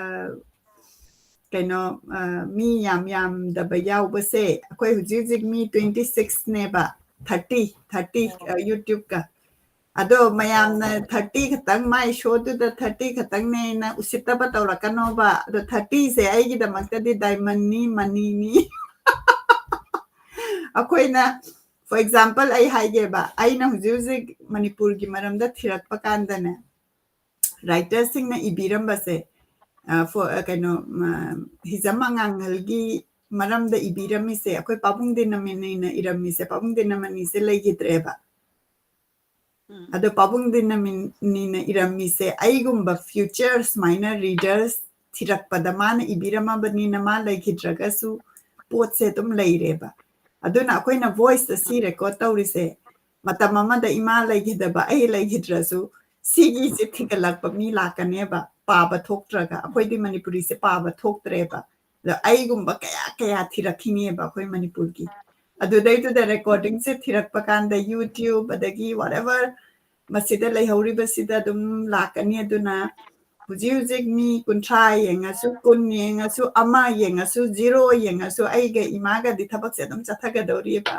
ꯀꯩꯅꯣ, ꯑ, ꯃꯤ ꯌꯥꯝ ꯌꯥꯝꯗꯕ ꯌꯥꯎꯕꯁꯦ, ꯑꯩꯈꯣꯏ ꯍꯧꯖꯤꯛ ꯍꯧꯖꯤꯛ ꯃꯤ twenty six ꯅꯦꯕ, thirty, thirty, ꯑꯣ꯫ ꯑ, YouTube ꯀ꯫ ꯑꯗꯣ ꯃꯌꯥꯝꯅ ꯑꯣ꯫ Thirty ꯈꯛꯇꯪ, ꯃꯥꯏ show ꯗꯨꯗ thirty ꯈꯛꯇꯪꯅꯦꯅ ꯎꯁꯤꯠꯇꯕ ꯇꯧꯔꯛꯀꯅꯣꯕ꯫ ꯑꯗꯣ thirty ꯁꯦ ꯑꯩꯒꯤꯗꯃꯛꯇꯗꯤ diamond ꯅꯤ, money ꯅꯤ꯫ ꯑꯩꯈꯣꯏꯅ, for example, ꯑꯩ ꯍꯥꯏꯒꯦꯕ, ꯑꯩꯅ ꯍꯧꯖꯤꯛ ꯍꯧꯖꯤꯛ ꯃꯅꯤꯄꯨꯔꯒꯤ ꯃꯔꯝꯗ ꯊꯤꯔꯛꯄ ꯀꯥꯟꯗꯅꯦ, writer ꯁꯤꯡꯅ ꯏꯕꯤꯔꯝꯕꯁꯦ, ꯑ, for, ꯑ, ꯀꯩꯅꯣ, ꯑ, ꯍꯤꯖꯝ ꯑꯉꯥꯡꯍꯜꯒꯤ ꯃꯔꯝꯗ ꯏꯕꯤꯔꯝꯃꯤꯁꯦ, ꯑꯩꯈꯣꯏ ꯄꯥꯕꯨꯡ ꯗꯤꯟꯅꯃꯅꯤꯅ ꯏꯔꯝꯃꯤꯁꯦ, ꯄꯥꯕꯨꯡ ꯗꯤꯟꯅꯃꯅꯤꯁꯦ ꯂꯩꯈꯤꯗ꯭ꯔꯦꯕ꯫ ꯎꯝ꯫ ꯑꯗꯣ ꯄꯥꯕꯨꯡ ꯗꯤꯟꯅꯃꯅꯤꯅ ꯏꯔꯝꯃꯤꯁꯦ, ꯑꯩꯒꯨꯝꯕ future ꯁꯨꯃꯥꯏꯅ readers ꯊꯤꯔꯛꯄꯗ ꯃꯥꯅ ꯏꯕꯤꯔꯝꯃꯕꯅꯤꯅ ꯃꯥ ꯂꯩꯈꯤꯗ꯭ꯔꯒꯁꯨ ꯄꯣꯠꯁꯦ ꯑꯗꯨꯝ ꯂꯩꯔꯦꯕ꯫ ꯑꯗꯨꯅ ꯑꯩꯈꯣꯏꯅ voice ꯑꯁꯤ record ꯇꯧꯔꯤꯁꯦ, ꯃꯇꯝ ꯑꯃꯗ ꯏꯃꯥ ꯂꯩꯈꯤꯗꯕ, ꯑꯩ ꯂꯩꯈꯤꯗ꯭ꯔꯁꯨ, ꯁꯤꯒꯤꯁꯦ ꯊꯤꯒꯠꯂꯛꯄ ꯃꯤ ꯂꯥꯛꯀꯅꯦꯕ, ꯄꯥꯕ ꯊꯣꯛꯇ꯭ꯔꯒ꯫ ꯑꯩꯈꯣꯏꯗꯤ ꯃꯅꯤꯄꯨꯔꯤꯁꯦ ꯄꯥꯕ ꯊꯣꯛꯇ꯭ꯔꯦꯕ꯫ ꯑꯗꯣ ꯑꯩꯒꯨꯝꯕ ꯀꯌꯥ ꯀꯌꯥ ꯊꯤꯔꯛꯈꯤꯅꯦꯕ ꯑꯩꯈꯣꯏ ꯃꯅꯤꯄꯨꯔꯒꯤ꯫ ꯑꯗꯨꯗꯩꯗꯨꯗ recording ꯁꯦ ꯊꯤꯔꯛꯄ ꯀꯥꯟꯗ YouTube ꯑꯗꯒꯤ whatever ꯃꯁꯤꯗ ꯂꯩꯍꯧꯔꯤꯕꯁꯤꯗ ꯑꯗꯨꯝ ꯂꯥꯛꯀꯅꯤ꯫ ꯑꯗꯨꯅ ꯍꯧꯖꯤꯛ ꯍꯧꯖꯤꯛ ꯃꯤ ꯀꯨꯟꯊ꯭ꯔꯥ ꯌꯦꯡꯉꯁꯨ, ꯀꯨꯟ ꯌꯦꯡꯉꯁꯨ, ꯑꯃ ꯌꯦꯡꯉꯁꯨ, zero ꯌꯦꯡꯉꯁꯨ, ꯑꯩꯒ ꯏꯃꯥꯒꯗꯤ ꯊꯕꯛꯁꯦ ꯑꯗꯨꯝ ꯆꯠꯊꯒꯗꯧꯔꯤꯕ꯫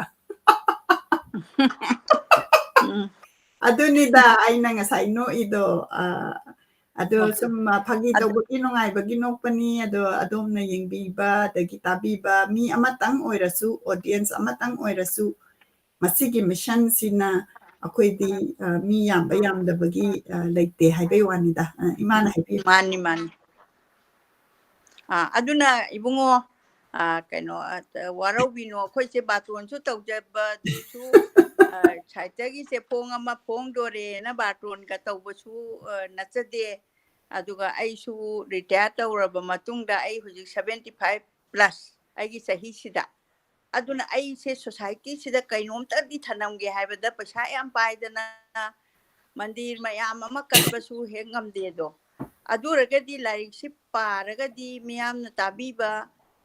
ꯎꯝ꯫ ꯑꯗꯨꯅꯤꯗ ꯑꯩꯅ ꯉꯁꯥꯏ ꯅꯣꯛꯏꯗꯣ꯫ ꯑ, ꯑꯗꯣ ꯑꯣ꯫ ꯁꯨꯝ, ꯑ, ꯐꯥꯒꯤ ꯑꯗꯨ ꯇꯧꯕꯒꯤ ꯅꯨꯡꯉꯥꯏꯕꯒꯤ ꯅꯣꯛꯄꯅꯤ꯫ ꯑꯗꯣ ꯑꯗꯣꯝꯅ ꯌꯦꯡꯕꯤꯕ ꯑꯗꯒꯤ ꯇꯥꯕꯤꯕ ꯃꯤ ꯑꯃꯇꯪ ꯑꯣꯏꯔꯁꯨ, audience ꯑꯃꯇꯪ ꯑꯣꯏꯔꯁꯨ, ꯃꯁꯤꯒꯤ mission ꯁꯤꯅ ꯑꯩꯈꯣꯏꯗꯤ, ꯑ, ꯃꯤ ꯌꯥꯝꯕ ꯌꯥꯝꯗꯕꯒꯤ, ꯑ, ꯂꯩꯇꯦ ꯍꯥꯏꯕꯩ ꯋꯥꯅꯤꯗ꯫ ꯑ, ꯏꯃꯥꯅ ꯍꯥꯏꯕꯤꯌꯨ꯫ ꯃꯥꯅꯤ, ꯃꯥꯅꯤ꯫ ꯑ, ꯑꯗꯨꯅ ꯏꯕꯨꯡꯉꯣ, ꯑ, ꯀꯩꯅꯣ, ꯑ, ꯋꯥꯔꯧꯕꯤꯅꯣ, ꯑꯩꯈꯣꯏꯁꯦ ꯕꯥꯇꯣꯟꯁꯨ ꯇꯧꯖꯕꯗꯨꯁꯨ, ꯑ, ꯁꯥꯍꯤꯇ꯭ꯌꯒꯤꯁꯦ ꯐꯣꯡ ꯑꯃ ꯐꯣꯡꯗꯣꯔꯦꯅ ꯕꯥꯇꯣꯟꯒ ꯇꯧꯕꯁꯨ, ꯑ, ꯅꯠꯆꯗꯦ꯫ ꯑꯗꯨꯒ ꯑꯩꯁꯨ retire ꯇꯧꯔꯕ ꯃꯇꯨꯡꯗ ꯑꯩ ꯍꯧꯖꯤꯛ seventy five plus ꯑꯩꯒꯤ ꯆꯍꯤꯁꯤꯗ꯫ ꯑꯗꯨꯅ ꯑꯩꯁꯦ society ꯁꯤꯗ ꯀꯩꯅꯣꯝꯇꯗꯤ ꯊꯅꯝꯒꯦ ꯍꯥꯏꯕꯗ ꯄꯩꯁꯥ ꯌꯥꯝ ꯄꯥꯏꯗꯅ ꯃꯟꯗꯤꯔ ꯃꯌꯥꯝ ꯑꯃ ꯀꯠꯄꯁꯨ ꯍꯦꯛ ꯉꯝꯗꯦꯗꯣ꯫ ꯑꯗꯨ ꯑꯣꯏꯔꯒꯗꯤ ꯂꯥꯏꯔꯤꯛꯁꯤ ꯄꯥꯔꯒꯗꯤ ꯃꯤꯌꯥꯝꯅ ꯇꯥꯕꯤꯕ,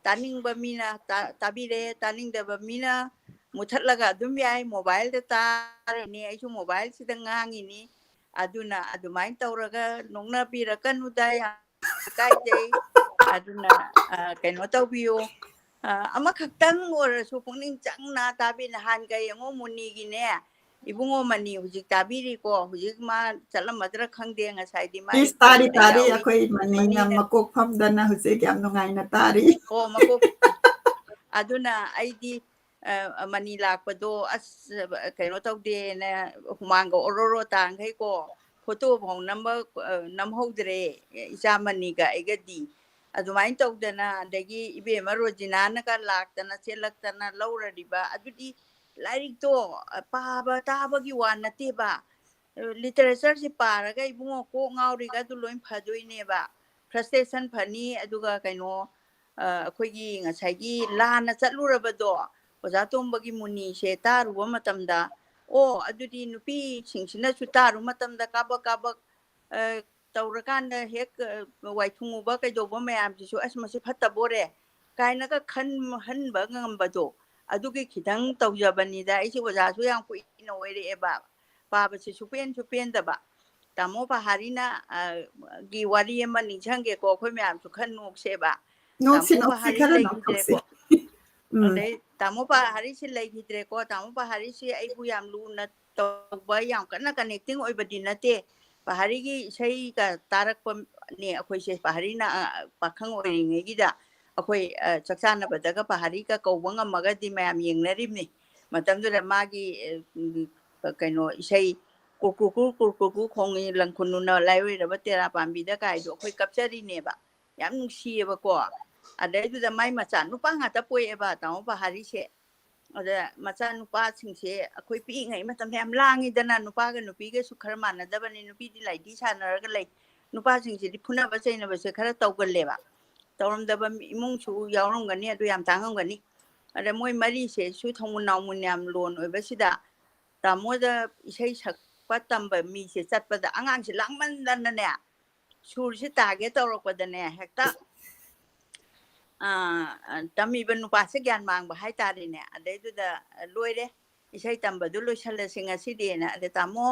ꯇꯥꯅꯤꯡꯕ ꯃꯤꯅ ꯇꯥ-, ꯇꯥꯕꯤꯔꯦ, ꯇꯥꯅꯤꯡꯗꯕ ꯃꯤꯅ ꯃꯨꯊꯠꯂꯒ ꯑꯗꯨꯝ ꯌꯥꯏ, mobile ꯗ ꯇꯥꯔꯤꯅꯦ, ꯑꯩꯁꯨ mobile ꯁꯤꯗ ꯉꯥꯡꯉꯤꯅꯤ꯫ ꯑꯗꯨꯅ ꯑꯗꯨꯃꯥꯏꯅ ꯇꯧꯔꯒ ꯅꯣꯛꯅꯕꯤꯔꯛꯀꯅꯨꯗ, ꯌꯥꯝ ꯀꯥꯏꯖꯩ꯫ ꯑꯗꯨꯅ, ꯑ, ꯀꯩꯅꯣ ꯇꯧꯕꯤꯌꯨ, ꯑ, ꯑꯃꯈꯛꯇꯪ ꯑꯣꯏꯔꯁꯨ ꯄꯨꯛꯅꯤꯡ ꯆꯪꯅ ꯇꯥꯕꯤ꯫ ꯅꯍꯥꯟꯒ ꯌꯦꯡꯉꯣ, ꯃꯨꯅꯤꯒꯤꯅꯦ, ꯏꯕꯨꯡꯉꯣ ꯃꯅꯤ ꯍꯧꯖꯤꯛ ꯇꯥꯕꯤꯔꯤꯀꯣ, ꯍꯧꯖꯤꯛ ꯃꯥ ꯆꯠꯂꯝꯃꯗ꯭ꯔꯥ ꯈꯪꯗꯦ, ꯉꯁꯥꯏꯗꯤ ꯃꯥ ꯏꯁ, ꯇꯥꯔꯤ, interview ꯗ ꯇꯥꯔꯤ, ꯌꯥꯎꯏ꯫ ꯑꯩꯈꯣꯏ ꯃꯅꯤꯅ ꯃꯅꯤꯅ ꯃꯀꯣꯛ ꯐꯝꯗꯅ ꯍꯧꯖꯤꯛ ꯌꯥꯝ ꯅꯨꯡꯉꯥꯏꯅ ꯇꯥꯔꯤ꯫ ꯑꯣ, ꯃꯀꯣꯛ꯫ ꯑꯗꯨꯅ ꯑꯩꯗꯤ, ꯑ, ꯃꯅꯤ ꯂꯥꯛꯄꯗꯣ ꯑꯁ, ꯑ, ꯀꯩꯅꯣ ꯇꯧꯗꯦꯅ ꯍꯨꯃꯥꯡꯒ ꯑꯣꯔꯣꯔꯣ ꯇꯥꯡꯈꯩꯀꯣ, photo ꯐꯥꯎ ꯅꯝꯕ, ꯑ, ꯅꯝꯍꯧꯗ꯭ꯔꯦ, ꯏꯆꯥ ꯃꯅꯤꯒ ꯑꯩꯒꯗꯤ꯫ ꯑꯗꯨꯃꯥꯏꯅ ꯇꯧꯗꯅ, ꯑꯗꯒꯤ ꯏꯕꯦꯝꯃ ꯔꯣꯖꯤꯅꯥꯅꯒ ꯂꯥꯛꯇꯅ ꯆꯦꯜꯂꯛꯇꯅ ꯂꯧꯔꯔꯤꯕ, ꯑꯗꯨꯗꯤ ꯂꯥꯏꯔꯤꯛꯇꯣ, ꯑ, ꯄꯥꯕ ꯇꯥꯕꯒꯤ ꯋꯥ ꯅꯠꯇꯦꯕ꯫ ꯑ, literature ꯁꯤ ꯄꯥꯔꯒ ꯏꯕꯨꯡꯉꯣ ꯀꯣꯛ ꯉꯥꯎꯔꯤꯒ ꯑꯗꯨ ꯂꯣꯏ ꯐꯗꯣꯏꯅꯦꯕ꯫ Frustration ꯐꯅꯤ, ꯑꯗꯨꯒ ꯀꯩꯅꯣ, ꯑ, ꯑꯩꯈꯣꯏꯒꯤ ꯉꯁꯥꯏꯒꯤ ꯂꯥꯟꯅ ꯆꯠꯂꯨꯔꯕꯗꯣ, ꯑꯣꯖꯥ ꯇꯣꯝꯕꯒꯤ ꯃꯨꯅꯤꯁꯦ ꯇꯥꯔꯨꯕ ꯃꯇꯝꯗ, ꯑꯣ, ꯑꯗꯨꯗꯤ ꯅꯨꯄꯤꯁꯤꯡꯁꯤꯅꯁꯨ ꯇꯥꯔꯨ ꯃꯇꯝꯗ ꯀꯥꯕꯛ ꯀꯥꯕꯛ, ꯑ, ꯇꯧꯔꯀꯥꯟꯗ ꯍꯦꯛ, ꯑ, ꯋꯥꯏꯊꯨꯡꯉꯨꯕ ꯀꯩꯗꯧꯕ ꯃꯌꯥꯝꯁꯤꯁꯨ, "ꯑꯁ, ꯃꯁꯤ ꯐꯠꯇꯕꯣꯔꯦ" ꯀꯥꯏꯅꯒ ꯈꯟꯍꯟꯕ ꯉꯝꯕꯗꯣ, ꯑꯗꯨꯒꯤ ꯈꯤꯇꯪ ꯇꯧꯖꯕꯅꯤꯗ꯫ ꯑꯩꯁꯦ ꯑꯣꯖꯥꯁꯨ ꯌꯥꯝ ꯀꯨꯏꯅ ꯑꯣꯏꯔꯛꯑꯦꯕ, ꯄꯥꯕꯁꯤꯁꯨ ꯄꯦꯟꯁꯨ ꯄꯦꯟꯗꯕ꯫ ꯇꯥꯃꯣ ꯄꯍꯥꯔꯤꯅ, ꯑ, ꯒꯤ ꯋꯥꯔꯤ ꯑꯃ ꯅꯤꯡꯁꯤꯡꯒꯦꯀꯣ, ꯑꯩꯈꯣꯏ ꯃꯌꯥꯝꯁꯨ ꯈꯔ ꯅꯣꯛꯁꯦꯕ꯫ ꯅꯣꯛꯁꯤ, ꯇꯥꯃꯣ ꯅꯣꯛꯁꯤ, ꯄꯍꯥꯔꯤ ꯈꯔ ꯅꯣꯛꯊꯣꯛꯁꯤ꯫ ꯂꯩꯈꯤꯗ꯭ꯔꯦꯀꯣ꯫ ꯎꯝ꯫ ꯑꯗꯩ ꯇꯥꯃꯣ ꯄꯍꯥꯔꯤꯁꯤ ꯂꯩꯈꯤꯗ꯭ꯔꯦꯀꯣ꯫ ꯇꯥꯃꯣ ꯄꯍꯥꯔꯤꯁꯤ ꯑꯩꯕꯨ ꯌꯥꯝ ꯂꯨꯅ ꯇꯧꯕ ꯌꯥꯝ ꯀꯟꯅ connecting ꯑꯣꯏꯕꯗꯤ ꯅꯠꯇꯦ꯫ ꯄꯍꯥꯔꯤꯒꯤ ꯏꯁꯩꯒ ꯇꯥꯔꯛꯄꯅꯦ ꯑꯩꯈꯣꯏꯁꯦ꯫ ꯄꯍꯥꯔꯤꯅ, ꯑ, ꯄꯥꯈꯪ ꯑꯣꯏꯔꯤꯉꯩꯒꯤꯗ ꯑꯩꯈꯣꯏ, ꯑ, ꯆꯥꯛ ꯆꯥꯅꯕꯗꯒ ꯄꯍꯥꯔꯤꯒ ꯀꯧꯕ ꯉꯝꯃꯒꯗꯤ ꯃꯌꯥꯝ ꯌꯦꯡꯅꯔꯤꯕꯅꯤ꯫ ꯃꯇꯝꯗꯨꯗ ꯃꯥꯒꯤ, ꯑ, ꯎꯝ, ꯀꯩꯅꯣ ꯏꯁꯩ "ꯀꯨꯔꯀꯨꯀꯨ ꯀꯨꯔꯀꯨꯀꯨ ꯈꯣꯡꯉꯤ ꯂꯪꯈꯨꯅꯨꯅ ꯂꯥꯏꯔꯣꯏꯔꯕ ꯇꯦꯔꯥ ꯄꯥꯝꯕꯤꯗ" ꯀꯥꯏꯗꯣ ꯑꯩꯈꯣꯏ ꯀꯞꯆꯔꯤꯅꯦꯕ꯫ ꯌꯥꯝ ꯅꯨꯡꯁꯤꯌꯦꯕꯀꯣ꯫ ꯑꯗꯩꯗꯨꯗ ꯃꯥꯏ ꯃꯆꯥ ꯅꯨꯄꯥ ꯉꯥꯛꯇ ꯄꯣꯛꯑꯦꯕ ꯇꯥꯃꯣ ꯄꯍꯥꯔꯤꯁꯦ꯫ ꯑꯗ ꯃꯆꯥꯅꯨꯄꯥꯁꯤꯡꯁꯦ ꯑꯩꯈꯣꯏ ꯄꯤꯛꯏꯉꯩ ꯃꯇꯝꯗ ꯌꯥꯝ ꯂꯥꯡꯉꯤꯗꯅ, ꯅꯨꯄꯥꯒ ꯅꯨꯄꯤꯒꯁꯨ ꯈꯔ ꯃꯥꯟꯅꯗꯕꯅꯤ, ꯅꯨꯄꯤꯗꯤ ꯂꯥꯏꯗꯤ ꯁꯥꯟꯅꯔꯒ ꯂꯩ, ꯅꯨꯄꯥꯁꯤꯡꯁꯤꯗꯤ ꯐꯨꯅꯕ ꯆꯩꯅꯕꯁꯦ ꯈꯔ ꯇꯧꯒꯜꯂꯦꯕ꯫ ꯇꯧꯔꯝꯗꯕ ꯏꯃꯨꯡꯁꯨ ꯌꯥꯎꯔꯝꯒꯅꯤ, ꯑꯗꯨ ꯌꯥꯝ ꯇꯥꯡꯉꯝꯒꯅꯤ꯫ ꯑꯗ ꯃꯣꯏ ꯃꯔꯤꯁꯦ ꯁꯨ ꯊꯣꯡꯃꯨ ꯅꯥꯎꯃꯨꯟ ꯌꯥꯝ ꯂꯣꯟ ꯑꯣꯏꯕꯁꯤꯗ ꯇꯥꯃꯣꯗ ꯏꯁꯩ ꯁꯛꯄ ꯇꯝꯕ ꯃꯤꯁꯦ ꯆꯠꯄꯗ ꯑꯉꯥꯡꯁꯦ ꯂꯥꯡꯃꯟꯗꯅꯅꯦ, ꯁꯨꯔꯁꯦ ꯇꯥꯒꯦ ꯇꯧꯔꯛꯄꯗꯅꯦ ꯍꯦꯛꯇ, ꯑ, ꯑ, ꯇꯝꯃꯤꯕ ꯅꯨꯄꯥꯁꯦ ꯒ꯭ꯌꯥꯟ ꯃꯥꯡꯕ ꯍꯥꯏꯇꯥꯔꯦꯅꯦ꯫ ꯑꯗꯩꯗꯨꯗ, ꯑ, ꯂꯣꯏꯔꯦ, ꯏꯁꯩ ꯇꯝꯕꯗꯨ ꯂꯣꯏꯁꯜꯂꯁꯤ ꯉꯁꯤꯗꯤꯅ꯫ ꯑꯗ ꯇꯥꯃꯣ,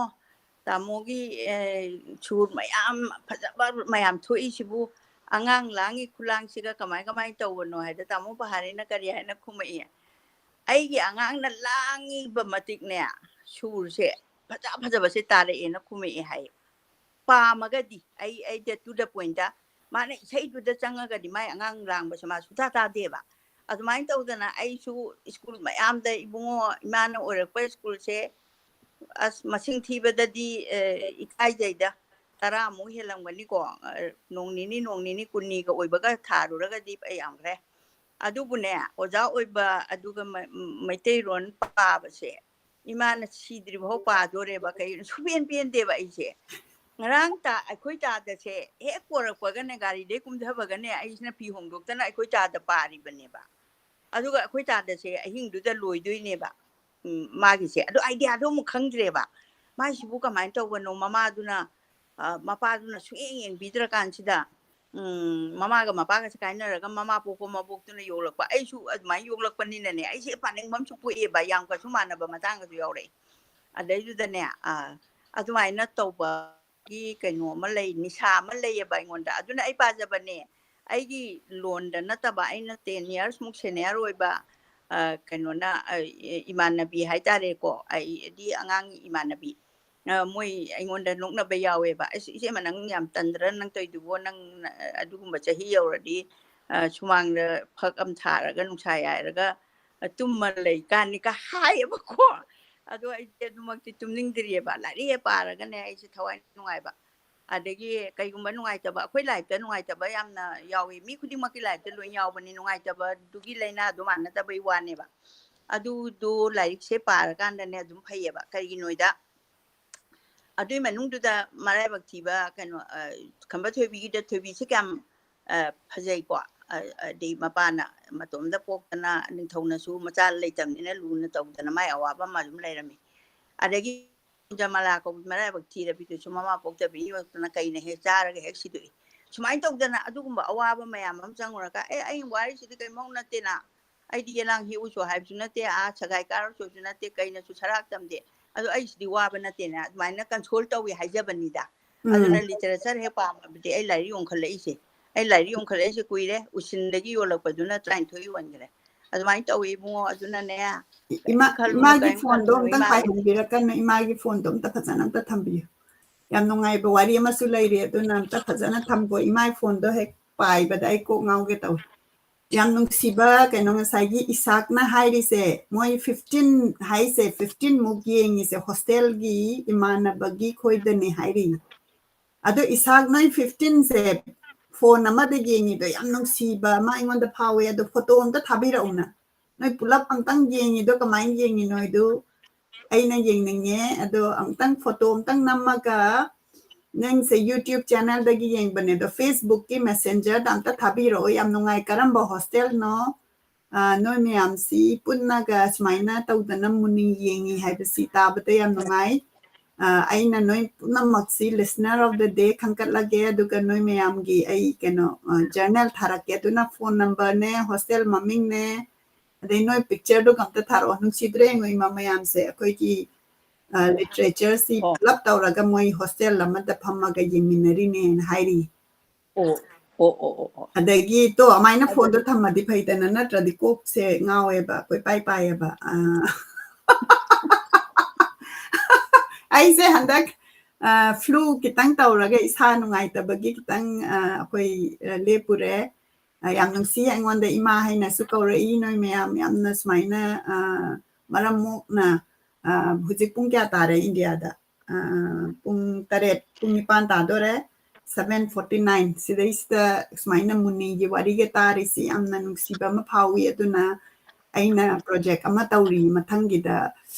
ꯇꯥꯃꯣꯒꯤ, ꯑꯦ, ꯁꯨꯔ ꯃꯌꯥꯝ ꯐꯖꯕ ꯃꯌꯥꯝ ꯊꯣꯛꯏꯁꯤꯕꯨ ꯑꯉꯥꯡ ꯂꯥꯡꯉꯤ ꯈꯨꯂꯥꯡꯁꯤꯒ ꯀꯃꯥꯏ ꯀꯃꯥꯏ ꯇꯧꯕꯅꯣ ꯍꯥꯏꯗ ꯇꯥꯃꯣ ꯄꯍꯥꯔꯤꯅ ꯀꯔꯤ ꯍꯥꯏꯅ ꯈꯨꯝꯃꯛꯏ? "ꯑꯩꯒꯤ ꯑꯉꯥꯡꯅ ꯂꯥꯡꯉꯤꯕ ꯃꯇꯤꯛꯅꯦ, ꯁꯨꯔꯁꯦ ꯐꯖ ꯐꯖꯕꯁꯦ ꯇꯥꯔꯛꯑꯦꯅ" ꯈꯨꯝꯃꯛꯑꯦ ꯍꯥꯏ꯫ ꯄꯥꯝꯃꯒꯗꯤ ꯑꯩ, ꯑꯩ to the point, ꯃꯥꯅ ꯏꯁꯩꯗꯨꯗ ꯆꯪꯉꯒꯗꯤ ꯃꯥꯏ ꯑꯉꯥꯡ ꯂꯥꯡꯕꯁꯦ ꯃꯥ ꯁꯨꯡꯇꯥ ꯇꯥꯗꯦꯕ꯫ ꯑꯗꯨꯃꯥꯏꯅ ꯇꯧꯗꯅ ꯑꯩꯁꯨ ꯁ꯭ꯀꯨꯜ ꯃꯌꯥꯝꯗ ꯏꯕꯨꯡꯉꯣ, ꯏꯃꯥꯅ ꯑꯣꯏꯔꯛꯄ ꯁ꯭ꯀꯨꯜꯁꯦ ꯑꯁ ꯃꯁꯤꯡ ꯊꯤꯕꯗꯗꯤ, ꯑ, ꯏꯀꯥꯏꯖꯩꯗ꯫ ꯇꯔꯥꯃꯨꯛ ꯍꯦꯜꯂꯝꯒꯅꯤꯀꯣ꯫ ꯑ, ꯅꯣꯡ ꯅꯤꯅꯤ, ꯅꯣꯡ ꯅꯤꯅꯤ ꯀꯨꯟꯅꯤꯒ ꯑꯣꯏꯕꯒ ꯊꯥꯔꯨꯔꯒꯗꯤ ꯌꯥꯝꯈ꯭ꯔꯦ꯫ ꯑꯗꯨꯕꯨꯅꯦ, ꯑꯣꯖꯥ ꯑꯣꯏꯕ ꯑꯗꯨꯒ ꯃ-, ꯃꯩꯇꯩꯔꯣꯟ ꯄꯥꯕꯁꯦ ꯏꯃꯥꯅ ꯁꯤꯗ꯭ꯔꯤꯐꯥꯎ ꯄꯥꯗꯣꯔꯦꯕ꯫ ꯀꯩꯒꯤꯅꯣ, ꯁꯨꯄꯦꯟ ꯄꯦꯟꯗꯦꯕ ꯑꯩꯁꯦ꯫ ꯉꯔꯥꯡ ꯇꯥ-, ꯑꯩꯈꯣꯏ ꯇꯥꯗꯁꯦ ꯍꯦꯛ ꯄꯣꯔꯛꯄꯒꯅꯦ, ꯒꯥꯔꯤꯗꯩ ꯀꯨꯝꯊꯕꯒꯅꯦ, ꯑꯩꯁꯤꯅ ꯐꯤ ꯍꯣꯡꯗꯣꯛꯇꯅ ꯑꯩꯈꯣꯏ ꯇꯥꯗ ꯄꯥꯔꯤꯕꯅꯦꯕ꯫ ꯑꯗꯨꯒ ꯑꯩꯈꯣꯏ ꯇꯥꯗꯁꯦ ꯑꯍꯤꯡꯗꯨꯗ ꯂꯣꯏꯗꯣꯏꯅꯦꯕ꯫ ꯎꯝ, ꯃꯥꯒꯤꯁꯦ꯫ ꯑꯗꯣ idea ꯗꯣ ꯑꯃꯨꯛ ꯈꯪꯗ꯭ꯔꯦꯕ꯫ ꯃꯥꯏꯁꯤꯕꯨ ꯀꯃꯥꯏꯅ ꯇꯧꯕꯅꯣ? ꯃꯃꯥꯗꯨꯅ, ꯑ, ꯃꯄꯥꯗꯨꯅ ꯁꯨꯡꯌꯦꯡ ꯌꯦꯡꯕꯤꯗ꯭ꯔꯀꯥꯟꯁꯤꯗ, ꯎꯝ, ꯃꯃꯥꯒ ꯃꯄꯥꯒꯁꯦ ꯀꯥꯏꯅꯔꯒ ꯃꯃꯥ ꯄꯣꯛꯄ ꯃꯕꯣꯛꯇꯨꯅ ꯌꯣꯛꯂꯛꯄ꯫ ꯑꯩꯁꯨ ꯑꯗꯨꯃꯥꯏꯅ ꯌꯣꯛꯂꯛꯄꯅꯤꯅꯅꯦ, ꯑꯩꯁꯦ ꯄꯥꯅꯤꯡꯕ ꯑꯃꯁꯨ ꯄꯣꯛꯑꯦꯕ, ꯌꯥꯝ ꯀꯩꯁꯨ ꯃꯥꯟꯅꯕ ꯃꯇꯥꯡꯒꯁꯨ ꯌꯥꯎꯔꯛꯑꯦ꯫ ꯑꯗꯩꯗꯨꯗꯅꯦ, ꯑ, ꯑꯗꯨꯃꯥꯏꯅ ꯇꯧꯕꯒꯤ ꯀꯩꯅꯣ ꯑꯃ ꯂꯩ, ꯅꯤꯁꯥ ꯑꯃ ꯂꯩꯌꯦꯕ ꯑꯩꯉꯣꯟꯗ꯫ ꯑꯗꯨꯅ ꯑꯩ ꯄꯥꯖꯕꯅꯦ, ꯑꯩꯒꯤ ꯂꯣꯟꯗ ꯅꯠꯇꯕ, ꯑꯩꯅ ten years ꯃꯨꯛ senior ꯑꯣꯏꯕ, ꯑ, ꯀꯩꯅꯣꯅ, ꯑ, ꯏ-, ꯏꯃꯥꯟꯅꯕꯤ ꯍꯥꯏꯇꯥꯔꯦꯀꯣ, ꯑꯩꯗꯤ ꯑꯉꯥꯡ ꯏꯃꯥꯟꯅꯕꯤ, ꯑ, ꯃꯣꯏ ꯑꯩꯉꯣꯟꯗ ꯅꯣꯛꯅꯕ ꯌꯥꯎꯋꯦꯕ꯫ "ꯑꯁ, ꯏꯆꯦꯃ, ꯅꯪ ꯌꯥꯝ ꯇꯟꯗ꯭ꯔꯥ ꯅꯪ ꯇꯧꯔꯤꯗꯨꯕꯣ? ꯅꯪ, ꯑ, ꯑꯗꯨꯒꯨꯝꯕ ꯆꯍꯤ ꯌꯧꯔꯗꯤ, ꯑ, ꯁꯨꯃꯥꯡꯗ ꯐꯛ ꯑꯃ ꯊꯥꯔꯒ, ꯅꯨꯡꯁꯥ ꯌꯥꯏꯔꯒ, ꯑ, ꯇꯨꯝꯃ ꯂꯩꯀꯥꯟꯅꯤꯒ" ꯍꯥꯏꯌꯦꯕꯀꯣ꯫ ꯑꯗꯣ ꯑꯩꯗꯤ ꯑꯗꯨꯃꯛꯇꯤ ꯇꯨꯝꯅꯤꯡꯗ꯭ꯔꯤꯑꯕ꯫ ꯂꯥꯏꯔꯤꯛ ꯍꯦꯛ ꯄꯥꯔꯒꯅꯦ ꯑꯩꯁꯦ ꯊꯋꯥꯏ ꯅꯨꯡꯉꯥꯏꯕ꯫ ꯑꯗꯒꯤ ꯀꯩꯒꯨꯝꯕ ꯅꯨꯡꯉꯥꯏꯇꯕ, ꯑꯩꯈꯣꯏ life ꯇ ꯅꯨꯡꯉꯥꯏꯇꯕ ꯌꯥꯝꯅ ꯌꯥꯎꯏ꯫ ꯃꯤ ꯈꯨꯗꯤꯡꯃꯛꯀꯤ life ꯇ ꯂꯣꯏ ꯌꯥꯎꯕꯅꯤ꯫ ꯅꯨꯡꯉꯥꯏꯇꯕꯗꯨꯒꯤ ꯂꯥꯏꯅꯥꯗꯣ ꯃꯥꯟꯅꯗꯕꯩ ꯋꯥꯅꯦꯕ꯫ ꯑꯗꯨꯗꯣ ꯂꯥꯏꯔꯤꯛꯁꯦ ꯄꯥꯔꯀꯥꯟꯗꯅꯦ ꯑꯗꯨꯝ ꯐꯩꯌꯦꯕ꯫ ꯀꯩꯒꯤꯅꯣꯗ, ꯑꯗꯨꯏ ꯃꯅꯨꯡꯗꯨꯗ ꯃꯔꯥꯏꯕꯛ ꯊꯤꯕ ꯀꯩꯅꯣ, ꯑ, ꯈꯝꯕ ꯊꯣꯏꯕꯤꯒꯤꯗ ꯊꯣꯏꯕꯤꯁꯦ ꯀꯌꯥꯝ, ꯑ, ꯐꯖꯩꯀꯣ꯫ ꯑ, ꯑꯗꯩ ꯃꯄꯥꯅ ꯃꯇꯣꯝꯗ ꯄꯣꯛꯇꯅ ꯅꯤꯡꯊꯧꯅꯁꯨ ꯃꯆꯥ ꯂꯩꯇꯕꯅꯤꯅ ꯂꯨꯅ ꯇꯧꯗꯅ ꯃꯥꯏ ꯑꯋꯥꯕ ꯑꯃ ꯑꯗꯨꯝ ꯂꯩꯔꯝꯃꯤ꯫ ꯑꯗꯒꯤ ꯀꯨꯟꯖꯃꯂꯥ ꯀꯧꯕꯤ ꯃꯔꯥꯏꯕꯛ ꯊꯤꯔꯕꯤꯗꯨꯁꯨ ꯃꯃꯥ ꯄꯣꯛꯇꯕꯤ ꯌꯣꯛꯇꯅ ꯀꯩꯅ ꯍꯦꯛ ꯆꯥꯔꯒ ꯍꯦꯛ ꯁꯤꯗꯣꯛꯏ꯫ ꯁꯨꯃꯥꯏꯅ ꯇꯧꯗꯅ ꯑꯗꯨꯒꯨꯝꯕ ꯑꯋꯥꯕ ꯃꯌꯥꯝ ꯑꯃ ꯆꯪꯉꯨꯔꯒ, "ꯑꯦ, ꯑꯩ ꯋꯥꯔꯤꯁꯤꯗꯤ ꯀꯔꯤꯝ ꯃꯧ ꯅꯠꯇꯦꯅ, ꯑꯩꯗꯤ ꯌꯦꯂꯥꯡ ꯍꯦꯛꯎꯁꯨ ꯍꯥꯏꯕꯁꯨ ꯅꯠꯇꯦ, ꯑꯥ ꯁꯒꯥꯏ ꯀꯥꯔꯨꯁꯨ ꯅꯠꯇꯦ, ꯀꯩꯅꯁꯨ ꯁꯔꯥꯛ ꯇꯝꯗꯦ, ꯑꯗꯣ ꯑꯩꯁꯤꯗꯤ ꯋꯥꯕ ꯅꯠꯇꯦꯅ" ꯑꯗꯨꯃꯥꯏꯅ console ꯇꯧꯏ ꯍꯥꯏꯖꯕꯅꯤꯗ꯫ ꯎꯝ꯫ ꯑꯗꯨꯅ literature ꯍꯦꯛ ꯄꯥꯝꯃꯕꯗꯤ ꯑꯩ ꯂꯥꯏꯔꯤꯛ ꯌꯣꯟꯈꯠꯂꯛꯏꯁꯦ꯫ ꯑꯩ ꯂꯥꯏꯔꯤꯛ ꯌꯣꯟꯈꯠꯂꯛꯏꯁꯦ ꯀꯨꯏꯔꯦ, ꯎꯁꯤꯟꯗꯒꯤ ꯌꯣꯜꯂꯛꯄꯗꯨꯅ ꯇꯔꯥꯏꯟꯊꯣꯏ ꯌꯣꯟꯈ꯭ꯔꯦ꯫ ꯑꯗꯨꯃꯥꯏꯅ ꯇꯧꯏ ꯏꯕꯨꯡꯉꯣ꯫ ꯑꯗꯨꯅꯅꯦ, ꯏꯃꯥ, ꯀꯔꯤꯝ ꯈꯜꯂꯨꯅꯨ, ꯏꯃꯥꯒꯤ ꯀꯔꯤꯝ ꯐꯣꯟꯗꯣ ꯈꯜꯂꯨꯅꯨ, ꯑꯝꯇꯪ ꯏꯃꯥꯒꯤ ꯄꯥꯏꯍꯟꯕꯤꯔꯛꯀꯅꯨ, ꯏꯃꯥꯒꯤ ꯐꯣꯟꯗꯣ ꯑꯝꯇ ꯐꯖꯅ ꯑꯝꯇ ꯊꯝꯕꯤꯌꯨ꯫ ꯌꯥꯝ ꯅꯨꯡꯉꯥꯏꯕ ꯋꯥꯔꯤ ꯑꯃꯁꯨ ꯂꯩꯔꯤ, ꯑꯗꯨꯅ ꯑꯝꯇ ꯐꯖꯅ ꯊꯝꯀꯣ꯫ ꯏꯃꯥꯒꯤ ꯐꯣꯟꯗꯣ ꯍꯦꯛ ꯄꯥꯏꯕꯗ ꯑꯩ ꯀꯣꯛ ꯉꯥꯎꯒꯦ ꯇꯧꯏ꯫ ꯌꯥꯝ ꯅꯨꯡꯁꯤꯕ ꯀꯩꯅꯣ, ꯉꯁꯥꯏꯒꯤ ꯏꯁꯥꯛꯅ ꯍꯥꯏꯔꯤꯁꯦ, ꯃꯣꯏ fifteen ꯍꯥꯏꯁꯦ, fifteen ꯃꯨꯛ ꯌꯦꯡꯉꯤꯁꯦ hostel ꯒꯤ ꯏꯃꯥꯟꯅꯕꯒꯤ ꯈꯣꯏꯗꯅꯦ ꯍꯥꯏꯔꯤ꯫ ꯑꯗꯣ ꯏꯁꯥꯛ, ꯅꯣꯏ fifteen ꯁꯦ ꯐꯣꯟ ꯑꯃꯗ ꯌꯦꯡꯉꯤꯗꯣ ꯌꯥꯝ ꯅꯨꯡꯁꯤꯕ ꯑꯃ ꯑꯩꯉꯣꯟꯗ ꯐꯥꯎꯋꯦ꯫ ꯑꯗꯣ ꯐꯣꯇꯣ ꯑꯝꯇ ꯊꯥꯕꯤꯔꯛꯎꯅ꯫ ꯅꯣꯏ ꯄꯨꯂꯞ ꯑꯝꯇꯪ ꯌꯦꯡꯉꯤꯗꯣ ꯀꯃꯥꯏꯅ ꯌꯦꯡꯉꯤꯅꯣ ꯍꯥꯏꯗꯨ ꯑꯩꯅ ꯌꯦꯡꯅꯤꯡꯉꯦ꯫ ꯑꯗꯣ ꯑꯝꯇꯪ ꯐꯣꯇꯣ ꯑꯝꯇꯪ ꯅꯝꯃꯒ, ꯅꯪꯁꯦ YouTube channel ꯗꯒꯤ ꯌꯦꯡꯕꯅꯦ, ꯑꯗꯣ Facebook ꯀꯤ Messenger ꯗ ꯑꯝꯇ ꯊꯥꯕꯤꯔꯛꯑꯣ꯫ ꯌꯥꯝ ꯅꯨꯡꯉꯥꯏ꯫ ꯀꯔꯝꯕ hostel ꯅꯣ? ꯑ, ꯅꯣꯏ ꯃꯌꯥꯝꯁꯤ ꯄꯨꯟꯅꯒ ꯁꯨꯃꯥꯏꯅ ꯇꯧꯗꯅ ꯃꯨꯅꯤꯡ ꯌꯦꯡꯉꯤ ꯍꯥꯏꯕꯁꯤ ꯇꯥꯕꯗ ꯌꯥꯝ ꯅꯨꯡꯉꯥꯏ꯫ ꯑ, ꯑꯩꯅ ꯅꯣꯏ ꯄꯨꯝꯅꯃꯛꯁꯤ listener of the day ꯈꯟꯒꯠꯂꯒꯦ, ꯑꯗꯨꯒ ꯅꯣꯏ ꯃꯌꯥꯝꯒꯤ ꯑꯩ ꯀꯩꯅꯣ, ꯑ, journal ꯊꯥꯔꯛꯀꯦ꯫ ꯑꯗꯨꯅ phone number ꯅꯦ, hostel ꯃꯃꯤꯡꯅꯦ, ꯑꯗꯩ ꯅꯣꯏ picture ꯗꯨꯒ ꯑꯝꯇ ꯊꯥꯔꯛꯑꯣ꯫ ꯅꯨꯡꯁꯤꯗ꯭ꯔꯦ ꯌꯦꯡꯉꯣ ꯏꯃꯥ ꯃꯌꯥꯝꯁꯦ, ꯑꯩꯈꯣꯏꯒꯤ, ꯑ, literature ꯁꯤ ꯑꯣ꯫ ꯄꯨꯂꯞ ꯇꯧꯔꯒ ꯃꯣꯏ hostel ꯑꯃꯗ ꯐꯝꯃꯒ ꯌꯦꯡꯃꯤꯟꯅꯔꯤꯅꯦꯅ ꯍꯥꯏꯔꯤ꯫ ꯑꯣ꯫ ꯑꯣ ꯑꯣ ꯑꯣ ꯑꯣ ꯑꯗꯒꯤ ꯇꯣ ꯑꯃꯥꯏꯅ ꯐꯣꯟꯗꯣ ꯊꯝꯃꯗꯤ ꯐꯩꯗꯅ, ꯅꯠꯇ꯭ꯔꯗꯤ ꯀꯣꯛꯁꯦ ꯉꯥꯎꯋꯦꯕ, ꯀꯣꯏꯄꯥꯏ ꯄꯥꯏꯌꯦꯕ꯫ ꯑꯥ꯫ ꯑꯩꯁꯦ ꯍꯟꯗꯛ ꯐ꯭ꯂꯨ ꯈꯤꯇꯪ ꯇꯧꯔꯒ ꯏꯁꯥ ꯅꯨꯡꯉꯥꯏꯇꯕꯒꯤ ꯈꯤꯇꯪ ꯑꯩꯈꯣꯏ ꯂꯦꯞꯄꯨꯔꯦ꯫ ꯌꯥꯝ ꯅꯨꯡꯁꯤ, ꯑꯩꯉꯣꯟꯗ ꯏꯃꯥ ꯍꯥꯏꯅꯁꯨ ꯀꯧꯔꯛꯏ꯫ ꯅꯣꯏ ꯃꯌꯥꯝ ꯌꯥꯝꯅ ꯁꯨꯃꯥꯏꯅ ꯃꯔꯝ ꯃꯣꯛꯅ, ꯍꯧꯖꯤꯛ ꯄꯨꯡ ꯀꯌꯥ ꯇꯥꯔꯦ ꯏꯟꯗꯤꯌꯥꯗ? ꯄꯨꯡ ꯇꯔꯦꯠ, ꯄꯨꯡ ꯅꯤꯄꯥꯟ ꯇꯥꯗꯣꯔꯦ꯫ Seven forty nine ꯁꯤꯗꯩꯁꯤꯗ ꯁꯨꯃꯥꯏꯅ ꯃꯨꯅꯤꯒꯤ ꯋꯥꯔꯤꯒ ꯇꯥꯔꯤꯁꯤ ꯌꯥꯝꯅ ꯅꯨꯡꯁꯤꯕ ꯑꯃ ꯐꯥꯎꯏ꯫ ꯑꯗꯨꯅ ꯑꯩꯅ ꯄ꯭ꯔꯣꯖꯦꯛ ꯑꯃ ꯇꯧꯔꯤ ꯃꯊꯪꯒꯤꯗ,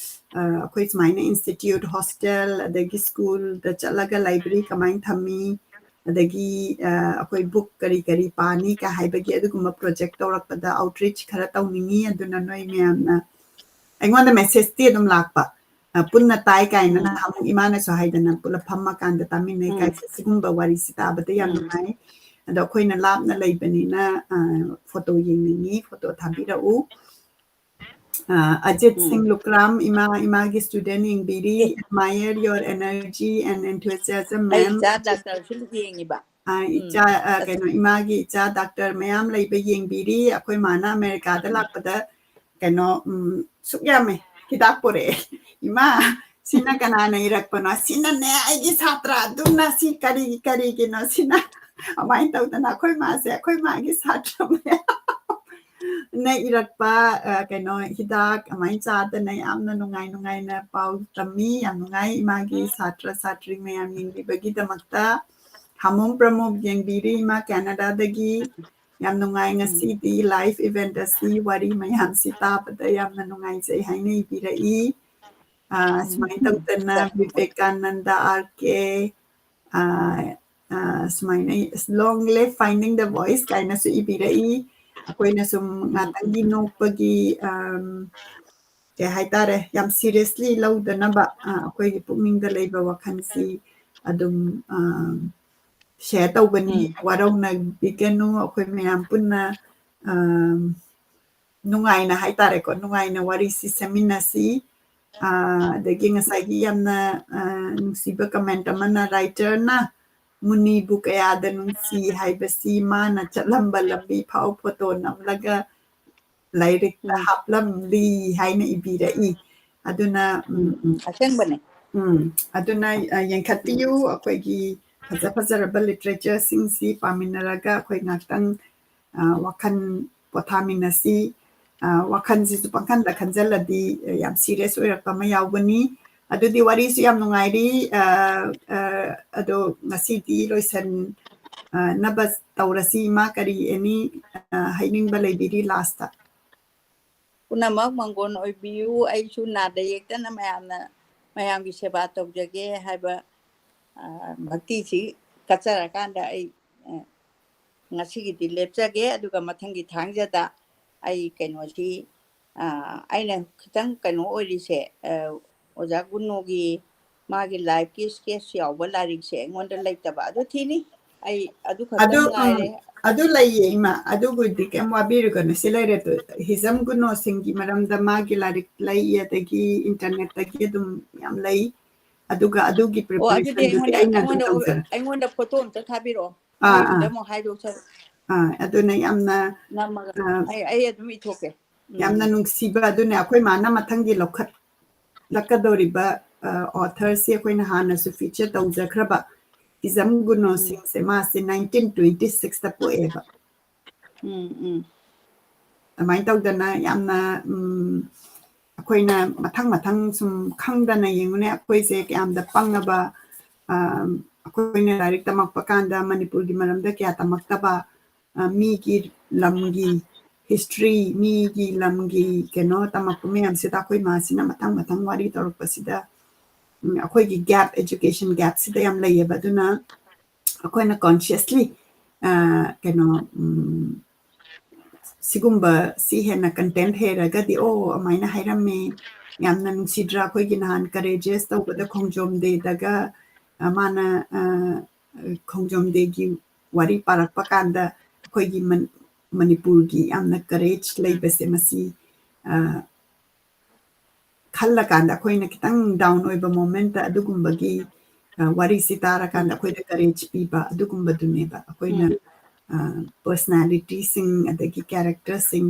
ꯑꯩꯈꯣꯏ ꯁꯨꯃꯥꯏꯅ ꯏꯟꯁꯇꯤꯇ꯭ꯌꯨꯠ, ꯍꯣꯁꯇꯦꯜ, ꯑꯗꯒꯤ ꯁ꯭ꯀꯨꯜꯗ ꯆꯠꯂꯒ ꯂꯥꯏꯕ꯭ꯔꯦꯔꯤ ꯀꯃꯥꯏꯅ ꯊꯝꯃꯤ, ꯑꯗꯒꯤ ꯑꯩꯈꯣꯏ ꯕꯨꯛ ꯀꯔꯤ ꯀꯔꯤ ꯄꯥꯅꯤ ꯀ ꯍꯥꯏꯕꯒꯤ ꯑꯗꯨꯒꯨꯝꯕ ꯄ꯭ꯔꯣꯖꯦꯛ ꯇꯧꯔꯛꯄꯗ ꯑꯥꯎꯠꯔꯤꯆ ꯈꯔ ꯇꯧꯅꯤꯡꯉꯤ꯫ ꯑꯗꯨꯅ ꯅꯣꯏ ꯃꯌꯥꯝꯅ, ꯑꯩꯉꯣꯟꯗ ꯃꯦꯁꯦꯖꯇꯤ ꯑꯗꯨꯝ ꯂꯥꯛꯄ, ꯄꯨꯟꯅ ꯇꯥꯏ ꯀꯥꯏꯅ ꯅꯍꯥꯟꯃꯨꯛ ꯏꯃꯥꯅꯁꯨ ꯍꯥꯏꯗꯅ, ꯄꯨꯂꯞ ꯐꯝꯃꯀꯥꯟꯗ ꯇꯥꯃꯤꯟꯅꯩ ꯀꯥꯏꯁꯦ, ꯁꯤꯒꯨꯝꯕ ꯋꯥꯔꯤꯁꯤ ꯇꯥꯕꯗ ꯌꯥꯝ ꯅꯨꯡꯉꯥꯏ꯫ ꯑꯗꯣ ꯑꯩꯈꯣꯏꯅ ꯂꯥꯞꯅ ꯂꯩꯕꯅꯤꯅ ꯐꯣꯇꯣ ꯌꯦꯡꯅꯤꯡꯉꯤ, ꯐꯣꯇꯣ ꯊꯥꯕꯤꯔꯛꯎ꯫ ꯑꯖꯤꯠ ꯁꯤꯡ ꯂꯨꯀ꯭ꯔꯥꯝ, ꯏꯃꯥ, ꯏꯃꯥꯒꯤ student ꯌꯦꯡꯕꯤꯔꯤ꯫ Admire your energy and enthusiasm, ꯑꯩ ma'am. ꯏꯆꯥ ꯗꯥꯛꯇꯔꯁꯨ ꯌꯦꯡꯉꯤꯕ꯫ ꯑ, ꯏꯆꯥ, ꯑ, ꯀꯩꯅꯣ, ꯏꯃꯥꯒꯤ ꯏꯆꯥ ꯗꯥꯛꯇꯔ ꯃꯌꯥꯝ ꯂꯩꯕ ꯌꯦꯡꯕꯤꯔꯤ꯫ ꯑꯩꯈꯣꯏ ꯃꯥꯅ ꯑꯃꯦꯔꯤꯀꯥꯗ ꯂꯥꯛꯄꯗ ꯀꯩꯅꯣ, ꯎꯝ, ꯁꯨꯛ ꯌꯥꯝꯃꯦ ꯍꯤꯗꯥꯛ ꯄꯨꯔꯛꯑꯦ꯫ "ꯏꯃꯥ, ꯁꯤꯅ ꯀꯅꯥꯅ ꯏꯔꯛꯄꯅꯣ?" "ꯁꯤꯅꯅꯦ ꯑꯩꯒꯤ ꯁꯥꯇ꯭ꯔ ꯑꯗꯨꯅ, ꯁꯤ ꯀꯔꯤ, ꯀꯔꯤꯒꯤꯅꯣ ꯁꯤꯅ?" ꯑꯗꯨꯃꯥꯏꯅ ꯇꯧꯗꯅ ꯑꯩꯈꯣꯏ ꯃꯥꯁꯦ, ꯑꯩꯈꯣꯏ ꯃꯥꯒꯤ ꯁꯥꯇ꯭ꯔ ꯃꯌꯥꯝ ꯅ ꯏꯔꯛꯄ, ꯑ, ꯀꯩꯅꯣ, ꯍꯤꯗꯥꯛ ꯑꯗꯨꯃꯥꯏꯅ ꯆꯥꯗꯅ ꯌꯥꯝꯅ ꯅꯨꯡꯉꯥꯏ ꯅꯨꯡꯉꯥꯏꯅ ꯄꯥꯎ ꯇꯝꯃꯤ꯫ ꯌꯥꯝ ꯅꯨꯡꯉꯥꯏ꯫ ꯏꯃꯥꯒꯤ ꯁꯥꯇ꯭ꯔ ꯁꯥꯇ꯭ꯔꯤ ꯃꯌꯥꯝ ꯌꯦꯡꯕꯤꯕꯒꯤꯗꯃꯛꯇ꯫ ꯍꯥꯃꯣꯝ ꯄ꯭ꯔꯃꯣꯛ ꯌꯦꯡꯕꯤꯔꯤ ꯏꯃꯥ ꯀꯦꯅꯥꯗꯥꯗꯒꯤ꯫ ꯌꯥꯝ ꯅꯨꯡꯉꯥꯏ ꯉꯁꯤꯗꯤ live event ꯑꯁꯤ, ꯋꯥꯔꯤ ꯃꯌꯥꯝꯁꯤ ꯇꯥꯕꯗ ꯌꯥꯝꯅ ꯅꯨꯡꯉꯥꯏꯖꯩ ꯍꯥꯏꯅ ꯏꯕꯤꯔꯛꯏ꯫ ꯑ, ꯁꯨꯃꯥꯏꯅ ꯇꯧꯗꯅ ꯕꯤꯕꯦꯀꯥꯅꯟꯗ ꯑꯥꯔ ꯀꯦ, ꯑ, ꯑ, ꯁꯨꯃꯥꯏꯅ "Long live finding the voice" ꯀꯥꯏꯅꯁꯨ ꯏꯕꯤꯔꯛꯏ꯫ ꯑꯩꯈꯣꯏꯅ ꯁꯨꯝ ꯉꯥꯛꯇꯪꯒꯤ ꯅꯣꯛꯄꯒꯤ, ꯑꯝ, ꯀꯩ ꯍꯥꯏꯇꯥꯔꯦ, ꯌꯥꯝ seriously ꯂꯧꯗꯅꯕ, ꯑ, ꯑꯩꯈꯣꯏꯒꯤ ꯄꯨꯛꯅꯤꯡꯗ ꯂꯩꯕ ꯋꯥꯈꯜꯁꯤ ꯑꯗꯨꯝ, ꯑ, share ꯇꯧꯕꯅꯤ꯫ ꯋꯥꯔꯧꯅꯕꯤꯒꯅꯨ, ꯑꯩꯈꯣꯏ ꯃꯌꯥꯝ ꯄꯨꯟꯅ, ꯑ, ꯅꯨꯡꯉꯥꯏꯅ ꯍꯥꯏꯇꯥꯔꯦꯀꯣ, ꯅꯨꯡꯉꯥꯏꯅ ꯋꯥꯔꯤꯁꯤ ꯁꯦꯝꯃꯤꯟꯅꯁꯤ꯫ ꯑ, ꯑꯗꯒꯤ ꯉꯁꯥꯏꯒꯤ ꯌꯥꯝꯅ, ꯑ, ꯅꯨꯡꯁꯤꯕ comment ꯑꯃꯅ, writer ꯅ ꯃꯨꯅꯤꯕꯨ ꯀꯌꯥꯗ ꯅꯨꯡꯁꯤ ꯍꯥꯏꯕꯁꯤ ꯃꯥꯅ ꯆꯠꯂꯝꯕ ꯂꯝꯕꯤ ꯐꯥꯎ ꯐꯣꯇꯣ ꯅꯝꯂꯒ ꯂꯥꯏꯔꯤꯛꯇ ꯎꯝ꯫ ꯍꯥꯞꯂꯝꯂꯤ ꯍꯥꯏꯅ ꯏꯕꯤꯔꯛꯏ꯫ ꯑꯗꯨꯅ, ꯎꯝ, ꯎꯝ, ꯎꯝ꯫ ꯑꯁꯦꯡꯕꯅꯦ꯫ ꯎꯝ, ꯑꯗꯨꯅ, ꯑ, ꯌꯦꯡꯈꯠꯄꯤꯌꯨ꯫ ꯑꯩꯈꯣꯏꯒꯤ ꯐꯖ ꯐꯖꯔꯕ ꯂꯤꯇꯔꯦꯆꯔꯁꯤꯡꯁꯤ ꯄꯥꯃꯤꯟꯅꯔꯒ ꯑꯩꯈꯣꯏ ꯉꯥꯛꯇꯪ, ꯑ, ꯋꯥꯈꯜ ꯄꯣꯊꯥꯃꯤꯟꯅꯁꯤ꯫ ꯑ, ꯋꯥꯈꯜꯁꯤꯁꯨ ꯄꯪꯈꯟꯗ ꯈꯟꯖꯜꯂꯗꯤ, ꯑ, ꯌꯥꯝ ꯁꯤꯔꯤꯌꯁ ꯑꯣꯏꯔꯛꯄ ꯑꯃ ꯌꯥꯎꯒꯅꯤ꯫ ꯑꯗꯨꯗꯤ ꯋꯥꯔꯤꯁꯨ ꯌꯥꯝ ꯅꯨꯡꯉꯥꯏꯔꯤ꯫ ꯑ, ꯑ, ꯑꯗꯣ ꯉꯁꯤꯗꯤ ꯂꯣꯏꯁꯟ-, ꯑ, ꯅꯕ ꯇꯧꯔꯁꯤ꯫ ꯏꯃꯥ, ꯀꯔꯤ ꯑꯦꯅꯤ, ꯑ, ꯍꯥꯏꯅꯤꯡꯕ ꯂꯩꯕꯤꯔꯤ ꯂꯥꯁꯇ? ꯄꯨꯝꯅꯃꯛ ꯃꯪꯒꯣꯟ ꯑꯣꯏꯕꯤꯌꯨ꯫ ꯑꯩꯁꯨ ꯅꯥꯗ ꯌꯦꯛꯇꯅ ꯃꯌꯥꯝꯅ, ꯃꯌꯥꯝꯒꯤ ꯁꯦꯕꯥ ꯇꯧꯖꯒꯦ ꯍꯥꯏꯕ, ꯑ, ꯚꯛꯇꯤꯁꯤ ꯀꯠꯆꯔꯀꯥꯟꯗ ꯑꯩ, ꯑ, ꯉꯁꯤꯒꯤꯗꯤ ꯂꯦꯞꯆꯒꯦ꯫ ꯑꯗꯨꯒ ꯃꯊꯪꯒꯤ ꯊꯥꯡꯖꯗ ꯑꯩ ꯀꯩꯅꯣꯁꯤ, ꯑ, ꯑꯩꯅ ꯈꯤꯇꯪ ꯀꯩꯅꯣ ꯑꯣꯏꯔꯤꯁꯦ, ꯑ, ꯑꯣꯖꯥ ꯒꯨꯅꯣꯒꯤ ꯃꯥꯒꯤ ꯂꯥꯏꯐꯀꯤ ꯁ꯭ꯀꯦꯠꯆ ꯌꯥꯎꯕ ꯂꯥꯏꯔꯤꯛꯁꯦ ꯑꯩꯉꯣꯟꯗ ꯂꯩꯇꯕ꯫ ꯑꯗꯨ ꯊꯤꯅꯤ꯫ ꯑꯩ ꯑꯗꯨ ꯈꯛꯇꯪ ꯑꯗꯨ, ꯎꯝ, ꯉꯥꯏꯔꯦ꯫ ꯑꯗꯨ ꯂꯩꯌꯦ, ꯏꯃꯥ꯫ ꯑꯗꯨꯕꯨꯗꯤ ꯀꯩꯝ ꯋꯥꯕꯤꯔꯨꯒꯅꯨ꯫ ꯁꯤ ꯂꯩꯔꯦ꯫ ꯑꯗꯨ ꯍꯤꯖꯝ ꯒꯨꯅꯣꯁꯤꯡꯒꯤ ꯃꯔꯝꯗ ꯃꯥꯒꯤ ꯂꯥꯏꯔꯤꯛ ꯂꯩ, ꯑꯗꯒꯤ ꯏꯟꯇꯔꯅꯦꯠꯇꯒꯤ ꯑꯗꯨꯝ ꯌꯥꯝ ꯂꯩ꯫ ꯑꯗꯨꯒ ꯑꯗꯨꯒꯤ ꯑꯣ, ꯑꯗꯨꯗꯤ preparation ꯗꯨꯗꯤ ꯑꯩꯉꯣꯟꯗ, ꯑꯩꯅ ꯑꯗꯨꯝ ꯑꯩꯉꯣꯟꯗ, ꯇꯧꯖꯔꯦ꯫ ꯑꯩꯉꯣꯟꯗ ꯐꯣꯇꯣ ꯑꯝꯇ ꯊꯥꯕꯤꯔꯛꯑꯣ꯫ ꯑꯥ, ꯃꯌꯨꯝꯗ ꯑꯥ꯫ ꯑꯃꯨꯛ ꯍꯥꯏꯗꯣꯛꯆꯔꯛꯑꯣ꯫ ꯑꯥ, ꯑꯗꯨꯅ ꯌꯥꯝꯅ, ꯅꯝꯃꯒ ꯑꯥ, ꯑꯩ, ꯑꯩ ꯑꯗꯨꯝ ꯏꯊꯣꯛꯀꯦ꯫ ꯎꯝ꯫ ꯌꯥꯝꯅ ꯅꯨꯡꯁꯤꯕ꯫ ꯑꯗꯨꯅ ꯑꯩꯈꯣꯏ ꯃꯥꯅ ꯃꯊꯪꯒꯤ ꯂꯧꯈꯠꯂꯛꯀꯗꯧꯔꯤꯕ, ꯑ, authorꯁꯤ ꯑꯩꯈꯣꯏꯅ ꯍꯥꯟꯅꯁꯨ feature ꯇꯧꯖꯈ꯭ꯔꯕ ꯍꯤꯖꯝ ꯎꯝ꯫ ꯒꯨꯅꯣꯁꯤꯡꯁꯦ, ꯃꯥꯁꯦ nineteen twenty sixꯇ ꯄꯣꯛꯑꯦꯕ꯫ ꯎꯝ, ꯎꯝ꯫ ꯑꯗꯨꯃꯥꯏꯅ ꯇꯧꯗꯅ ꯌꯥꯝꯅ, ꯎꯝ, ꯑꯩꯈꯣꯏꯅ ꯃꯊꯪ ꯃꯊꯪ ꯁꯨꯝ ꯈꯪꯗꯅ ꯌꯦꯡꯉꯨꯅꯦ, ꯑꯩꯈꯣꯏꯁꯦ ꯀꯌꯥꯝꯗ ꯄꯪꯉꯕ, ꯑ, ꯑꯩꯈꯣꯏꯅ ꯂꯥꯏꯔꯤꯛ ꯇꯝꯃꯛꯄ ꯀꯥꯟꯗ ꯃꯅꯤꯄꯨꯔꯒꯤ ꯃꯔꯝꯗ ꯀꯌꯥ ꯇꯝꯃꯛꯇꯕ, ꯑ, ꯃꯤꯒꯤ ꯂꯝꯒꯤ history, ꯃꯤꯒꯤ ꯂꯝꯒꯤ ꯀꯩꯅꯣ ꯇꯝꯃꯛꯄ ꯃꯌꯥꯝꯁꯤꯗ ꯑꯩꯈꯣꯏ ꯃꯥꯁꯤꯅ ꯃꯊꯪ ꯃꯊꯪ ꯋꯥꯔꯤ ꯇꯧꯔꯛꯄꯁꯤꯗ, ꯎꯝ, ꯑꯩꯈꯣꯏꯒꯤ gap, education gapꯁꯤꯗ ꯌꯥꯝ ꯂꯩꯌꯦꯕ꯫ ꯑꯗꯨꯅ ꯑꯩꯈꯣꯏꯅ consciously, ꯑ, ꯀꯩꯅꯣ, ꯎꯝ, ꯁꯤꯒꯨꯝꯕ ꯁꯤ ꯍꯦꯟꯅ content ꯍꯩꯔꯒꯗꯤ, "ꯑꯣ, ꯑꯗꯨꯃꯥꯏꯅ ꯍꯥꯏꯔꯝꯃꯦ, ꯌꯥꯝꯅ ꯅꯨꯡꯁꯤꯗ꯭ꯔꯥ?" ꯑꯩꯈꯣꯏꯒꯤ ꯅꯍꯥꯟ courageous ꯇꯧꯕꯗ ꯈꯣꯡꯖꯣꯝ dayꯗꯒ, ꯑ, ꯃꯥꯅ, ꯑ, ꯈꯣꯡꯖꯣꯝ dayꯒꯤ ꯋꯥꯔꯤ ꯄꯥꯔꯛꯄ ꯀꯥꯟꯗ ꯑꯩꯈꯣꯏꯒꯤ ꯃꯟ-, ꯃꯅꯤꯄꯨꯔꯒꯤ ꯌꯥꯝꯅ courage ꯂꯩꯕꯁꯦ ꯃꯁꯤ, ꯑ, ꯈꯜꯂꯀꯥꯟꯗ ꯑꯩꯈꯣꯏꯅ ꯈꯤꯇꯪ down ꯑꯣꯏꯕ momentꯇ ꯑꯗꯨꯒꯨꯝꯕꯒꯤ, ꯋꯥꯔꯤꯁꯤ ꯇꯥꯔꯀꯥꯟꯗ ꯑꯩꯈꯣꯏꯗ ꯀꯔꯦꯖ ꯄꯤꯕ ꯑꯗꯨꯒꯨꯝꯕꯗꯨꯅꯦꯕ꯫ ꯑꯩꯈꯣꯏꯅ ꯄꯔꯁꯅꯥꯂꯤꯇꯤꯁꯤꯡ, ꯑꯗꯒꯤ ꯀꯦꯔꯦꯛꯇꯔꯁꯤꯡ,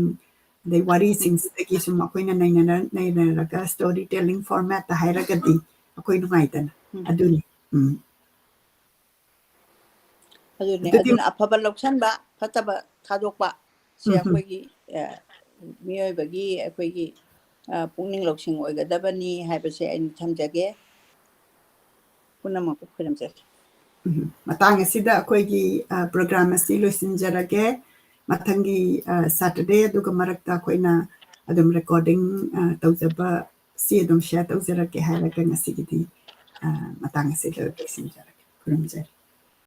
ꯑꯗꯩ ꯋꯥꯔꯤꯁꯤꯡꯁꯤꯗꯒꯤ ꯁꯨꯝ ꯑꯩꯈꯣꯏꯅ ꯅꯩꯅꯔ ꯅꯩꯅꯔꯒ ꯁ꯭ꯇꯣꯔꯤ ꯇꯦꯂꯤꯡ ꯐꯣꯔꯃꯦꯠꯇ ꯍꯥꯏꯔꯒꯗꯤ ꯑꯩꯈꯣꯏ ꯅꯨꯡꯉꯥꯏꯗꯅ꯫ ꯑꯗꯨꯅꯤ꯫ ꯎꯝ꯫ ꯑꯗꯨꯅꯦ꯫ ꯑꯗꯨꯅ ꯑꯐꯕ ꯂꯧꯁꯟꯕ, ꯐꯠꯇꯕ ꯊꯥꯗꯣꯛꯄ, ꯁꯤ ꯑꯩꯈꯣꯏꯒꯤ ꯃꯤꯑꯣꯏꯕꯒꯤ ꯑꯩꯈꯣꯏꯒꯤ ꯄꯨꯛꯅꯤꯡ ꯂꯧꯁꯤꯡ ꯑꯣꯏꯒꯗꯕꯅꯤ ꯍꯥꯏꯕꯁꯦ ꯑꯩꯅ ꯊꯝꯖꯒꯦ꯫ ꯄꯨꯝꯅꯃꯛꯄꯨ ꯈꯣꯏꯔꯝꯖꯔꯤ꯫ ꯎꯝ, ꯃꯇꯥꯡ ꯑꯁꯤꯗ ꯑꯩꯈꯣꯏꯒꯤ ꯄ꯭ꯔꯣꯒ꯭ꯔꯥꯝ ꯑꯁꯤ ꯂꯣꯏꯁꯤꯟꯖꯔꯒꯦ꯫ ꯃꯊꯪꯒꯤ ꯁꯦꯇꯔꯗꯦ ꯑꯗꯨꯒ ꯃꯔꯛꯇ ꯑꯩꯈꯣꯏꯅ ꯑꯗꯨꯝ ꯔꯦꯀꯣꯔꯗꯤꯡ ꯇꯧꯖꯕ ꯁꯤ ꯑꯗꯨꯝ ꯁꯤꯌꯔ ꯇꯧꯖꯔꯛꯀꯦ ꯍꯥꯏꯔꯒ ꯉꯁꯤꯒꯤꯗꯤ ꯃꯇꯥꯡ ꯑꯁꯤꯗ ꯂꯣꯏꯁꯤꯟꯖꯔꯒꯦ꯫ ꯈꯨꯔꯨꯝꯖꯔꯤ꯫